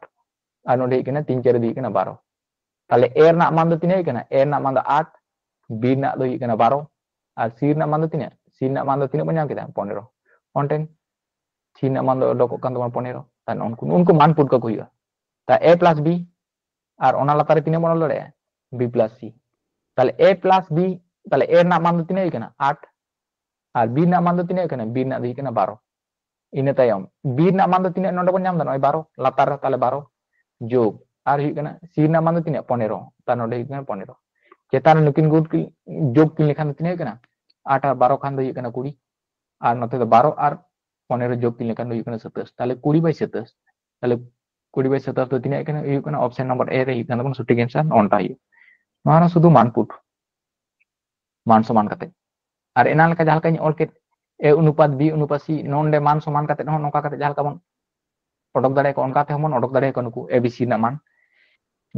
ᱟᱨ ᱱᱚᱰᱮ ᱦᱩᱭᱩᱜ ᱠᱟᱱᱟ ᱛᱤᱱ ᱪᱟᱨᱮ ᱫᱚ ᱦᱩᱭᱩᱜ ᱠᱟᱱᱟ ᱵᱟᱨᱚ᱾ ᱛᱟᱦᱞᱮ A ᱨᱮᱱᱟᱜ ᱢᱟᱱ ᱫᱚ ᱛᱤᱱᱟᱹᱜ ᱦᱩᱭᱩᱜ ᱠᱟᱱᱟ? A ᱨᱮᱱᱟᱜ ᱢᱟᱱ ᱫᱚ ᱟᱴ, B ᱨᱮᱱᱟᱜ ᱫᱚ ᱦᱩᱭᱩᱜ ᱠᱟᱱᱟ ᱵᱟᱨᱚ, ᱟᱨ C ᱨᱮᱱᱟᱜ ᱢᱟᱱ ᱫᱚ ᱛᱤᱱᱟᱹᱜ? C ᱨᱮᱱᱟᱜ ᱢᱟᱱ ᱫᱚ ᱛᱤᱱᱟᱹᱜ ᱵᱚᱱ ᱧᱟᱢ ᱠᱮᱫᱟ? ᱯᱚᱱᱮᱨᱚ᱾ ᱚᱱᱴᱮᱱ C ᱨᱮᱱᱟᱜ ᱢᱟᱱ ᱫᱚ ᱚᱰᱚᱠᱚᱜ ᱠᱟᱱ ᱛᱟᱵᱚᱱᱟ ᱯᱚᱱᱮᱨᱚ᱾ ᱛᱟᱦᱞᱮ ᱩᱱᱠᱩ, ᱩᱱᱠᱩ ᱢᱟᱱ ᱯᱩᱴ ᱠᱟᱠᱚ ᱦᱩᱭᱩᱜᱼᱟ᱾ ᱛᱟ A plus B, ᱟᱨ ᱚᱱᱟ ᱞᱟᱛᱟᱨ ᱨᱮ ᱛᱤᱱᱟᱹᱜ ᱵᱚᱱ ᱚᱞ ᱫᱟᱲᱮᱭᱟᱜᱼᱟ? B plus C᱾ ᱛᱟᱦᱞᱮ A plus B, ᱛᱟᱦᱞᱮ A ᱨᱮᱱᱟᱜ ᱢᱟᱱ ᱫᱚ ᱛᱤᱱᱟᱹᱜ ᱦᱩᱭᱩᱜ ᱠᱟᱱᱟ? ᱟᱴ᱾ ᱟᱨ B ᱨᱮᱱᱟᱜ ᱢᱟᱱ ᱫᱚ ᱛᱤᱱᱟᱹᱜ ᱠᱟᱱᱟ? B ᱨᱮᱱᱟᱜ ᱫᱚ ᱦᱩᱭᱩᱜ ᱠᱟᱱᱟ ᱵᱟᱨᱚ᱾ ᱤᱱᱟᱹ ᱛᱟᱭᱚᱢ B ᱨᱮᱱᱟᱜ ᱢᱟᱱ ᱫᱚ ᱛᱤᱱᱟᱹᱜ ᱱᱚᱰᱮ ᱵᱚᱱ ᱧᱟᱢ ᱮᱫᱟ? ᱱᱚᱜᱼᱚᱭ ᱵᱟᱨᱚ, ᱞᱟᱛᱟᱨ ᱨᱮ ᱛᱟᱦᱞᱮ ᱵᱟᱨᱚ ᱡᱳᱜᱽ, ᱟᱨ ᱦᱩᱭᱩᱜ ᱠᱟᱱᱟ C ᱨᱮᱱᱟᱜ ᱢᱟᱱ ᱫᱚ ᱛᱤᱱᱟᱹᱜ? ᱯᱚᱱᱮᱨᱚ, ᱛᱟᱦᱞᱮ ᱱᱚᱰᱮ ᱦᱩᱭᱩᱜ ᱠᱟᱱᱟ ᱯᱚᱱᱮᱨᱚ᱾ ᱪᱮᱛᱟᱱ ᱨᱮ ᱱᱩᱠᱤᱱ ᱜᱩᱱ ᱠᱤᱱ, ᱡᱳᱜᱽ ᱠᱤᱱ ᱞᱮᱠᱷᱟᱱ ᱫᱚ ᱛᱤᱱᱟᱹᱜ ᱦᱩᱭᱩᱜ ᱠᱟᱱᱟ? ᱟᱴ ᱟᱨ ᱵᱟᱨᱚ ᱠᱷᱟᱱ ᱫᱚ ᱦᱩᱭᱩᱜ ᱠᱟᱱᱟ ᱠᱩᱲᱤ, ᱟᱨ ᱱᱚᱛᱮ ᱫᱚ ᱵᱟᱨᱚ ᱟᱨ ᱯᱚᱱᱮᱨᱚ ᱡᱳᱜᱽ ᱠᱤᱱ ᱞᱮᱠᱷᱟᱱ ᱫᱚ ᱦᱩᱭᱩᱜ ᱠᱟᱱᱟ ᱥᱟᱛᱟᱥ᱾ ᱛᱟᱦᱞᱮ ᱠᱩᱲᱤ by ᱥᱟᱛᱟᱥ᱾ ᱛᱟᱦᱞᱮ ᱠᱩᱲᱤ by ᱥᱟᱛᱟᱥ ᱫᱚ ᱛᱤᱱᱟᱹᱜ ᱠᱟᱱᱟ? ᱦᱩᱭᱩᱜ ᱠᱟᱱᱟ option number A ᱨᱮ ᱦᱩᱭᱩᱜ ᱠᱟᱱ ᱛᱟᱵᱚᱱᱟ ᱥᱚᱴᱷᱤᱠ answer, ᱱᱚᱜᱼᱚ ᱱᱚᱝᱠᱟ ᱦᱩᱭᱩᱜᱼᱟ᱾ ᱱᱚᱣᱟ ᱦᱚᱸ ᱥᱩᱫᱷᱩ ᱢᱟᱱ ᱯᱩᱴ, ᱢᱟᱱ ᱥᱚᱢᱟᱱ ᱠᱟᱛᱮ᱾ ᱟᱨ ᱮᱱᱟᱝ ᱞᱮᱠᱟ ᱡᱟᱦᱟᱸ ᱞᱮᱠᱟᱧ ᱚᱞ ᱠᱮᱫ, A ᱚᱱᱩᱯᱟᱛ B ᱚᱱᱩᱯᱟᱛ C, ᱱᱚᱰᱮ ᱢᱟᱱ ᱥᱚᱢᱟᱱ ᱠᱟᱛᱮ ᱦᱚᱸ ᱱᱚᱝᱠᱟ ᱠᱟᱛᱮ ᱡᱟᱦᱟᱸ ᱞᱮᱠᱟ ᱵᱚᱱ ᱚᱰᱚᱠ ᱫᱟᱲᱮᱭᱟᱠᱚᱣᱟ, ᱚᱱᱠᱟ ᱛᱮᱦᱚᱸ ᱵᱚᱱ ᱚᱰᱚᱠ ᱫᱟᱲᱮᱭᱟᱠᱚᱣᱟ ᱱᱩᱠᱩ A B C ᱨᱮᱱᱟᱜ ᱢᱟᱱ᱾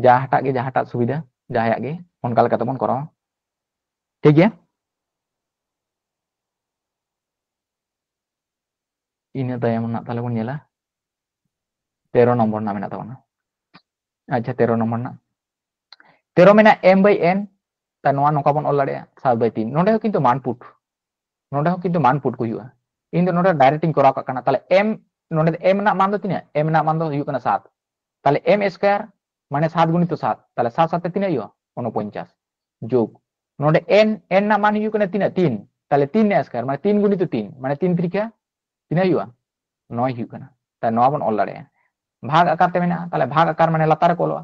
ᱡᱟᱦᱟᱸᱴᱟᱜ ᱜᱮ, ᱡᱟᱦᱟᱸᱴᱟᱜ ᱥᱩᱵᱤᱫᱷᱟ ᱡᱟᱦᱟᱸᱭᱟᱜ ᱜᱮ, ᱚᱱᱠᱟ ᱞᱮᱠᱟ ᱛᱮᱵᱚᱱ ᱠᱚᱨᱟᱣᱟ᱾ ᱴᱷᱤᱠ ᱜᱮᱭᱟ? ᱤᱱᱟᱹ ᱛᱟᱭᱚᱢ ᱨᱮᱱᱟᱜ ᱛᱟᱦᱞᱮ ᱵᱚᱱ ᱧᱮᱞᱟ, ᱛᱮᱨᱚ ᱱᱚᱢᱵᱚᱨ ᱨᱮᱱᱟᱜ ᱢᱮᱱᱟᱜ ᱛᱟᱵᱚᱱᱟ᱾ ᱟᱪᱪᱷᱟ, ᱛᱮᱨᱚ ᱱᱚᱢᱵᱚᱨ ᱨᱮᱱᱟᱜ, ᱛᱮᱨᱚ ᱢᱮᱱᱟᱜᱼᱟ M by N, ᱛᱟ ᱱᱚᱣᱟ ᱱᱚᱝᱠᱟ ᱵᱚᱱ ᱚᱞ ᱫᱟᱲᱮᱭᱟᱜᱼᱟ, ᱥᱟᱛ by ᱛᱤᱱ᱾ ᱱᱚᱰᱮ ᱦᱚᱸ ᱠᱤᱱᱛᱩ ᱢᱟᱱ ᱯᱩᱴ, ᱱᱚᱰᱮ ᱦᱚᱸ ᱠᱤᱱᱛᱩ ᱢᱟᱱ ᱯᱩᱴ ᱠᱚ ᱦᱩᱭᱩᱜᱼᱟ᱾ ᱤᱧ ᱫᱚ ᱱᱚᱰᱮ direct ᱤᱧ ᱠᱚᱨᱟᱣ ᱠᱟᱜ ᱠᱟᱱᱟ᱾ ᱛᱟᱦᱞᱮ M, ᱱᱚᱰᱮ M ᱨᱮᱱᱟᱜ ᱢᱟᱱ ᱫᱚ ᱛᱤᱱᱟᱹᱜ? M ᱨᱮᱱᱟᱜ ᱢᱟᱱ ᱫᱚ ᱦᱩᱭᱩᱜ ᱠᱟᱱᱟ ᱥᱟᱛ᱾ ᱛᱟᱦᱞᱮ M square ᱢᱟᱱᱮ ᱥᱟᱛ ᱜᱩᱱᱤᱛᱚ ᱥᱟᱛ, ᱛᱟᱦᱞᱮ ᱥᱟᱛ ᱥᱟᱛᱮ ᱛᱤᱱᱟᱹᱜ ᱦᱩᱭᱩᱜᱼᱟ? ᱩᱱᱚᱯᱚᱧᱪᱟᱥ᱾ ᱡᱳᱜᱽ ᱱᱚᱰᱮ N, N ᱨᱮᱱᱟᱜ ᱢᱟᱱ ᱦᱩᱭᱩᱜ ᱠᱟᱱᱟ ᱛᱤᱱᱟᱹᱜ? ᱛᱤᱱ᱾ ᱛᱟᱦᱞᱮ ᱛᱤᱱ ᱨᱮᱱᱟᱜ square ᱢᱟᱱᱮ ᱛᱤᱱ ᱜᱩᱱᱤᱛᱚ ᱛᱤᱱ, ᱢᱟᱱᱮ ᱛᱤᱱ ᱛᱤᱨᱤᱠᱟ ᱛᱤᱱᱟᱹᱜ ᱦᱩᱭᱩᱜᱼᱟ? ᱱᱚᱭ ᱦᱩᱭᱩᱜ ᱠᱟᱱᱟ᱾ ᱛᱟᱦᱞᱮ ᱱᱚᱣᱟ ᱵᱚᱱ ᱚᱞ ᱫᱟᱲᱮᱭᱟᱜᱼᱟ, ᱵᱷᱟᱜᱽ ᱟᱠᱟᱨ ᱛᱮ ᱢᱮᱱᱟᱜᱼᱟ, ᱛᱟᱦᱞᱮ ᱵᱷᱟᱜᱽ ᱟᱠᱟᱨ ᱢᱟᱱᱮ ᱞᱟᱛᱟᱨ ᱨᱮᱠᱚ ᱚᱞᱚᱜᱼᱟ᱾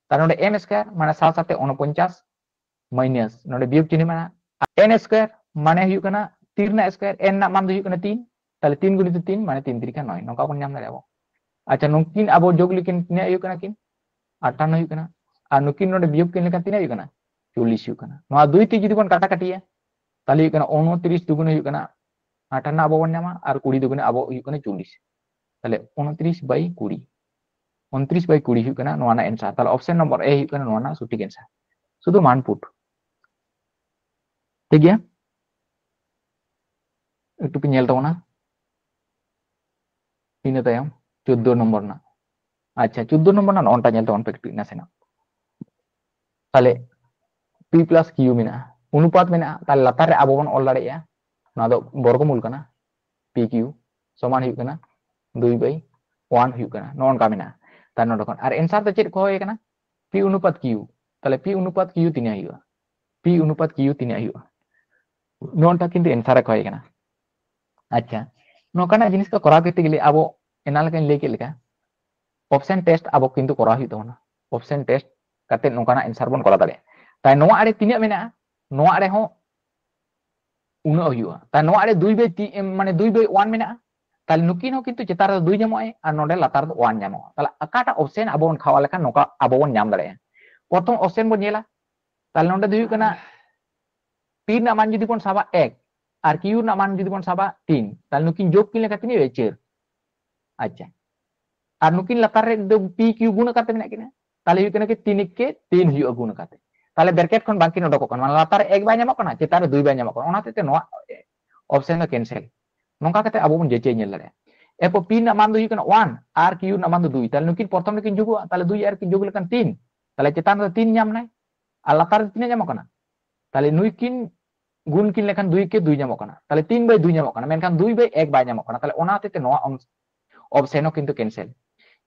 ᱛᱟᱦᱞᱮ ᱱᱚᱰᱮ M square ᱢᱟᱱᱮ ᱥᱟᱛ ᱥᱟᱛᱮ ᱩᱱᱚᱯᱚᱧᱪᱟᱥ, minus ᱱᱚᱰᱮ ᱵᱤᱭᱳᱜᱽ ᱪᱤᱱᱦᱟᱹ ᱢᱮᱱᱟᱜᱼᱟ, N square ᱢᱟᱱᱮ ᱦᱩᱭᱩᱜ ᱠᱟᱱᱟ ᱛᱤᱱ ᱨᱮᱱᱟᱜ ᱥᱠᱚᱭᱟᱨ, ᱮᱱ ᱨᱮᱱᱟᱜ ᱢᱟᱱ ᱫᱚ ᱦᱩᱭᱩᱜ ᱠᱟᱱᱟ ᱛᱤᱱ, ᱛᱟᱦᱞᱮ ᱛᱤᱱ ᱜᱩᱱᱤᱛᱚ ᱛᱤᱱ ᱢᱟᱱᱮ ᱛᱤᱱ ᱛᱤᱨᱤᱠᱟ ᱱᱚᱭ, ᱱᱚᱝᱠᱟ ᱵᱚᱱ ᱧᱟᱢ ᱫᱟᱲᱮᱭᱟᱜᱼᱟ ᱵᱚ᱾ ᱟᱪᱪᱷᱟ, ᱱᱩᱠᱤᱱ ᱟᱵᱚ ᱡᱳᱜ ᱞᱮᱠᱤᱱ ᱛᱤᱱᱟᱹᱜ ᱦᱩᱭᱩᱜ ᱠᱟᱱᱟ ᱠᱤᱱ? ᱟᱴᱷᱟᱱᱱᱚ ᱦᱩᱭᱩᱜ ᱠᱟᱱᱟ᱾ ᱟᱨ ᱱᱩᱠᱤᱱ ᱱᱚᱰᱮ ᱵᱤᱭᱳᱜ ᱠᱤᱱ ᱞᱮᱠᱷᱟᱱ ᱛᱤᱱᱟᱹᱜ ᱦᱩᱭᱩᱜ ᱠᱟᱱᱟ? ᱪᱚᱞᱞᱤᱥ ᱦᱩᱭᱩᱜ ᱠᱟᱱᱟ᱾ ᱱᱚᱣᱟ ᱫᱩᱭ ᱛᱮ ᱡᱩᱫᱤ ᱵᱚᱱ ᱠᱟᱴᱟ ᱠᱟᱴᱤᱭᱟ, ᱛᱟᱦᱞᱮ ᱦᱩᱭᱩᱜ ᱠᱟᱱᱟ ᱩᱱᱛᱨᱤᱥ ᱫᱩᱜᱩᱱᱮ ᱦᱩᱭᱩᱜ ᱠᱟᱱᱟ ᱟᱴᱷᱟᱱᱱᱚ ᱟᱵᱚ ᱵᱚᱱ ᱧᱟᱢᱟ, ᱟᱨ ᱠᱩᱲᱤ ᱫᱩᱜᱩᱱᱮ ᱟᱵᱚ ᱦᱩᱭᱩᱜ ᱠᱟᱱᱟ ᱪᱚᱞᱞᱤᱥ᱾ ᱛᱟᱦᱞᱮ ᱩᱱᱛᱨᱤᱥ ᱵᱟᱭ ᱠᱩᱲᱤ, ᱩᱱᱛᱨᱤᱥ ᱵᱟᱭ ᱠᱩᱲᱤ ᱦᱩᱭᱩᱜ ᱠᱟᱱᱟ ᱱᱚᱣᱟ ᱨᱮᱱᱟᱜ ᱮᱱᱥᱟᱨ᱾ ᱛᱟᱦᱞᱮ ᱚᱯᱥᱮᱱ ᱱᱚᱢᱵᱚᱨ ᱮ ᱦᱩᱭᱩᱜ ᱠᱟᱱᱟ ᱱᱚᱣᱟ ᱨᱮᱱᱟᱜ ᱥᱚᱴᱷᱤᱠ ᱮᱱᱥᱟᱨ᱾ ᱥᱩᱫᱷᱩ ᱢᱟᱱ ᱯᱩᱴ᱾ ᱴᱷᱤᱠ ᱜᱮᱭᱟ, ᱮᱠᱴᱩ ᱯᱮ ᱧᱮᱞ ᱛᱟᱵᱚᱱᱟ᱾ ᱤᱱᱟᱹ ᱛᱟᱭᱚᱢ ᱪᱳᱫᱫᱳ ᱱᱚᱢᱵᱚᱨ ᱨᱮᱱᱟᱜ, ᱟᱪᱪᱷᱟ, ᱪᱳᱫᱫᱳ ᱱᱚᱢᱵᱚᱨ ᱨᱮᱱᱟᱜ ᱱᱚᱜᱼᱚᱱᱴᱟ ᱧᱮᱞ ᱛᱟᱵᱚᱱ ᱯᱮ ᱠᱟᱹᱴᱤᱡ ᱱᱟᱥᱮᱱᱟᱜ᱾ ᱛᱟᱦᱞᱮ ᱯᱤ ᱯᱞᱟᱥ ᱠᱤᱭᱩ ᱢᱮᱱᱟᱜᱼᱟ, ᱚᱱᱩᱯᱟᱛ ᱢᱮᱱᱟᱜᱼᱟ, ᱛᱟᱦᱞᱮ ᱞᱟᱛᱟᱨ ᱨᱮ ᱟᱵᱚ ᱵᱚᱱ ᱚᱞ ᱫᱟᱲᱮᱭᱟᱜᱼᱟ, ᱱᱚᱣᱟ ᱫᱚ ᱵᱚᱨᱜᱚᱢᱩᱞ ᱠᱟᱱᱟ, ᱯᱤ ᱠᱤᱭᱩ ᱥᱚᱢᱟᱱ ᱦᱩᱭᱩᱜ ᱠᱟᱱᱟ ᱫᱩᱭ ᱵᱟᱭ ᱳᱣᱟᱱ ᱦᱩᱭᱩᱜ ᱠᱟᱱᱟ, ᱱᱚᱜᱼᱚ ᱱᱚᱝᱠᱟ ᱢᱮᱱᱟᱜᱼᱟ᱾ ᱛᱟᱦᱞᱮ ᱱᱚᱰᱮ ᱠᱷᱚᱱ ᱟᱨ ᱮᱱᱥᱟᱨ ᱫᱚ ᱪᱮᱫ ᱠᱚ ᱦᱩᱭ ᱠᱟᱱᱟ? ᱯᱤ ᱚᱱᱩᱯᱟᱛ ᱠᱤᱭᱩ᱾ ᱛᱟᱦᱞᱮ ᱯᱤ ᱚᱱᱩᱯᱟᱛ ᱠᱤᱭᱩ ᱛᱤᱱᱟᱹᱜ ᱦᱩᱭᱩᱜᱼᱟ? ᱯᱤ ᱚᱱᱩᱯᱟᱛ ᱠᱤᱭᱩ ᱛᱤᱱᱟᱹᱜ ᱦᱩᱭᱩᱜᱼᱟ? ᱱᱚᱣᱟᱴᱟᱜ ᱠᱤᱱᱛᱩ ᱮᱱᱥᱟᱨ ᱮ ᱠᱷᱚᱭ ᱠᱟᱱᱟ᱾ ᱟᱪᱪᱷᱟ, ᱱᱚᱝᱠᱟᱱᱟᱜ ᱡᱤᱱᱤᱥ ᱠᱚ ᱠᱚᱨᱟᱣ ᱠᱚᱨᱛᱮ ᱜᱮᱞᱮ ᱟᱵᱚ ᱮᱱᱟᱝ ᱞᱮᱠᱟᱧ ᱞᱟᱹᱭ ᱠᱮᱫ ᱞᱮᱠᱟ ᱚᱯᱥᱮᱱ ᱴᱮᱥᱴ ᱟᱵᱚ ᱠᱤᱱᱛᱩ ᱠᱚᱨᱟᱣ ᱦᱩᱭᱩᱜ ᱛᱟᱵᱚᱱᱟ᱾ ᱚᱯᱥᱮᱱ ᱴᱮᱥᱴ ᱠᱟᱛᱮ ᱱᱚᱝᱠᱟᱱᱟᱜ ᱮᱱᱥᱟᱨ ᱵᱚᱱ ᱠᱚᱨᱟᱣ ᱫᱟᱲᱮᱭᱟᱜᱼᱟ᱾ ᱛᱟᱭ ᱱᱚᱣᱟ ᱟᱲᱮ ᱛᱤᱱᱟᱹᱜ ᱢᱮᱱᱟᱜᱼᱟ, ᱱᱚᱣᱟ ᱟᱲᱮ ᱦᱚᱸ ᱩᱱᱟᱹᱜ ᱦᱩᱭᱩᱜᱼᱟ᱾ ᱛᱟᱭ ᱱᱚᱣᱟ ᱟᱲᱮ ᱫᱩᱭ ᱵᱟᱭ ᱛᱤ-, ᱮᱢ, ᱢᱟᱱᱮ ᱫᱩᱭ ᱵᱟᱭ ᱳᱣᱟᱱ ᱢᱮᱱᱟᱜᱼᱟ, ᱛᱟᱦᱞᱮ ᱱᱩᱠᱤᱱ ᱦᱚᱸ ᱠᱤᱱᱛᱩ ᱪᱮᱛᱟᱱ ᱨᱮ ᱫᱩᱭ ᱧᱟᱢᱚᱜᱼᱟ ᱟᱨ ᱱᱚᱰᱮ ᱞᱟᱛᱟᱨ ᱨᱮ ᱳᱣᱟᱱ ᱧᱟᱢᱚᱜᱼᱟ᱾ ᱛᱟᱦᱞᱮ ᱚᱠᱟᱴᱟᱜ ᱚᱯᱥᱮᱱ ᱟᱵᱚ ᱵᱚᱱ ᱠᱷᱟᱣᱟ ᱞᱮᱠᱷᱟᱱ ᱱᱚᱝᱠᱟ ᱟᱵᱚ ᱵᱚᱱ ᱧᱟᱢ ᱫᱟᱲᱮᱭᱟᱜᱼᱟ? ᱯᱨᱚᱛᱷᱚᱢ ᱚᱯᱥᱮᱱ ᱵᱚᱱ ᱧᱮᱞᱟ, ᱛᱟᱦᱞᱮ ᱱᱚᱰᱮ ᱫᱚ ᱦᱩᱭᱩᱜ ᱠᱟᱱᱟ ᱯᱤ ᱨᱮᱱᱟᱜ ᱢᱟᱱ ᱡᱩᱫᱤ ᱵᱚᱱ ᱥᱟᱵᱟ ᱮᱠ ᱟᱨ ᱠᱤᱭᱩ ᱨᱮᱱᱟᱜ ᱢᱟᱱ ᱡᱩᱫᱤ ᱵᱚᱱ ᱥᱟᱵᱟ ᱛᱤᱱ, ᱛᱟᱦᱞᱮ ᱱᱩᱠᱤᱱ ᱡᱳᱜ ᱠᱤᱱ ᱞᱮᱠᱷᱟᱱ ᱛᱤᱱᱟᱹᱜ ᱦᱩᱭᱩᱜᱼᱟ? ᱪᱟᱹᱨ᱾ ᱟᱪᱪᱷᱟ, ᱟᱨ ᱱᱩᱠᱤᱱ ᱞᱟᱛᱟᱨ ᱨᱮ ᱫᱚ ᱯᱤ ᱠᱤᱭᱩ ᱜᱩᱱ ᱠᱟᱛᱮ ᱢᱮᱱᱟᱜ ᱠᱤᱱᱟ, ᱛᱟᱦᱞᱮ ᱦᱩᱭᱩᱜ ᱠᱟᱱᱟ ᱠᱤ ᱛᱤᱱ ᱮᱠ ᱠᱮ ᱛᱤᱱ ᱦᱩᱭᱩᱜᱼᱟ ᱜᱩᱱ ᱠᱟᱛᱮ᱾ ᱛᱟᱦᱞᱮ ᱵᱨᱮᱠᱮᱴ ᱠᱷᱚᱱ ᱵᱟᱝᱠᱤᱱ ᱚᱰᱚᱠᱚᱜ ᱠᱟᱱᱟ, ᱢᱟᱱᱮ ᱞᱟᱛᱟᱨ ᱨᱮ ᱮᱠ ᱵᱟᱭ ᱧᱟᱢᱚᱜ ᱠᱟᱱᱟ, ᱪᱮᱛᱟᱱ ᱨᱮ ᱫᱩᱭ ᱵᱟᱭ ᱧᱟᱢᱚᱜ ᱠᱟᱱᱟ, ᱚᱱᱟ ᱦᱚᱛᱮᱡ ᱛᱮ ᱱᱚᱣᱟ ᱚᱯᱥᱮᱱ ᱫᱚ ᱠᱮᱱᱥᱮᱞ᱾ ᱱᱚᱝᱠᱟ ᱠᱟᱛᱮ ᱟᱵᱚ ᱵᱚᱱ ᱡᱟᱹᱪᱟᱹᱭ ᱧᱮᱞ ᱫᱟᱲᱮᱭᱟᱜᱼᱟ᱾ ᱮᱨᱯᱚᱨ ᱯᱤ ᱨᱮᱱᱟᱜ ᱢᱟᱱ ᱫᱚ ᱦᱩᱭᱩᱜ ᱠᱟᱱᱟ ᱳᱣᱟᱱ ᱟᱨ ᱠᱤᱭᱩ ᱨᱮᱱᱟᱜ ᱢᱟᱱ ᱫᱚ ᱫᱩᱭ, ᱛᱟᱦᱞᱮ ᱱᱩᱠᱤᱱ ᱯᱨᱚᱛᱷᱚᱢ ᱨᱮᱠᱤᱱ ᱡᱳᱜᱚᱜᱼᱟ, ᱛᱟᱦᱞᱮ ᱫᱩᱭ ᱟᱨ ᱠᱤᱱ ᱡᱳᱜ ᱞᱮᱠᱷᱟᱱ ᱛᱤᱱ, ᱛᱟᱦᱞᱮ ᱪᱮᱛᱟᱱ ᱨᱮ ᱛᱤᱱ ᱧᱟᱢ ᱱᱟᱭ ᱟᱨ ᱞᱟᱛᱟᱨ ᱨᱮ ᱛᱤᱱᱟᱹᱜ ᱧᱟᱢᱚᱜ ᱠᱟᱱᱟ? ᱛᱟᱦᱞᱮ ᱱᱩᱭ ᱠᱤᱱ ᱜᱩᱱ ᱠᱤᱱ ᱞᱮᱠᱷᱟᱱ ᱫᱩᱭ ᱠᱮ ᱫᱩᱭ ᱧᱟᱢᱚᱜ ᱠᱟᱱᱟ, ᱛᱟᱦᱞᱮ ᱛᱤᱱ ᱵᱟᱭ ᱫᱩᱭ ᱧᱟᱢᱚᱜ ᱠᱟᱱᱟ, ᱢᱮᱱᱠᱷᱟᱱ ᱫᱩᱭ ᱵᱟᱭ ᱮᱠ ᱵᱟᱭ ᱧᱟᱢᱚᱜ ᱠᱟᱱᱟ᱾ ᱛᱟᱦᱞᱮ ᱚᱱᱟ ᱦᱚᱛᱮᱡ ᱛᱮ ᱱᱚᱣᱟ ᱚᱯᱥᱮᱱ ᱦᱚᱸ ᱠᱤᱱᱛᱩ ᱠᱮᱱᱥᱮᱞ᱾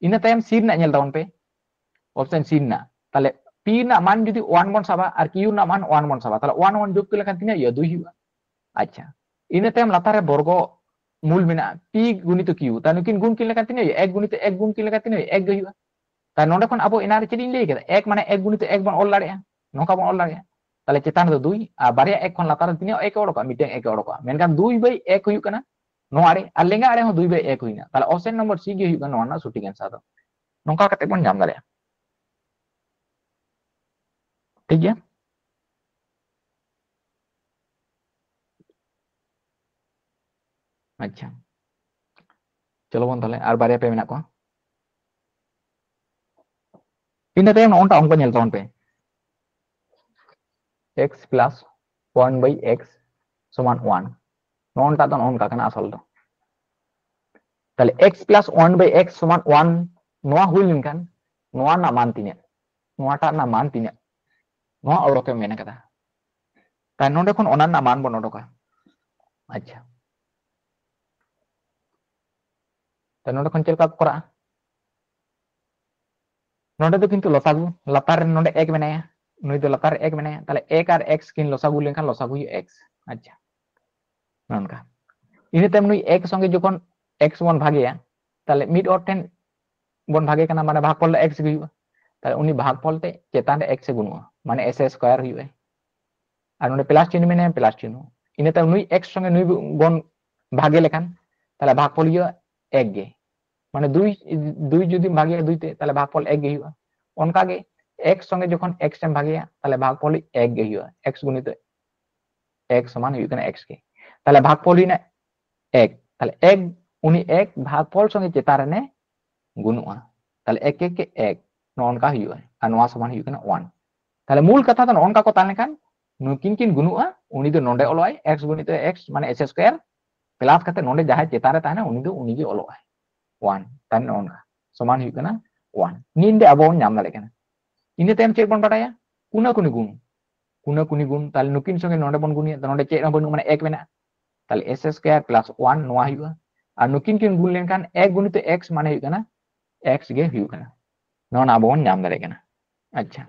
ᱤᱱᱟᱹ ᱛᱟᱭᱚᱢ ᱥᱤ ᱨᱮᱱᱟᱜ ᱧᱮᱞ ᱛᱟᱵᱚᱱ ᱯᱮ, ᱚᱯᱥᱮᱱ ᱥᱤ ᱨᱮᱱᱟᱜ᱾ ᱛᱟᱦᱞᱮ ᱯᱤ ᱨᱮᱱᱟᱜ ᱢᱟᱱ ᱡᱩᱫᱤ ᱳᱣᱟᱱ ᱵᱚᱱ ᱥᱟᱵᱟ ᱟᱨ ᱠᱤᱭᱩ ᱨᱮᱱᱟᱜ ᱢᱟᱱ ᱳᱣᱟᱱ ᱵᱚᱱ ᱥᱟᱵᱟ, ᱛᱟᱦᱞᱮ ᱳᱣᱟᱱ ᱳᱣᱟᱱ ᱡᱳᱜ ᱠᱚ ᱞᱮᱠᱷᱟᱱ ᱛᱤᱱᱟᱹᱜ ᱦᱩᱭᱩᱜᱼᱟ? ᱫᱩᱭ ᱦᱩᱭᱩᱜᱼᱟ᱾ ᱟᱪᱪᱷᱟ, ᱤᱱᱟᱹ ᱛᱟᱭᱚᱢ ᱞᱟᱛᱟᱨ ᱨᱮ ᱵᱚᱨᱜᱚ ᱢᱩᱞ ᱢᱮᱱᱟᱜᱼᱟ, ᱯᱤ ᱜᱩᱱᱤᱛᱚ ᱠᱤᱭᱩ, ᱛᱟᱦᱞᱮ ᱱᱩᱠᱤᱱ ᱜᱩᱱ ᱠᱤᱱ ᱞᱮᱠᱷᱟᱱ ᱛᱤᱱᱟᱹᱜ ᱦᱩᱭᱩᱜᱼᱟ? ᱮᱠ ᱜᱩᱱᱤᱛᱚ ᱮᱠ ᱜᱩᱱ ᱠᱤᱱ ᱞᱮᱠᱷᱟᱱ ᱛᱤᱱᱟᱹᱜ ᱦᱩᱭᱩᱜᱼᱟ? ᱮᱠ ᱜᱮ ᱦᱩᱭᱩᱜᱼᱟ᱾ ᱛᱟᱦᱞᱮ ᱱᱚᱰᱮ ᱠᱷᱚᱱ ᱟᱵᱚ ᱮᱱᱟᱝ ᱨᱮ ᱪᱮᱫ ᱤᱧ ᱞᱟᱹᱭ ᱠᱮᱫᱟ, ᱮᱠ ᱢᱟᱱᱮ ᱮᱠ ᱜᱩᱱᱤᱛᱚ ᱮᱠ ᱵᱚᱱ ᱚᱞ ᱫᱟᱲᱮᱭᱟᱜᱼᱟ, ᱱᱚᱝᱠᱟ ᱵᱚᱱ ᱚᱞ ᱫᱟᱲᱮᱭᱟᱜᱼᱟ᱾ ᱛᱟᱦᱚᱞᱮ ᱪᱮᱛᱟᱱ ᱨᱮᱫᱚ ᱫᱩᱭ, ᱟᱨ ᱵᱟᱨᱭᱟ ᱮᱠ ᱠᱷᱚᱱ ᱞᱟᱛᱟᱨ ᱨᱮ ᱛᱤᱱᱟᱹᱜ ᱮᱠ ᱮ ᱚᱰᱚᱠᱟ? ᱢᱤᱫᱴᱟᱝ ᱮᱠ ᱮ ᱚᱰᱚᱠᱟ᱾ ᱢᱮᱱᱠᱷᱟᱱ ᱫᱩᱭ ᱵᱟᱭ ᱮᱠ ᱦᱩᱭᱩᱜ ᱠᱟᱱᱟ ᱱᱚᱣᱟ ᱨᱮ, ᱟᱨ ᱞᱮᱸᱜᱟ ᱟᱲᱮ ᱦᱚᱸ ᱫᱩᱭ ᱵᱟᱭ ᱮᱠ ᱦᱩᱭᱱᱟ᱾ ᱛᱟᱦᱚᱞᱮ ᱚᱯᱥᱮᱱ ᱱᱚᱢᱵᱚᱨ ᱥᱤ ᱜᱮ ᱦᱩᱭᱩᱜ ᱠᱟᱱᱟ ᱱᱚᱣᱟ ᱨᱮᱱᱟᱜ ᱥᱚᱴᱷᱤᱠ ᱟᱱᱥᱟᱨ ᱫᱚ᱾ ᱱᱚᱝᱠᱟ ᱠᱟᱛᱮ ᱵᱚᱱ ᱧᱟᱢ ᱫᱟᱲᱮᱭᱟᱜᱼᱟ᱾ ᱴᱷᱤᱠ ᱜᱮᱭᱟ? ᱟᱪᱪᱷᱟ, ᱪᱚᱞᱚ ᱵᱚᱱ ᱛᱟᱦᱚᱞᱮ, ᱟᱨ ᱵᱟᱨᱭᱟ ᱯᱮ ᱢᱮᱱᱟᱜ ᱠᱚᱣᱟ᱾ ᱤᱱᱟᱹ ᱛᱟᱭᱚᱢ ᱱᱚᱜᱼᱚ ᱱᱚᱝᱠᱟ ᱚᱝᱠᱚ ᱧᱮᱞ ᱛᱟᱵᱚᱱ ᱯᱮ, x plus one by x ᱥᱚᱢᱟᱱ one᱾ ᱱᱚᱜᱼᱚ ᱱᱚᱝᱠᱟ ᱫᱚ ᱱᱚᱜᱼᱚ ᱱᱚᱝᱠᱟ ᱠᱟᱱᱟ ᱟᱥᱚᱞ ᱫᱚ᱾ ᱛᱟᱦᱚᱞᱮ x plus one by x ᱥᱚᱢᱟᱱ one ᱱᱚᱣᱟ ᱦᱩᱭ ᱞᱮᱱᱠᱷᱟᱱ ᱱᱚᱣᱟ ᱨᱮᱱᱟᱜ ᱢᱟᱱ ᱛᱤᱱᱟᱹᱜ? ᱱᱚᱣᱟᱴᱟᱜ ᱨᱮᱱᱟᱜ ᱢᱟᱱ ᱛᱤᱱᱟᱹᱜ? ᱱᱚᱣᱟ ᱚᱰᱚᱠᱮ ᱢᱮᱱ ᱠᱟᱫᱟ᱾ ᱛᱟᱦᱞᱮ ᱱᱚᱰᱮ ᱠᱷᱚᱱ ᱚᱱᱟ ᱨᱮᱱᱟᱜ ᱢᱟᱱ ᱵᱚᱱ ᱚᱰᱚᱠᱟ᱾ ᱟᱪᱪᱷᱟ, ᱛᱟᱦᱞᱮ ᱱᱚᱰᱮ ᱠᱷᱚᱱ ᱪᱮᱫ ᱞᱮᱠᱟ ᱠᱚ ᱠᱚᱨᱟᱜᱼᱟ? ᱱᱚᱰᱮ ᱫᱚ ᱠᱤᱱᱛᱩ ᱞᱚᱥᱟᱜᱩ, ᱞᱟᱛᱟᱨ ᱨᱮ ᱱᱚᱰᱮ ᱮᱠ ᱢᱮᱱᱟᱭᱟ, ᱱᱩᱭ ᱫᱚ ᱞᱟᱛᱟᱨ ᱨᱮ ᱮᱠ ᱢᱮᱱᱟᱭᱟ, ᱛᱟᱦᱞᱮ ᱮᱠ ᱟᱨ ᱮᱠᱥ ᱠᱤᱱ ᱞᱚᱥᱟᱜᱩ ᱞᱮᱱᱠᱷᱟᱱ ᱞᱚᱥᱟᱜᱩ ᱦᱩᱭᱩᱜᱼᱟ ᱮᱠᱥ᱾ ᱟᱪᱪᱷᱟ, ᱱᱚᱝᱠᱟ᱾ ᱤᱱᱟᱹ ᱛᱟᱭᱚᱢ ᱱᱩᱭ ᱮᱠ ᱥᱚᱸᱜᱮ ᱡᱚᱠᱷᱚᱱ ᱮᱠᱥ ᱵᱚᱱ ᱵᱷᱟᱜᱮᱭᱟ, ᱛᱟᱦᱞᱮ ᱢᱤᱫ ᱦᱚᱲ ᱴᱷᱮᱱ ᱵᱚᱱ ᱵᱷᱟᱜᱮ ᱠᱟᱱᱟ, ᱢᱟᱱᱮ ᱵᱷᱟᱜᱽᱯᱷᱚᱞ ᱫᱚ ᱮᱠᱥ ᱜᱮ ᱦᱩᱭᱩᱜᱼᱟ᱾ ᱛᱟᱦᱞᱮ ᱩᱱᱤ ᱵᱷᱟᱜᱽᱯᱷᱚᱞ ᱛᱮ ᱪᱮᱛᱟᱱ ᱨᱮ ᱮᱠᱥ ᱮ ᱜᱩᱱᱩᱜᱼᱟ, ᱢᱟᱱᱮ ᱮᱥ ᱮ ᱥᱠᱚᱭᱟᱨ ᱦᱩᱭᱩᱜᱼᱟ᱾ ᱟᱨ ᱱᱚᱰᱮ ᱯᱞᱟᱥ ᱪᱤᱱᱦᱟᱹ ᱢᱮᱱᱟᱭᱟ, ᱯᱞᱟᱥ ᱪᱤᱱᱦᱟᱹ᱾ ᱤᱱᱟᱹ ᱛᱟᱭᱚᱢ ᱱᱩᱭ ᱮᱠᱥ ᱥᱚᱸᱜᱮ ᱱᱩᱭ ᱵᱚᱱ ᱵᱷᱟᱜᱮ ᱞᱮᱠᱷᱟᱱ, ᱛᱟᱦᱞᱮ ᱵᱷᱟᱜᱽᱯᱷᱚᱞ ᱦᱩᱭᱩᱜᱼᱟ ᱮᱠ ᱜᱮ᱾ ᱢᱟᱱᱮ ᱫᱩᱭ, ᱫᱩᱭ ᱡᱩᱫᱤᱢ ᱵᱷᱟᱜᱮᱭᱟ ᱫᱩᱭ ᱛᱮ, ᱛᱟᱦᱞᱮ ᱵᱷᱟᱜᱽᱯᱷᱚᱞ ᱮᱠ ᱜᱮ ᱦᱩᱭᱩᱜᱼᱟ᱾ ᱚᱱᱠᱟᱜᱮ ᱮᱠᱥ ᱥᱚᱸᱜᱮ ᱡᱚᱠᱷᱚᱱ ᱮᱠᱥ ᱮᱢ ᱵᱷᱟᱜᱮᱭᱟ, ᱛᱟᱦᱞᱮ ᱵᱷᱟᱜᱽᱯᱷᱚᱞ ᱮᱠ ᱜᱮ ᱦᱩᱭᱩᱜᱼᱟ, ᱮᱠᱥ ᱜᱩᱱᱤᱛᱚ ᱮᱠ ᱥᱚᱢᱟᱱ ᱦᱩᱭᱩᱜ ᱠᱟᱱᱟ ᱮᱠᱥ ᱜᱮ᱾ ᱛᱟᱦᱞᱮ ᱵᱷᱟᱜᱽᱯᱷᱚᱞ ᱦᱩᱭᱱᱟ ᱮᱠ, ᱛᱟᱦᱞᱮ ᱮᱠ, ᱩᱱᱤ ᱮᱠ ᱵᱷᱟᱜᱽᱯᱷᱚᱞ ᱥᱚᱸᱜᱮ ᱪᱮᱛᱟᱱ ᱨᱮᱱᱮ ᱜᱩᱱᱩᱜᱼᱟ᱾ ᱛᱟᱦᱞᱮ ᱮᱠ ᱮᱠ ᱮᱠ, ᱱᱚᱜᱼᱚ ᱱᱚᱝᱠᱟ ᱦᱩᱭᱩᱜᱼᱟ, ᱟᱨ ᱱᱚᱣᱟ ᱥᱚᱢᱟᱱ ᱦᱩᱭᱩᱜ ᱠᱟᱱᱟ ᱚᱣᱟᱱ᱾ ᱛᱟᱦᱞᱮ ᱢᱩᱞ ᱠᱟᱛᱷᱟ ᱫᱚ ᱱᱚᱜᱼᱚ ᱱᱚᱝᱠᱟ ᱠᱚ ᱛᱟᱦᱮᱸ ᱞᱮᱱᱠᱷᱟᱱ ᱱᱩᱠᱤᱱ ᱠᱤᱱ ᱜᱩᱱᱩᱜᱼᱟ, ᱩᱱᱤ ᱫᱚ ᱱᱚᱰᱮ ᱚᱞᱚᱜᱼᱟᱭ, ᱮᱠᱥ ᱜᱩᱱᱤᱛᱚ ᱮᱠᱥ ᱢᱟᱱᱮ ᱮᱥ ᱥᱠᱚᱭᱟᱨ, ᱯᱞᱟᱥ ᱠᱟᱛᱮ ᱱᱚᱰᱮ ᱡᱟᱦᱟᱸᱭ ᱪᱮᱛᱟᱱ ᱨᱮ ᱛᱟᱦᱮᱱᱟ ᱩᱱᱤ ᱫᱚ ᱩᱱᱤ ᱜᱮ ᱚᱞᱚᱜᱼᱟᱭ, ᱚᱣᱟᱱ᱾ ᱛᱟᱦᱞᱮ ᱱᱚᱜᱼᱚ ᱱᱚᱝᱠᱟ ᱥᱚᱢᱟᱱ ᱦᱩᱭᱩᱜ ᱠᱟᱱᱟ ᱚᱣᱟᱱ᱾ ᱱᱤᱭᱟᱹ ᱫᱚ ᱟᱵᱚ ᱵᱚᱱ ᱧᱟᱢ ᱫᱟᱲᱮᱭᱟᱜ ᱠᱟᱱᱟ᱾ ᱤᱱᱟᱹ ᱛᱟᱭᱚᱢ ᱪᱮᱫ ᱵᱚᱱ ᱵᱟᱰᱟᱭᱟ? ᱠᱩᱱᱟᱹ ᱠᱩᱱᱤ ᱜᱩᱱ᱾ ᱠᱩᱱᱟᱹ ᱠᱩᱱᱤ ᱜᱩᱱ, ᱛᱟᱦᱞᱮ ᱱᱩᱠᱤᱱ ᱥᱚᱸᱜᱮ ᱱᱚᱰᱮ ᱵᱚᱱ ᱜᱩᱱᱮᱭᱟ, ᱛᱚ ᱱᱚᱰᱮ ᱪᱮᱫ ᱦᱚᱸ ᱵᱟᱹᱱᱩᱜ, ᱢᱟᱱᱮ ᱮᱠ ᱢᱮᱱᱟᱜᱼᱟ, ᱛᱟᱦᱞᱮ ᱮᱥ ᱥᱠᱚᱭᱟᱨ ᱯᱞᱟᱥ ᱚᱣᱟᱱ ᱱᱚᱣᱟ ᱦᱩᱭᱩᱜᱼᱟ᱾ ᱟᱨ ᱱᱩᱠᱤᱱ ᱠᱤᱱ ᱜᱩᱱ ᱞᱮᱱᱠᱷᱟᱱ ᱮᱠ ᱜᱩᱱᱤᱛᱚ ᱮᱠᱥ ᱢᱟᱱᱮ ᱦᱩᱭᱩᱜ ᱠᱟᱱᱟ ᱮᱠᱥ ᱜᱮ ᱦᱩᱭᱩᱜ ᱠᱟᱱᱟ, ᱱᱚᱣᱟ ᱟᱵᱚ ᱵᱚᱱ ᱧᱟᱢ ᱫᱟᱲᱮᱭᱟᱜ ᱠᱟᱱᱟ᱾ ᱟᱪᱪᱷᱟ,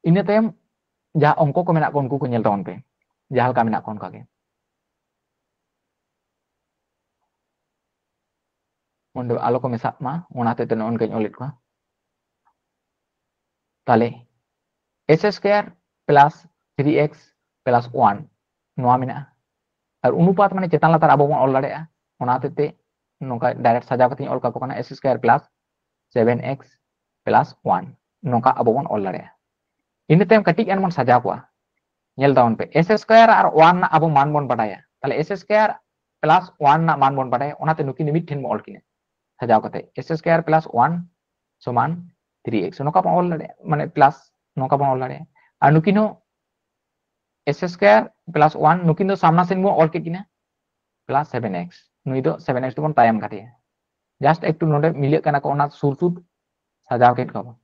ᱤᱱᱟᱹ ᱛᱟᱭᱚᱢ ᱡᱟᱦᱟᱸ ᱚᱝᱠᱚ ᱠᱚ ᱢᱮᱱᱟᱜ ᱠᱚᱣᱟ ᱩᱱᱠᱩ ᱠᱚ ᱧᱮᱞ ᱛᱟᱵᱚᱱ ᱯᱮ, ᱡᱟᱦᱟᱸ ᱞᱮᱠᱟ ᱢᱮᱱᱟᱜ ᱠᱚᱣᱟ ᱚᱱᱠᱟ ᱜᱮ᱾ ᱚᱸᱰᱮ ᱟᱞᱚ ᱠᱚ ᱢᱮᱥᱟᱜ ᱢᱟ, ᱚᱱᱟ ᱦᱚᱛᱮᱡ ᱛᱮ ᱱᱚᱜᱼᱚ ᱱᱚᱝᱠᱟᱧ ᱚᱞᱮᱫ ᱠᱚᱣᱟ᱾ ᱛᱟᱦᱞᱮ S square plus three x plus one, ᱱᱚᱣᱟ ᱢᱮᱱᱟᱜᱼᱟ᱾ ᱟᱨ ᱚᱱᱩᱯᱟᱛ ᱢᱟᱱᱮ ᱪᱮᱛᱟᱱ ᱞᱟᱛᱟᱨ ᱟᱵᱚ ᱵᱚᱱ ᱚᱞ ᱫᱟᱲᱮᱭᱟᱜᱼᱟ᱾ ᱚᱱᱟ ᱦᱚᱛᱮᱡ ᱛᱮ ᱱᱚᱝᱠᱟ direct ᱥᱟᱡᱟᱣ ᱠᱟᱛᱮᱧ ᱚᱞ ᱠᱟᱠᱚ ᱠᱟᱱᱟ, x square plus seven x plus one, ᱱᱚᱝᱠᱟ ᱟᱵᱚ ᱵᱚᱱ ᱚᱞ ᱫᱟᱲᱮᱭᱟᱜᱼᱟ᱾ ᱤᱱᱟᱹ ᱛᱟᱭᱚᱢ ᱠᱟᱹᱴᱤᱡ ᱜᱟᱱ ᱵᱚᱱ ᱥᱟᱡᱟᱣ ᱠᱚᱣᱟ᱾ ᱧᱮᱞ ᱛᱟᱵᱚᱱ ᱯᱮ, x square ᱟᱨ one ᱨᱮᱱᱟᱜ ᱟᱵᱚ ᱢᱟᱱ ᱵᱚᱱ ᱵᱟᱰᱟᱭᱟ, ᱛᱟᱦᱞᱮ x square plus one ᱨᱮᱱᱟᱜ ᱢᱟᱱ ᱵᱚᱱ ᱵᱟᱰᱟᱭᱟ, ᱚᱱᱟᱛᱮ ᱱᱩᱠᱤᱱ ᱫᱚ ᱢᱤᱫ ᱴᱷᱮᱱ ᱵᱚᱱ ᱚᱞ ᱠᱤᱱᱟ᱾ ᱥᱟᱡᱟᱣ ᱠᱟᱛᱮ x square plus one ᱥᱚᱢᱟᱱ three x, ᱱᱚᱝᱠᱟ ᱵᱚᱱ ᱚᱞ ᱫᱟᱲᱮᱭᱟᱜᱼᱟ, ᱢᱟᱱᱮ plus ᱱᱚᱝᱠᱟ ᱵᱚᱱ ᱚᱞ ᱫᱟᱲᱮᱭᱟᱜᱼᱟ᱾ ᱟᱨ ᱱᱩᱠᱤᱱ ᱦᱚᱸ x square plus one, ᱱᱩᱠᱤᱱ ᱫᱚ ᱥᱟᱢᱱᱟ ᱥᱮᱱ ᱵᱚᱱ ᱚᱞ ᱠᱮᱫ ᱠᱤᱱᱟ, plus seven x, ᱱᱩᱭ ᱫᱚ seven x ᱛᱮᱵᱚᱱ ᱛᱟᱭᱚᱢ ᱠᱟᱫᱮᱭᱟ᱾ Just ᱮᱠᱴᱩ ᱱᱚᱰᱮ ᱢᱤᱞᱟᱹᱜ ᱠᱟᱱᱟ ᱠᱚ, ᱚᱱᱟ ᱥᱩᱨ ᱥᱩᱨ ᱥᱟᱡᱟᱣ ᱠᱮᱫ ᱠᱚᱣᱟ ᱵᱚᱱ᱾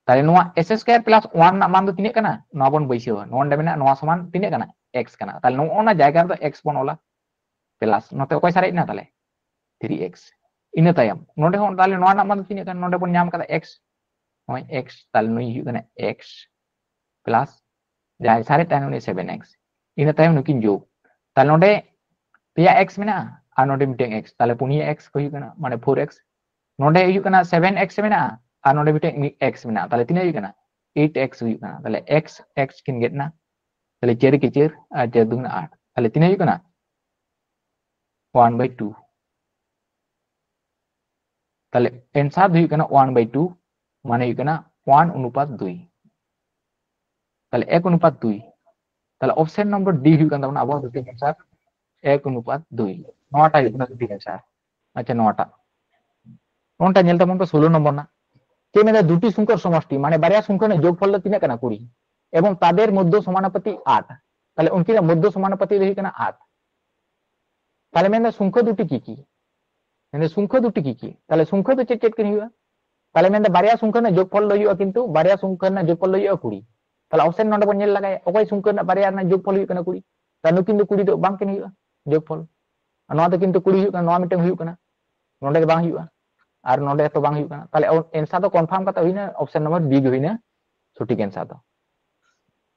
ᱛᱟᱦᱞᱮ ᱱᱚᱣᱟ x square plus one ᱨᱮᱱᱟᱜ ᱢᱟᱱ ᱫᱚ ᱛᱤᱱᱟᱹᱜ ᱠᱟᱱᱟ? ᱱᱚᱣᱟ ᱵᱚᱱ ᱵᱟᱹᱭᱥᱟᱹᱣᱟ, ᱱᱚᱰᱮ ᱢᱮᱱᱟᱜᱼᱟ, ᱱᱚᱣᱟ ᱥᱚᱢᱟᱱ ᱛᱤᱱᱟᱹᱜ ᱠᱟᱱᱟ? X ᱠᱟᱱᱟ᱾ ᱛᱟᱦᱞᱮ ᱱᱚᱜᱼᱚ ᱱᱟ ᱡᱟᱭᱜᱟ ᱨᱮᱫᱚ x ᱵᱚᱱ ᱚᱞᱟ, plus ᱱᱚᱛᱮ ᱚᱠᱚᱭ ᱥᱟᱨᱮᱡ ᱮᱱᱟ? ᱛᱟᱦᱞᱮ three x᱾ ᱤᱱᱟᱹ ᱛᱟᱭᱚᱢ ᱱᱚᱰᱮ ᱦᱚᱸ ᱛᱟᱦᱞᱮ ᱱᱚᱣᱟ ᱨᱮᱱᱟᱜ ᱢᱟᱱ ᱫᱚ ᱛᱤᱱᱟᱹᱜ ᱠᱟᱱᱟ? ᱱᱚᱰᱮ ᱵᱚᱱ ᱧᱟᱢ ᱠᱟᱫᱟ x, ᱱᱚᱜᱼᱚᱭ x, ᱛᱟᱦᱞᱮ ᱱᱩᱭ ᱦᱩᱭᱩᱜ ᱠᱟᱱᱟ x plus ᱡᱟᱦᱟᱸᱭ ᱥᱟᱨᱮᱡ ᱛᱟᱦᱮᱱ ᱩᱱᱤ seven x᱾ ᱤᱱᱟᱹ ᱛᱟᱭᱚᱢ ᱱᱩᱠᱤᱱ ᱡᱳᱜᱽ, ᱛᱟᱦᱞᱮ ᱱᱚᱰᱮ ᱯᱮᱭᱟ x ᱢᱮᱱᱟᱜᱼᱟ ᱟᱨ ᱱᱚᱰᱮ ᱢᱤᱫᱴᱮᱱ x, ᱛᱟᱦᱞᱮ ᱯᱩᱱᱭᱟᱹ x ᱠᱚ ᱦᱩᱭᱩᱜ ᱠᱟᱱᱟ, ᱢᱟᱱᱮ four x᱾ ᱱᱚᱰᱮ ᱦᱩᱭᱩᱜ ᱠᱟᱱᱟ seven x ᱢᱮᱱᱟᱜᱼᱟ ᱟᱨ ᱱᱚᱰᱮ ᱢᱤᱫᱴᱮᱱ x ᱢᱮᱱᱟᱜᱼᱟ, ᱛᱟᱦᱞᱮ ᱛᱤᱱᱟᱹᱜ ᱦᱩᱭᱩᱜ ᱠᱟᱱᱟ? Eight x ᱦᱩᱭᱩᱜ ᱠᱟᱱᱟ᱾ ᱛᱟᱦᱞᱮ x x ᱠᱤᱱ ᱜᱮᱫ ᱮᱱᱟ, ᱛᱟᱦᱞᱮ ᱪᱟᱹᱨ ᱠᱮ ᱪᱟᱹᱨ ᱟᱨ ᱪᱟᱹᱨ ᱫᱩᱜᱩᱱᱟ ᱟᱴ, ᱛᱟᱦᱞᱮ ᱛᱤᱱᱟᱹᱜ ᱦᱩᱭᱩᱜ ᱠᱟᱱᱟ? One by two᱾ ᱛᱟᱦᱞᱮ answer ᱫᱚ ᱦᱩᱭᱩᱜ ᱠᱟᱱᱟ one by two, ᱢᱟᱱᱮ ᱦᱩᱭᱩᱜ ᱠᱟᱱᱟ one ᱚᱱᱩᱯᱟᱛ ᱫᱩᱭ᱾ ᱛᱟᱦᱞᱮ ᱮᱠ ᱚᱱᱩᱯᱟᱛ ᱫᱩᱭ, ᱛᱟᱦᱞᱮ option number D ᱦᱩᱭᱩᱜ ᱠᱟᱱ ᱛᱟᱵᱚᱱᱟ ᱟᱵᱚᱣᱟᱜ ᱥᱚᱴᱷᱤᱠ answer, ᱮᱠ ᱚᱱᱩᱯᱟᱛ ᱫᱩᱭ᱾ ᱱᱚᱣᱟᱴᱟᱜ ᱦᱩᱭᱩᱜ ᱠᱟᱱᱟ ᱥᱚᱴᱷᱤᱠ answer᱾ ᱟᱪᱪᱷᱟ, ᱱᱚᱣᱟᱴᱟᱜ, ᱱᱚᱣᱟᱴᱟᱜ ᱧᱮᱞ ᱛᱟᱵᱚᱱ ᱯᱮ, ᱥᱳᱞᱳ ᱱᱚᱢᱵᱚᱨ ᱨᱮᱱᱟᱜ᱾ ᱪᱮᱫ ᱢᱮᱱᱫᱟ? ᱫᱩᱴᱤ ᱥᱚᱝᱠᱷᱟᱨ ᱥᱚᱢᱚᱥᱴᱤ, ᱢᱟᱱᱮ ᱵᱟᱨᱭᱟ ᱥᱚᱝᱠᱷᱟ ᱨᱮᱱᱟᱜ ᱡᱳᱜᱽᱯᱷᱚᱞ ᱫᱚ ᱛᱤᱱᱟᱹᱜ ᱠᱟᱱᱟ? ᱠᱩᱲᱤ, ᱮᱵᱚᱝ ᱛᱟᱫᱮᱨ ᱢᱚᱫᱽᱫᱷᱚ ᱥᱚᱢᱟᱱᱩᱯᱟᱛᱤ ᱟᱴ᱾ ᱛᱟᱦᱞᱮ ᱩᱱᱠᱤᱱᱟᱜ ᱢᱚᱫᱽᱫᱷᱚ ᱥᱚᱢᱟᱱᱩᱯᱟᱛᱤ ᱫᱚ ᱦᱩᱭᱩᱜ ᱠᱟᱱᱟ ᱟᱴ᱾ ᱛᱟᱦᱞᱮ ᱢᱮᱱᱫᱟ ᱥᱚᱝᱠᱷᱟ ᱫᱩᱴᱤ ᱠᱤ ᱠᱤ? ᱢᱮᱱᱫᱟ ᱥᱚᱝᱠᱷᱟ ᱫᱩᱴᱤ ᱠᱤ ᱠᱤ? ᱛᱟᱦᱞᱮ ᱥᱚᱝᱠᱷᱟ ᱫᱚ ᱪᱮᱫ ᱪᱮᱫ ᱠᱤᱱ ᱦᱩᱭᱩᱜᱼᱟ? ᱛᱟᱦᱞᱮ ᱢᱮᱱᱫᱟ ᱵᱟᱨᱭᱟ ᱥᱚᱝᱠᱷᱟ ᱨᱮᱱᱟᱜ ᱡᱳᱜᱽᱯᱷᱚᱞ ᱫᱚ ᱦᱩᱭᱩᱜᱼᱟ, ᱠᱤᱱᱛᱩ ᱵᱟᱨᱭᱟ ᱥᱚᱝᱠᱷᱟ ᱨᱮᱱᱟᱜ ᱡᱳᱜᱽᱯᱷᱚᱞ ᱫᱚ ᱦᱩᱭᱩᱜᱼᱟ ᱠᱩᱲᱤ᱾ ᱛᱟᱦᱞᱮ option ᱱᱚᱰᱮ ᱵᱚᱱ ᱧᱮᱞ ᱞᱟᱜᱟᱭᱟ, ᱚᱠᱚᱭ ᱥᱚᱝᱠᱷᱟ ᱨᱮᱱᱟᱜ ᱵᱟᱨᱭᱟ ᱨᱮᱱᱟᱜ ᱡᱳᱜᱽᱯᱷᱚᱞ ᱦᱩᱭᱩᱜ ᱠᱟᱱᱟ ᱠᱩᱲᱤ? ᱛᱟᱦᱞᱮ ᱱᱩᱠᱤᱱ ᱫᱚ ᱠᱩᱲᱤ ᱫᱚ ᱵᱟᱝ ᱠᱤᱱ ᱦᱩᱭᱩᱜᱼᱟ ᱡᱳᱜᱽᱯᱷᱚᱞ᱾ ᱟᱨ ᱱᱚᱣᱟ ᱫᱚ ᱠᱤᱱᱛᱩ ᱠᱩᱲᱤ ᱦᱩᱭᱩᱜ ᱠᱟᱱᱟ, ᱱᱚᱣᱟ ᱢᱤᱫᱴᱮᱱ ᱦᱩᱭᱩᱜ ᱠᱟᱱᱟ, ᱱᱚᱰᱮ ᱫᱚ ᱵᱟᱝ ᱦᱩᱭᱩᱜᱼᱟ, ᱟᱨ ᱱᱚᱰᱮ ᱛᱚ ᱵᱟᱝ ᱦᱩᱭᱩᱜ ᱠᱟᱱᱟ᱾ ᱛᱟᱦᱞᱮ answer ᱫᱚ confirm ᱠᱟᱛᱮ ᱦᱩᱭᱱᱟ, option number B ᱜᱮ ᱦᱩᱭᱱᱟ ᱥᱚᱴᱷᱤᱠ answer ᱫᱚ᱾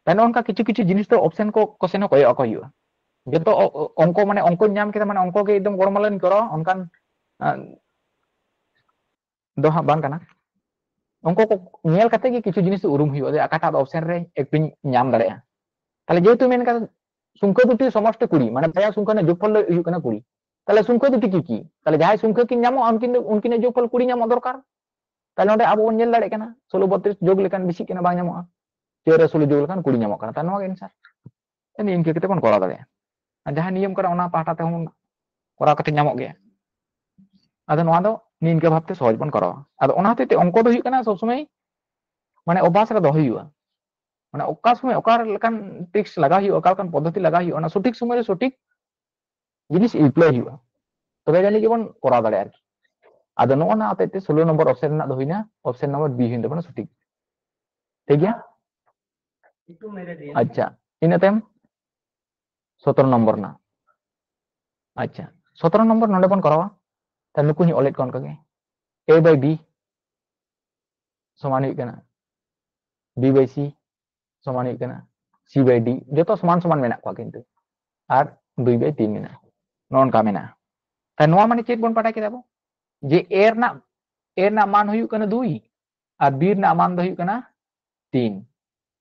ᱛᱟᱦᱞᱮ ᱱᱚᱜᱼᱚ ᱱᱚᱝᱠᱟ ᱠᱤᱪᱷᱩ ᱠᱤᱪᱷᱩ ᱡᱤᱱᱤᱥ ᱫᱚ option ᱠᱚ, question ᱦᱚᱸ ᱠᱚᱭᱚᱜ ᱟᱠᱚ ᱦᱩᱭᱩᱜᱼᱟ᱾ ᱡᱚᱛᱚ ᱚ-, ᱚ-, ᱚᱝᱠᱚ, ᱢᱟᱱᱮ ᱚᱝᱠᱚᱧ ᱧᱟᱢ ᱠᱮᱫᱟ, ᱢᱟᱱᱮ ᱚᱝᱠᱚ ᱜᱮ ᱮᱠᱫᱚᱢ ᱜᱚᱲᱚ ᱢᱟᱞᱟᱧ ᱠᱚᱨᱟᱣᱟ, ᱚᱱᱠᱟᱱ, ᱟᱸ, ᱫᱚ ᱦᱟᱸᱜ ᱵᱟᱝ ᱠᱟᱱᱟ᱾ ᱚᱝᱠᱚ ᱠᱚ ᱧᱮᱞ ᱠᱟᱛᱮ ᱜᱮ ᱠᱤᱪᱷᱩ ᱡᱤᱱᱤᱥ ᱩᱨᱩᱢ ᱦᱩᱭᱩᱜᱼᱟ, ᱡᱮ ᱚᱠᱟᱴᱟᱜ ᱫᱚ ᱚᱯᱥᱮᱱ ᱨᱮ ᱮᱠᱴᱩᱧ ᱧᱟᱢ ᱫᱟᱲᱮᱭᱟᱜᱼᱟ᱾ ᱛᱟᱦᱞᱮ ᱡᱮᱦᱮᱛᱩ ᱢᱮᱱ ᱠᱟᱫᱟ ᱥᱚᱝᱠᱷᱟ ᱫᱩᱴᱤ ᱥᱚᱢᱚᱥᱴᱤ ᱠᱩᱲᱤ, ᱢᱟᱱᱮ ᱵᱟᱨᱭᱟ ᱥᱚᱝᱠᱷᱟ ᱨᱮᱱᱟᱜ ᱡᱳᱜᱽᱯᱷᱚᱞ ᱫᱚ ᱦᱩᱭᱩᱜ ᱠᱟᱱᱟ ᱠᱩᱲᱤ, ᱛᱟᱦᱞᱮ ᱥᱚᱝᱠᱷᱟ ᱫᱩᱴᱤ ᱠᱤ ᱠᱤ? ᱛᱟᱦᱞᱮ ᱡᱟᱦᱟᱸᱭ ᱥᱚᱝᱠᱷᱟ ᱠᱤᱱ ᱧᱟᱢᱚᱜᱼᱟ, ᱩᱱᱠᱤᱱ ᱫᱚ, ᱩᱱᱠᱤᱱᱟᱜ ᱡᱳᱜᱽᱯᱷᱚᱞ ᱠᱩᱲᱤ ᱧᱟᱢᱚᱜ ᱫᱚᱨᱠᱟᱨ᱾ ᱛᱟᱦᱞᱮ ᱚᱸᱰᱮ ᱟᱵᱚ ᱵᱚᱱ ᱧᱮᱞ ᱫᱟᱲᱮᱭᱟᱜ ᱠᱟᱱᱟ, ᱥᱳᱞᱳ ᱵᱚᱛᱨᱤᱥ ᱡᱳᱜᱽ ᱞᱮᱠᱷᱟᱱ ᱵᱮᱥᱤᱜ ᱠᱟᱱᱟ, ᱵᱟᱝ ᱧᱟᱢᱚᱜᱼᱟ᱾ ᱪᱟᱹᱨ ᱨᱮ ᱥᱳᱞᱳ ᱡᱳᱜᱽ ᱞᱮᱠᱷᱟᱱ ᱠᱩᱲᱤ ᱧᱟᱢᱚᱜ ᱠᱟᱱᱟ᱾ ᱛᱟᱦᱞᱮ ᱱᱚᱣᱟ ᱜᱮ ᱮᱱᱥᱟᱨ᱾ ᱱᱤᱭᱟᱹ ᱤᱱᱠᱟᱹ ᱠᱟᱛᱮ ᱵᱚᱱ ᱠᱚᱨᱟᱣ ᱫᱟᱲᱮᱭᱟᱜᱼᱟ᱾ ᱟᱨ ᱡᱟᱦᱟᱸ ᱱᱤᱭᱚᱢ ᱠᱟᱱᱟ, ᱚᱱᱟ ᱯᱟᱦᱴᱟ ᱛᱮᱦᱚᱸ ᱠᱚᱨᱟᱣ ᱠᱟᱛᱮ ᱧᱟᱢᱚᱜ ᱜᱮᱭᱟ᱾ ᱟᱫᱚ ᱱᱚᱣᱟ ᱫᱚ ᱱᱤᱝᱠᱟᱹ ᱵᱷᱟᱵᱛᱮ ᱥᱚᱦᱚᱡ ᱵᱚᱱ ᱠᱚᱨᱟᱣᱟ᱾ ᱟᱫᱚ ᱚᱱᱟ ᱦᱚᱛᱮᱡ ᱛᱮ ᱚᱝᱠᱚ ᱫᱚ ᱦᱩᱭᱩᱜ ᱠᱟᱱᱟ ᱥᱚᱵ ᱥᱚᱢᱚᱭ ᱢᱟᱱᱮ ᱚᱵᱷᱟᱥ ᱨᱮ ᱫᱚᱦᱚᱭ ᱦᱩᱭᱩᱜᱼᱟ᱾ ᱢᱟᱱᱮ ᱚᱠᱟ ᱥᱚᱢᱚᱭ ᱚᱠᱟ ᱞᱮᱠᱟᱱ ᱴᱨᱤᱠᱥ ᱞᱟᱜᱟᱣ ᱦᱩᱭᱩᱜᱼᱟ, ᱚᱠᱟ ᱞᱮᱠᱟᱱ ᱯᱚᱫᱽᱫᱷᱚᱛᱤ ᱞᱟᱜᱟᱣ ᱦᱩᱭᱩᱜᱼᱟ, ᱚᱱᱟ ᱥᱚᱴᱷᱤᱠ ᱥᱚᱢᱚᱭ ᱨᱮ ᱥᱚᱴᱷᱤᱠ ᱡᱤᱱᱤᱥ ᱮᱯᱞᱟᱭ ᱦᱩᱭᱩᱜᱼᱟ, ᱛᱚᱵᱮ ᱡᱟᱹᱱᱤᱡ ᱜᱮᱵᱚᱱ ᱠᱚᱨᱟᱣ ᱫᱟᱲᱮᱭᱟᱜᱼᱟ ᱟᱨᱠᱤ᱾ ᱟᱫᱚ ᱱᱚᱜᱼᱚ ᱱᱟ ᱦᱚᱛᱮᱡ ᱛᱮ ᱥᱳᱞᱳ ᱱᱚᱢᱵᱚᱨ ᱚᱯᱥᱮᱱ ᱨᱮᱱᱟᱜ ᱫᱚ ᱦᱩᱭᱱᱟ, ᱚᱯᱥᱮᱱ ᱱᱚᱢᱵᱚᱨ ᱵᱤ ᱦᱩᱭᱮᱱ ᱛᱟᱵᱚᱱᱟ ᱥᱚᱴᱷᱤᱠ᱾ ᱴᱷᱤᱠ ᱜᱮᱭᱟ? ᱟᱪᱪᱷᱟ, ᱤᱱᱟᱹ ᱛᱟᱭᱚᱢ ᱥᱚᱛᱨᱚ ᱱᱚᱢᱵᱚᱨ ᱨᱮᱱᱟᱜ᱾ ᱟᱪᱪᱷᱟ, ᱥᱚᱛᱨᱚ ᱱᱚᱢᱵᱚᱨ ᱱᱚᱰᱮ ᱵᱚᱱ ᱠᱚᱨᱟᱣᱟ᱾ ᱛᱟᱦᱞᱮ ᱱᱩᱠᱩᱧ ᱚᱞᱮᱫ ᱠᱚᱣᱟ ᱚᱱᱠᱟᱜᱮ, ᱮ ᱵᱟᱭ ᱵᱤ ᱥᱚᱢᱟᱱ ᱦᱩᱭᱩᱜ ᱠᱟᱱᱟ ᱵᱤ ᱵᱟᱭ ᱥᱤ ᱥᱚᱢᱟᱱ ᱦᱩᱭᱩᱜ ᱠᱟᱱᱟ ᱥᱤ ᱵᱟᱭ ᱰᱤ, ᱡᱚᱛᱚ ᱥᱚᱢᱟᱱ ᱥᱚᱢᱟᱱ ᱢᱮᱱᱟᱜ ᱠᱚᱣᱟ, ᱠᱤᱱᱛᱩ ᱟᱨ ᱫᱩᱭ ᱵᱟᱭ ᱛᱤᱱ ᱢᱮᱱᱟᱜᱼᱟ, ᱱᱚᱜᱼᱚ ᱱᱚᱝᱠᱟ ᱢᱮᱱᱟᱜᱼᱟ᱾ ᱛᱟᱦᱞᱮ ᱱᱚᱣᱟ ᱢᱟᱱᱮ ᱪᱮᱫ ᱵᱚᱱ ᱵᱟᱰᱟᱭ ᱠᱮᱫᱟ ᱵᱚ? ᱡᱮ ᱮ ᱨᱮᱱᱟᱜ, ᱮ ᱨᱮᱱᱟᱜ ᱢᱟᱱ ᱦᱩᱭᱩᱜ ᱠᱟᱱᱟ ᱫᱩᱭ ᱟᱨ ᱵᱤ ᱨᱮᱱᱟᱜ ᱢᱟᱱ ᱫᱚ ᱦᱩᱭᱩᱜ ᱠᱟᱱᱟ ᱛᱤᱱ,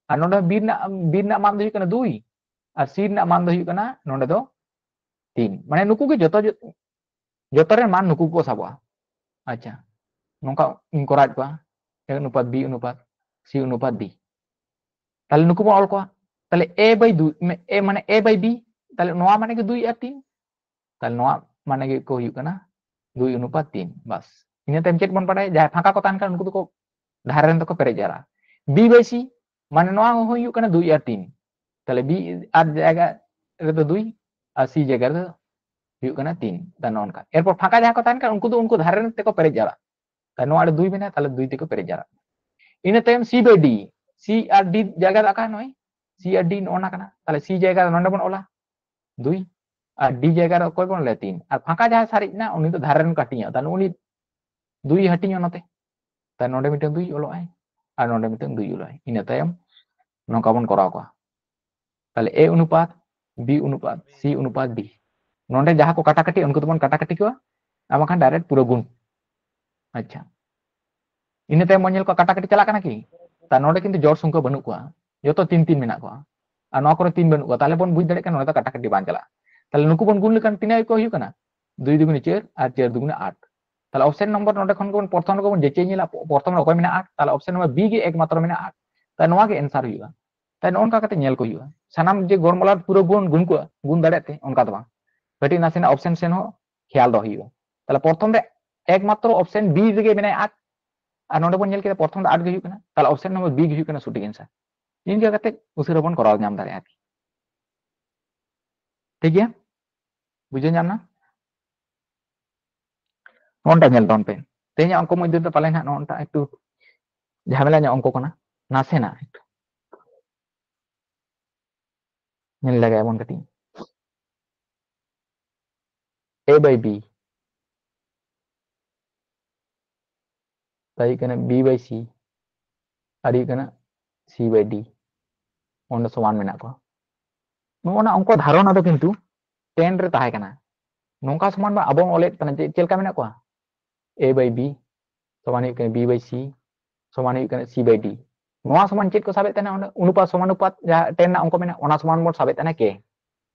ᱟᱨ ᱱᱚᱰᱮ ᱵᱤ ᱨᱮᱱᱟᱜ, ᱵᱤ ᱨᱮᱱᱟᱜ ᱢᱟᱱ ᱫᱚ ᱦᱩᱭᱩᱜ ᱠᱟᱱᱟ ᱫᱩᱭ ᱟᱨ ᱥᱤ ᱨᱮᱱᱟᱜ ᱢᱟᱱ ᱫᱚ ᱦᱩᱭᱩᱜ ᱠᱟᱱᱟ ᱱᱚᱰᱮ ᱫᱚ ᱛᱤᱱ᱾ ᱢᱟᱱᱮ ᱱᱩᱠᱩ ᱜᱮ ᱡᱚᱛᱚ, ᱡᱚᱛᱚ ᱨᱮᱱ ᱢᱟᱱ ᱱᱩᱠᱩ ᱠᱚ ᱥᱟᱵᱚᱜᱼᱟ᱾ ᱟᱪᱪᱷᱟ, ᱱᱚᱝᱠᱟ ᱤᱧ ᱠᱚᱨᱟᱣᱮᱫ ᱠᱚᱣᱟ, ᱮ ᱚᱱᱩᱯᱟᱛ, ᱵᱤ ᱚᱱᱩᱯᱟᱛ, ᱥᱤ ᱚᱱᱩᱯᱟᱛ, ᱰᱤ᱾ ᱛᱟᱦᱞᱮ ᱱᱩᱠᱩ ᱵᱚᱱ ᱚᱞ ᱠᱚᱣᱟ, ᱛᱟᱦᱞᱮ ᱮ ᱵᱟᱭ ᱫᱩᱭ, ᱮ ᱢᱟᱱᱮ ᱮ ᱵᱟᱭ ᱵᱤ, ᱛᱟᱦᱞᱮ ᱱᱚᱣᱟ ᱢᱟᱱᱮ ᱜᱮ ᱫᱩᱭ ᱟᱨ ᱛᱤᱱ, ᱛᱟᱦᱞᱮ ᱱᱚᱣᱟ ᱢᱟᱱᱮ ᱜᱮ ᱠᱚ ᱦᱩᱭᱩᱜ ᱠᱟᱱᱟ ᱫᱩᱭ ᱚᱱᱩᱯᱟᱛ ᱛᱤᱱ᱾ ᱵᱟᱥ, ᱤᱱᱟᱹ ᱛᱟᱭᱚᱢ ᱪᱮᱫ ᱵᱚᱱ ᱵᱟᱰᱟᱭᱟ? ᱡᱟᱦᱟᱸᱭ ᱯᱷᱟᱸᱠᱟ ᱠᱚ ᱛᱟᱦᱮᱱ ᱠᱷᱟᱱ ᱩᱱᱠᱩ ᱫᱚᱠᱚ ᱫᱷᱟᱨᱮ ᱨᱮᱱ ᱫᱚᱠᱚ ᱯᱮᱨᱮᱡ ᱡᱟᱣᱨᱟᱜᱼᱟ᱾ ᱵᱤ ᱵᱟᱭ ᱥᱤ, ᱢᱟᱱᱮ ᱱᱚᱣᱟ ᱦᱚᱸ ᱦᱩᱭᱩᱜ ᱠᱟᱱᱟ ᱫᱩᱭ ᱟᱨ ᱛᱤᱱ, ᱛᱟᱦᱞᱮ ᱵᱤ ᱟᱨ ᱡᱟᱭᱜᱟ ᱨᱮᱫᱚ ᱫᱩᱭ ᱟᱨ ᱥᱤ ᱡᱟᱭᱜᱟ ᱨᱮᱫᱚ ᱦᱩᱭᱩᱜ ᱠᱟᱱᱟ ᱛᱤᱱ᱾ ᱛᱟᱦᱞᱮ ᱱᱚᱜᱼᱚ ᱱᱚᱝᱠᱟ᱾ ᱮᱨᱯᱚᱨ ᱯᱷᱟᱸᱠᱟ ᱡᱟᱦᱟᱸ ᱠᱚ ᱛᱟᱦᱮᱱ ᱠᱷᱟᱱ ᱩᱱᱠᱩ ᱫᱚ ᱩᱱᱠᱩ ᱫᱷᱟᱨᱮ ᱨᱮᱱ ᱛᱮᱠᱚ ᱯᱮᱨᱮᱡ ᱡᱟᱣᱨᱟᱜᱼᱟ᱾ ᱛᱟᱦᱞᱮ ᱱᱚᱣᱟ ᱨᱮ ᱫᱩᱭ ᱢᱮᱱᱟᱭᱟ, ᱛᱟᱦᱞᱮ ᱫᱩᱭ ᱛᱮᱠᱚ ᱯᱮᱨᱮᱡ ᱡᱟᱣᱨᱟᱜᱼᱟ᱾ ᱤᱱᱟᱹ ᱛᱟᱭᱚᱢ ᱥᱤ ᱵᱟᱭ ᱰᱤ, ᱥᱤ ᱟᱨ ᱰᱤ ᱡᱟᱭᱜᱟ ᱫᱚ ᱚᱠᱟ ᱱᱚᱜᱼᱚᱭ ᱥᱤ ᱟᱨ ᱰᱤ ᱱᱚᱜᱼᱚ ᱱᱟ ᱠᱟᱱᱟ, ᱛᱟᱦᱞᱮ ᱥᱤ ᱡᱟᱭᱜᱟ ᱨᱮ ᱱᱚᱰᱮ ᱵᱚᱱ ᱚᱞᱟ ᱫᱩᱭ ᱟᱨ ᱰᱤ ᱡᱟᱭᱜᱟ ᱨᱮ ᱚᱠᱚᱭ ᱵᱚᱱ ᱚᱞᱟ? ᱛᱤᱱ᱾ ᱟᱨ ᱯᱷᱟᱸᱠᱟ ᱡᱟᱦᱟᱸᱭ ᱥᱟᱨᱮᱡ ᱮᱱᱟ ᱩᱱᱤ ᱫᱚ ᱫᱷᱟᱨᱮ ᱨᱮᱱ ᱠᱚ ᱦᱟᱹᱴᱤᱧᱟ, ᱛᱟᱦᱞᱮ ᱩᱱᱤ ᱫᱩᱭ ᱦᱟᱹᱴᱤᱧᱚᱜᱼᱟ ᱱᱚᱛᱮ, ᱛᱟᱦᱞᱮ ᱱᱚᱰᱮ ᱢᱤᱫᱴᱟᱝ ᱫᱩᱭ ᱚᱞᱚᱜᱼᱟᱭ ᱟᱨ ᱱᱚᱰᱮ ᱢᱤᱫᱴᱟᱝ ᱫᱩᱭ ᱚᱞᱚᱜᱼᱟᱭ᱾ ᱤᱱᱟᱹ ᱛᱟᱭᱚᱢ ᱱᱚᱝᱠᱟ ᱵᱚᱱ ᱠᱚᱨᱟᱣ ᱠᱚᱣᱟ᱾ ᱛᱟᱦᱞᱮ ᱮ ᱚᱱᱩᱯᱟᱛ, ᱵᱤ ᱚᱱᱩᱯᱟᱛ, ᱥᱤ ᱚᱱᱩᱯᱟᱛ, ᱰᱤ᱾ ᱱᱚᱰᱮ ᱡᱟᱦᱟᱸ ᱠᱚ ᱠᱟᱴᱟᱠᱟᱴᱤ ᱩᱱᱠᱩ ᱫᱚᱵᱚᱱ ᱠᱟᱴᱟᱠᱟᱴᱤ ᱠᱚᱣᱟ, ᱟᱨ ᱵᱟᱝᱠᱷᱟᱱ ᱰᱟᱭᱨᱮᱠᱴ ᱯᱩᱨᱟᱹ ᱜᱩᱱ᱾ ᱟᱪᱪᱷᱟ, ᱤᱱᱟᱹ ᱛᱟᱭᱚᱢ ᱵᱚᱱ ᱧᱮᱞ ᱠᱚᱣᱟ ᱠᱟᱴᱟᱠᱟᱴᱤ ᱪᱟᱞᱟᱜ ᱠᱟᱱᱟ ᱠᱤ? ᱛᱟ ᱱᱚᱰᱮ ᱠᱤᱱᱛᱩ ᱡᱚᱲ ᱥᱚᱝᱠᱷᱟ ᱵᱟᱹᱱᱩᱜ ᱠᱚᱣᱟ, ᱡᱚᱛᱚ ᱛᱤᱱ ᱛᱤᱱ ᱢᱮᱱᱟᱜ ᱠᱚᱣᱟ, ᱟᱨ ᱱᱚᱣᱟ ᱠᱚᱨᱮ ᱛᱤᱱ ᱵᱟᱹᱱᱩᱜ ᱠᱚᱣᱟ, ᱛᱟᱦᱞᱮ ᱵᱚᱱ ᱵᱩᱡᱽ ᱫᱟᱲᱮᱭᱟᱜ ᱠᱟᱱᱟ ᱱᱚᱰᱮ ᱫᱚ ᱠᱟᱴᱟᱠᱟᱴᱤ ᱵᱟᱝ ᱪᱟᱞᱟᱜᱼᱟ᱾ ᱛᱟᱦᱞᱮ ᱱᱩᱠᱩ ᱵᱚᱱ ᱜᱩᱱ ᱞᱮᱠᱷᱟᱱ ᱛᱤᱱᱟᱹᱜ ᱠᱚ ᱦᱩᱭᱩᱜ ᱠᱟᱱᱟ? ᱫᱩᱭ ᱫᱩᱜᱩᱱᱮ ᱪᱟᱨ ᱟᱨ ᱪᱟᱨ ᱫᱩᱜᱩᱱᱮ ᱟᱴ᱾ ᱛᱟᱦᱞᱮ ᱚᱯᱥᱮᱱ ᱱᱚᱢᱵᱚᱨ ᱱᱚᱰᱮ ᱠᱷᱚᱱ ᱜᱮᱵᱚᱱ ᱯᱨᱚᱛᱷᱚᱢ ᱨᱮᱜᱮ ᱵᱚᱱ ᱡᱟᱪᱟᱭ ᱧᱮᱞᱟ, ᱯᱨᱚᱛᱷᱚᱢ ᱨᱮ ᱚᱠᱚᱭ ᱢᱮᱱᱟᱜᱼᱟ ᱟᱴ, ᱛᱟᱦᱞᱮ ᱚᱯᱥᱮᱱ ᱱᱚᱢᱵᱚᱨ ᱵᱤ ᱜᱮ ᱮᱠᱢᱟᱛᱨᱚ ᱢᱮᱱᱟᱜᱼᱟ ᱟᱴ᱾ ᱛᱟᱦᱞᱮ ᱱᱚᱣᱟ ᱜᱮ ᱮᱱᱥᱟᱨ ᱦᱩᱭᱩᱜᱼᱟ᱾ ᱛᱟᱦᱞᱮ ᱱᱚᱜᱼᱚ ᱱᱚᱝᱠᱟ ᱠᱟᱛᱮ ᱧᱮᱞ ᱠᱚ ᱦᱩᱭᱩᱜᱼᱟ᱾ ᱥᱟᱱᱟᱢ ᱡᱮ ᱜᱚᱲᱢᱚᱞᱟᱴ ᱯᱩᱨᱟᱹ ᱵᱚᱱ ᱜᱩᱱ ᱠᱚᱣᱟ, ᱜᱩᱱ ᱫᱟᱲᱮᱭᱟᱜ ᱛᱮ ᱚᱱᱠᱟ ᱫᱚ ᱵᱟᱝ, ᱠᱟᱹᱴᱤᱡ ᱱᱟᱥᱮᱱᱟᱜ ᱚᱯᱥᱮᱱ ᱥᱮᱱ ᱦᱚᱸ ᱠᱷᱮᱭᱟᱞ ᱫᱚᱦᱚ ᱦᱩᱭᱩᱜᱼᱟ᱾ ᱛᱟᱦᱞᱮ ᱯᱨᱚᱛᱷᱚᱢ ᱨᱮ ᱮᱠᱢᱟᱛᱨᱚ ᱚᱯᱥᱮᱱ ᱵᱤ ᱨᱮᱜᱮ ᱢᱮᱱᱟᱭᱟ ᱟᱴ, ᱟᱨ ᱱᱚᱰᱮ ᱵᱚᱱ ᱧᱮᱞ ᱠᱮᱫᱟ ᱯᱨᱚᱛᱷᱚᱢ ᱫᱚ ᱟᱴ ᱜᱮ ᱦᱩᱭᱩᱜ ᱠᱟᱱᱟ, ᱛᱟᱦᱞᱮ ᱚᱯᱥᱮᱱ ᱱᱚᱢᱵᱚᱨ ᱵᱤ ᱜᱮ ᱦᱩᱭᱩᱜ ᱠᱟᱱᱟ ᱥᱚᱴᱷᱤᱠ ᱮᱱᱥᱟᱨ᱾ ᱤᱱᱠᱟᱹ ᱠᱟᱛᱮ ᱩᱥᱟᱹᱨᱟ ᱵᱚᱱ ᱠᱚᱨᱟᱣ ᱧᱟᱢ ᱫᱟᱲᱮᱭᱟᱜᱼᱟ ᱟᱨᱠᱤ᱾ ᱴᱷᱤᱠ ᱜᱮᱭᱟ, ᱵᱩᱡᱷᱟᱹᱣ ᱧᱟᱢ ᱱᱟ? ᱱᱚᱜᱼᱚᱱᱴᱟ ᱧᱮᱞ ᱛᱟᱵᱚᱱ ᱯᱮ, ᱛᱮᱦᱮᱧᱟᱜ ᱚᱝᱠᱚ ᱢᱚᱫᱽᱫᱷᱮ ᱫᱚ ᱯᱟᱞᱮ ᱱᱟᱦᱟᱜ ᱱᱚᱜᱼᱚᱱᱴᱟ ᱮᱠᱴᱩ ᱡᱷᱟᱢᱮᱞᱟ ᱧᱚᱜ ᱚᱝᱠᱚ ᱠᱟᱱᱟ, ᱱᱟᱥᱮᱱᱟᱜ ᱮᱠᱴᱩ᱾ ᱧᱮᱞ ᱞᱮᱜᱟᱭ ᱵᱚᱱ ᱠᱟᱹᱴᱤᱡ᱾ A by B, ᱛᱟᱭ ᱦᱩᱭᱩᱜ ᱠᱟᱱᱟ B by C, ᱟᱨ ᱦᱩᱭᱩᱜ ᱠᱟᱱᱟ C by D, ᱚᱸᱰᱮ ᱥᱚᱢᱟᱱ ᱢᱮᱱᱟᱜ ᱠᱚᱣᱟ᱾ ᱱᱚᱜᱼᱚ ᱱᱟ ᱚᱝᱠᱚ ᱫᱷᱟᱨᱚᱱᱟ ᱫᱚ ᱠᱤᱱᱛᱩ ten ᱨᱮ ᱛᱟᱦᱮᱸ ᱠᱟᱱᱟ᱾ ᱱᱚᱝᱠᱟ ᱥᱚᱢᱟᱱ ᱢᱟ ᱟᱵᱚ ᱵᱚᱱ ᱚᱞᱮᱫ ᱠᱟᱱᱟ, ᱪᱮᱫ, ᱪᱮᱫ ᱞᱮᱠᱟ ᱢᱮᱱᱟᱜ ᱠᱚᱣᱟ? A by B ᱥᱚᱢᱟᱱ ᱦᱩᱭᱩᱜ ᱠᱟᱱᱟ B by C ᱥᱚᱢᱟᱱ ᱦᱩᱭᱩᱜ ᱠᱟᱱᱟ C by D᱾ ᱱᱚᱣᱟ ᱥᱚᱢᱟᱱ ᱪᱮᱫ ᱠᱚ ᱥᱟᱵᱮᱫ ᱛᱟᱦᱮᱱᱟ? ᱚᱸᱰᱮ ᱚᱱᱩᱯᱟᱛ ᱥᱚᱢᱟᱱᱩᱯᱟᱛ, ᱡᱟᱦᱟᱸ ten ᱨᱮᱱᱟᱜ ᱚᱝᱠᱚ ᱢᱮᱱᱟᱜᱼᱟ, ᱚᱱᱟ ᱥᱚᱢᱟᱱ ᱵᱚᱱ ᱥᱟᱵᱮᱫ ᱛᱟᱦᱮᱱᱟ K᱾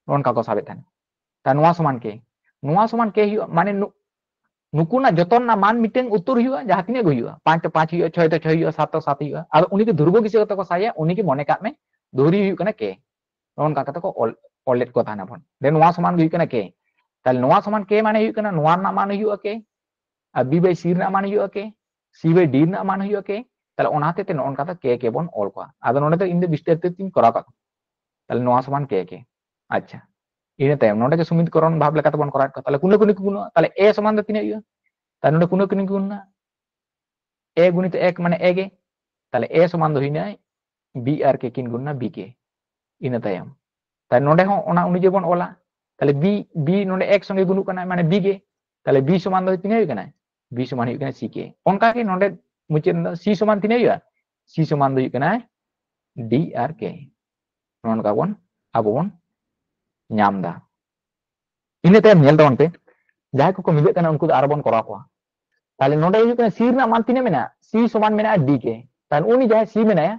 ᱱᱚᱜᱼᱚ ᱱᱚᱝᱠᱟ ᱠᱚ ᱥᱟᱵᱮᱫ ᱛᱟᱦᱮᱱᱟ᱾ ᱛᱟ ᱱᱚᱣᱟ ᱥᱚᱢᱟᱱ K, ᱱᱚᱣᱟ ᱥᱚᱢᱟᱱ K ᱦᱩᱭᱩᱜᱼᱟ, ᱢᱟᱱᱮ ᱱᱩ-, ᱱᱩᱠᱩᱱᱟᱜ ᱡᱚᱛᱚ ᱨᱮᱱᱟᱜ ᱢᱟᱱ ᱢᱤᱫᱴᱟᱝ ᱩᱛᱛᱚᱨ ᱦᱩᱭᱩᱜᱼᱟ, ᱡᱟᱦᱟᱸ ᱛᱤᱱᱟᱹᱜ ᱜᱮ ᱦᱩᱭᱩᱜᱼᱟ, ᱯᱟᱸᱪ ᱛᱮ ᱯᱟᱸᱪ ᱦᱩᱭᱩᱜᱼᱟ, ᱪᱷᱚᱭ ᱛᱮ ᱪᱷᱚᱭ ᱦᱩᱭᱩᱜᱼᱟ, ᱥᱟᱛ ᱛᱮ ᱥᱟᱛ ᱦᱩᱭᱩᱜᱼᱟ᱾ ᱟᱫᱚ ᱩᱱᱤ ᱜᱮ ᱫᱷᱩᱨᱵᱚ ᱜᱤᱥᱟᱹ ᱠᱟᱛᱮ ᱠᱚ ᱥᱟᱭᱟ, ᱩᱱᱤ ᱜᱮ ᱢᱚᱱᱮ ᱠᱟᱜ ᱢᱮ ᱫᱷᱩᱨᱤ ᱦᱩᱭᱩᱜ ᱠᱟᱱᱟ K᱾ ᱱᱚᱜᱼᱚ ᱱᱚᱝᱠᱟ ᱠᱟᱛᱮ ᱠᱚ ᱚᱞ, ᱚᱞᱮᱫ ᱠᱚ ᱛᱟᱦᱮᱱᱟ ᱵᱚᱱ᱾ ᱫᱮ ᱱᱚᱣᱟ ᱥᱚᱢᱟᱱ ᱜᱮ ᱦᱩᱭᱩᱜ ᱠᱟᱱᱟ K᱾ ᱛᱟᱦᱞᱮ ᱱᱚᱣᱟ ᱥᱚᱢᱟᱱ K ᱢᱟᱱᱮ ᱦᱩᱭᱩᱜ ᱠᱟᱱᱟ ᱱᱚᱣᱟ ᱨᱮᱱᱟᱜ ᱢᱟᱱ ᱦᱩᱭᱩᱜᱼᱟ K, R B by C ᱨᱮᱱᱟᱜ ᱢᱟᱱ ᱦᱩᱭᱩᱜᱼᱟ K, C by D ᱨᱮᱱᱟᱜ ᱢᱟᱱ ᱦᱩᱭᱩᱜᱼᱟ K᱾ ᱛᱟᱦᱞᱮ ᱚᱱᱟ ᱦᱚᱛᱮᱡ ᱛᱮ ᱱᱚᱜᱼᱚ ᱱᱚᱝᱠᱟ ᱫᱚ K K ᱵᱚᱱ ᱚᱞ ᱠᱚᱣᱟ᱾ ᱟᱫᱚ ᱱᱚᱰᱮ ᱫᱚ ᱤᱧ ᱫᱚ ᱵᱤᱥᱛᱟᱨᱤᱛ ᱛᱤᱧ ᱠᱚᱨᱟᱣ ᱠᱟᱜ ᱠᱚᱣᱟ᱾ ᱛᱟᱦᱞᱮ ᱱᱚᱣᱟ ᱥᱚᱢᱟᱱ K K᱾ ᱟᱪᱪᱷᱟ, ᱤᱱᱟᱹ ᱛᱟᱭᱚᱢ ᱱᱚᱰᱮ ᱜᱮ ᱥᱚᱢᱤᱠᱚᱨᱚᱱ ᱵᱷᱟᱵ ᱞᱮᱠᱟᱛᱮ ᱵᱚᱱ ᱠᱚᱨᱟᱣᱮᱫ ᱠᱚᱣᱟ᱾ ᱛᱟᱦᱞᱮ ᱠᱩᱱᱟᱹ ᱠᱩᱱᱤ ᱠᱚ ᱜᱩᱱᱚᱜᱼᱟ, ᱛᱟᱦᱞᱮ A ᱥᱚᱢᱟᱱ ᱫᱚ ᱛᱤᱱᱟᱹᱜ ᱦᱩᱭᱩᱜᱼᱟ? ᱛᱟᱦᱞᱮ ᱱᱚᱰᱮ ᱠᱩᱱᱟᱹ ᱠᱩᱱᱤ ᱠᱚ ᱜᱩᱱᱟ, A ᱜᱩᱱᱤᱛᱚ ᱮᱠ ᱢᱟᱱᱮ A ᱜᱮ᱾ ᱛᱟᱦᱞᱮ A ᱥᱚᱢᱟᱱ ᱫᱚ ᱦᱩᱭᱱᱟ B ᱟᱨ K ᱠᱤᱱ ᱜᱩᱱᱟ B K᱾ ᱤᱱᱟᱹ ᱛᱟᱭᱚᱢ ᱛᱟᱦᱞᱮ ᱱᱚᱰᱮ ᱦᱚᱸ ᱚᱱᱟ ᱚᱱᱩᱡᱟᱭᱤ ᱵᱚᱱ ᱚᱞᱟ᱾ ᱛᱟᱦᱞᱮ B, B ᱱᱚᱰᱮ ᱮᱠ ᱥᱚᱸᱜᱮ ᱜᱩᱱᱩᱜ ᱠᱟᱱᱟ, ᱢᱟᱱᱮ B ᱜᱮ᱾ ᱛᱟᱦᱞᱮ B ᱥᱚᱢᱟᱱ ᱫᱚ ᱛᱤᱱᱟᱹᱜ ᱦᱩᱭᱩᱜ ᱠᱟᱱᱟ? B ᱥᱚᱢᱟᱱ ᱦᱩᱭᱩᱜ ᱠᱟᱱᱟ C K᱾ ᱚᱱᱠᱟ ᱜᱮ ᱱᱚᱰᱮ ᱢᱩᱪᱟᱹᱫ ᱨᱮᱫᱚ C ᱥᱚᱢᱟᱱ ᱛᱤᱱᱟᱹᱜ ᱦᱩᱭᱩᱜᱼᱟ? C ᱥᱚᱢᱟᱱ ᱫᱚ ᱦᱩᱭᱩᱜ ᱠᱟᱱᱟ D ᱟᱨ K᱾ ᱱᱚᱜᱼᱚ ᱱᱚᱝᱠᱟ ᱵᱚᱱ, ᱟᱵᱚ ᱵᱚᱱ ᱧᱟᱢ ᱮᱫᱟ᱾ ᱤᱱᱟᱹ ᱛᱟᱭᱚᱢ ᱧᱮᱞ ᱛᱟᱵᱚᱱ ᱯᱮ, ᱡᱟᱦᱟᱸᱭ ᱠᱚᱠᱚ ᱢᱤᱞᱟᱹᱜ ᱠᱟᱱᱟ ᱩᱱᱠᱩ ᱫᱚ ᱟᱨᱚ ᱵᱚᱱ ᱠᱚᱨᱟᱣ ᱠᱚᱣᱟ᱾ ᱛᱟᱦᱞᱮ ᱱᱚᱰᱮ ᱦᱩᱭᱩᱜ ᱠᱟᱱᱟ C ᱨᱮᱱᱟᱜ ᱢᱟᱱ ᱛᱤᱱᱟᱹᱜ ᱢᱮᱱᱟᱜᱼᱟ? C ᱥᱚᱢᱟᱱ ᱢᱮᱱᱟᱜᱼᱟ D K᱾ ᱛᱟᱦᱞᱮ ᱩᱱᱤ ᱡᱟᱦᱟᱸᱭ C ᱢᱮᱱᱟᱭᱟ,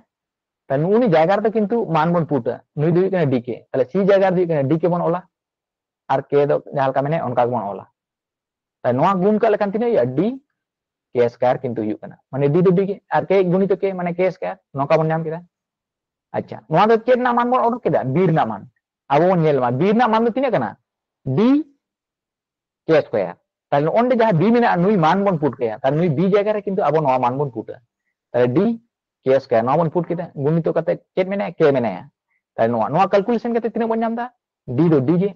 ᱛᱟᱦᱞᱮ ᱩᱱᱤ ᱡᱟᱭᱜᱟ ᱨᱮᱫᱚ ᱠᱤᱱᱛᱩ ᱢᱟᱱ ᱵᱚᱱ ᱯᱩᱴᱟ᱾ ᱱᱩᱭ ᱫᱚ ᱦᱩᱭᱩᱜ ᱠᱟᱱᱟ D K᱾ ᱛᱟᱦᱞᱮ C ᱡᱟᱭᱜᱟ ᱨᱮᱫᱚ ᱦᱩᱭᱩᱜ ᱠᱟᱱᱟ D K ᱵᱚᱱ ᱚᱞᱟ, ᱟᱨ K ᱫᱚ ᱡᱟᱦᱟᱸ ᱞᱮᱠᱟ ᱢᱮᱱᱟᱭᱟ ᱚᱱᱠᱟ ᱜᱮᱵᱚᱱ ᱚᱞᱟ᱾ ᱛᱟᱦᱞᱮ ᱱᱚᱣᱟ ᱜᱩᱱ ᱠᱟᱜ ᱞᱮᱠᱷᱟᱱ ᱛᱤᱱᱟᱹᱜ ᱦᱩᱭᱩᱜᱼᱟ? D K square ᱠᱤᱱᱛᱩ ᱦᱩᱭᱩᱜ ᱠᱟᱱᱟ, ᱢᱟᱱᱮ D ᱫᱚ D ᱜᱮ ᱟᱨ K ᱜᱩᱱᱤᱛᱚ K ᱢᱟᱱᱮ K square, ᱱᱚᱝᱠᱟ ᱵᱚᱱ ᱧᱟᱢ ᱠᱮᱫᱟ᱾ ᱟᱪᱪᱷᱟ, ᱱᱚᱣᱟ ᱫᱚ ᱪᱮᱫ ᱨᱮᱱᱟᱜ ᱢᱟᱱ ᱵᱚᱱ ᱚᱰᱚᱠ ᱠᱮᱫᱟ? B ᱨᱮᱱᱟᱜ ᱢᱟᱱ᱾ ᱟᱵᱚ ᱵᱚᱱ ᱧᱮᱞ ᱢᱟ B ᱨᱮᱱᱟᱜ ᱢᱟᱱ ᱫᱚ ᱛᱤᱱᱟᱹᱜ ᱠᱟᱱᱟ? D K square᱾ ᱛᱟᱦᱞᱮ ᱚᱸᱰᱮ ᱡᱟᱦᱟᱸ B ᱢᱮᱱᱟᱜᱼᱟ, ᱱᱩᱭ ᱢᱟᱱ ᱵᱚᱱ ᱯᱩᱴ ᱠᱟᱭᱟ, ᱛᱟᱦᱞᱮ ᱱᱩᱭ B ᱡᱟᱭᱜᱟ ᱨᱮ ᱠᱤᱱᱛᱩ ᱟᱵᱚ ᱱᱚᱣᱟ ᱢᱟᱱ ᱵᱚᱱ ᱯᱩᱴᱟ᱾ ᱛᱟᱦᱞᱮ D K square ᱱᱚᱣᱟ ᱵᱚᱱ ᱯᱩᱴ ᱠᱮᱫᱟ, ᱜᱩᱱᱤᱛᱚ ᱠᱟᱛᱮ ᱪᱮᱫ ᱢᱮᱱᱟᱭᱟ? K ᱢᱮᱱᱟᱭᱟ᱾ ᱛᱟᱦᱞᱮ ᱱᱚᱣᱟ, ᱱᱚᱣᱟ calculation ᱠᱟᱛᱮ ᱛᱤᱱᱟᱹᱜ ᱵᱚᱱ ᱧᱟᱢ ᱮᱫᱟ? D ᱫᱚ D ᱜᱮ,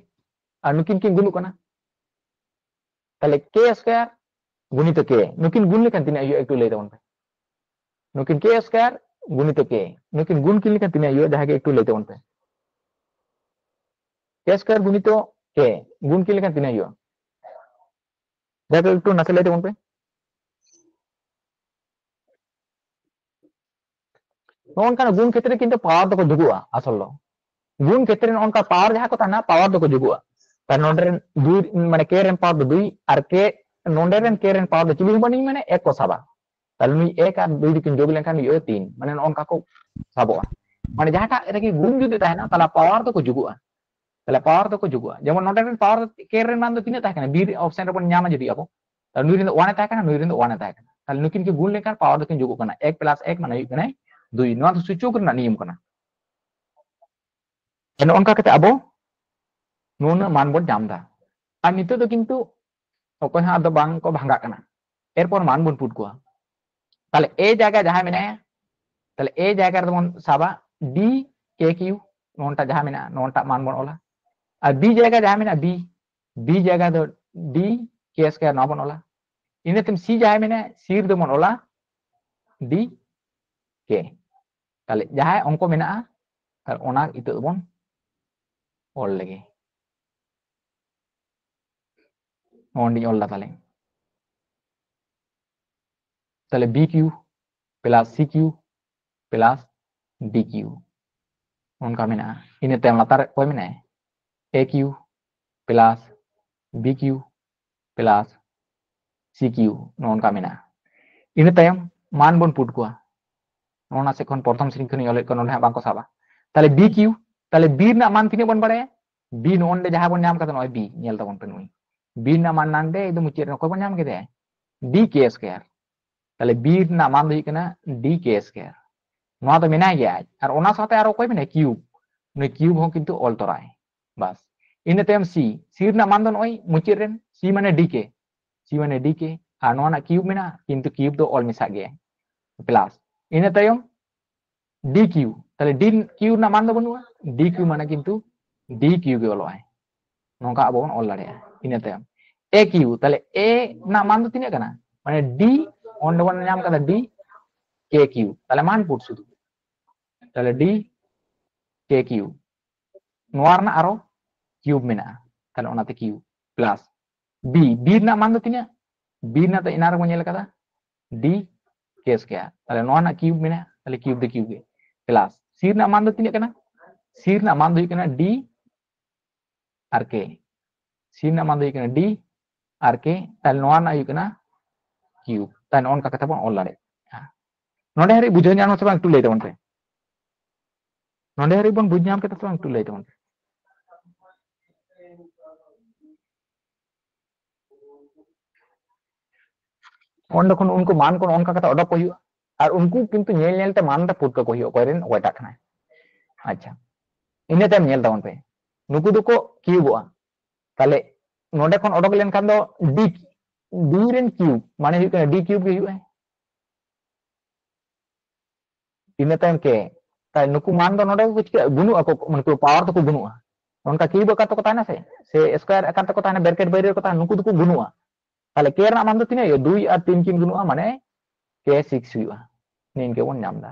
ᱟᱨ ᱱᱩᱠᱤᱱ ᱠᱤᱱ ᱜᱩᱱᱩᱜ ᱠᱟᱱᱟ᱾ ᱛᱟᱦᱞᱮ K square ᱜᱩᱱᱤᱛᱚ K, ᱱᱩᱠᱤᱱ ᱜᱩᱱ ᱞᱮᱠᱷᱟᱱ ᱛᱤᱱᱟᱹᱜ ᱦᱩᱭᱩᱜᱼᱟ? ᱮᱠᱴᱩ ᱞᱟᱹᱭ ᱛᱟᱵᱚᱱ ᱯᱮ᱾ ᱱᱩᱠᱤᱱ K square ᱜᱩᱱᱤᱛᱚ K, ᱱᱩᱠᱤᱱ ᱜᱩᱱ ᱠᱤᱱ ᱞᱮᱠᱷᱟᱱ ᱛᱤᱱᱟᱹᱜ ᱦᱩᱭᱩᱜᱼᱟ? ᱡᱟᱦᱟᱸᱭ ᱜᱮ ᱮᱠᱴᱩ ᱞᱟᱹᱭ ᱛᱟᱵᱚᱱ ᱯᱮ᱾ K square ᱜᱩᱱᱤᱛᱚ K ᱜᱩᱱ ᱠᱤᱱ ᱞᱮᱠᱷᱟᱱ ᱛᱤᱱᱟᱹᱜ ᱦᱩᱭᱩᱜᱼᱟ? ᱡᱟᱦᱟᱸᱭ ᱜᱮ ᱮᱠᱴᱩ ᱱᱟᱥᱮ ᱞᱟᱹᱭ ᱛᱟᱵᱚᱱ ᱯᱮ᱾ ᱱᱚᱜᱼᱚ ᱱᱚᱝᱠᱟᱱᱟᱜ ᱜᱩᱱ ᱠᱷᱮᱛᱨᱮ ᱠᱤᱱᱛᱩ power ᱫᱚᱠᱚ ᱡᱩᱜᱩᱜᱼᱟ᱾ ᱟᱥᱚᱞ ᱫᱚ ᱜᱩᱱ ᱠᱷᱮᱛᱨᱮ ᱱᱚᱜᱼᱚ ᱱᱚᱝᱠᱟ power ᱡᱟᱦᱟᱸ ᱠᱚ ᱛᱟᱦᱮᱱᱟ, power ᱫᱚᱠᱚ ᱡᱩᱜᱩᱜᱼᱟ᱾ ᱛᱟᱦᱞᱮ ᱱᱚᱰᱮ ᱨᱮᱱ ᱫᱩᱭ, ᱢᱟᱱᱮ K ᱨᱮᱱ power ᱫᱚ ᱫᱩᱭ, ᱟᱨ K ᱱᱚᱰᱮ ᱨᱮᱱ K ᱨᱮᱱ power ᱫᱚ ᱪᱤᱞᱤ ᱦᱚᱸ ᱵᱟᱹᱱᱩᱜ, ᱢᱟᱱᱮ ᱮᱠ ᱠᱚ ᱥᱟᱵᱟ᱾ ᱛᱟᱦᱞᱮ ᱱᱩᱭ ᱮᱠ ᱟᱨ ᱫᱩᱭ ᱫᱚᱠᱤᱱ ᱡᱳᱜᱽ ᱞᱮᱱᱠᱷᱟᱱ ᱦᱩᱭᱩᱜᱼᱟ ᱛᱤᱱ, ᱢᱟᱱᱮ ᱱᱚᱜᱼᱚ ᱱᱚᱝᱠᱟ ᱠᱚ ᱥᱟᱵᱚᱜᱼᱟ᱾ ᱢᱟᱱᱮ ᱡᱟᱦᱟᱸᱴᱟᱜ ᱨᱮᱜᱮ ᱜᱩᱱ ᱡᱩᱫᱤ ᱛᱟᱦᱮᱱᱟ, ᱛᱟᱦᱞᱮ power ᱫᱚᱠᱚ ᱡᱩᱜᱩᱜᱼᱟ᱾ ᱛᱟᱦᱞᱮ power ᱫᱚᱠᱚ ᱡᱩᱜᱩᱜᱼᱟ᱾ ᱡᱮᱢᱚᱱ ᱱᱚᱰᱮ ᱨᱮᱱ power K ᱨᱮᱱ ᱢᱟᱱ ᱫᱚ ᱛᱤᱱᱟᱹᱜ ᱛᱟᱦᱮᱸ ᱠᱟᱱᱟ? B option ᱨᱮᱵᱚᱱ ᱧᱟᱢᱟ ᱡᱩᱫᱤ ᱟᱵᱚ, ᱛᱟᱦᱞᱮ ᱱᱩᱭ ᱨᱮᱱ ᱫᱚ one ᱮ ᱛᱟᱦᱮᱸ ᱠᱟᱱᱟ, ᱱᱩᱭ ᱨᱮᱱ ᱫᱚ one ᱮ ᱛᱟᱦᱮᱸ ᱠᱟᱱᱟ᱾ ᱛᱟᱦᱞᱮ ᱱᱩᱠᱤᱱ ᱠᱤᱱ ᱜᱩᱱ ᱞᱮᱱᱠᱷᱟᱱ power ᱫᱚᱠᱤᱱ ᱡᱩᱜᱩᱜ ᱠᱟᱱᱟ, ᱮᱠ plus ᱮᱠ ᱢᱟᱱᱮ ᱦᱩᱭᱩᱜ ᱠᱟᱱᱟᱭ ᱫᱩᱭ᱾ ᱱᱚᱣᱟ ᱫᱚ ᱥᱩᱪᱚᱠ ᱨᱮᱱᱟᱜ ᱱᱤᱭᱚᱢ ᱠᱟᱱᱟ᱾ ᱱᱚᱜᱼᱚ ᱱᱚᱝᱠᱟ ᱠᱟᱛᱮ ᱟᱵᱚ ᱱᱩᱱᱟᱹᱜ ᱢᱟᱱ ᱵᱚᱱ ᱧᱟᱢ ᱮᱫᱟ᱾ ᱟᱨ ᱱᱤᱛᱚᱜ ᱫᱚ ᱠᱤᱱᱛᱩ ᱚᱠᱚᱭ ᱦᱚᱸ ᱟᱫᱚ ᱵᱟᱝ ᱠᱚ ᱵᱷᱟᱜᱟᱜ ᱠᱟᱱᱟ᱾ ᱮᱨᱯᱚᱨ ᱢᱟᱱ ᱵᱚᱱ ᱯᱩᱴ ᱠᱚᱣᱟ᱾ ᱛᱟᱦᱞᱮ A ᱡᱟᱭᱜᱟ ᱡᱟᱦᱟᱸᱭ ᱢᱮᱱᱟᱭᱟ, ᱛᱟᱦᱞᱮ A ᱡᱟᱭᱜᱟ ᱨᱮᱫᱚ ᱵᱚᱱ ᱥᱟᱵᱟ D K Q, ᱱᱚᱜᱼᱚ ᱱᱚᱝᱠᱟ ᱡᱟᱦᱟᱸ ᱢᱮᱱᱟᱜᱼᱟ, ᱱᱚᱜᱼᱚ ᱱᱚᱝᱠᱟ ᱢᱟᱱ ᱵᱚᱱ ᱚᱞᱟ᱾ ᱟᱨ B ᱡᱟᱭᱜᱟ ᱡᱟᱦᱟᱸ ᱢᱮᱱᱟᱜᱼᱟ, B, B ᱡᱟᱭᱜᱟ ᱫᱚ D K square ᱱᱚᱣᱟ ᱵᱚᱱ ᱚᱞᱟ᱾ ᱤᱱᱟᱹ ᱛᱟᱭᱚᱢ C ᱡᱟᱦᱟᱸᱭ ᱢᱮᱱᱟᱭᱟ, C ᱨᱮᱫᱚ ᱵᱚᱱ ᱚᱞᱟ D K᱾ ᱛᱟᱦᱞᱮ ᱡᱟᱦᱟᱸᱭ ᱚᱝᱠᱚ ᱢᱮᱱᱟᱜᱼᱟ, ᱛᱟᱦᱞᱮ ᱚᱱᱟ ᱱᱤᱛᱚᱜ ᱵᱚᱱ ᱚᱞ ᱞᱮᱜᱮ᱾ ᱱᱚᱜᱼᱚᱭ ᱱᱚᱸᱰᱮᱧ ᱚᱞ ᱮᱫᱟ ᱛᱟᱦᱞᱮ᱾ ᱛᱟᱦᱞᱮ B Q plus C Q plus D Q ᱚᱱᱠᱟ ᱢᱮᱱᱟᱜᱼᱟ᱾ ᱤᱱᱟᱹ ᱛᱟᱭᱚᱢ ᱞᱟᱛᱟᱨ ᱨᱮ ᱚᱠᱚᱭ ᱢᱮᱱᱟᱭᱟ? A Q plus B Q plus C Q, ᱱᱚᱜᱼᱚ ᱱᱚᱝᱠᱟ ᱢᱮᱱᱟᱜᱼᱟ᱾ ᱤᱱᱟᱹ ᱛᱟᱭᱚᱢ ᱢᱟᱱ ᱵᱚᱱ ᱯᱩᱴ ᱠᱚᱣᱟ᱾ ᱱᱚᱜᱼᱚ ᱱᱟ ᱥᱮᱫ ᱠᱷᱚᱱ ᱯᱨᱚᱛᱷᱚᱢ ᱥᱮᱫ ᱠᱷᱚᱱᱤᱧ ᱚᱞᱮᱫ ᱠᱚᱣᱟ, ᱱᱚᱰᱮ ᱦᱟᱸᱜ ᱵᱟᱝᱠᱚ ᱥᱟᱵᱟ᱾ ᱛᱟᱦᱞᱮ B Q, ᱛᱟᱦᱞᱮ B ᱨᱮᱱᱟᱜ ᱢᱟᱱ ᱛᱤᱱᱟᱹᱜ ᱵᱚᱱ ᱵᱟᱲᱟᱭᱟ? B ᱱᱚᱜᱼᱚ ᱱᱚᱰᱮ ᱡᱟᱦᱟᱸ ᱵᱚᱱ ᱧᱟᱢ ᱠᱟᱫᱟ, ᱱᱚᱜᱼᱚᱭ B, ᱧᱮᱞ ᱛᱟᱵᱚᱱ ᱯᱮ, ᱱᱩᱭ B ᱨᱮᱱᱟᱜ ᱢᱟᱱ ᱱᱟᱱᱰᱮ ᱮᱠᱫᱚᱢ ᱢᱩᱪᱟᱹᱫ ᱨᱮ ᱚᱠᱚᱭ ᱵᱚᱱ ᱧᱟᱢ ᱠᱮᱫᱮᱭᱟ? D K square᱾ ᱛᱟᱦᱞᱮ B ᱨᱮᱱᱟᱜ ᱢᱟᱱ ᱫᱚ ᱦᱩᱭᱩᱜ ᱠᱟᱱᱟ D K square᱾ ᱱᱚᱣᱟ ᱫᱚ ᱢᱮᱱᱟᱭ ᱜᱮᱭᱟ ᱟᱡ, ᱟᱨ ᱚᱱᱟ ᱥᱟᱶᱛᱮ ᱟᱨᱚ ᱚᱠᱚᱭ ᱢᱮᱱᱟᱭᱟ? Cube᱾ ᱱᱩᱭ cube ᱦᱚᱸ ᱠᱤᱱᱛᱩ ᱚᱞ ᱛᱚᱨᱟᱭ᱾ ᱵᱟᱥ, ᱤᱱᱟᱹ ᱛᱟᱭᱚᱢ C, C ᱨᱮᱱᱟᱜ ᱢᱟᱱ ᱫᱚ ᱱᱚᱜᱼᱚᱭ ᱢᱩᱪᱟᱹᱫ ᱨᱮᱱ C ᱢᱟᱱᱮ D K, C ᱢᱟᱱᱮ D K, ᱟᱨ ᱱᱚᱣᱟ ᱨᱮᱱᱟᱜ cube ᱢᱮᱱᱟᱜᱼᱟ, ᱠᱤᱱᱛᱩ cube ᱫᱚ ᱚᱞ ᱢᱮᱥᱟᱜ ᱜᱮᱭᱟ᱾ Plus ᱤᱱᱟᱹ ᱛᱟᱭᱚᱢ D Q, ᱛᱟᱦᱞᱮ D Q ᱨᱮᱱᱟᱜ ᱢᱟᱱ ᱫᱚ ᱵᱟᱹᱱᱩᱜᱼᱟ, D Q ᱢᱟᱱᱮ ᱠᱤᱱᱛᱩ D Q ᱜᱮ ᱚᱞᱚᱜᱼᱟᱭ, ᱱᱚᱝᱠᱟ ᱟᱵᱚ ᱵᱚᱱ ᱚᱞ ᱫᱟᱲᱮᱭᱟᱜᱼᱟ᱾ ᱤᱱᱟᱹ ᱛᱟᱭᱚᱢ A Q, ᱛᱟᱦᱞᱮ A ᱨᱮᱱᱟᱜ ᱢᱟᱱ ᱫᱚ ᱛᱤᱱᱟᱹᱜ ᱠᱟᱱᱟ? ᱢᱟᱱᱮ D, ᱚᱸᱰᱮ ᱵᱚᱱ ᱧᱟᱢ ᱠᱟᱫᱟ D K Q, ᱛᱟᱦᱞᱮ ᱢᱟᱱ ᱯᱩᱴ ᱥᱩᱫᱷᱩ, ᱛᱟᱦᱞᱮ D K Q, ᱱᱚᱣᱟ ᱨᱮᱱᱟᱜ ᱟᱨᱚ cube ᱢᱮᱱᱟᱜᱼᱟ, ᱛᱟᱦᱞᱮ ᱚᱱᱟᱛᱮ Q᱾ Plus B, B ᱨᱮᱱᱟᱜ ᱢᱟᱱ ᱫᱚ ᱛᱤᱱᱟᱹᱜ? B ᱨᱮᱱᱟᱜ ᱫᱚ ᱮᱱᱟᱝ ᱨᱮᱵᱚᱱ ᱧᱮᱞ ᱠᱟᱫᱟ D K square, ᱛᱟᱦᱞᱮ ᱱᱚᱣᱟ ᱨᱮᱱᱟᱜ cube ᱢᱮᱱᱟᱜᱼᱟ, ᱛᱟᱦᱞᱮ cube ᱫᱚ cube ᱜᱮ᱾ Plus C ᱨᱮᱱᱟᱜ ᱢᱟᱱ ᱫᱚ ᱛᱤᱱᱟᱹᱜ ᱠᱟᱱᱟ? C ᱨᱮᱱᱟᱜ ᱢᱟᱱ ᱫᱚ ᱦᱩᱭᱩᱜ ᱠᱟᱱᱟ D ᱟᱨ K᱾ C ᱨᱮᱱᱟᱜ ᱢᱟᱱ ᱫᱚ ᱦᱩᱭᱩᱜ ᱠᱟᱱᱟ D ᱟᱨ K, ᱛᱟᱦᱞᱮ ᱱᱚᱣᱟ ᱨᱮᱱᱟᱜ ᱦᱩᱭᱩᱜ ᱠᱟᱱᱟ cube᱾ ᱛᱟᱦᱞᱮ ᱱᱚᱜᱼᱚ ᱱᱚᱝᱠᱟ ᱠᱟᱛᱮ ᱵᱚᱱ ᱚᱞ ᱫᱟᱲᱮᱭᱟᱜᱼᱟ᱾ ᱱᱚᱰᱮ ᱦᱟᱹᱨᱤᱡ ᱵᱩᱡᱷᱟᱹᱣ ᱧᱟᱢ ᱥᱮ ᱵᱟᱝ, ᱮᱠᱴᱩ ᱞᱟᱹᱭ ᱛᱟᱵᱚᱱ ᱯᱮ᱾ ᱱᱚᱰᱮ ᱦᱟᱹᱨᱤᱡ ᱵᱚᱱ ᱵᱩᱡᱽ ᱧᱟᱢ ᱠᱮᱫᱟ ᱥᱮ ᱵᱟᱝ, ᱮᱠᱴᱩ ᱞᱟᱹᱭ ᱛᱟᱵᱚᱱ ᱯᱮ᱾ ᱚᱸᱰᱮ ᱠᱷᱚᱱ ᱩᱱᱠᱩ ᱢᱟᱱ ᱠᱚ ᱚᱱᱠᱟ ᱠᱟᱛᱮ ᱚᱰᱚᱠ ᱠᱚ ᱦᱩᱭᱩᱜᱼᱟ, ᱟᱨ ᱩᱱᱠᱩ ᱠᱤᱱᱛᱩ ᱧᱮᱞ ᱧᱮᱞ ᱛᱮ ᱢᱟᱱ ᱫᱚ ᱯᱩᱴ ᱠᱟᱠᱚ ᱦᱩᱭᱩᱜᱼᱟ, ᱚᱠᱚᱭ ᱨᱮᱱ ᱚᱠᱚᱭᱴᱟᱜ ᱠᱟᱱᱟᱭ᱾ ᱟᱪᱪᱷᱟ, ᱤᱱᱟᱹ ᱛᱟᱭᱚᱢ ᱧᱮᱞ ᱛᱟᱵᱚᱱ ᱯᱮ, ᱱᱩᱠᱩ ᱫᱚᱠᱚ ᱠᱤᱭᱩᱵᱚᱜᱼᱟ᱾ ᱛᱟᱦᱞᱮ ᱱᱚᱰᱮ ᱠᱷᱚᱱ ᱚᱰᱚᱠ ᱞᱮᱱᱠᱷᱟᱱ ᱫᱚ D, D ᱨᱮᱱ cube ᱢᱟᱱᱮ ᱦᱩᱭᱩᱜ ᱠᱟᱱᱟ D cube ᱜᱮ ᱦᱩᱭᱩᱜᱼᱟ᱾ ᱤᱱᱟᱹ ᱛᱟᱭᱚᱢ K, ᱛᱟᱦᱞᱮ ᱱᱩᱠᱩ ᱢᱟᱱ ᱫᱚ ᱱᱚᱰᱮ ᱠᱚ ᱪᱤᱠᱟᱹᱜᱼᱟ? ᱜᱩᱱᱩᱜ ᱟᱠᱚ, ᱢᱟᱱᱮ ᱠᱚ power ᱛᱮᱠᱚ ᱜᱩᱱᱩᱜᱼᱟ᱾ ᱚᱱᱠᱟ cube ᱟᱠᱟᱨ ᱛᱮᱠᱚ ᱛᱟᱦᱮᱱᱟ ᱥᱮ, ᱥᱮ square ᱟᱠᱟᱨ ᱛᱮᱠᱚ ᱛᱟᱦᱮᱱᱟ, bracket ᱵᱟᱭᱨᱮ ᱨᱮᱠᱚ ᱛᱟᱦᱮᱱᱟ, ᱱᱩᱠᱩ ᱫᱚᱠᱚ ᱜᱩᱱᱩᱜᱼᱟ᱾ ᱛᱟᱦᱞᱮ K ᱨᱮᱱᱟᱜ ᱢᱟᱱ ᱫᱚ ᱛᱤᱱᱟᱹᱜ ᱦᱩᱭᱩᱜᱼᱟ? ᱫᱩᱭ ᱟᱨ ᱛᱤᱱ ᱠᱤᱱ ᱜᱩᱱᱩᱜᱼᱟ, ᱢᱟᱱᱮ K six ᱦᱩᱭᱩᱜᱼᱟ᱾ ᱱᱤᱝᱠᱟᱹ ᱵᱚᱱ ᱧᱟᱢ ᱮᱫᱟ᱾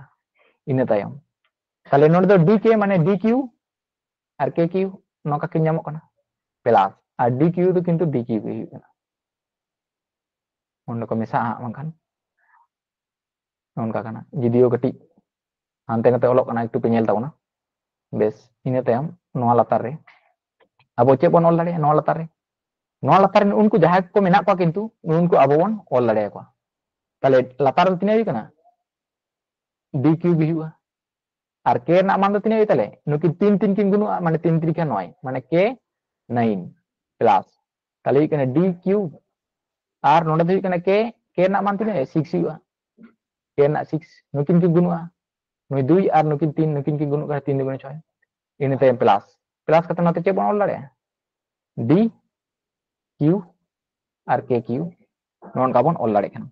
ᱤᱱᱟᱹ ᱛᱟᱭᱚᱢ ᱛᱟᱦᱞᱮ ᱱᱚᱰᱮ ᱫᱚ D K ᱢᱟᱱᱮ D Q ᱟᱨ K Q ᱱᱚᱝᱠᱟ ᱠᱤᱱ ᱧᱟᱢᱚᱜ ᱠᱟᱱᱟ, plus ᱟᱨ D Q ᱫᱚ ᱠᱤᱱᱛᱩ D Q ᱜᱮ ᱦᱩᱭᱩᱜ ᱠᱟᱱᱟ᱾ ᱚᱸᱰᱮ ᱠᱚ ᱢᱮᱥᱟᱜᱼᱟ ᱦᱟᱸᱜ ᱵᱟᱝᱠᱷᱟᱱ᱾ ᱱᱚᱝᱠᱟ ᱠᱟᱱᱟ, ᱡᱩᱫᱤᱭᱳ ᱠᱟᱹᱴᱤᱡ ᱦᱟᱱᱛᱮ ᱱᱟᱛᱮ ᱚᱞᱚᱜ ᱠᱟᱱᱟ, ᱮᱠᱴᱩ ᱯᱮ ᱧᱮᱞ ᱛᱟᱵᱚᱱᱟ᱾ ᱵᱮᱥ, ᱤᱱᱟᱹ ᱛᱟᱭᱚᱢ ᱱᱚᱣᱟ ᱞᱟᱛᱟᱨ ᱨᱮ ᱟᱵᱚ ᱪᱮᱫ ᱵᱚᱱ ᱚᱞ ᱫᱟᱲᱮᱭᱟᱜᱼᱟ? ᱱᱚᱣᱟ ᱞᱟᱛᱟᱨ ᱨᱮ ᱱᱚᱣᱟ ᱞᱟᱛᱟᱨ ᱨᱮ ᱩᱱᱠᱩ ᱡᱟᱦᱟᱸᱭ ᱠᱚ ᱢᱮᱱᱟᱜ ᱠᱚᱣᱟ, ᱠᱤᱱᱛᱩ ᱩᱱᱠᱩ ᱟᱵᱚ ᱵᱚᱱ ᱚᱞ ᱫᱟᱲᱮᱭᱟᱠᱚᱣᱟ᱾ ᱛᱟᱦᱞᱮ ᱞᱟᱛᱟᱨ ᱨᱮ ᱛᱤᱱᱟᱹᱜ ᱦᱩᱭᱩᱜ ᱠᱟᱱᱟ? D cube ᱦᱩᱭᱩᱜᱼᱟ᱾ ᱟᱨ k ᱨᱮᱱᱟᱜ ᱢᱟᱱ ᱫᱚ ᱛᱤᱱᱟᱹᱜ ᱦᱩᱭᱩᱜ ᱛᱟᱞᱮ? ᱱᱩᱠᱤᱱ ᱛᱤᱱ ᱛᱤᱱ ᱠᱤᱱ ᱜᱩᱱᱚᱜᱼᱟ, ᱢᱟᱱᱮ ᱛᱤᱱ ᱛᱤᱱ ᱠᱷᱟᱱ ᱱᱚᱭ, ᱢᱟᱱᱮ k nine plus, ᱛᱟᱦᱞᱮ ᱦᱩᱭᱩᱜ ᱠᱟᱱᱟ D cube᱾ ᱟᱨ ᱱᱚᱰᱮ ᱫᱚ ᱦᱩᱭᱩᱜ ᱠᱟᱱᱟ k, k ᱨᱮᱱᱟᱜ ᱢᱟᱱ ᱛᱤᱱᱟᱹᱜ? Six ᱦᱩᱭᱩᱜᱼᱟ᱾ K ᱨᱮᱱᱟᱜ six, ᱱᱩᱠᱤᱱ ᱠᱤᱱ ᱜᱩᱱᱚᱜᱼᱟ, ᱱᱩᱭ ᱫᱩᱭ ᱟᱨ ᱱᱩᱠᱤᱱ ᱛᱤᱱ, ᱱᱩᱠᱤᱱ ᱠᱤᱱ ᱜᱩᱱᱚᱜ ᱠᱟᱱᱟ, ᱛᱤᱱ ᱫᱩᱜᱩᱱᱮ ᱪᱷᱚᱭ᱾ ᱤᱱᱟᱹ ᱛᱟᱭᱚᱢ plus, plus ᱠᱟᱛᱮ ᱱᱚᱛᱮ ᱪᱮᱫ ᱵᱚᱱ ᱚᱞ ᱫᱟᱲᱮᱭᱟᱜᱼᱟ? D q ᱟᱨ k q, ᱱᱚᱜᱼᱚ ᱱᱚᱝᱠᱟ ᱵᱚᱱ ᱚᱞ ᱫᱟᱲᱮᱭᱟᱜ ᱠᱟᱱᱟ᱾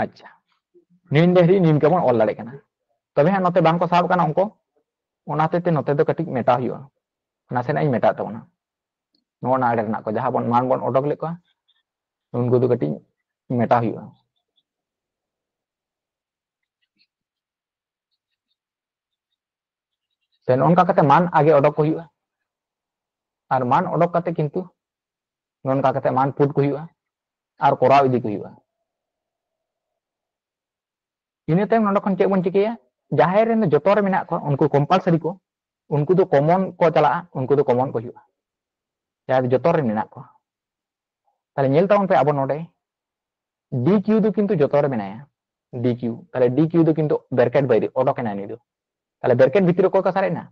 ᱟᱪᱪᱷᱟ, ᱱᱤᱱ ᱰᱟᱹᱦᱨᱤ ᱱᱤᱱᱠᱟ ᱵᱚᱱ ᱚᱞ ᱫᱟᱲᱮᱭᱟᱜ ᱠᱟᱱᱟ᱾ ᱛᱚᱵᱮ ᱦᱟᱸᱜ ᱱᱚᱛᱮ ᱵᱟᱝ ᱠᱚ ᱥᱟᱵ ᱠᱟᱱᱟ ᱚᱝᱠᱚ, ᱚᱱᱟ ᱦᱚᱛᱮᱡ ᱛᱮ ᱱᱚᱛᱮ ᱫᱚ ᱠᱟᱹᱴᱤᱡ ᱢᱮᱴᱟᱣ ᱦᱩᱭᱩᱜᱼᱟ, ᱱᱟᱥᱮᱱᱟᱜ ᱤᱧ ᱢᱮᱴᱟᱣ ᱛᱟᱵᱚᱱᱟ᱾ ᱱᱚᱜᱼᱚ ᱱᱟ ᱟᱲᱮ ᱨᱮᱱᱟᱜ ᱠᱚ ᱡᱟᱦᱟᱸ ᱵᱚᱱ ᱢᱟᱱ ᱵᱚᱱ ᱚᱰᱚᱠ ᱞᱮᱫ ᱠᱚᱣᱟ, ᱩᱱᱠᱩ ᱫᱚ ᱠᱟᱹᱴᱤᱡ ᱢᱮᱴᱟᱣ ᱦᱩᱭᱩᱜᱼᱟ᱾ ᱛᱚ ᱱᱚᱝᱠᱟ ᱠᱟᱛᱮ ᱢᱟᱱ ᱟᱜᱮ ᱚᱰᱚᱠ ᱠᱚ ᱦᱩᱭᱩᱜᱼᱟ, ᱟᱨ ᱢᱟᱱ ᱚᱰᱚᱠ ᱠᱟᱛᱮ ᱠᱤᱱᱛᱩ ᱱᱚᱝᱠᱟ ᱠᱟᱛᱮ ᱢᱟᱱ ᱯᱩᱴ ᱠᱚ ᱦᱩᱭᱩᱜᱼᱟ ᱟᱨ ᱠᱚᱨᱟᱣ ᱤᱫᱤ ᱠᱚ ᱦᱩᱭᱩᱜᱼᱟ᱾ ᱤᱱᱟᱹ ᱛᱟᱭᱚᱢ ᱱᱚᱰᱮ ᱠᱷᱚᱱ ᱪᱮᱫ ᱵᱚᱱ ᱪᱤᱠᱟᱹᱭᱟ? ᱡᱟᱦᱟᱸᱭ ᱨᱮᱱ ᱫᱚ ᱡᱚᱛᱚ ᱨᱮ ᱢᱮᱱᱟᱜ ᱠᱚᱣᱟ, ᱩᱱᱠᱩ compulsory ᱠᱚ, ᱩᱱᱠᱩ ᱫᱚ common ᱠᱚ ᱪᱟᱞᱟᱜᱼᱟ, ᱩᱱᱠᱩ ᱫᱚ common ᱠᱚ ᱦᱩᱭᱩᱜᱼᱟ, ᱡᱟᱦᱟᱸᱭ ᱫᱚ ᱡᱚᱛᱚ ᱨᱮ ᱢᱮᱱᱟᱜ ᱠᱚᱣᱟ᱾ ᱛᱟᱦᱞᱮ ᱧᱮᱞ ᱛᱟᱵᱚᱱ ᱯᱮ, ᱟᱵᱚ ᱱᱚᱰᱮ D Q ᱫᱚ ᱠᱤᱱᱛᱩ ᱡᱚᱛᱚ ᱨᱮ ᱢᱮᱱᱟᱭᱟ, D Q᱾ ᱛᱟᱦᱞᱮ D Q ᱫᱚ ᱠᱤᱱᱛᱩ bracket ᱵᱟᱭᱨᱮ ᱚᱰᱚᱠ ᱮᱱᱟᱭ ᱱᱩᱭ ᱫᱚ᱾ ᱛᱟᱦᱞᱮ bracket ᱵᱷᱤᱛᱤᱨ ᱨᱮ ᱚᱠᱚᱭ ᱠᱚ ᱥᱟᱨᱮᱡ ᱮᱱᱟ?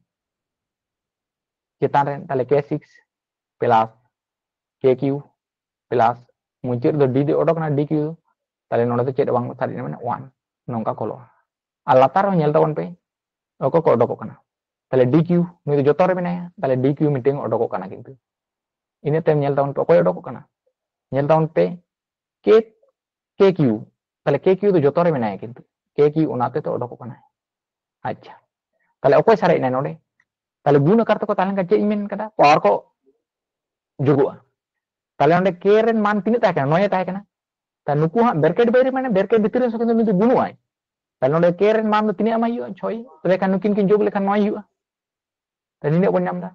ᱪᱮᱛᱟᱱ ᱨᱮ ᱛᱟᱦᱞᱮ K six plus K Q plus ᱢᱩᱪᱟᱹᱫ ᱨᱮᱫᱚ D ᱫᱚ ᱚᱰᱚᱠ ᱮᱱᱟ, D Q᱾ ᱛᱟᱦᱞᱮ ᱱᱚᱰᱮ ᱫᱚ ᱪᱮᱫ ᱦᱚᱸ ᱵᱟᱝ ᱥᱟᱨᱮᱡ ᱮᱱᱟ, ᱢᱟᱱᱮ one, ᱱᱚᱝᱠᱟ ᱠᱚ ᱚᱞᱚᱜᱼᱟ᱾ ᱟᱨ ᱞᱟᱛᱟᱨ ᱨᱮᱦᱚᱸ ᱧᱮᱞ ᱛᱟᱵᱚᱱ ᱯᱮ, ᱚᱠᱚᱭ ᱠᱚ ᱚᱰᱚᱠᱚᱜ ᱠᱟᱱᱟ? ᱛᱟᱦᱞᱮ D Q, ᱱᱩᱭ ᱫᱚ ᱡᱚᱛᱚ ᱨᱮ ᱢᱮᱱᱟᱭᱟ, ᱛᱟᱦᱞᱮ D Q ᱢᱤᱫᱴᱮᱱ ᱚᱰᱚᱠᱚᱜ ᱠᱟᱱᱟ ᱠᱤᱱᱛᱩ᱾ ᱤᱱᱟᱹ ᱛᱟᱭᱚᱢ ᱧᱮᱞ ᱛᱟᱵᱚᱱ ᱯᱮ ᱚᱠᱚᱭ ᱚᱰᱚᱠᱚᱜ ᱠᱟᱱᱟ, ᱧᱮᱞ ᱛᱟᱵᱚᱱ ᱯᱮ K, K Q, ᱛᱟᱦᱞᱮ K Q ᱫᱚ ᱡᱚᱛᱚ ᱨᱮ ᱢᱮᱱᱟᱭᱟ ᱠᱤᱱᱛᱩ, K Q ᱚᱱᱟ ᱛᱮ ᱛᱚ ᱚᱰᱚᱠᱚᱜ ᱠᱟᱱᱟᱭ᱾ ᱟᱪᱪᱷᱟ, ᱛᱟᱦᱞᱮ ᱚᱠᱚᱭ ᱥᱟᱨᱮᱡ ᱮᱱᱟᱭ ᱱᱚᱰᱮ? ᱛᱟᱦᱞᱮ ᱜᱩᱱ ᱟᱠᱟᱨ ᱛᱮᱠᱚ ᱛᱟᱦᱮᱸ ᱞᱮᱱᱠᱷᱟᱱ ᱪᱮᱫ ᱤᱧ ᱢᱮᱱ ᱠᱟᱫᱟ? Power ᱠᱚ ᱡᱳᱜᱚᱜᱼᱟ᱾ ᱛᱟᱦᱞᱮ ᱚᱸᱰᱮ K ᱨᱮᱱ ᱢᱟᱱ ᱛᱤᱱᱟᱹᱜ ᱛᱟᱦᱮᱸ ᱠᱟᱱᱟ? ᱱᱚᱭ ᱮ ᱛᱟᱦᱮᱸ ᱠᱟᱱᱟ᱾ ᱛᱟᱦᱞᱮ ᱱᱩᱠᱩ ᱦᱟᱸᱜ bracket ᱵᱟᱭᱨᱮ, ᱢᱟᱱᱮ bracket ᱵᱷᱤᱛᱤᱨ ᱨᱮ ᱥᱩᱫᱷᱩ ᱱᱩᱭ ᱫᱚ ᱜᱩᱱᱩᱜ ᱟᱭ᱾ ᱛᱟᱦᱞᱮ ᱱᱚᱰᱮ K ᱨᱮᱱ ᱢᱟᱱ ᱫᱚ ᱛᱤᱱᱟᱹᱜ ᱮᱢᱟᱭ ᱦᱩᱭᱩᱜᱼᱟ? ᱪᱷᱚᱭ᱾ ᱛᱚᱵᱮ ᱠᱷᱟᱱ ᱱᱩᱠᱤᱱ ᱠᱤᱱ ᱡᱳᱜᱽ ᱞᱮᱠᱷᱟᱱ ᱱᱚᱭ ᱦᱩᱭᱩᱜᱼᱟ᱾ ᱛᱟᱦᱞᱮ ᱱᱤᱱᱟᱹᱜ ᱵᱚᱱ ᱧᱟᱢ ᱮᱫᱟ,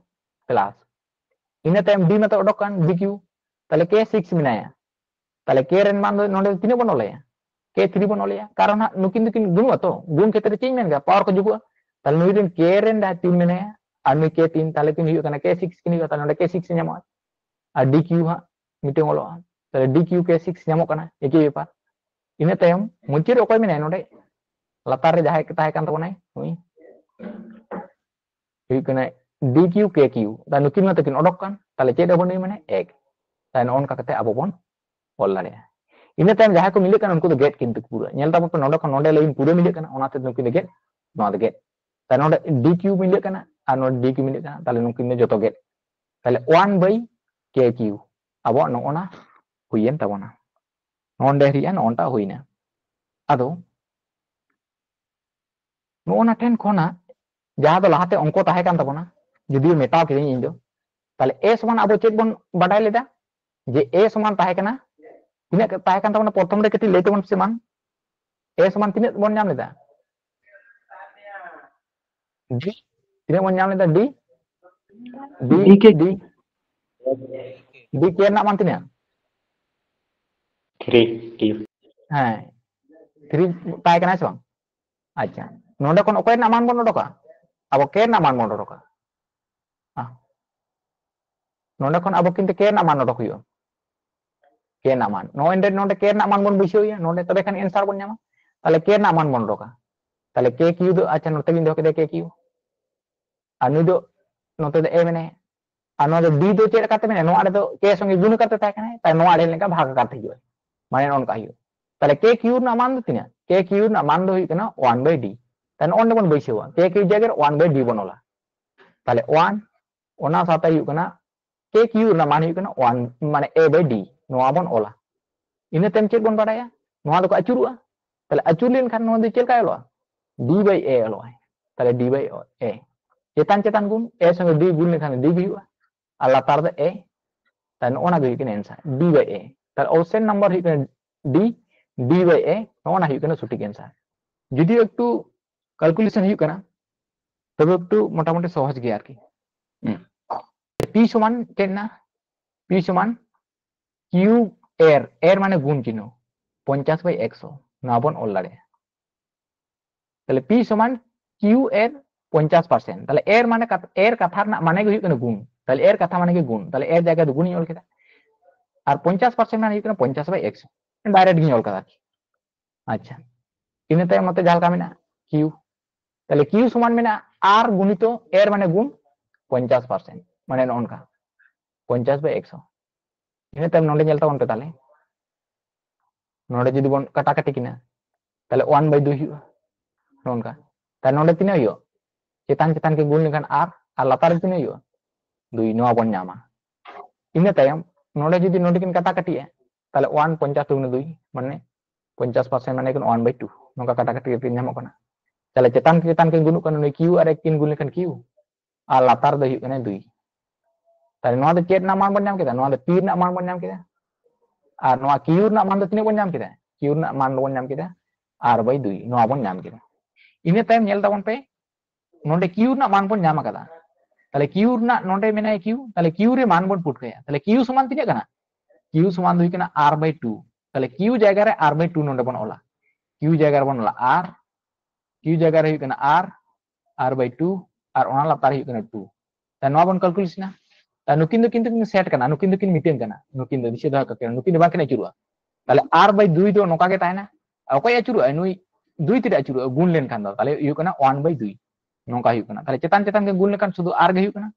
plus᱾ ᱤᱱᱟᱹ ᱛᱟᱭᱚᱢ D ᱢᱟᱛᱚ ᱚᱰᱚᱠ ᱠᱟᱱ, D Q᱾ ᱛᱟᱦᱞᱮ K six ᱢᱮᱱᱟᱭᱟ, ᱛᱟᱦᱞᱮ K ᱨᱮᱱ ᱢᱟᱱ ᱫᱚ ᱱᱚᱰᱮ ᱛᱤᱱᱟᱹᱜ ᱵᱚᱱ ᱚᱞᱮᱭᱟ? K three ᱵᱚᱱ ᱚᱞᱮᱭᱟ, ᱠᱟᱨᱚᱱ ᱦᱟᱸᱜ ᱱᱩᱠᱤᱱ ᱫᱚᱠᱤᱱ ᱜᱩᱱᱩᱜᱼᱟ ᱛᱚ, ᱜᱩᱱ ᱠᱷᱮᱛᱨᱮ ᱪᱮᱫ ᱤᱧ ᱢᱮᱱ ᱠᱮᱫᱟ? Power ᱠᱚ ᱡᱳᱜᱚᱜᱼᱟ᱾ ᱛᱟᱦᱞᱮ ᱱᱩᱭ ᱨᱮᱱ K ᱨᱮᱱ ᱡᱟᱦᱟᱸᱭ ᱛᱤᱱ ᱢᱮᱱᱟᱭᱟ, ᱟᱨ ᱱᱩᱭ ᱠᱮ ᱛᱤᱱ, ᱛᱟᱦᱚᱞᱮ ᱠᱤᱱ ᱦᱩᱭᱩᱜ ᱠᱟᱱᱟ ᱠᱮ ᱥᱤᱠᱥ ᱠᱤᱱ ᱦᱩᱭᱩᱜᱼᱟ, ᱛᱟᱦᱚᱞᱮ ᱱᱚᱰᱮ ᱠᱮ ᱥᱤᱠᱥ ᱧᱟᱢᱚᱜᱼᱟ᱾ ᱟᱨ ᱰᱤ ᱠᱤᱭᱩ ᱦᱟᱸᱜ ᱢᱤᱫᱴᱮᱱ ᱚᱞᱚᱜᱼᱟ, ᱛᱟᱦᱚᱞᱮ ᱰᱤ ᱠᱤᱭᱩ ᱠᱮ ᱥᱤᱠᱥ ᱧᱟᱢᱚᱜ ᱠᱟᱱᱟ, ᱮᱠᱤ ᱵᱮᱯᱟᱨ᱾ ᱤᱱᱟᱹ ᱛᱟᱭᱚᱢ ᱢᱩᱪᱟᱹᱫ ᱨᱮ ᱚᱠᱚᱭ ᱢᱮᱱᱟᱭᱟ ᱱᱚᱰᱮ? ᱞᱟᱛᱟᱨ ᱨᱮ ᱡᱟᱦᱟᱸᱭ ᱛᱟᱦᱮᱸ ᱠᱟᱱ ᱛᱟᱵᱚᱱᱟᱭ ᱱᱩᱭ, ᱦᱩᱭᱩᱜ ᱠᱟᱱᱟ ᱰᱤ ᱠᱤᱭᱩ ᱠᱮ ᱠᱤᱭᱩ, ᱛᱟᱦᱚᱞᱮ ᱱᱩᱠᱤᱱ ᱢᱟ ᱛᱟᱹᱠᱤᱱ ᱚᱰᱚᱠ ᱠᱟᱱ, ᱛᱟᱦᱚᱞᱮ ᱪᱮᱫ ᱦᱚᱸ ᱵᱟᱹᱱᱩᱭ ᱢᱟᱱᱮ ᱮᱠ᱾ ᱛᱟᱦᱚᱞᱮ ᱱᱚᱜᱼᱚ ᱱᱚᱝᱠᱟ ᱠᱟᱛᱮ ᱟᱵᱚ ᱵᱚᱱ ᱚᱞ ᱫᱟᱲᱮᱭᱟᱜᱼᱟ᱾ ᱤᱱᱟᱹ ᱛᱟᱭᱚᱢ ᱡᱟᱦᱟᱸᱭ ᱠᱚ ᱢᱤᱞᱟᱹᱜ ᱠᱟᱱᱟ ᱩᱱᱠᱩ ᱫᱚ ᱜᱮᱫ ᱠᱤᱱᱛᱩ ᱯᱩᱨᱟᱹ᱾ ᱧᱮᱞ ᱛᱟᱵᱚᱱ ᱯᱮ ᱱᱚᱰᱮ ᱠᱷᱚᱱ ᱱᱚᱰᱮ ᱞᱟᱭᱤᱱ ᱯᱩᱨᱟᱹ ᱢᱤᱞᱟᱹᱜ ᱠᱟᱱᱟ, ᱚᱱᱟᱛᱮ ᱱᱩᱠᱤᱱ ᱫᱚ ᱜᱮᱫ, ᱱᱚᱣᱟ ᱫᱚ ᱜᱮᱫ᱾ ᱛᱟᱦᱚᱞᱮ ᱱᱚᱰᱮ ᱰᱤ ᱠᱤᱭᱩ ᱢᱤᱞᱟᱹᱜ ᱠᱟᱱᱟ ᱟᱨ ᱱᱚᱰᱮ ᱰᱤ ᱠᱤᱭᱩ ᱢᱤᱞᱟᱹᱜ ᱠᱟᱱᱟ, ᱛᱟᱦᱚᱞᱮ ᱱᱩᱠᱤᱱ ᱫᱚ ᱡᱚᱛᱚ ᱜᱮᱫ᱾ ᱛᱟᱦᱚᱞᱮ ᱚᱣᱟᱱ ᱵᱟᱭ ᱠᱮ ᱠᱤᱭᱩ ᱟᱵᱚᱣᱟᱜ ᱱᱚᱜᱼᱚ ᱱᱟ ᱦᱩᱭᱮᱱ ᱛᱟᱵᱚᱱᱟ᱾ ᱱᱚᱰᱮ ᱦᱩᱭᱩᱜᱼᱟ, ᱱᱚᱜᱼᱚᱱᱴᱟ ᱦᱩᱭᱱᱟ᱾ ᱟᱫᱚ ᱱᱚᱜᱼᱚ ᱱᱟ ᱴᱷᱮᱱ ᱠᱷᱚᱱᱟᱜ ᱡᱟᱦᱟᱸ ᱫᱚ ᱞᱟᱦᱟᱛᱮ ᱚᱝᱠᱚ ᱛᱟᱦᱮᱸ ᱠᱟᱱ ᱛᱟᱵᱚᱱᱟ, ᱡᱩᱫᱤᱭᱳ ᱢᱮᱴᱟᱣ ᱠᱤᱫᱟᱹᱧ ᱤᱧ ᱫᱚ, ᱛᱟᱦᱞᱮ ᱮ ᱥᱚᱢᱟᱱ ᱟᱵᱚ ᱪᱮᱫ ᱵᱚᱱ ᱵᱟᱰᱟᱭ ᱞᱮᱫᱟ? ᱡᱮ ᱮ ᱥᱚᱢᱟᱱ ᱛᱟᱦᱮᱸ ᱠᱟᱱᱟ, ᱛᱤᱱᱟᱹᱜ ᱛᱟᱦᱮᱸ ᱠᱟᱱ ᱛᱟᱵᱚᱱᱟ ᱯᱨᱚᱛᱷᱚᱢ ᱨᱮ? ᱠᱟᱹᱴᱤᱡ ᱞᱟᱹᱭ ᱛᱟᱵᱚᱱ ᱯᱮᱥᱮ ᱢᱟ, ᱮ ᱥᱚᱢᱟᱱ ᱛᱤᱱᱟᱹᱜ ᱵᱚᱱ ᱧᱟᱢ ᱞᱮᱫᱟ? ᱰᱤ, ᱛᱤᱱᱟᱹᱜ ᱵᱚᱱ ᱧᱟᱢ ᱞᱮᱫᱟ? ᱰᱤ, ᱰᱤ, ᱰᱤ ᱠᱮ᱾ ᱰᱤ, ᱰᱤ ᱠᱮ ᱨᱮᱱᱟᱜ ᱢᱟᱱ ᱛᱤᱱᱟᱹᱜ? Three Q. ᱦᱮᱸ, ᱛᱷᱨᱤ ᱛᱟᱦᱮᱸ ᱠᱟᱱᱟ ᱥᱮ ᱵᱟᱝ? ᱟᱪᱪᱷᱟ, ᱱᱚᱰᱮ ᱠᱷᱚᱱ ᱚᱠᱚᱭ ᱨᱮᱱᱟᱜ ᱢᱟᱱ ᱵᱚᱱ ᱚᱰᱚᱠᱟ? ᱟᱵᱚ ᱠᱮ ᱨᱮᱱᱟᱜ ᱢᱟᱱ ᱵᱚᱱ ᱚᱰᱚᱠᱟ᱾ ᱱᱚᱰᱮ ᱠᱷᱚᱱ ᱟᱵᱚ ᱠᱤᱱᱛᱩ ᱠᱮ ᱨᱮᱱᱟᱜ ᱢᱟᱱ ᱚᱰᱚᱠ ᱦᱩᱭᱩᱜᱼᱟ, ᱠᱮ ᱨᱮᱱᱟᱜ ᱢᱟᱱ᱾ ᱱᱚᱜᱼᱚᱭ ᱱᱚᱰᱮ ᱠᱮ ᱨᱮᱱᱟᱜ ᱢᱟᱱ ᱵᱚᱱ ᱵᱟᱹᱭᱥᱟᱹᱣ ᱮᱭᱟ ᱱᱚᱰᱮ, ᱛᱚᱵᱮ ᱠᱷᱟᱱ ᱮᱱᱥᱟᱨ ᱵᱚᱱ ᱧᱟᱢᱟ᱾ ᱛᱟᱦᱞᱮ ᱠᱮ ᱨᱮᱱᱟᱜ ᱢᱟᱱ ᱵᱚᱱ ᱚᱰᱚᱠᱟ᱾ ᱛᱟᱦᱞᱮ ᱠᱮ ᱠᱤᱭᱩ ᱫᱚ, ᱟᱪᱪᱷᱟ, ᱱᱚᱛᱮ ᱜᱤᱧ ᱫᱚᱦᱚ ᱠᱮᱫᱟ ᱠᱮ ᱠᱤᱭᱩ, ᱟᱨ ᱱᱩᱭ ᱫᱚ ᱱᱚᱛᱮ ᱫᱚ ᱮ ᱢᱮᱱᱟᱭᱟ, ᱟᱨ ᱱᱚᱣᱟ ᱫᱚ ᱰᱤ ᱫᱚ ᱪᱮᱫ ᱞᱮᱠᱟᱛᱮ ᱢᱮᱱᱟᱭᱟ? ᱱᱚᱣᱟ ᱨᱮ ᱫᱚ ᱠᱮ ᱥᱚᱸᱜᱮ ᱜᱩᱱ ᱠᱟᱛᱮ ᱛᱟᱦᱮᱸ ᱠᱟᱱᱟᱭ, ᱛᱟᱦᱞᱮ ᱱᱚᱣᱟ ᱨᱮ ᱞᱮᱠᱟ ᱵᱷᱟᱜᱽ ᱠᱟᱛᱮ ᱦᱤᱡᱩᱜᱼᱟ, ᱢᱟᱱᱮ ᱱᱚᱝᱠᱟ ᱦᱩᱭᱩᱜᱼᱟ᱾ ᱛᱟᱦᱞᱮ ᱠᱮ ᱠᱤᱭᱩ ᱨᱮᱱᱟᱜ ᱢᱟᱱ ᱫᱚ ᱛᱤᱱᱟᱹᱜ? ᱠᱮ ᱠᱤᱭᱩ ᱨᱮᱱᱟᱜ ᱢᱟᱱ ᱫᱚ ᱦᱩᱭᱩᱜ ᱠᱟᱱᱟ ᱚᱣᱟᱱ ᱵᱟᱭ ᱰᱤ᱾ ᱛᱟᱦᱞᱮ ᱱᱚᱜᱼᱚᱭ ᱱᱚᱰᱮ ᱵᱚᱱ ᱵᱟᱹᱭᱥᱟᱹᱣᱟ, ᱠᱮ ᱠᱤᱭᱩ ᱡᱟᱭᱜᱟ ᱨᱮ ᱚᱣᱟᱱ ᱵᱟᱭ ᱰᱤ ᱵᱚᱱ ᱚᱞᱟ᱾ ᱛᱟᱦᱞᱮ ᱚᱣᱟᱱ, ᱚᱱᱟ ᱥᱟᱶᱛᱮ ᱦᱩᱭᱩᱜ ᱠᱟᱱᱟ ᱠᱮ ᱠᱤᱭᱩ ᱨᱮᱱᱟᱜ ᱢᱟᱱ ᱦᱩᱭᱩᱜ ᱠᱟᱱᱟ ᱚᱣᱟᱱ, ᱢᱟᱱᱮ ᱮ ᱵᱟᱭ ᱰᱤ, ᱱᱚᱣᱟ ᱵᱚᱱ ᱚᱞᱟ᱾ ᱤᱱᱟᱹ ᱛᱟᱭᱚᱢ ᱪᱮᱫ ᱵᱚᱱ ᱵᱟᱲᱟᱭᱟ? ᱱᱚᱣᱟ ᱫᱚᱠᱚ ᱟᱹᱪᱩᱨᱚᱜᱼᱟ᱾ ᱛᱟᱦᱞᱮ ᱟᱹᱪᱩᱨ ᱞᱮᱱᱠᱷᱟᱱ ᱱᱚᱣᱟ ᱫᱚ ᱪᱮᱫ ᱞᱮᱠᱟᱭ ᱚᱞᱚᱜᱼᱟ? ᱰᱤ ᱵᱟᱭ ᱮ ᱚᱞᱚᱜᱼᱟᱭ᱾ ᱛᱟᱦᱞᱮ ᱰᱤ ᱵᱟᱭ ᱮ, ᱪᱮᱛᱟᱱ ᱪᱮᱛᱟᱱ ᱜᱩᱱ, ᱮ ᱥᱚᱸᱜᱮ ᱰᱤ ᱜᱩᱱ ᱞᱮᱠᱷᱟᱱ ᱰᱤ ᱜᱮ ᱦᱩᱭᱩᱜᱼᱟ, ᱟᱨ ᱞᱟᱛᱟᱨ ᱫᱚ ᱮ᱾ ᱛᱟᱦᱞᱮ ᱱᱚᱜᱼᱚ ᱱᱟ ᱜᱮ ᱦᱩᱭᱩᱜ ᱠᱟᱱᱟ ᱮᱱᱥᱟᱨ, ᱰᱤ ᱵᱟᱭ ᱮ᱾ ᱛᱟᱦᱞᱮ ᱚᱯᱥᱮᱱ ᱱᱟᱢᱵᱟᱨ ᱦᱩᱭᱩᱜ ᱠᱟᱱᱟ ᱰᱤ, ᱰᱤ ᱵᱟᱭ ᱮ, ᱱᱚᱜᱼᱚ ᱱᱟ ᱦᱩᱭᱩᱜ ᱠᱟᱱᱟ ᱥᱚᱴᱷᱤᱠ ᱮᱱᱥᱟᱨ᱾ ᱡᱩᱫᱤ ᱮᱠᱴᱩ ᱠᱟᱞᱠᱩᱞᱮᱥᱚᱱ ᱦᱩᱭᱩᱜ ᱠᱟᱱᱟ, ᱛᱚᱵᱮ ᱮᱠᱴᱩ ᱢᱚᱴᱟᱢᱩᱴᱤ ᱥᱚᱦᱚᱡ ᱜᱮᱭᱟ ᱟᱨᱠᱤ᱾ ᱦᱩᱸ᱾ ᱯᱤ ᱥᱚᱢᱟᱱ ᱪᱮᱫ ᱱᱟ? ᱯᱤ ᱥᱚᱢᱟᱱ ᱠᱤᱭᱩ ᱮᱨ, ᱮᱨ ᱢᱟᱱᱮ ᱜᱩᱱ ᱪᱤᱱᱦᱟᱹ, ᱯᱚᱧᱪᱟᱥ ᱵᱟᱭ ᱮᱠᱥᱚ, ᱱᱚᱣᱟ ᱵᱚᱱ ᱚᱞ ᱫᱟᱲᱮᱭᱟᱜᱼᱟ᱾ ᱛᱟᱦᱞᱮ ᱯᱤ ᱥᱚᱢᱟᱱ ᱠᱤᱭᱩ ᱮᱨ ᱯᱚᱧᱪᱟᱥ ᱯᱟᱨᱥᱮᱱᱴ᱾ ᱛᱟᱦᱚᱞᱮ ᱮᱨ ᱢᱟᱱᱮ ᱠᱟᱛ-, ᱮᱨ ᱠᱟᱛᱷᱟ ᱨᱮᱱᱟᱜ ᱢᱟᱱᱮ ᱜᱮ ᱦᱩᱭᱩᱜ ᱠᱟᱱᱟ ᱜᱩᱱ᱾ ᱛᱟᱦᱚᱞᱮ ᱮᱨ ᱠᱟᱛᱷᱟ ᱢᱟᱱᱮ ᱜᱮ ᱜᱩᱱ᱾ ᱛᱟᱦᱚᱞᱮ ᱮᱨ ᱡᱟᱭᱜᱟ ᱫᱚ ᱜᱩᱱᱤᱧ ᱚᱞ ᱠᱮᱫᱟ᱾ ᱟᱨ ᱯᱚᱧᱪᱟᱥ ᱯᱟᱨᱥᱮᱱᱴ ᱢᱟᱱᱮ ᱦᱩᱭᱩᱜ ᱠᱟᱱᱟ ᱯᱚᱧᱪᱟᱥ by ᱮᱠᱥᱚ᱾ Direct ᱜᱤᱧ ᱚᱞ ᱠᱟᱫᱟ ᱟᱨᱠᱤ᱾ ᱟᱪᱪᱷᱟ, ᱤᱱᱟᱹ ᱛᱟᱭᱚᱢ ᱱᱚᱛᱮ ᱡᱟᱦᱟᱸ ᱞᱮᱠᱟ ᱢᱮᱱᱟᱜᱼᱟ ᱠᱤᱭᱩ, ᱛᱟᱦᱚᱞᱮ ᱠᱤᱭᱩ ᱥᱚᱢᱟᱱ ᱢᱮᱱᱟᱜᱼᱟ ᱟᱨ ᱜᱩᱱᱤᱛᱚ ᱮᱨ ᱢᱟᱱᱮ ᱜᱩᱱ ᱯᱚᱧᱪᱟᱥ ᱯᱟᱨᱥᱮᱱᱴ, ᱢᱟᱱᱮ ᱱᱚᱜᱼᱚ ᱱᱚᱝᱠᱟ ᱯᱚᱧᱪᱟᱥ by ᱮᱠᱥᱚ᱾ ᱤᱱᱟᱹ ᱛᱟᱭᱚᱢ ᱱᱚᱰᱮ ᱧᱮᱞ ᱛᱟᱵᱚᱱ ᱯᱮ ᱛᱟᱦᱚᱞᱮ, ᱱᱚᱰᱮ ᱡᱩᱫᱤ ᱵᱚᱱ ᱠᱟᱴᱟᱠᱟᱴᱤ ᱠᱤᱱᱟ, ᱛᱟᱦᱚᱞᱮ one by ᱫᱩᱭ ᱦᱩᱭᱩᱜᱼᱟ ᱱᱚᱝᱠᱟ᱾ ᱛᱟᱦᱞᱮ ᱱᱚᱰᱮ ᱛᱤᱱᱟᱹᱜ ᱦᱩᱭᱩᱜᱼᱟ? ᱪᱮᱛᱟᱱ ᱪᱮᱛᱟᱱ ᱠᱤᱱ ᱜᱩᱱ ᱞᱮᱠᱷᱟᱱ ᱟᱨ, ᱟᱨ ᱞᱟᱛᱟᱨ ᱨᱮ ᱛᱤᱱᱟᱹᱜ ᱦᱩᱭᱩᱜᱼᱟ? ᱫᱩᱭ, ᱱᱚᱣᱟ ᱵᱚᱱ ᱧᱟᱢᱟ᱾ ᱤᱱᱟᱹ ᱛᱟᱭᱚᱢ ᱱᱚᱰᱮ ᱡᱩᱫᱤ ᱱᱚᱰᱮ ᱠᱤᱱ ᱠᱟᱴᱟᱠᱟᱴᱤᱜᱼᱟ, ᱛᱟᱦᱞᱮ one ᱯᱚᱧᱪᱟᱥ ᱫᱩᱜᱩᱱᱮ ᱫᱩᱭ, ᱢᱟᱱᱮ ᱯᱚᱧᱪᱟᱥ ᱯᱟᱨᱥᱮᱱᱴ ᱢᱟᱱᱮ ᱠᱤᱱ one by two, ᱱᱚᱝᱠᱟ ᱠᱟᱴᱟᱠᱟᱴᱤ ᱠᱟᱛᱮ ᱧᱟᱢᱚᱜ ᱠᱟᱱᱟ᱾ ᱛᱟᱦᱞᱮ ᱪᱮᱛᱟᱱ ᱪᱮᱛᱟᱱ ᱠᱤᱱ ᱜᱩᱱᱩᱜ ᱠᱟᱱᱟ, ᱱᱩᱭ ᱠᱤᱭᱩ ᱟᱨ ᱮᱠ ᱠᱤᱱ ᱜᱩᱱ ᱞᱮᱠᱷᱟᱱ ᱠᱤᱭᱩ, ᱟᱨ ᱞᱟᱛᱟᱨ ᱫᱚ ᱦᱩᱭᱩᱜ ᱠᱟᱱᱟ ᱫᱩᱭ᱾ ᱛᱟᱦᱞᱮ ᱱᱚᱣᱟ ᱫᱚ ᱪᱮᱫ ᱨᱮᱱᱟᱜ ᱢᱟᱱ ᱵᱚᱱ ᱧᱟᱢ ᱠᱮᱫᱟ? ᱱᱚᱣᱟ ᱫᱚ ᱯᱤ ᱨᱮᱱᱟᱜ ᱢᱟᱱ ᱵᱚᱱ ᱧᱟᱢ ᱠᱮᱫᱟ᱾ ᱟᱨ ᱱᱚᱣᱟ ᱠᱤᱭᱩ ᱨᱮᱱᱟᱜ ᱢᱟᱱ ᱫᱚ ᱛᱤᱱᱟᱹᱜ ᱵᱚᱱ ᱧᱟᱢ ᱠᱮᱫᱟ? ᱠᱤᱭᱩ ᱨᱮᱱᱟᱜ ᱢᱟᱱ ᱫᱚᱵᱚᱱ ᱧᱟᱢ ᱠᱮᱫᱟ ᱟᱨ by ᱫᱩᱭ, ᱱᱚᱣᱟ ᱵᱚᱱ ᱧᱟᱢ ᱠᱮᱫᱟ᱾ ᱤᱱᱟᱹ ᱛᱟᱭᱚᱢ ᱧᱮᱞ ᱛᱟᱵᱚᱱ ᱯᱮ, ᱱᱚᱰᱮ ᱠᱤᱭᱩ ᱨᱮᱱᱟᱜ ᱢᱟᱱ ᱵᱚᱱ ᱧᱟᱢ ᱟᱠᱟᱫᱟ᱾ ᱛᱟᱦᱞᱮ ᱠᱤᱭᱩ ᱨᱮᱱᱟᱜ ᱱᱚᱰᱮ ᱢᱮᱱᱟᱭᱟ ᱠᱤᱭᱩ, ᱛᱟᱦᱞᱮ ᱠᱤᱭᱩ ᱨᱮ ᱢᱟᱱ ᱵᱚᱱ ᱯᱩᱴ ᱠᱟᱭᱟ᱾ ᱛᱟᱦᱞᱮ ᱠᱤᱭᱩ ᱥᱚᱢᱟᱱ ᱛᱤᱱᱟᱹᱜ ᱠᱟᱱᱟ? ᱠᱤᱭᱩ ᱥᱚᱢᱟᱱ ᱫᱚ ᱦᱩᱭᱩᱜ ᱠᱟᱱᱟ ᱟᱨ by two᱾ ᱛᱟᱦᱞᱮ ᱠᱤᱭᱩ ᱡᱟᱭᱜᱟ ᱨᱮ ᱟᱨ by two ᱱᱚᱰᱮ ᱵᱚᱱ ᱚᱞᱟ᱾ ᱠᱤᱭᱩ ᱡᱟᱭᱜᱟ ᱨᱮᱵᱚᱱ ᱚᱞᱟ ᱟᱨ, ᱠᱤᱭᱩ ᱡᱟᱭᱜᱟ ᱨᱮ ᱦᱩᱭᱩᱜ ᱠᱟᱱᱟ ᱟᱨ, ᱟᱨ by two, ᱟᱨ ᱚᱱᱟ ᱞᱟᱛᱟᱨ ᱦᱩᱭᱩᱜ ᱠᱟᱱᱟ two᱾ ᱛᱟᱦᱞᱮ ᱱᱚᱣᱟ ᱵᱚᱱ calculation ᱟ᱾ ᱛᱟᱦᱞᱮ ᱱᱩᱠᱤᱱ ᱫᱚ ᱠᱤᱱᱛᱩ ᱠᱤᱱ set ᱠᱟᱱᱟ, ᱱᱩᱠᱤᱱ ᱫᱚ ᱠᱤᱱ ᱢᱤᱫᱴᱮᱱ ᱠᱟᱱᱟ, ᱱᱩᱠᱤᱱ ᱫᱚ ᱫᱤᱥᱟᱹ ᱫᱚᱦᱚ ᱠᱟᱠᱚ, ᱱᱩᱠᱤᱱ ᱫᱚ ᱵᱟᱝ ᱠᱤᱱ ᱟᱹᱪᱩᱨᱚᱜᱼᱟ᱾ ᱛᱟᱦᱞᱮ ᱟᱨ by ᱫᱩᱭ ᱫᱚ ᱱᱚᱝᱠᱟ ᱜᱮ ᱛᱟᱦᱮᱱᱟ᱾ ᱚᱠᱚᱭ ᱟᱹᱪᱩᱨᱚᱜᱼᱟ? ᱱᱩᱭ ᱫᱩᱭ ᱛᱤᱱᱟᱹᱜ ᱟᱹᱪᱩᱨᱚᱜᱼᱟ? ᱜᱩᱱ ᱞᱮᱱᱠᱷᱟᱱ ᱫᱚ ᱛᱟᱦᱞᱮ ᱦᱩᱭᱩᱜ ᱠᱟᱱᱟ one by ᱫᱩᱭ, ᱱᱚᱝᱠᱟ ᱦᱩᱭᱩᱜ ᱠᱟᱱᱟ᱾ ᱛᱟᱦᱞᱮ ᱪᱮᱛᱟᱱ ᱪᱮᱛᱟᱱ ᱜᱮ ᱜᱩᱱ ᱞᱮᱠᱷᱟᱱ ᱥᱩᱫᱷᱩ ᱟᱨ ᱜᱮ ᱦᱩᱭᱩᱜ ᱠᱟᱱᱟ,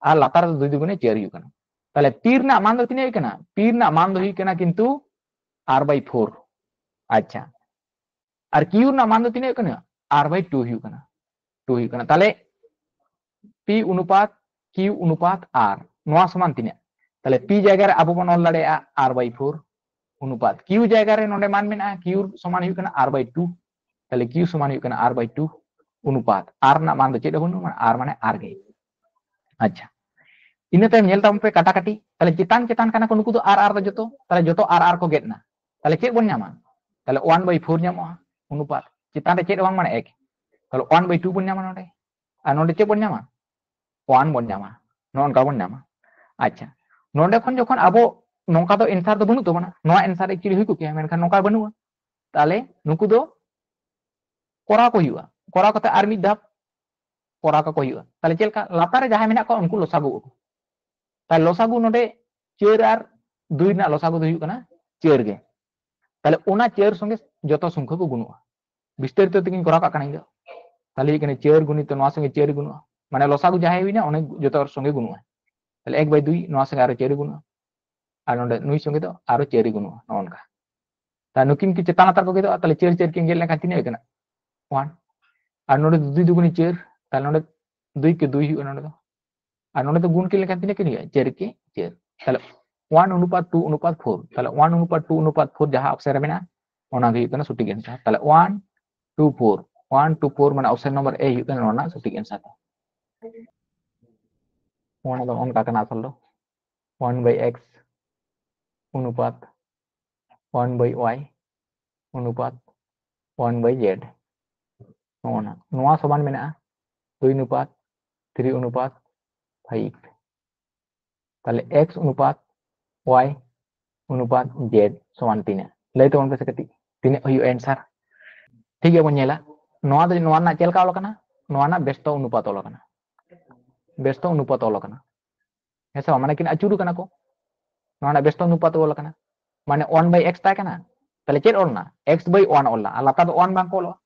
ᱟᱨ ᱞᱟᱛᱟᱨ ᱨᱮᱫᱚ ᱫᱩᱭ ᱫᱩᱜᱩᱱᱮ ᱪᱟᱨ ᱦᱩᱭᱩᱜ ᱠᱟᱱᱟ᱾ ᱛᱟᱦᱞᱮ ᱯᱤ ᱨᱮᱱᱟᱜ ᱢᱟᱱ ᱫᱚ ᱛᱤᱱᱟᱹᱜ ᱦᱩᱭᱩᱜ ᱠᱟᱱᱟ? ᱯᱤ ᱨᱮᱱᱟᱜ ᱢᱟᱱ ᱫᱚ ᱦᱩᱭᱩᱜ ᱠᱟᱱᱟ ᱠᱤᱱᱛᱩ ᱟᱨ by four᱾ ᱟᱪᱪᱷᱟ, ᱟᱨ ᱠᱤᱭᱩ ᱨᱮᱱᱟᱜ ᱢᱟᱱ ᱫᱚ ᱛᱤᱱᱟᱹᱜ ᱦᱩᱭᱩᱜ ᱠᱟᱱᱟ? ᱟᱨ by two ᱦᱩᱭᱩᱜ ᱠᱟᱱᱟ, two ᱦᱩᱭᱩᱜ ᱠᱟᱱᱟ᱾ ᱛᱟᱦᱞᱮ ᱯᱤ ᱚᱱᱩᱯᱟᱛ ᱠᱤᱭᱩ ᱚᱱᱩᱯᱟᱛ ᱟᱨ, ᱱᱚᱣᱟ ᱥᱚᱢᱟᱱ ᱛᱤᱱᱟᱹᱜ? ᱛᱟᱦᱞᱮ ᱯᱤ ᱡᱟᱭᱜᱟ ᱨᱮ ᱟᱵᱚ ᱵᱚᱱ ᱚᱞ ᱫᱟᱲᱮᱭᱟᱜᱼᱟ ᱟᱨ by four ᱚᱱᱩᱯᱟᱛ᱾ ᱠᱤᱭᱩ ᱡᱟᱭᱜᱟ ᱨᱮ ᱱᱚᱰᱮ ᱢᱟᱱ ᱢᱮᱱᱟᱜᱼᱟ, ᱠᱤᱭᱩ ᱥᱚᱢᱟᱱ ᱦᱩᱭᱩᱜ ᱠᱟᱱᱟ ᱟᱨ by two᱾ ᱛᱟᱦᱞᱮ ᱠᱤᱭᱩ ᱥᱚᱢᱟᱱ ᱦᱩᱭᱩᱜ ᱠᱟᱱᱟ ᱟᱨ by two ᱚᱱᱩᱯᱟᱛ᱾ ᱟᱨ ᱨᱮᱱᱟᱜ ᱢᱟᱱ ᱫᱚ ᱪᱮᱫ ᱦᱚᱸ ᱵᱟᱹᱱᱩᱜᱼᱟ, ᱟᱨ ᱢᱟᱱᱮ ᱟᱨ ᱜᱮ᱾ ᱟᱪᱪᱷᱟ, ᱤᱱᱟᱹ ᱛᱟᱭᱚᱢ ᱧᱮᱞ ᱛᱟᱵᱚᱱ ᱯᱮ ᱠᱟᱴᱟᱠᱟᱴᱤ᱾ ᱛᱟᱦᱞᱮ ᱪᱮᱛᱟᱱ ᱪᱮᱛᱟᱱ ᱠᱟᱱᱟ ᱠᱚ ᱱᱩᱠᱩ ᱫᱚ ᱟᱨ, ᱟᱨ ᱫᱚ ᱡᱚᱛᱚ, ᱛᱟᱦᱞᱮ ᱡᱚᱛᱚ ᱟᱨ, ᱟᱨ ᱠᱚ ᱜᱮᱫ ᱮᱱᱟ᱾ ᱛᱟᱦᱞᱮ ᱪᱮᱫ ᱵᱚᱱ ᱧᱟᱢᱟ? ᱛᱟᱦᱞᱮ one by four ᱧᱟᱢᱚᱜᱼᱟ ᱚᱱᱩᱯᱟᱛ᱾ ᱪᱮᱛᱟᱱ ᱨᱮ ᱪᱮᱫ ᱦᱚᱸ ᱵᱟᱝ, ᱢᱟᱱᱮ ᱮᱠ᱾ ᱛᱟᱦᱞᱮ one by two ᱵᱚᱱ ᱧᱟᱢᱟ ᱱᱚᱰᱮ᱾ ᱟᱨ ᱱᱚᱰᱮ ᱪᱮᱫ ᱵᱚᱱ ᱧᱟᱢᱟ? one ᱵᱚᱱ ᱧᱟᱢᱟ, ᱱᱚᱜᱼᱚ ᱱᱚᱝᱠᱟ ᱵᱚᱱ ᱧᱟᱢᱟ᱾ ᱟᱪᱪᱷᱟ, ᱱᱚᱰᱮ ᱠᱷᱚᱱ ᱡᱚᱠᱷᱚᱱ ᱟᱵᱚ, ᱱᱚᱝᱠᱟ ᱫᱚ answer ᱫᱚ ᱵᱟᱹᱱᱩᱜ ᱛᱟᱵᱚᱱᱟ, ᱱᱚᱣᱟ answer actually ᱦᱩᱭ ᱠᱚᱜ ᱠᱮᱭᱟ, ᱢᱮᱱᱠᱷᱟᱱ ᱱᱚᱝᱠᱟ ᱵᱟᱹᱱᱩᱜᱼᱟ᱾ ᱛᱟᱦᱞᱮ ᱱᱩᱠᱩ ᱫᱚ ᱠᱚᱨᱟᱣ ᱠᱚ ᱦᱩᱭᱩᱜᱼᱟ᱾ ᱠᱚᱨᱟᱣ ᱠᱟᱛᱮ ᱟᱨ ᱢᱤᱫ ᱫᱷᱟᱯ ᱠᱚᱨᱟᱣ ᱠᱟᱠᱚ ᱦᱩᱭᱩᱜᱼᱟ᱾ ᱛᱟᱦᱚᱞᱮ ᱪᱮᱫ ᱞᱮᱠᱟ? ᱞᱟᱛᱟᱨ ᱨᱮ ᱡᱟᱦᱟᱸᱭ ᱢᱮᱱᱟᱜ ᱠᱚᱣᱟ ᱩᱱᱠᱩ ᱞᱚᱥᱟᱜᱩ ᱟᱠᱚ᱾ ᱛᱟᱦᱚᱞᱮ ᱞᱚᱥᱟᱜᱩ ᱱᱚᱰᱮ ᱪᱟᱹᱨ ᱟᱨ ᱫᱩᱭ ᱨᱮᱱᱟᱜ ᱞᱚᱥᱟᱜᱩ ᱫᱚ ᱦᱩᱭᱩᱜ ᱠᱟᱱᱟ ᱪᱟᱹᱨ ᱜᱮ᱾ ᱛᱟᱦᱚᱞᱮ ᱚᱱᱟ ᱪᱟᱹᱨ ᱥᱚᱸᱜᱮ ᱡᱚᱛᱚ ᱥᱚᱝᱠᱷᱟ ᱠᱚ ᱜᱩᱱᱚᱜᱼᱟ᱾ ᱵᱤᱥᱛᱟᱨᱤᱛᱚ ᱛᱮᱜᱮᱧ ᱠᱚᱨᱟᱣ ᱠᱟᱜ ᱠᱟᱱᱟ ᱤᱧ ᱫᱚ᱾ ᱛᱟᱦᱚᱞᱮ ᱦᱩᱭᱩᱜ ᱠᱟᱱᱟ ᱪᱟᱹᱨ ᱜᱩᱱᱤᱛᱚ ᱱᱚᱣᱟ ᱥᱚᱸᱜᱮ ᱪᱟᱹᱨ ᱜᱩᱱᱚᱜᱼᱟ, ᱢᱟᱱᱮ ᱞᱚᱥᱟᱜᱩ ᱡᱟᱦᱟᱸᱭ ᱦᱩᱭᱱᱟ ᱚᱱᱮ ᱡᱚᱛᱚ ᱦᱚᱲ ᱥᱚᱸᱜᱮ ᱜᱩᱱᱚᱜᱼᱟ᱾ ᱛᱟᱦᱚᱞᱮ ᱮᱠ ᱵᱟᱭ ᱫᱩᱭ ᱱᱚᱣᱟ ᱥᱚᱸᱜᱮ ᱟᱨᱚ ᱪᱟᱹᱨ ᱜᱩᱱᱚᱜᱼᱟ, ᱟᱨ ᱱᱚᱰᱮ ᱱᱩᱭ ᱥᱚᱸᱜᱮ ᱫᱚ ᱟᱨᱚ ᱪᱟᱹᱨ ᱜᱩᱱᱚᱜᱼᱟ, ᱱᱚᱜᱼᱚ ᱱᱚᱝᱠᱟ᱾ ᱛᱟᱦᱞᱮ ᱱᱩᱠᱤᱱ ᱠᱤ ᱪᱮᱛᱟᱱ ᱞᱟᱛᱟᱨ ᱠᱚ ᱜᱮᱫᱚᱜᱼᱟ? ᱛᱟᱦᱞᱮ ᱪᱟᱹᱨ ᱪᱟᱹᱨ ᱠᱤᱱ ᱜᱮᱫ ᱞᱮᱱᱠᱷᱟᱱ ᱛᱤᱱᱟᱹᱜ ᱦᱩᱭᱩᱜ ᱠᱟᱱᱟ? ᱚᱣᱟᱱ᱾ ᱟᱨ ᱱᱚᱰᱮ ᱫᱩᱭ ᱫᱩᱜᱩᱱᱤ ᱪᱟᱹᱨ, ᱛᱟᱦᱞᱮ ᱱᱚᱰᱮ ᱫᱩᱭ ᱠᱮ ᱫᱩᱭ ᱦᱩᱭᱩᱜᱼᱟ ᱱᱚᱰᱮ ᱫᱚ᱾ ᱟᱨ ᱱᱚᱰᱮ ᱫᱚ ᱜᱩᱱ ᱠᱤᱱ ᱞᱮᱠᱷᱟᱱ ᱛᱤᱱᱟᱹᱜ ᱠᱤᱱ ᱦᱩᱭᱩᱜᱼᱟ? ᱪᱟᱹᱨ ᱠᱮ ᱪᱟᱹᱨ᱾ ᱛᱟᱦᱞᱮ ᱚᱣᱟᱱ ᱚᱱᱩᱯᱟᱛ ᱴᱩ ᱚᱱᱩᱯᱟᱛ ᱯᱷᱳᱨ, ᱛᱟᱦᱞᱮ ᱚᱣᱟᱱ ᱚᱱᱩᱯᱟᱛ ᱴᱩ ᱚᱱᱩᱯᱟᱛ ᱯᱷᱳᱨ ᱡᱟᱦᱟᱸ ᱚᱯᱥᱮᱱ ᱨᱮ ᱢᱮᱱᱟᱜᱼᱟ ᱚᱱᱟ ᱜᱮ ᱦᱩᱭᱩᱜ ᱠᱟᱱᱟ ᱥᱚᱴᱷᱤᱠ ᱮᱱᱥᱟᱨ᱾ ᱛᱟᱦᱞᱮ one two four, one two four ᱢᱟᱱᱮ ᱚᱯᱥᱮᱱ ᱱᱚᱢᱵᱚᱨ ᱮ ᱦᱩᱭᱩᱜ ᱠᱟᱱᱟ ᱱᱚᱣᱟ ᱨᱮᱱᱟᱜ ᱥᱚᱴᱷᱤᱠ ᱮᱱᱥᱟᱨ ᱫᱚ᱾ ᱚᱱᱟ ᱫᱚ ᱚᱱᱠᱟ ᱠᱟᱱᱟ ᱟᱥᱚᱞ ᱫᱚ, ᱚᱣᱟᱱ ᱵᱟᱭ ᱮᱠᱥ ᱚᱱᱩᱯᱟᱛ ᱚᱣᱟᱱ ᱵᱟᱭ ᱚᱣᱟᱭ ᱚᱱᱩᱯᱟᱛ ᱚᱣᱟᱱ ᱵᱟᱭ ᱡᱮᱰ᱾ ᱱᱚᱜᱼᱚ ᱱᱟ, ᱱᱚᱣᱟ ᱥᱚᱢᱟᱱ ᱢᱮᱱᱟᱜᱼᱟ ᱫᱩᱭ ᱚᱱᱩᱯᱟᱛ ᱛᱷᱨᱤ ᱚᱱᱩᱯᱟᱛ ᱯᱷᱟᱭᱤᱵᱷ᱾ ᱛᱟᱦᱞᱮ ᱮᱠᱥ ᱚᱱᱩᱯᱟᱛ ᱚᱣᱟᱭ ᱚᱱᱩᱯᱟᱛ ᱡᱮᱰ ᱥᱚᱢᱟᱱ ᱛᱤᱱᱟᱹᱜ? ᱞᱟᱹᱭ ᱛᱟᱵᱚᱱ ᱯᱮᱥᱮ ᱠᱟᱹᱴᱤᱡ, ᱛᱤᱱᱟᱹᱜ ᱦᱩᱭᱩᱜᱼᱟ ᱮᱱᱥᱟᱨ? ᱴᱷᱤᱠ ᱜᱮᱭᱟ, ᱵᱚᱱ ᱧᱮᱞᱟ ᱱᱚᱣᱟ ᱫᱚ, ᱱᱚᱣᱟ ᱨᱮᱱᱟᱜ ᱪᱮᱫ ᱞᱮᱠᱟ ᱚᱞ ᱟᱠᱟᱱᱟ? ᱱᱚᱣᱟ ᱨᱮᱱᱟᱜ ᱵᱮᱥᱛᱚ ᱚᱱᱩᱯᱟᱛ ᱚᱞ ᱟᱠᱟᱱᱟ, ᱵᱮᱥᱛᱚ ᱚᱱᱩᱯᱟᱛ ᱚᱞ ᱟᱠᱟᱱᱟ, ᱦᱮᱸ ᱥᱮ ᱵᱟᱝ? ᱢᱟᱱᱮ ᱠᱤᱱ ᱟᱹᱪᱩᱨ ᱟᱠᱟᱱᱟ ᱠᱚ, ᱱᱚᱣᱟ ᱨᱮᱱᱟᱜ ᱵᱮᱥᱛᱚ ᱚᱱᱩᱯᱟᱛ ᱚᱞ ᱟᱠᱟᱱᱟ, ᱢᱟᱱᱮ ᱚᱣᱟᱱ ᱵᱟᱭ ᱮᱠᱥ ᱛᱟᱦᱮᱸ ᱠᱟᱱᱟ, ᱛᱟᱦᱞᱮ ᱪᱮᱫ ᱚᱞ ᱮᱱᱟ? ᱮᱠᱥ ᱵᱟᱭ ᱚᱣᱟᱱ ᱚᱞ ᱮᱱᱟ, ᱟᱨ ᱞᱟᱛᱟᱨ ᱫᱚ ᱚᱣᱟᱱ ᱵᱟᱝ ᱠᱚ ᱚᱞᱚᱜᱼᱟ᱾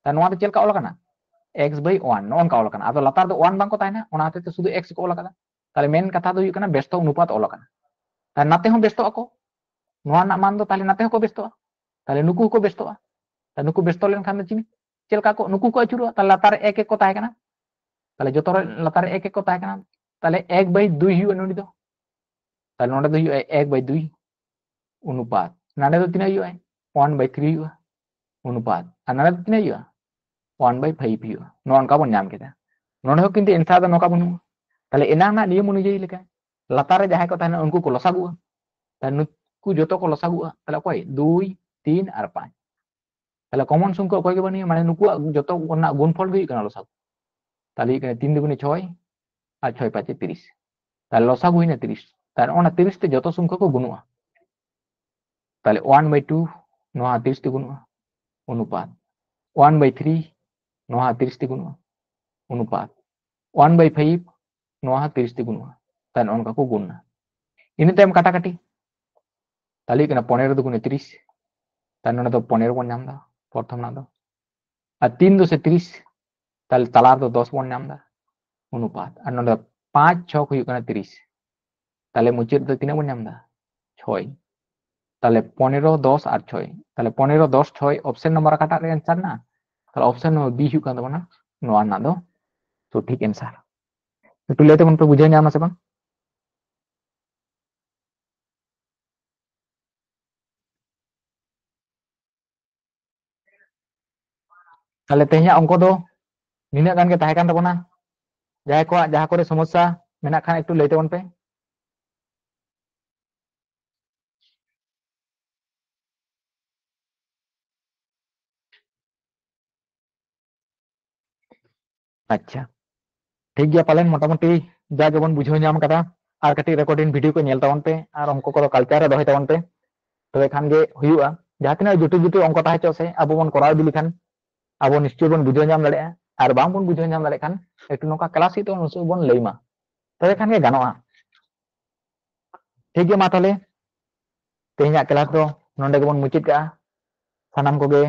ᱛᱟᱦᱞᱮ ᱱᱚᱣᱟ ᱫᱚ ᱪᱮᱫ ᱞᱮᱠᱟ ᱚᱞ ᱟᱠᱟᱱᱟ? ᱮᱠᱥ ᱵᱟᱭ ᱚᱣᱟᱱ, ᱱᱚᱜᱼᱚ ᱱᱚᱝᱠᱟ ᱚᱞ ᱟᱠᱟᱱᱟ, ᱟᱫᱚ ᱞᱟᱛᱟᱨ ᱫᱚ ᱚᱣᱟᱱ ᱵᱟᱝ ᱠᱚ ᱛᱟᱦᱮᱱᱟ, ᱚᱱᱟ ᱦᱚᱛᱮᱡ ᱛᱮ ᱥᱩᱫᱷᱩ ᱮᱠᱥ ᱠᱚ ᱚᱞ ᱟᱠᱟᱫᱟ᱾ ᱛᱟᱦᱞᱮ ᱢᱮᱱ ᱠᱟᱛᱷᱟ ᱫᱚ ᱦᱩᱭᱩᱜ ᱠᱟᱱᱟ ᱵᱮᱥᱛᱚ ᱚᱱᱩᱯᱟᱛ ᱚᱞ ᱟᱠᱟᱱᱟ, ᱛᱟᱦᱞᱮ ᱱᱟᱛᱮ ᱦᱚᱸ ᱵᱮᱥᱛᱚᱜ ᱟᱠᱚ, ᱱᱚᱣᱟ ᱨᱮᱱᱟᱜ ᱢᱟᱱ ᱫᱚ ᱛᱟᱦᱞᱮ ᱱᱟᱛᱮ ᱦᱚᱸᱠᱚ ᱵᱮᱥᱛᱚᱜᱼᱟ, ᱛᱟᱦᱞᱮ ᱱᱩᱠᱩ ᱦᱚᱸᱠᱚ ᱵᱮᱥᱛᱚᱜᱼᱟ᱾ ᱛᱟᱦᱞᱮ ᱱᱩᱠᱩ ᱵᱮᱥᱛᱚ ᱞᱮᱱᱠᱷᱟᱱ ᱫᱚ ᱪᱤᱱᱤ ᱪᱮᱫ ᱞᱮᱠᱟ ᱠᱚ, ᱱᱩᱠᱩ ᱠᱚ ᱟᱹᱪᱩᱨᱚᱜᱼᱟ, ᱛᱟᱦᱞᱮ ᱞᱟᱛᱟᱨ ᱨᱮ ᱮᱠ ᱮᱠ ᱠᱚ ᱛᱟᱦᱮᱸ ᱠᱟᱱᱟ, ᱛᱟᱦᱞᱮ ᱡᱚᱛᱚ ᱨᱮ ᱞᱟᱛᱟᱨ ᱨᱮ ᱮᱠ ᱮᱠ ᱠᱚ ᱛᱟᱦᱮᱸ ᱠᱟᱱᱟ, ᱛᱟᱦᱞᱮ ᱮᱠ ᱵᱟᱭ ᱫᱩᱭ ᱦᱩᱭᱩᱜᱼᱟ ᱱᱩᱭ ᱫᱚ, ᱛᱟᱦᱞᱮ ᱱᱚᱰᱮ ᱫᱚ ᱦᱩᱭᱩᱜᱼᱟ ᱮᱠ ᱵᱟᱭ ᱫᱩᱭ ᱚᱱᱩᱯᱟᱛ, ᱱᱚᱰᱮ ᱫᱚ ᱛᱤᱱᱟᱹᱜ ᱦᱩᱭᱩᱜᱼᱟ? ᱚᱣᱟᱱ ᱵᱟᱭ ᱛᱷᱨᱤ ᱦᱩᱭᱩᱜᱼᱟ ᱚᱱᱩᱯᱟᱛ, ᱟᱨ ᱱᱚᱰᱮ ᱫᱚ ᱛᱤᱱᱟᱹᱜ ᱦᱩᱭᱩᱜᱼᱟ? ᱚᱣᱟᱱ ᱵᱟᱭ ᱯᱷᱟᱭᱤᱵᱷ ᱦᱩᱭᱩᱜᱼᱟ᱾ ᱱᱚᱜᱼᱚ ᱱᱚᱝᱠᱟ ᱵᱚᱱ ᱧᱟᱢ ᱠᱮᱫᱟ᱾ ᱱᱚᱰᱮ ᱦᱚᱸ ᱠᱤᱱᱛᱩ ᱮᱱᱥᱟᱨ ᱫᱚ ᱱᱚᱝᱠᱟ ᱵᱟᱹᱱᱩᱜᱼᱟ᱾ ᱛᱟᱦᱞᱮ ᱮᱱᱟᱝ ᱨᱮᱱᱟᱜ ᱱᱤᱭᱚᱢ ᱚᱱᱩᱡᱟᱭᱤ ᱞᱮᱠᱟ ᱞᱟᱛᱟᱨ ᱨᱮ ᱡᱟᱦᱟᱸᱭ ᱠᱚ ᱛᱟᱦᱮᱱᱟ ᱩᱱᱠᱩ ᱠᱚ ᱞᱚᱥᱟᱜᱩᱜᱼᱟ, ᱛᱟᱦᱞᱮ ᱱᱩᱠᱩ ᱡᱚᱛᱚ ᱠᱚ ᱞᱚᱥᱟᱜᱩᱜᱼᱟ᱾ ᱛᱟᱦᱞᱮ ᱚᱠᱚᱭ? ᱫᱩᱭ, ᱛᱤᱱ ᱟᱨ ᱯᱟᱸᱪ᱾ ᱛᱟᱦᱞᱮ ᱠᱚᱢᱚᱱ ᱥᱚᱝᱠᱷᱟ ᱚᱠᱚᱭ ᱜᱮ ᱵᱟᱹᱱᱩᱜᱼᱟ, ᱢᱟᱱᱮ ᱱᱩᱠᱩᱣᱟᱜ ᱡᱚᱛᱚ ᱨᱮᱱᱟᱜ ᱜᱩᱱᱯᱷᱚᱞ ᱜᱮ ᱦᱩᱭᱩᱜ ᱠᱟᱱᱟ ᱞᱚᱥᱟᱜᱩ᱾ ᱛᱟᱦᱞᱮ ᱦᱩᱭᱩᱜ ᱠᱟᱱᱟ ᱛᱤᱱ ᱫᱩᱜᱩᱱᱤ ᱪᱷᱚᱭ ᱟᱨ ᱪᱷᱚᱭ ᱯᱟᱸᱪᱮ ᱛᱤᱨᱤᱥ, ᱛᱟᱦᱞᱮ ᱞᱚᱥᱟᱜᱩ ᱦᱩᱭᱱᱟ ᱛᱤᱨᱤᱥ᱾ ᱛᱟᱦᱞᱮ ᱚᱱᱟ ᱛᱤᱨᱤᱥ ᱛᱮ ᱡᱚᱛᱚ ᱥᱚᱝᱠᱷᱟ ᱠᱚ ᱜᱩᱱᱚᱜᱼᱟ᱾ ᱛᱟᱦᱞᱮ ᱚᱣᱟᱱ ᱵᱟᱭ ᱴᱩ ᱱᱚᱣᱟ ᱛᱤᱨᱤᱥ ᱛᱮ ᱜᱩᱱᱚᱜᱼᱟ ᱚᱱᱩᱯᱟᱛ, ᱚᱣᱟᱱ ᱵᱟᱭ ᱛᱷᱨᱤ ᱱᱚᱣᱟ ᱛᱤᱨᱤᱥ ᱛᱮ ᱜᱩᱱᱚᱜᱼᱟ, ᱚᱱᱩᱯᱟᱛ, ᱚᱣᱟᱱ ᱵᱟᱭ ᱯᱷᱟᱭᱤᱵᱷ, ᱱᱚᱣᱟ ᱦᱚᱸ ᱛᱤᱨᱤᱥ ᱛᱮ ᱜᱩᱱᱩᱜᱼᱟ᱾ ᱛᱟᱦᱞᱮ ᱱᱚᱜᱼᱚ ᱱᱚᱝᱠᱟ ᱠᱚ ᱜᱩᱱᱟ᱾ ᱤᱱᱟᱹ ᱛᱟᱭᱚᱢ ᱠᱟᱴᱟᱠᱟᱴᱤ, ᱛᱟᱦᱞᱮ ᱦᱩᱭᱩᱜ ᱠᱟᱱᱟ ᱯᱚᱱᱮᱨᱚ ᱫᱩᱜᱩᱱᱮ ᱛᱤᱨᱤᱥ, ᱛᱟᱦᱞᱮ ᱱᱚᱰᱮ ᱫᱚ ᱯᱚᱱᱮᱨᱚ ᱵᱚᱱ ᱧᱟᱢ ᱮᱫᱟ ᱯᱨᱚᱛᱷᱚᱢ ᱨᱮᱱᱟᱜ ᱫᱚ, ᱟᱨ ᱛᱤᱱ ᱫᱚᱥᱮ ᱛᱤᱨᱤᱥ, ᱛᱟᱦᱞᱮ ᱛᱟᱞᱟ ᱨᱮᱫᱚ ᱫᱚᱥ ᱵᱚᱱ ᱧᱟᱢ ᱮᱫᱟ ᱚᱱᱩᱯᱟᱛ, ᱟᱨ ᱱᱚᱰᱮ ᱯᱟᱸᱪ ᱪᱷᱚᱠ ᱦᱩᱭᱩᱜ ᱠᱟᱱᱟ ᱛᱤᱨᱤᱥ, ᱛᱟᱦᱞᱮ ᱢᱩᱪᱟᱹᱫ ᱨᱮ ᱛᱤᱱᱟᱹᱜ ᱵᱚᱱ ᱧᱟᱢ ᱮᱫᱟ? ᱪᱷᱚᱭ᱾ ᱛᱟᱦᱞᱮ ᱯᱚᱱᱮᱨᱚ, ᱫᱚᱥ ᱟᱨ ᱪᱷᱚᱭ, ᱛᱟᱦᱞᱮ ᱯᱚᱱᱮᱨᱚ, ᱫᱚᱥ, ᱪᱷᱚᱭ option number ᱚᱠᱟᱴᱟᱜ ᱨᱮ answer ᱢᱮᱱᱟᱜᱼᱟ? ᱛᱟᱦᱞᱮ option number B ᱦᱩᱭᱩᱜ ᱠᱟᱱ ᱛᱟᱵᱚᱱᱟ ᱱᱚᱣᱟ ᱨᱮᱱᱟᱜ ᱫᱚ ᱥᱚᱴᱷᱤᱠ answer᱾ ᱮᱠᱴᱩ ᱞᱟᱹᱭ ᱛᱟᱵᱚᱱ ᱯᱮ, ᱵᱩᱡᱷᱟᱹᱣ ᱧᱟᱢ ᱱᱟ ᱥᱮ ᱵᱟᱝ? ᱛᱟᱦᱞᱮ ᱛᱮᱦᱮᱧᱟᱜ ᱚᱝᱠᱚ ᱫᱚ ᱱᱤᱱᱟᱹᱜ ᱜᱟᱱ ᱜᱮ ᱛᱟᱦᱮᱸ ᱠᱟᱱ ᱛᱟᱵᱚᱱᱟ᱾ ᱡᱟᱦᱟᱸᱭ ᱠᱚᱣᱟᱜ ᱡᱟᱦᱟᱸ ᱠᱚᱨᱮ ᱥᱚᱢᱚᱥᱥᱟ ᱢᱮᱱᱟᱜ ᱠᱷᱟᱱ ᱮᱠᱴᱩ ᱞᱟᱹᱭ ᱛᱟᱵᱚᱱ ᱯᱮ᱾ ᱟᱪᱪᱷᱟ, ᱴᱷᱤᱠ ᱜᱮᱭᱟ, ᱯᱟᱞᱮᱱ ᱢᱚᱴᱟᱢᱩᱴᱤ ᱡᱟ ᱜᱮᱵᱚᱱ ᱵᱩᱡᱷᱟᱹᱣ ᱧᱟᱢ ᱠᱟᱫᱟ᱾ ᱟᱨ ᱠᱟᱹᱴᱤᱡ recording video ᱠᱚ ᱧᱮᱞ ᱛᱟᱵᱚᱱ ᱯᱮ, ᱟᱨ ᱚᱝᱠᱚ ᱠᱚᱫᱚ culture ᱨᱮ ᱫᱚᱦᱚᱭ ᱛᱟᱵᱚᱱ ᱯᱮ, ᱛᱚᱵᱮ ᱠᱷᱟᱱ ᱜᱮ ᱦᱩᱭᱩᱜᱼᱟ᱾ ᱡᱟᱦᱟᱸ ᱛᱤᱱᱟᱹᱜ ᱡᱩᱴᱤ ᱡᱩᱴᱤ ᱚᱝᱠᱚ ᱛᱟᱦᱮᱸ ᱦᱚᱪᱚᱜ ᱥᱮ, ᱟᱵᱚ ᱵᱚᱱ ᱠᱚᱨᱟᱣ ᱤᱫᱤ ᱞᱮᱠᱷᱟᱱ ᱟᱵᱚ ᱱᱤᱥᱪᱚᱭ ᱵᱚᱱ ᱵᱩᱡᱷᱟᱹᱣ ᱧᱟᱢ ᱫᱟᱲᱮᱭᱟᱜᱼᱟ᱾ ᱟᱨ ᱵᱟᱝ ᱵᱚᱱ ᱵᱩᱡᱷᱟᱹᱣ ᱧᱟᱢ ᱫᱟᱲᱮᱭᱟᱜ ᱠᱷᱟᱱ ᱮᱠᱴᱩ ᱱᱚᱝᱠᱟ class ᱦᱩᱭᱩᱜ ᱛᱟᱵᱚᱱᱟ, ᱩᱱ ᱥᱚᱢᱚᱭ ᱵᱚᱱ ᱞᱟᱹᱭ ᱢᱟ, ᱛᱚᱵᱮ ᱠᱷᱟᱱ ᱜᱮ ᱜᱟᱱᱚᱜᱼᱟ᱾ ᱴᱷᱤᱠ ᱜᱮᱭᱟ, ᱢᱟ ᱛᱟᱦᱞᱮ ᱛᱮᱦᱮᱧᱟᱜ class ᱫᱚ ᱱᱚᱰᱮ ᱜᱮᱵᱚᱱ ᱢᱩᱪᱟᱹᱫ ᱠᱟᱜᱼᱟ᱾ ᱥᱟᱱᱟᱢ ᱠᱚᱜᱮ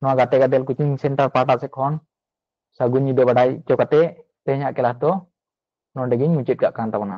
ᱱᱚᱣᱟ ᱜᱟᱛᱮ ᱜᱟᱫᱮᱞ coaching center ᱯᱟᱦᱴᱟ ᱥᱮᱫ ᱠᱷᱚᱱ ᱥᱟᱹᱜᱩᱱ ᱧᱤᱫᱟᱹ ᱵᱟᱰᱟᱭ ᱦᱚᱪᱚ ᱠᱟᱛᱮ ᱛᱮᱦᱮᱧᱟᱜ class ᱫᱚ ᱱᱚᱰᱮ ᱜᱤᱧ ᱢᱩᱪᱟᱹᱫ ᱠᱟᱜ ᱠᱟᱱ ᱛᱟᱵᱚᱱᱟ᱾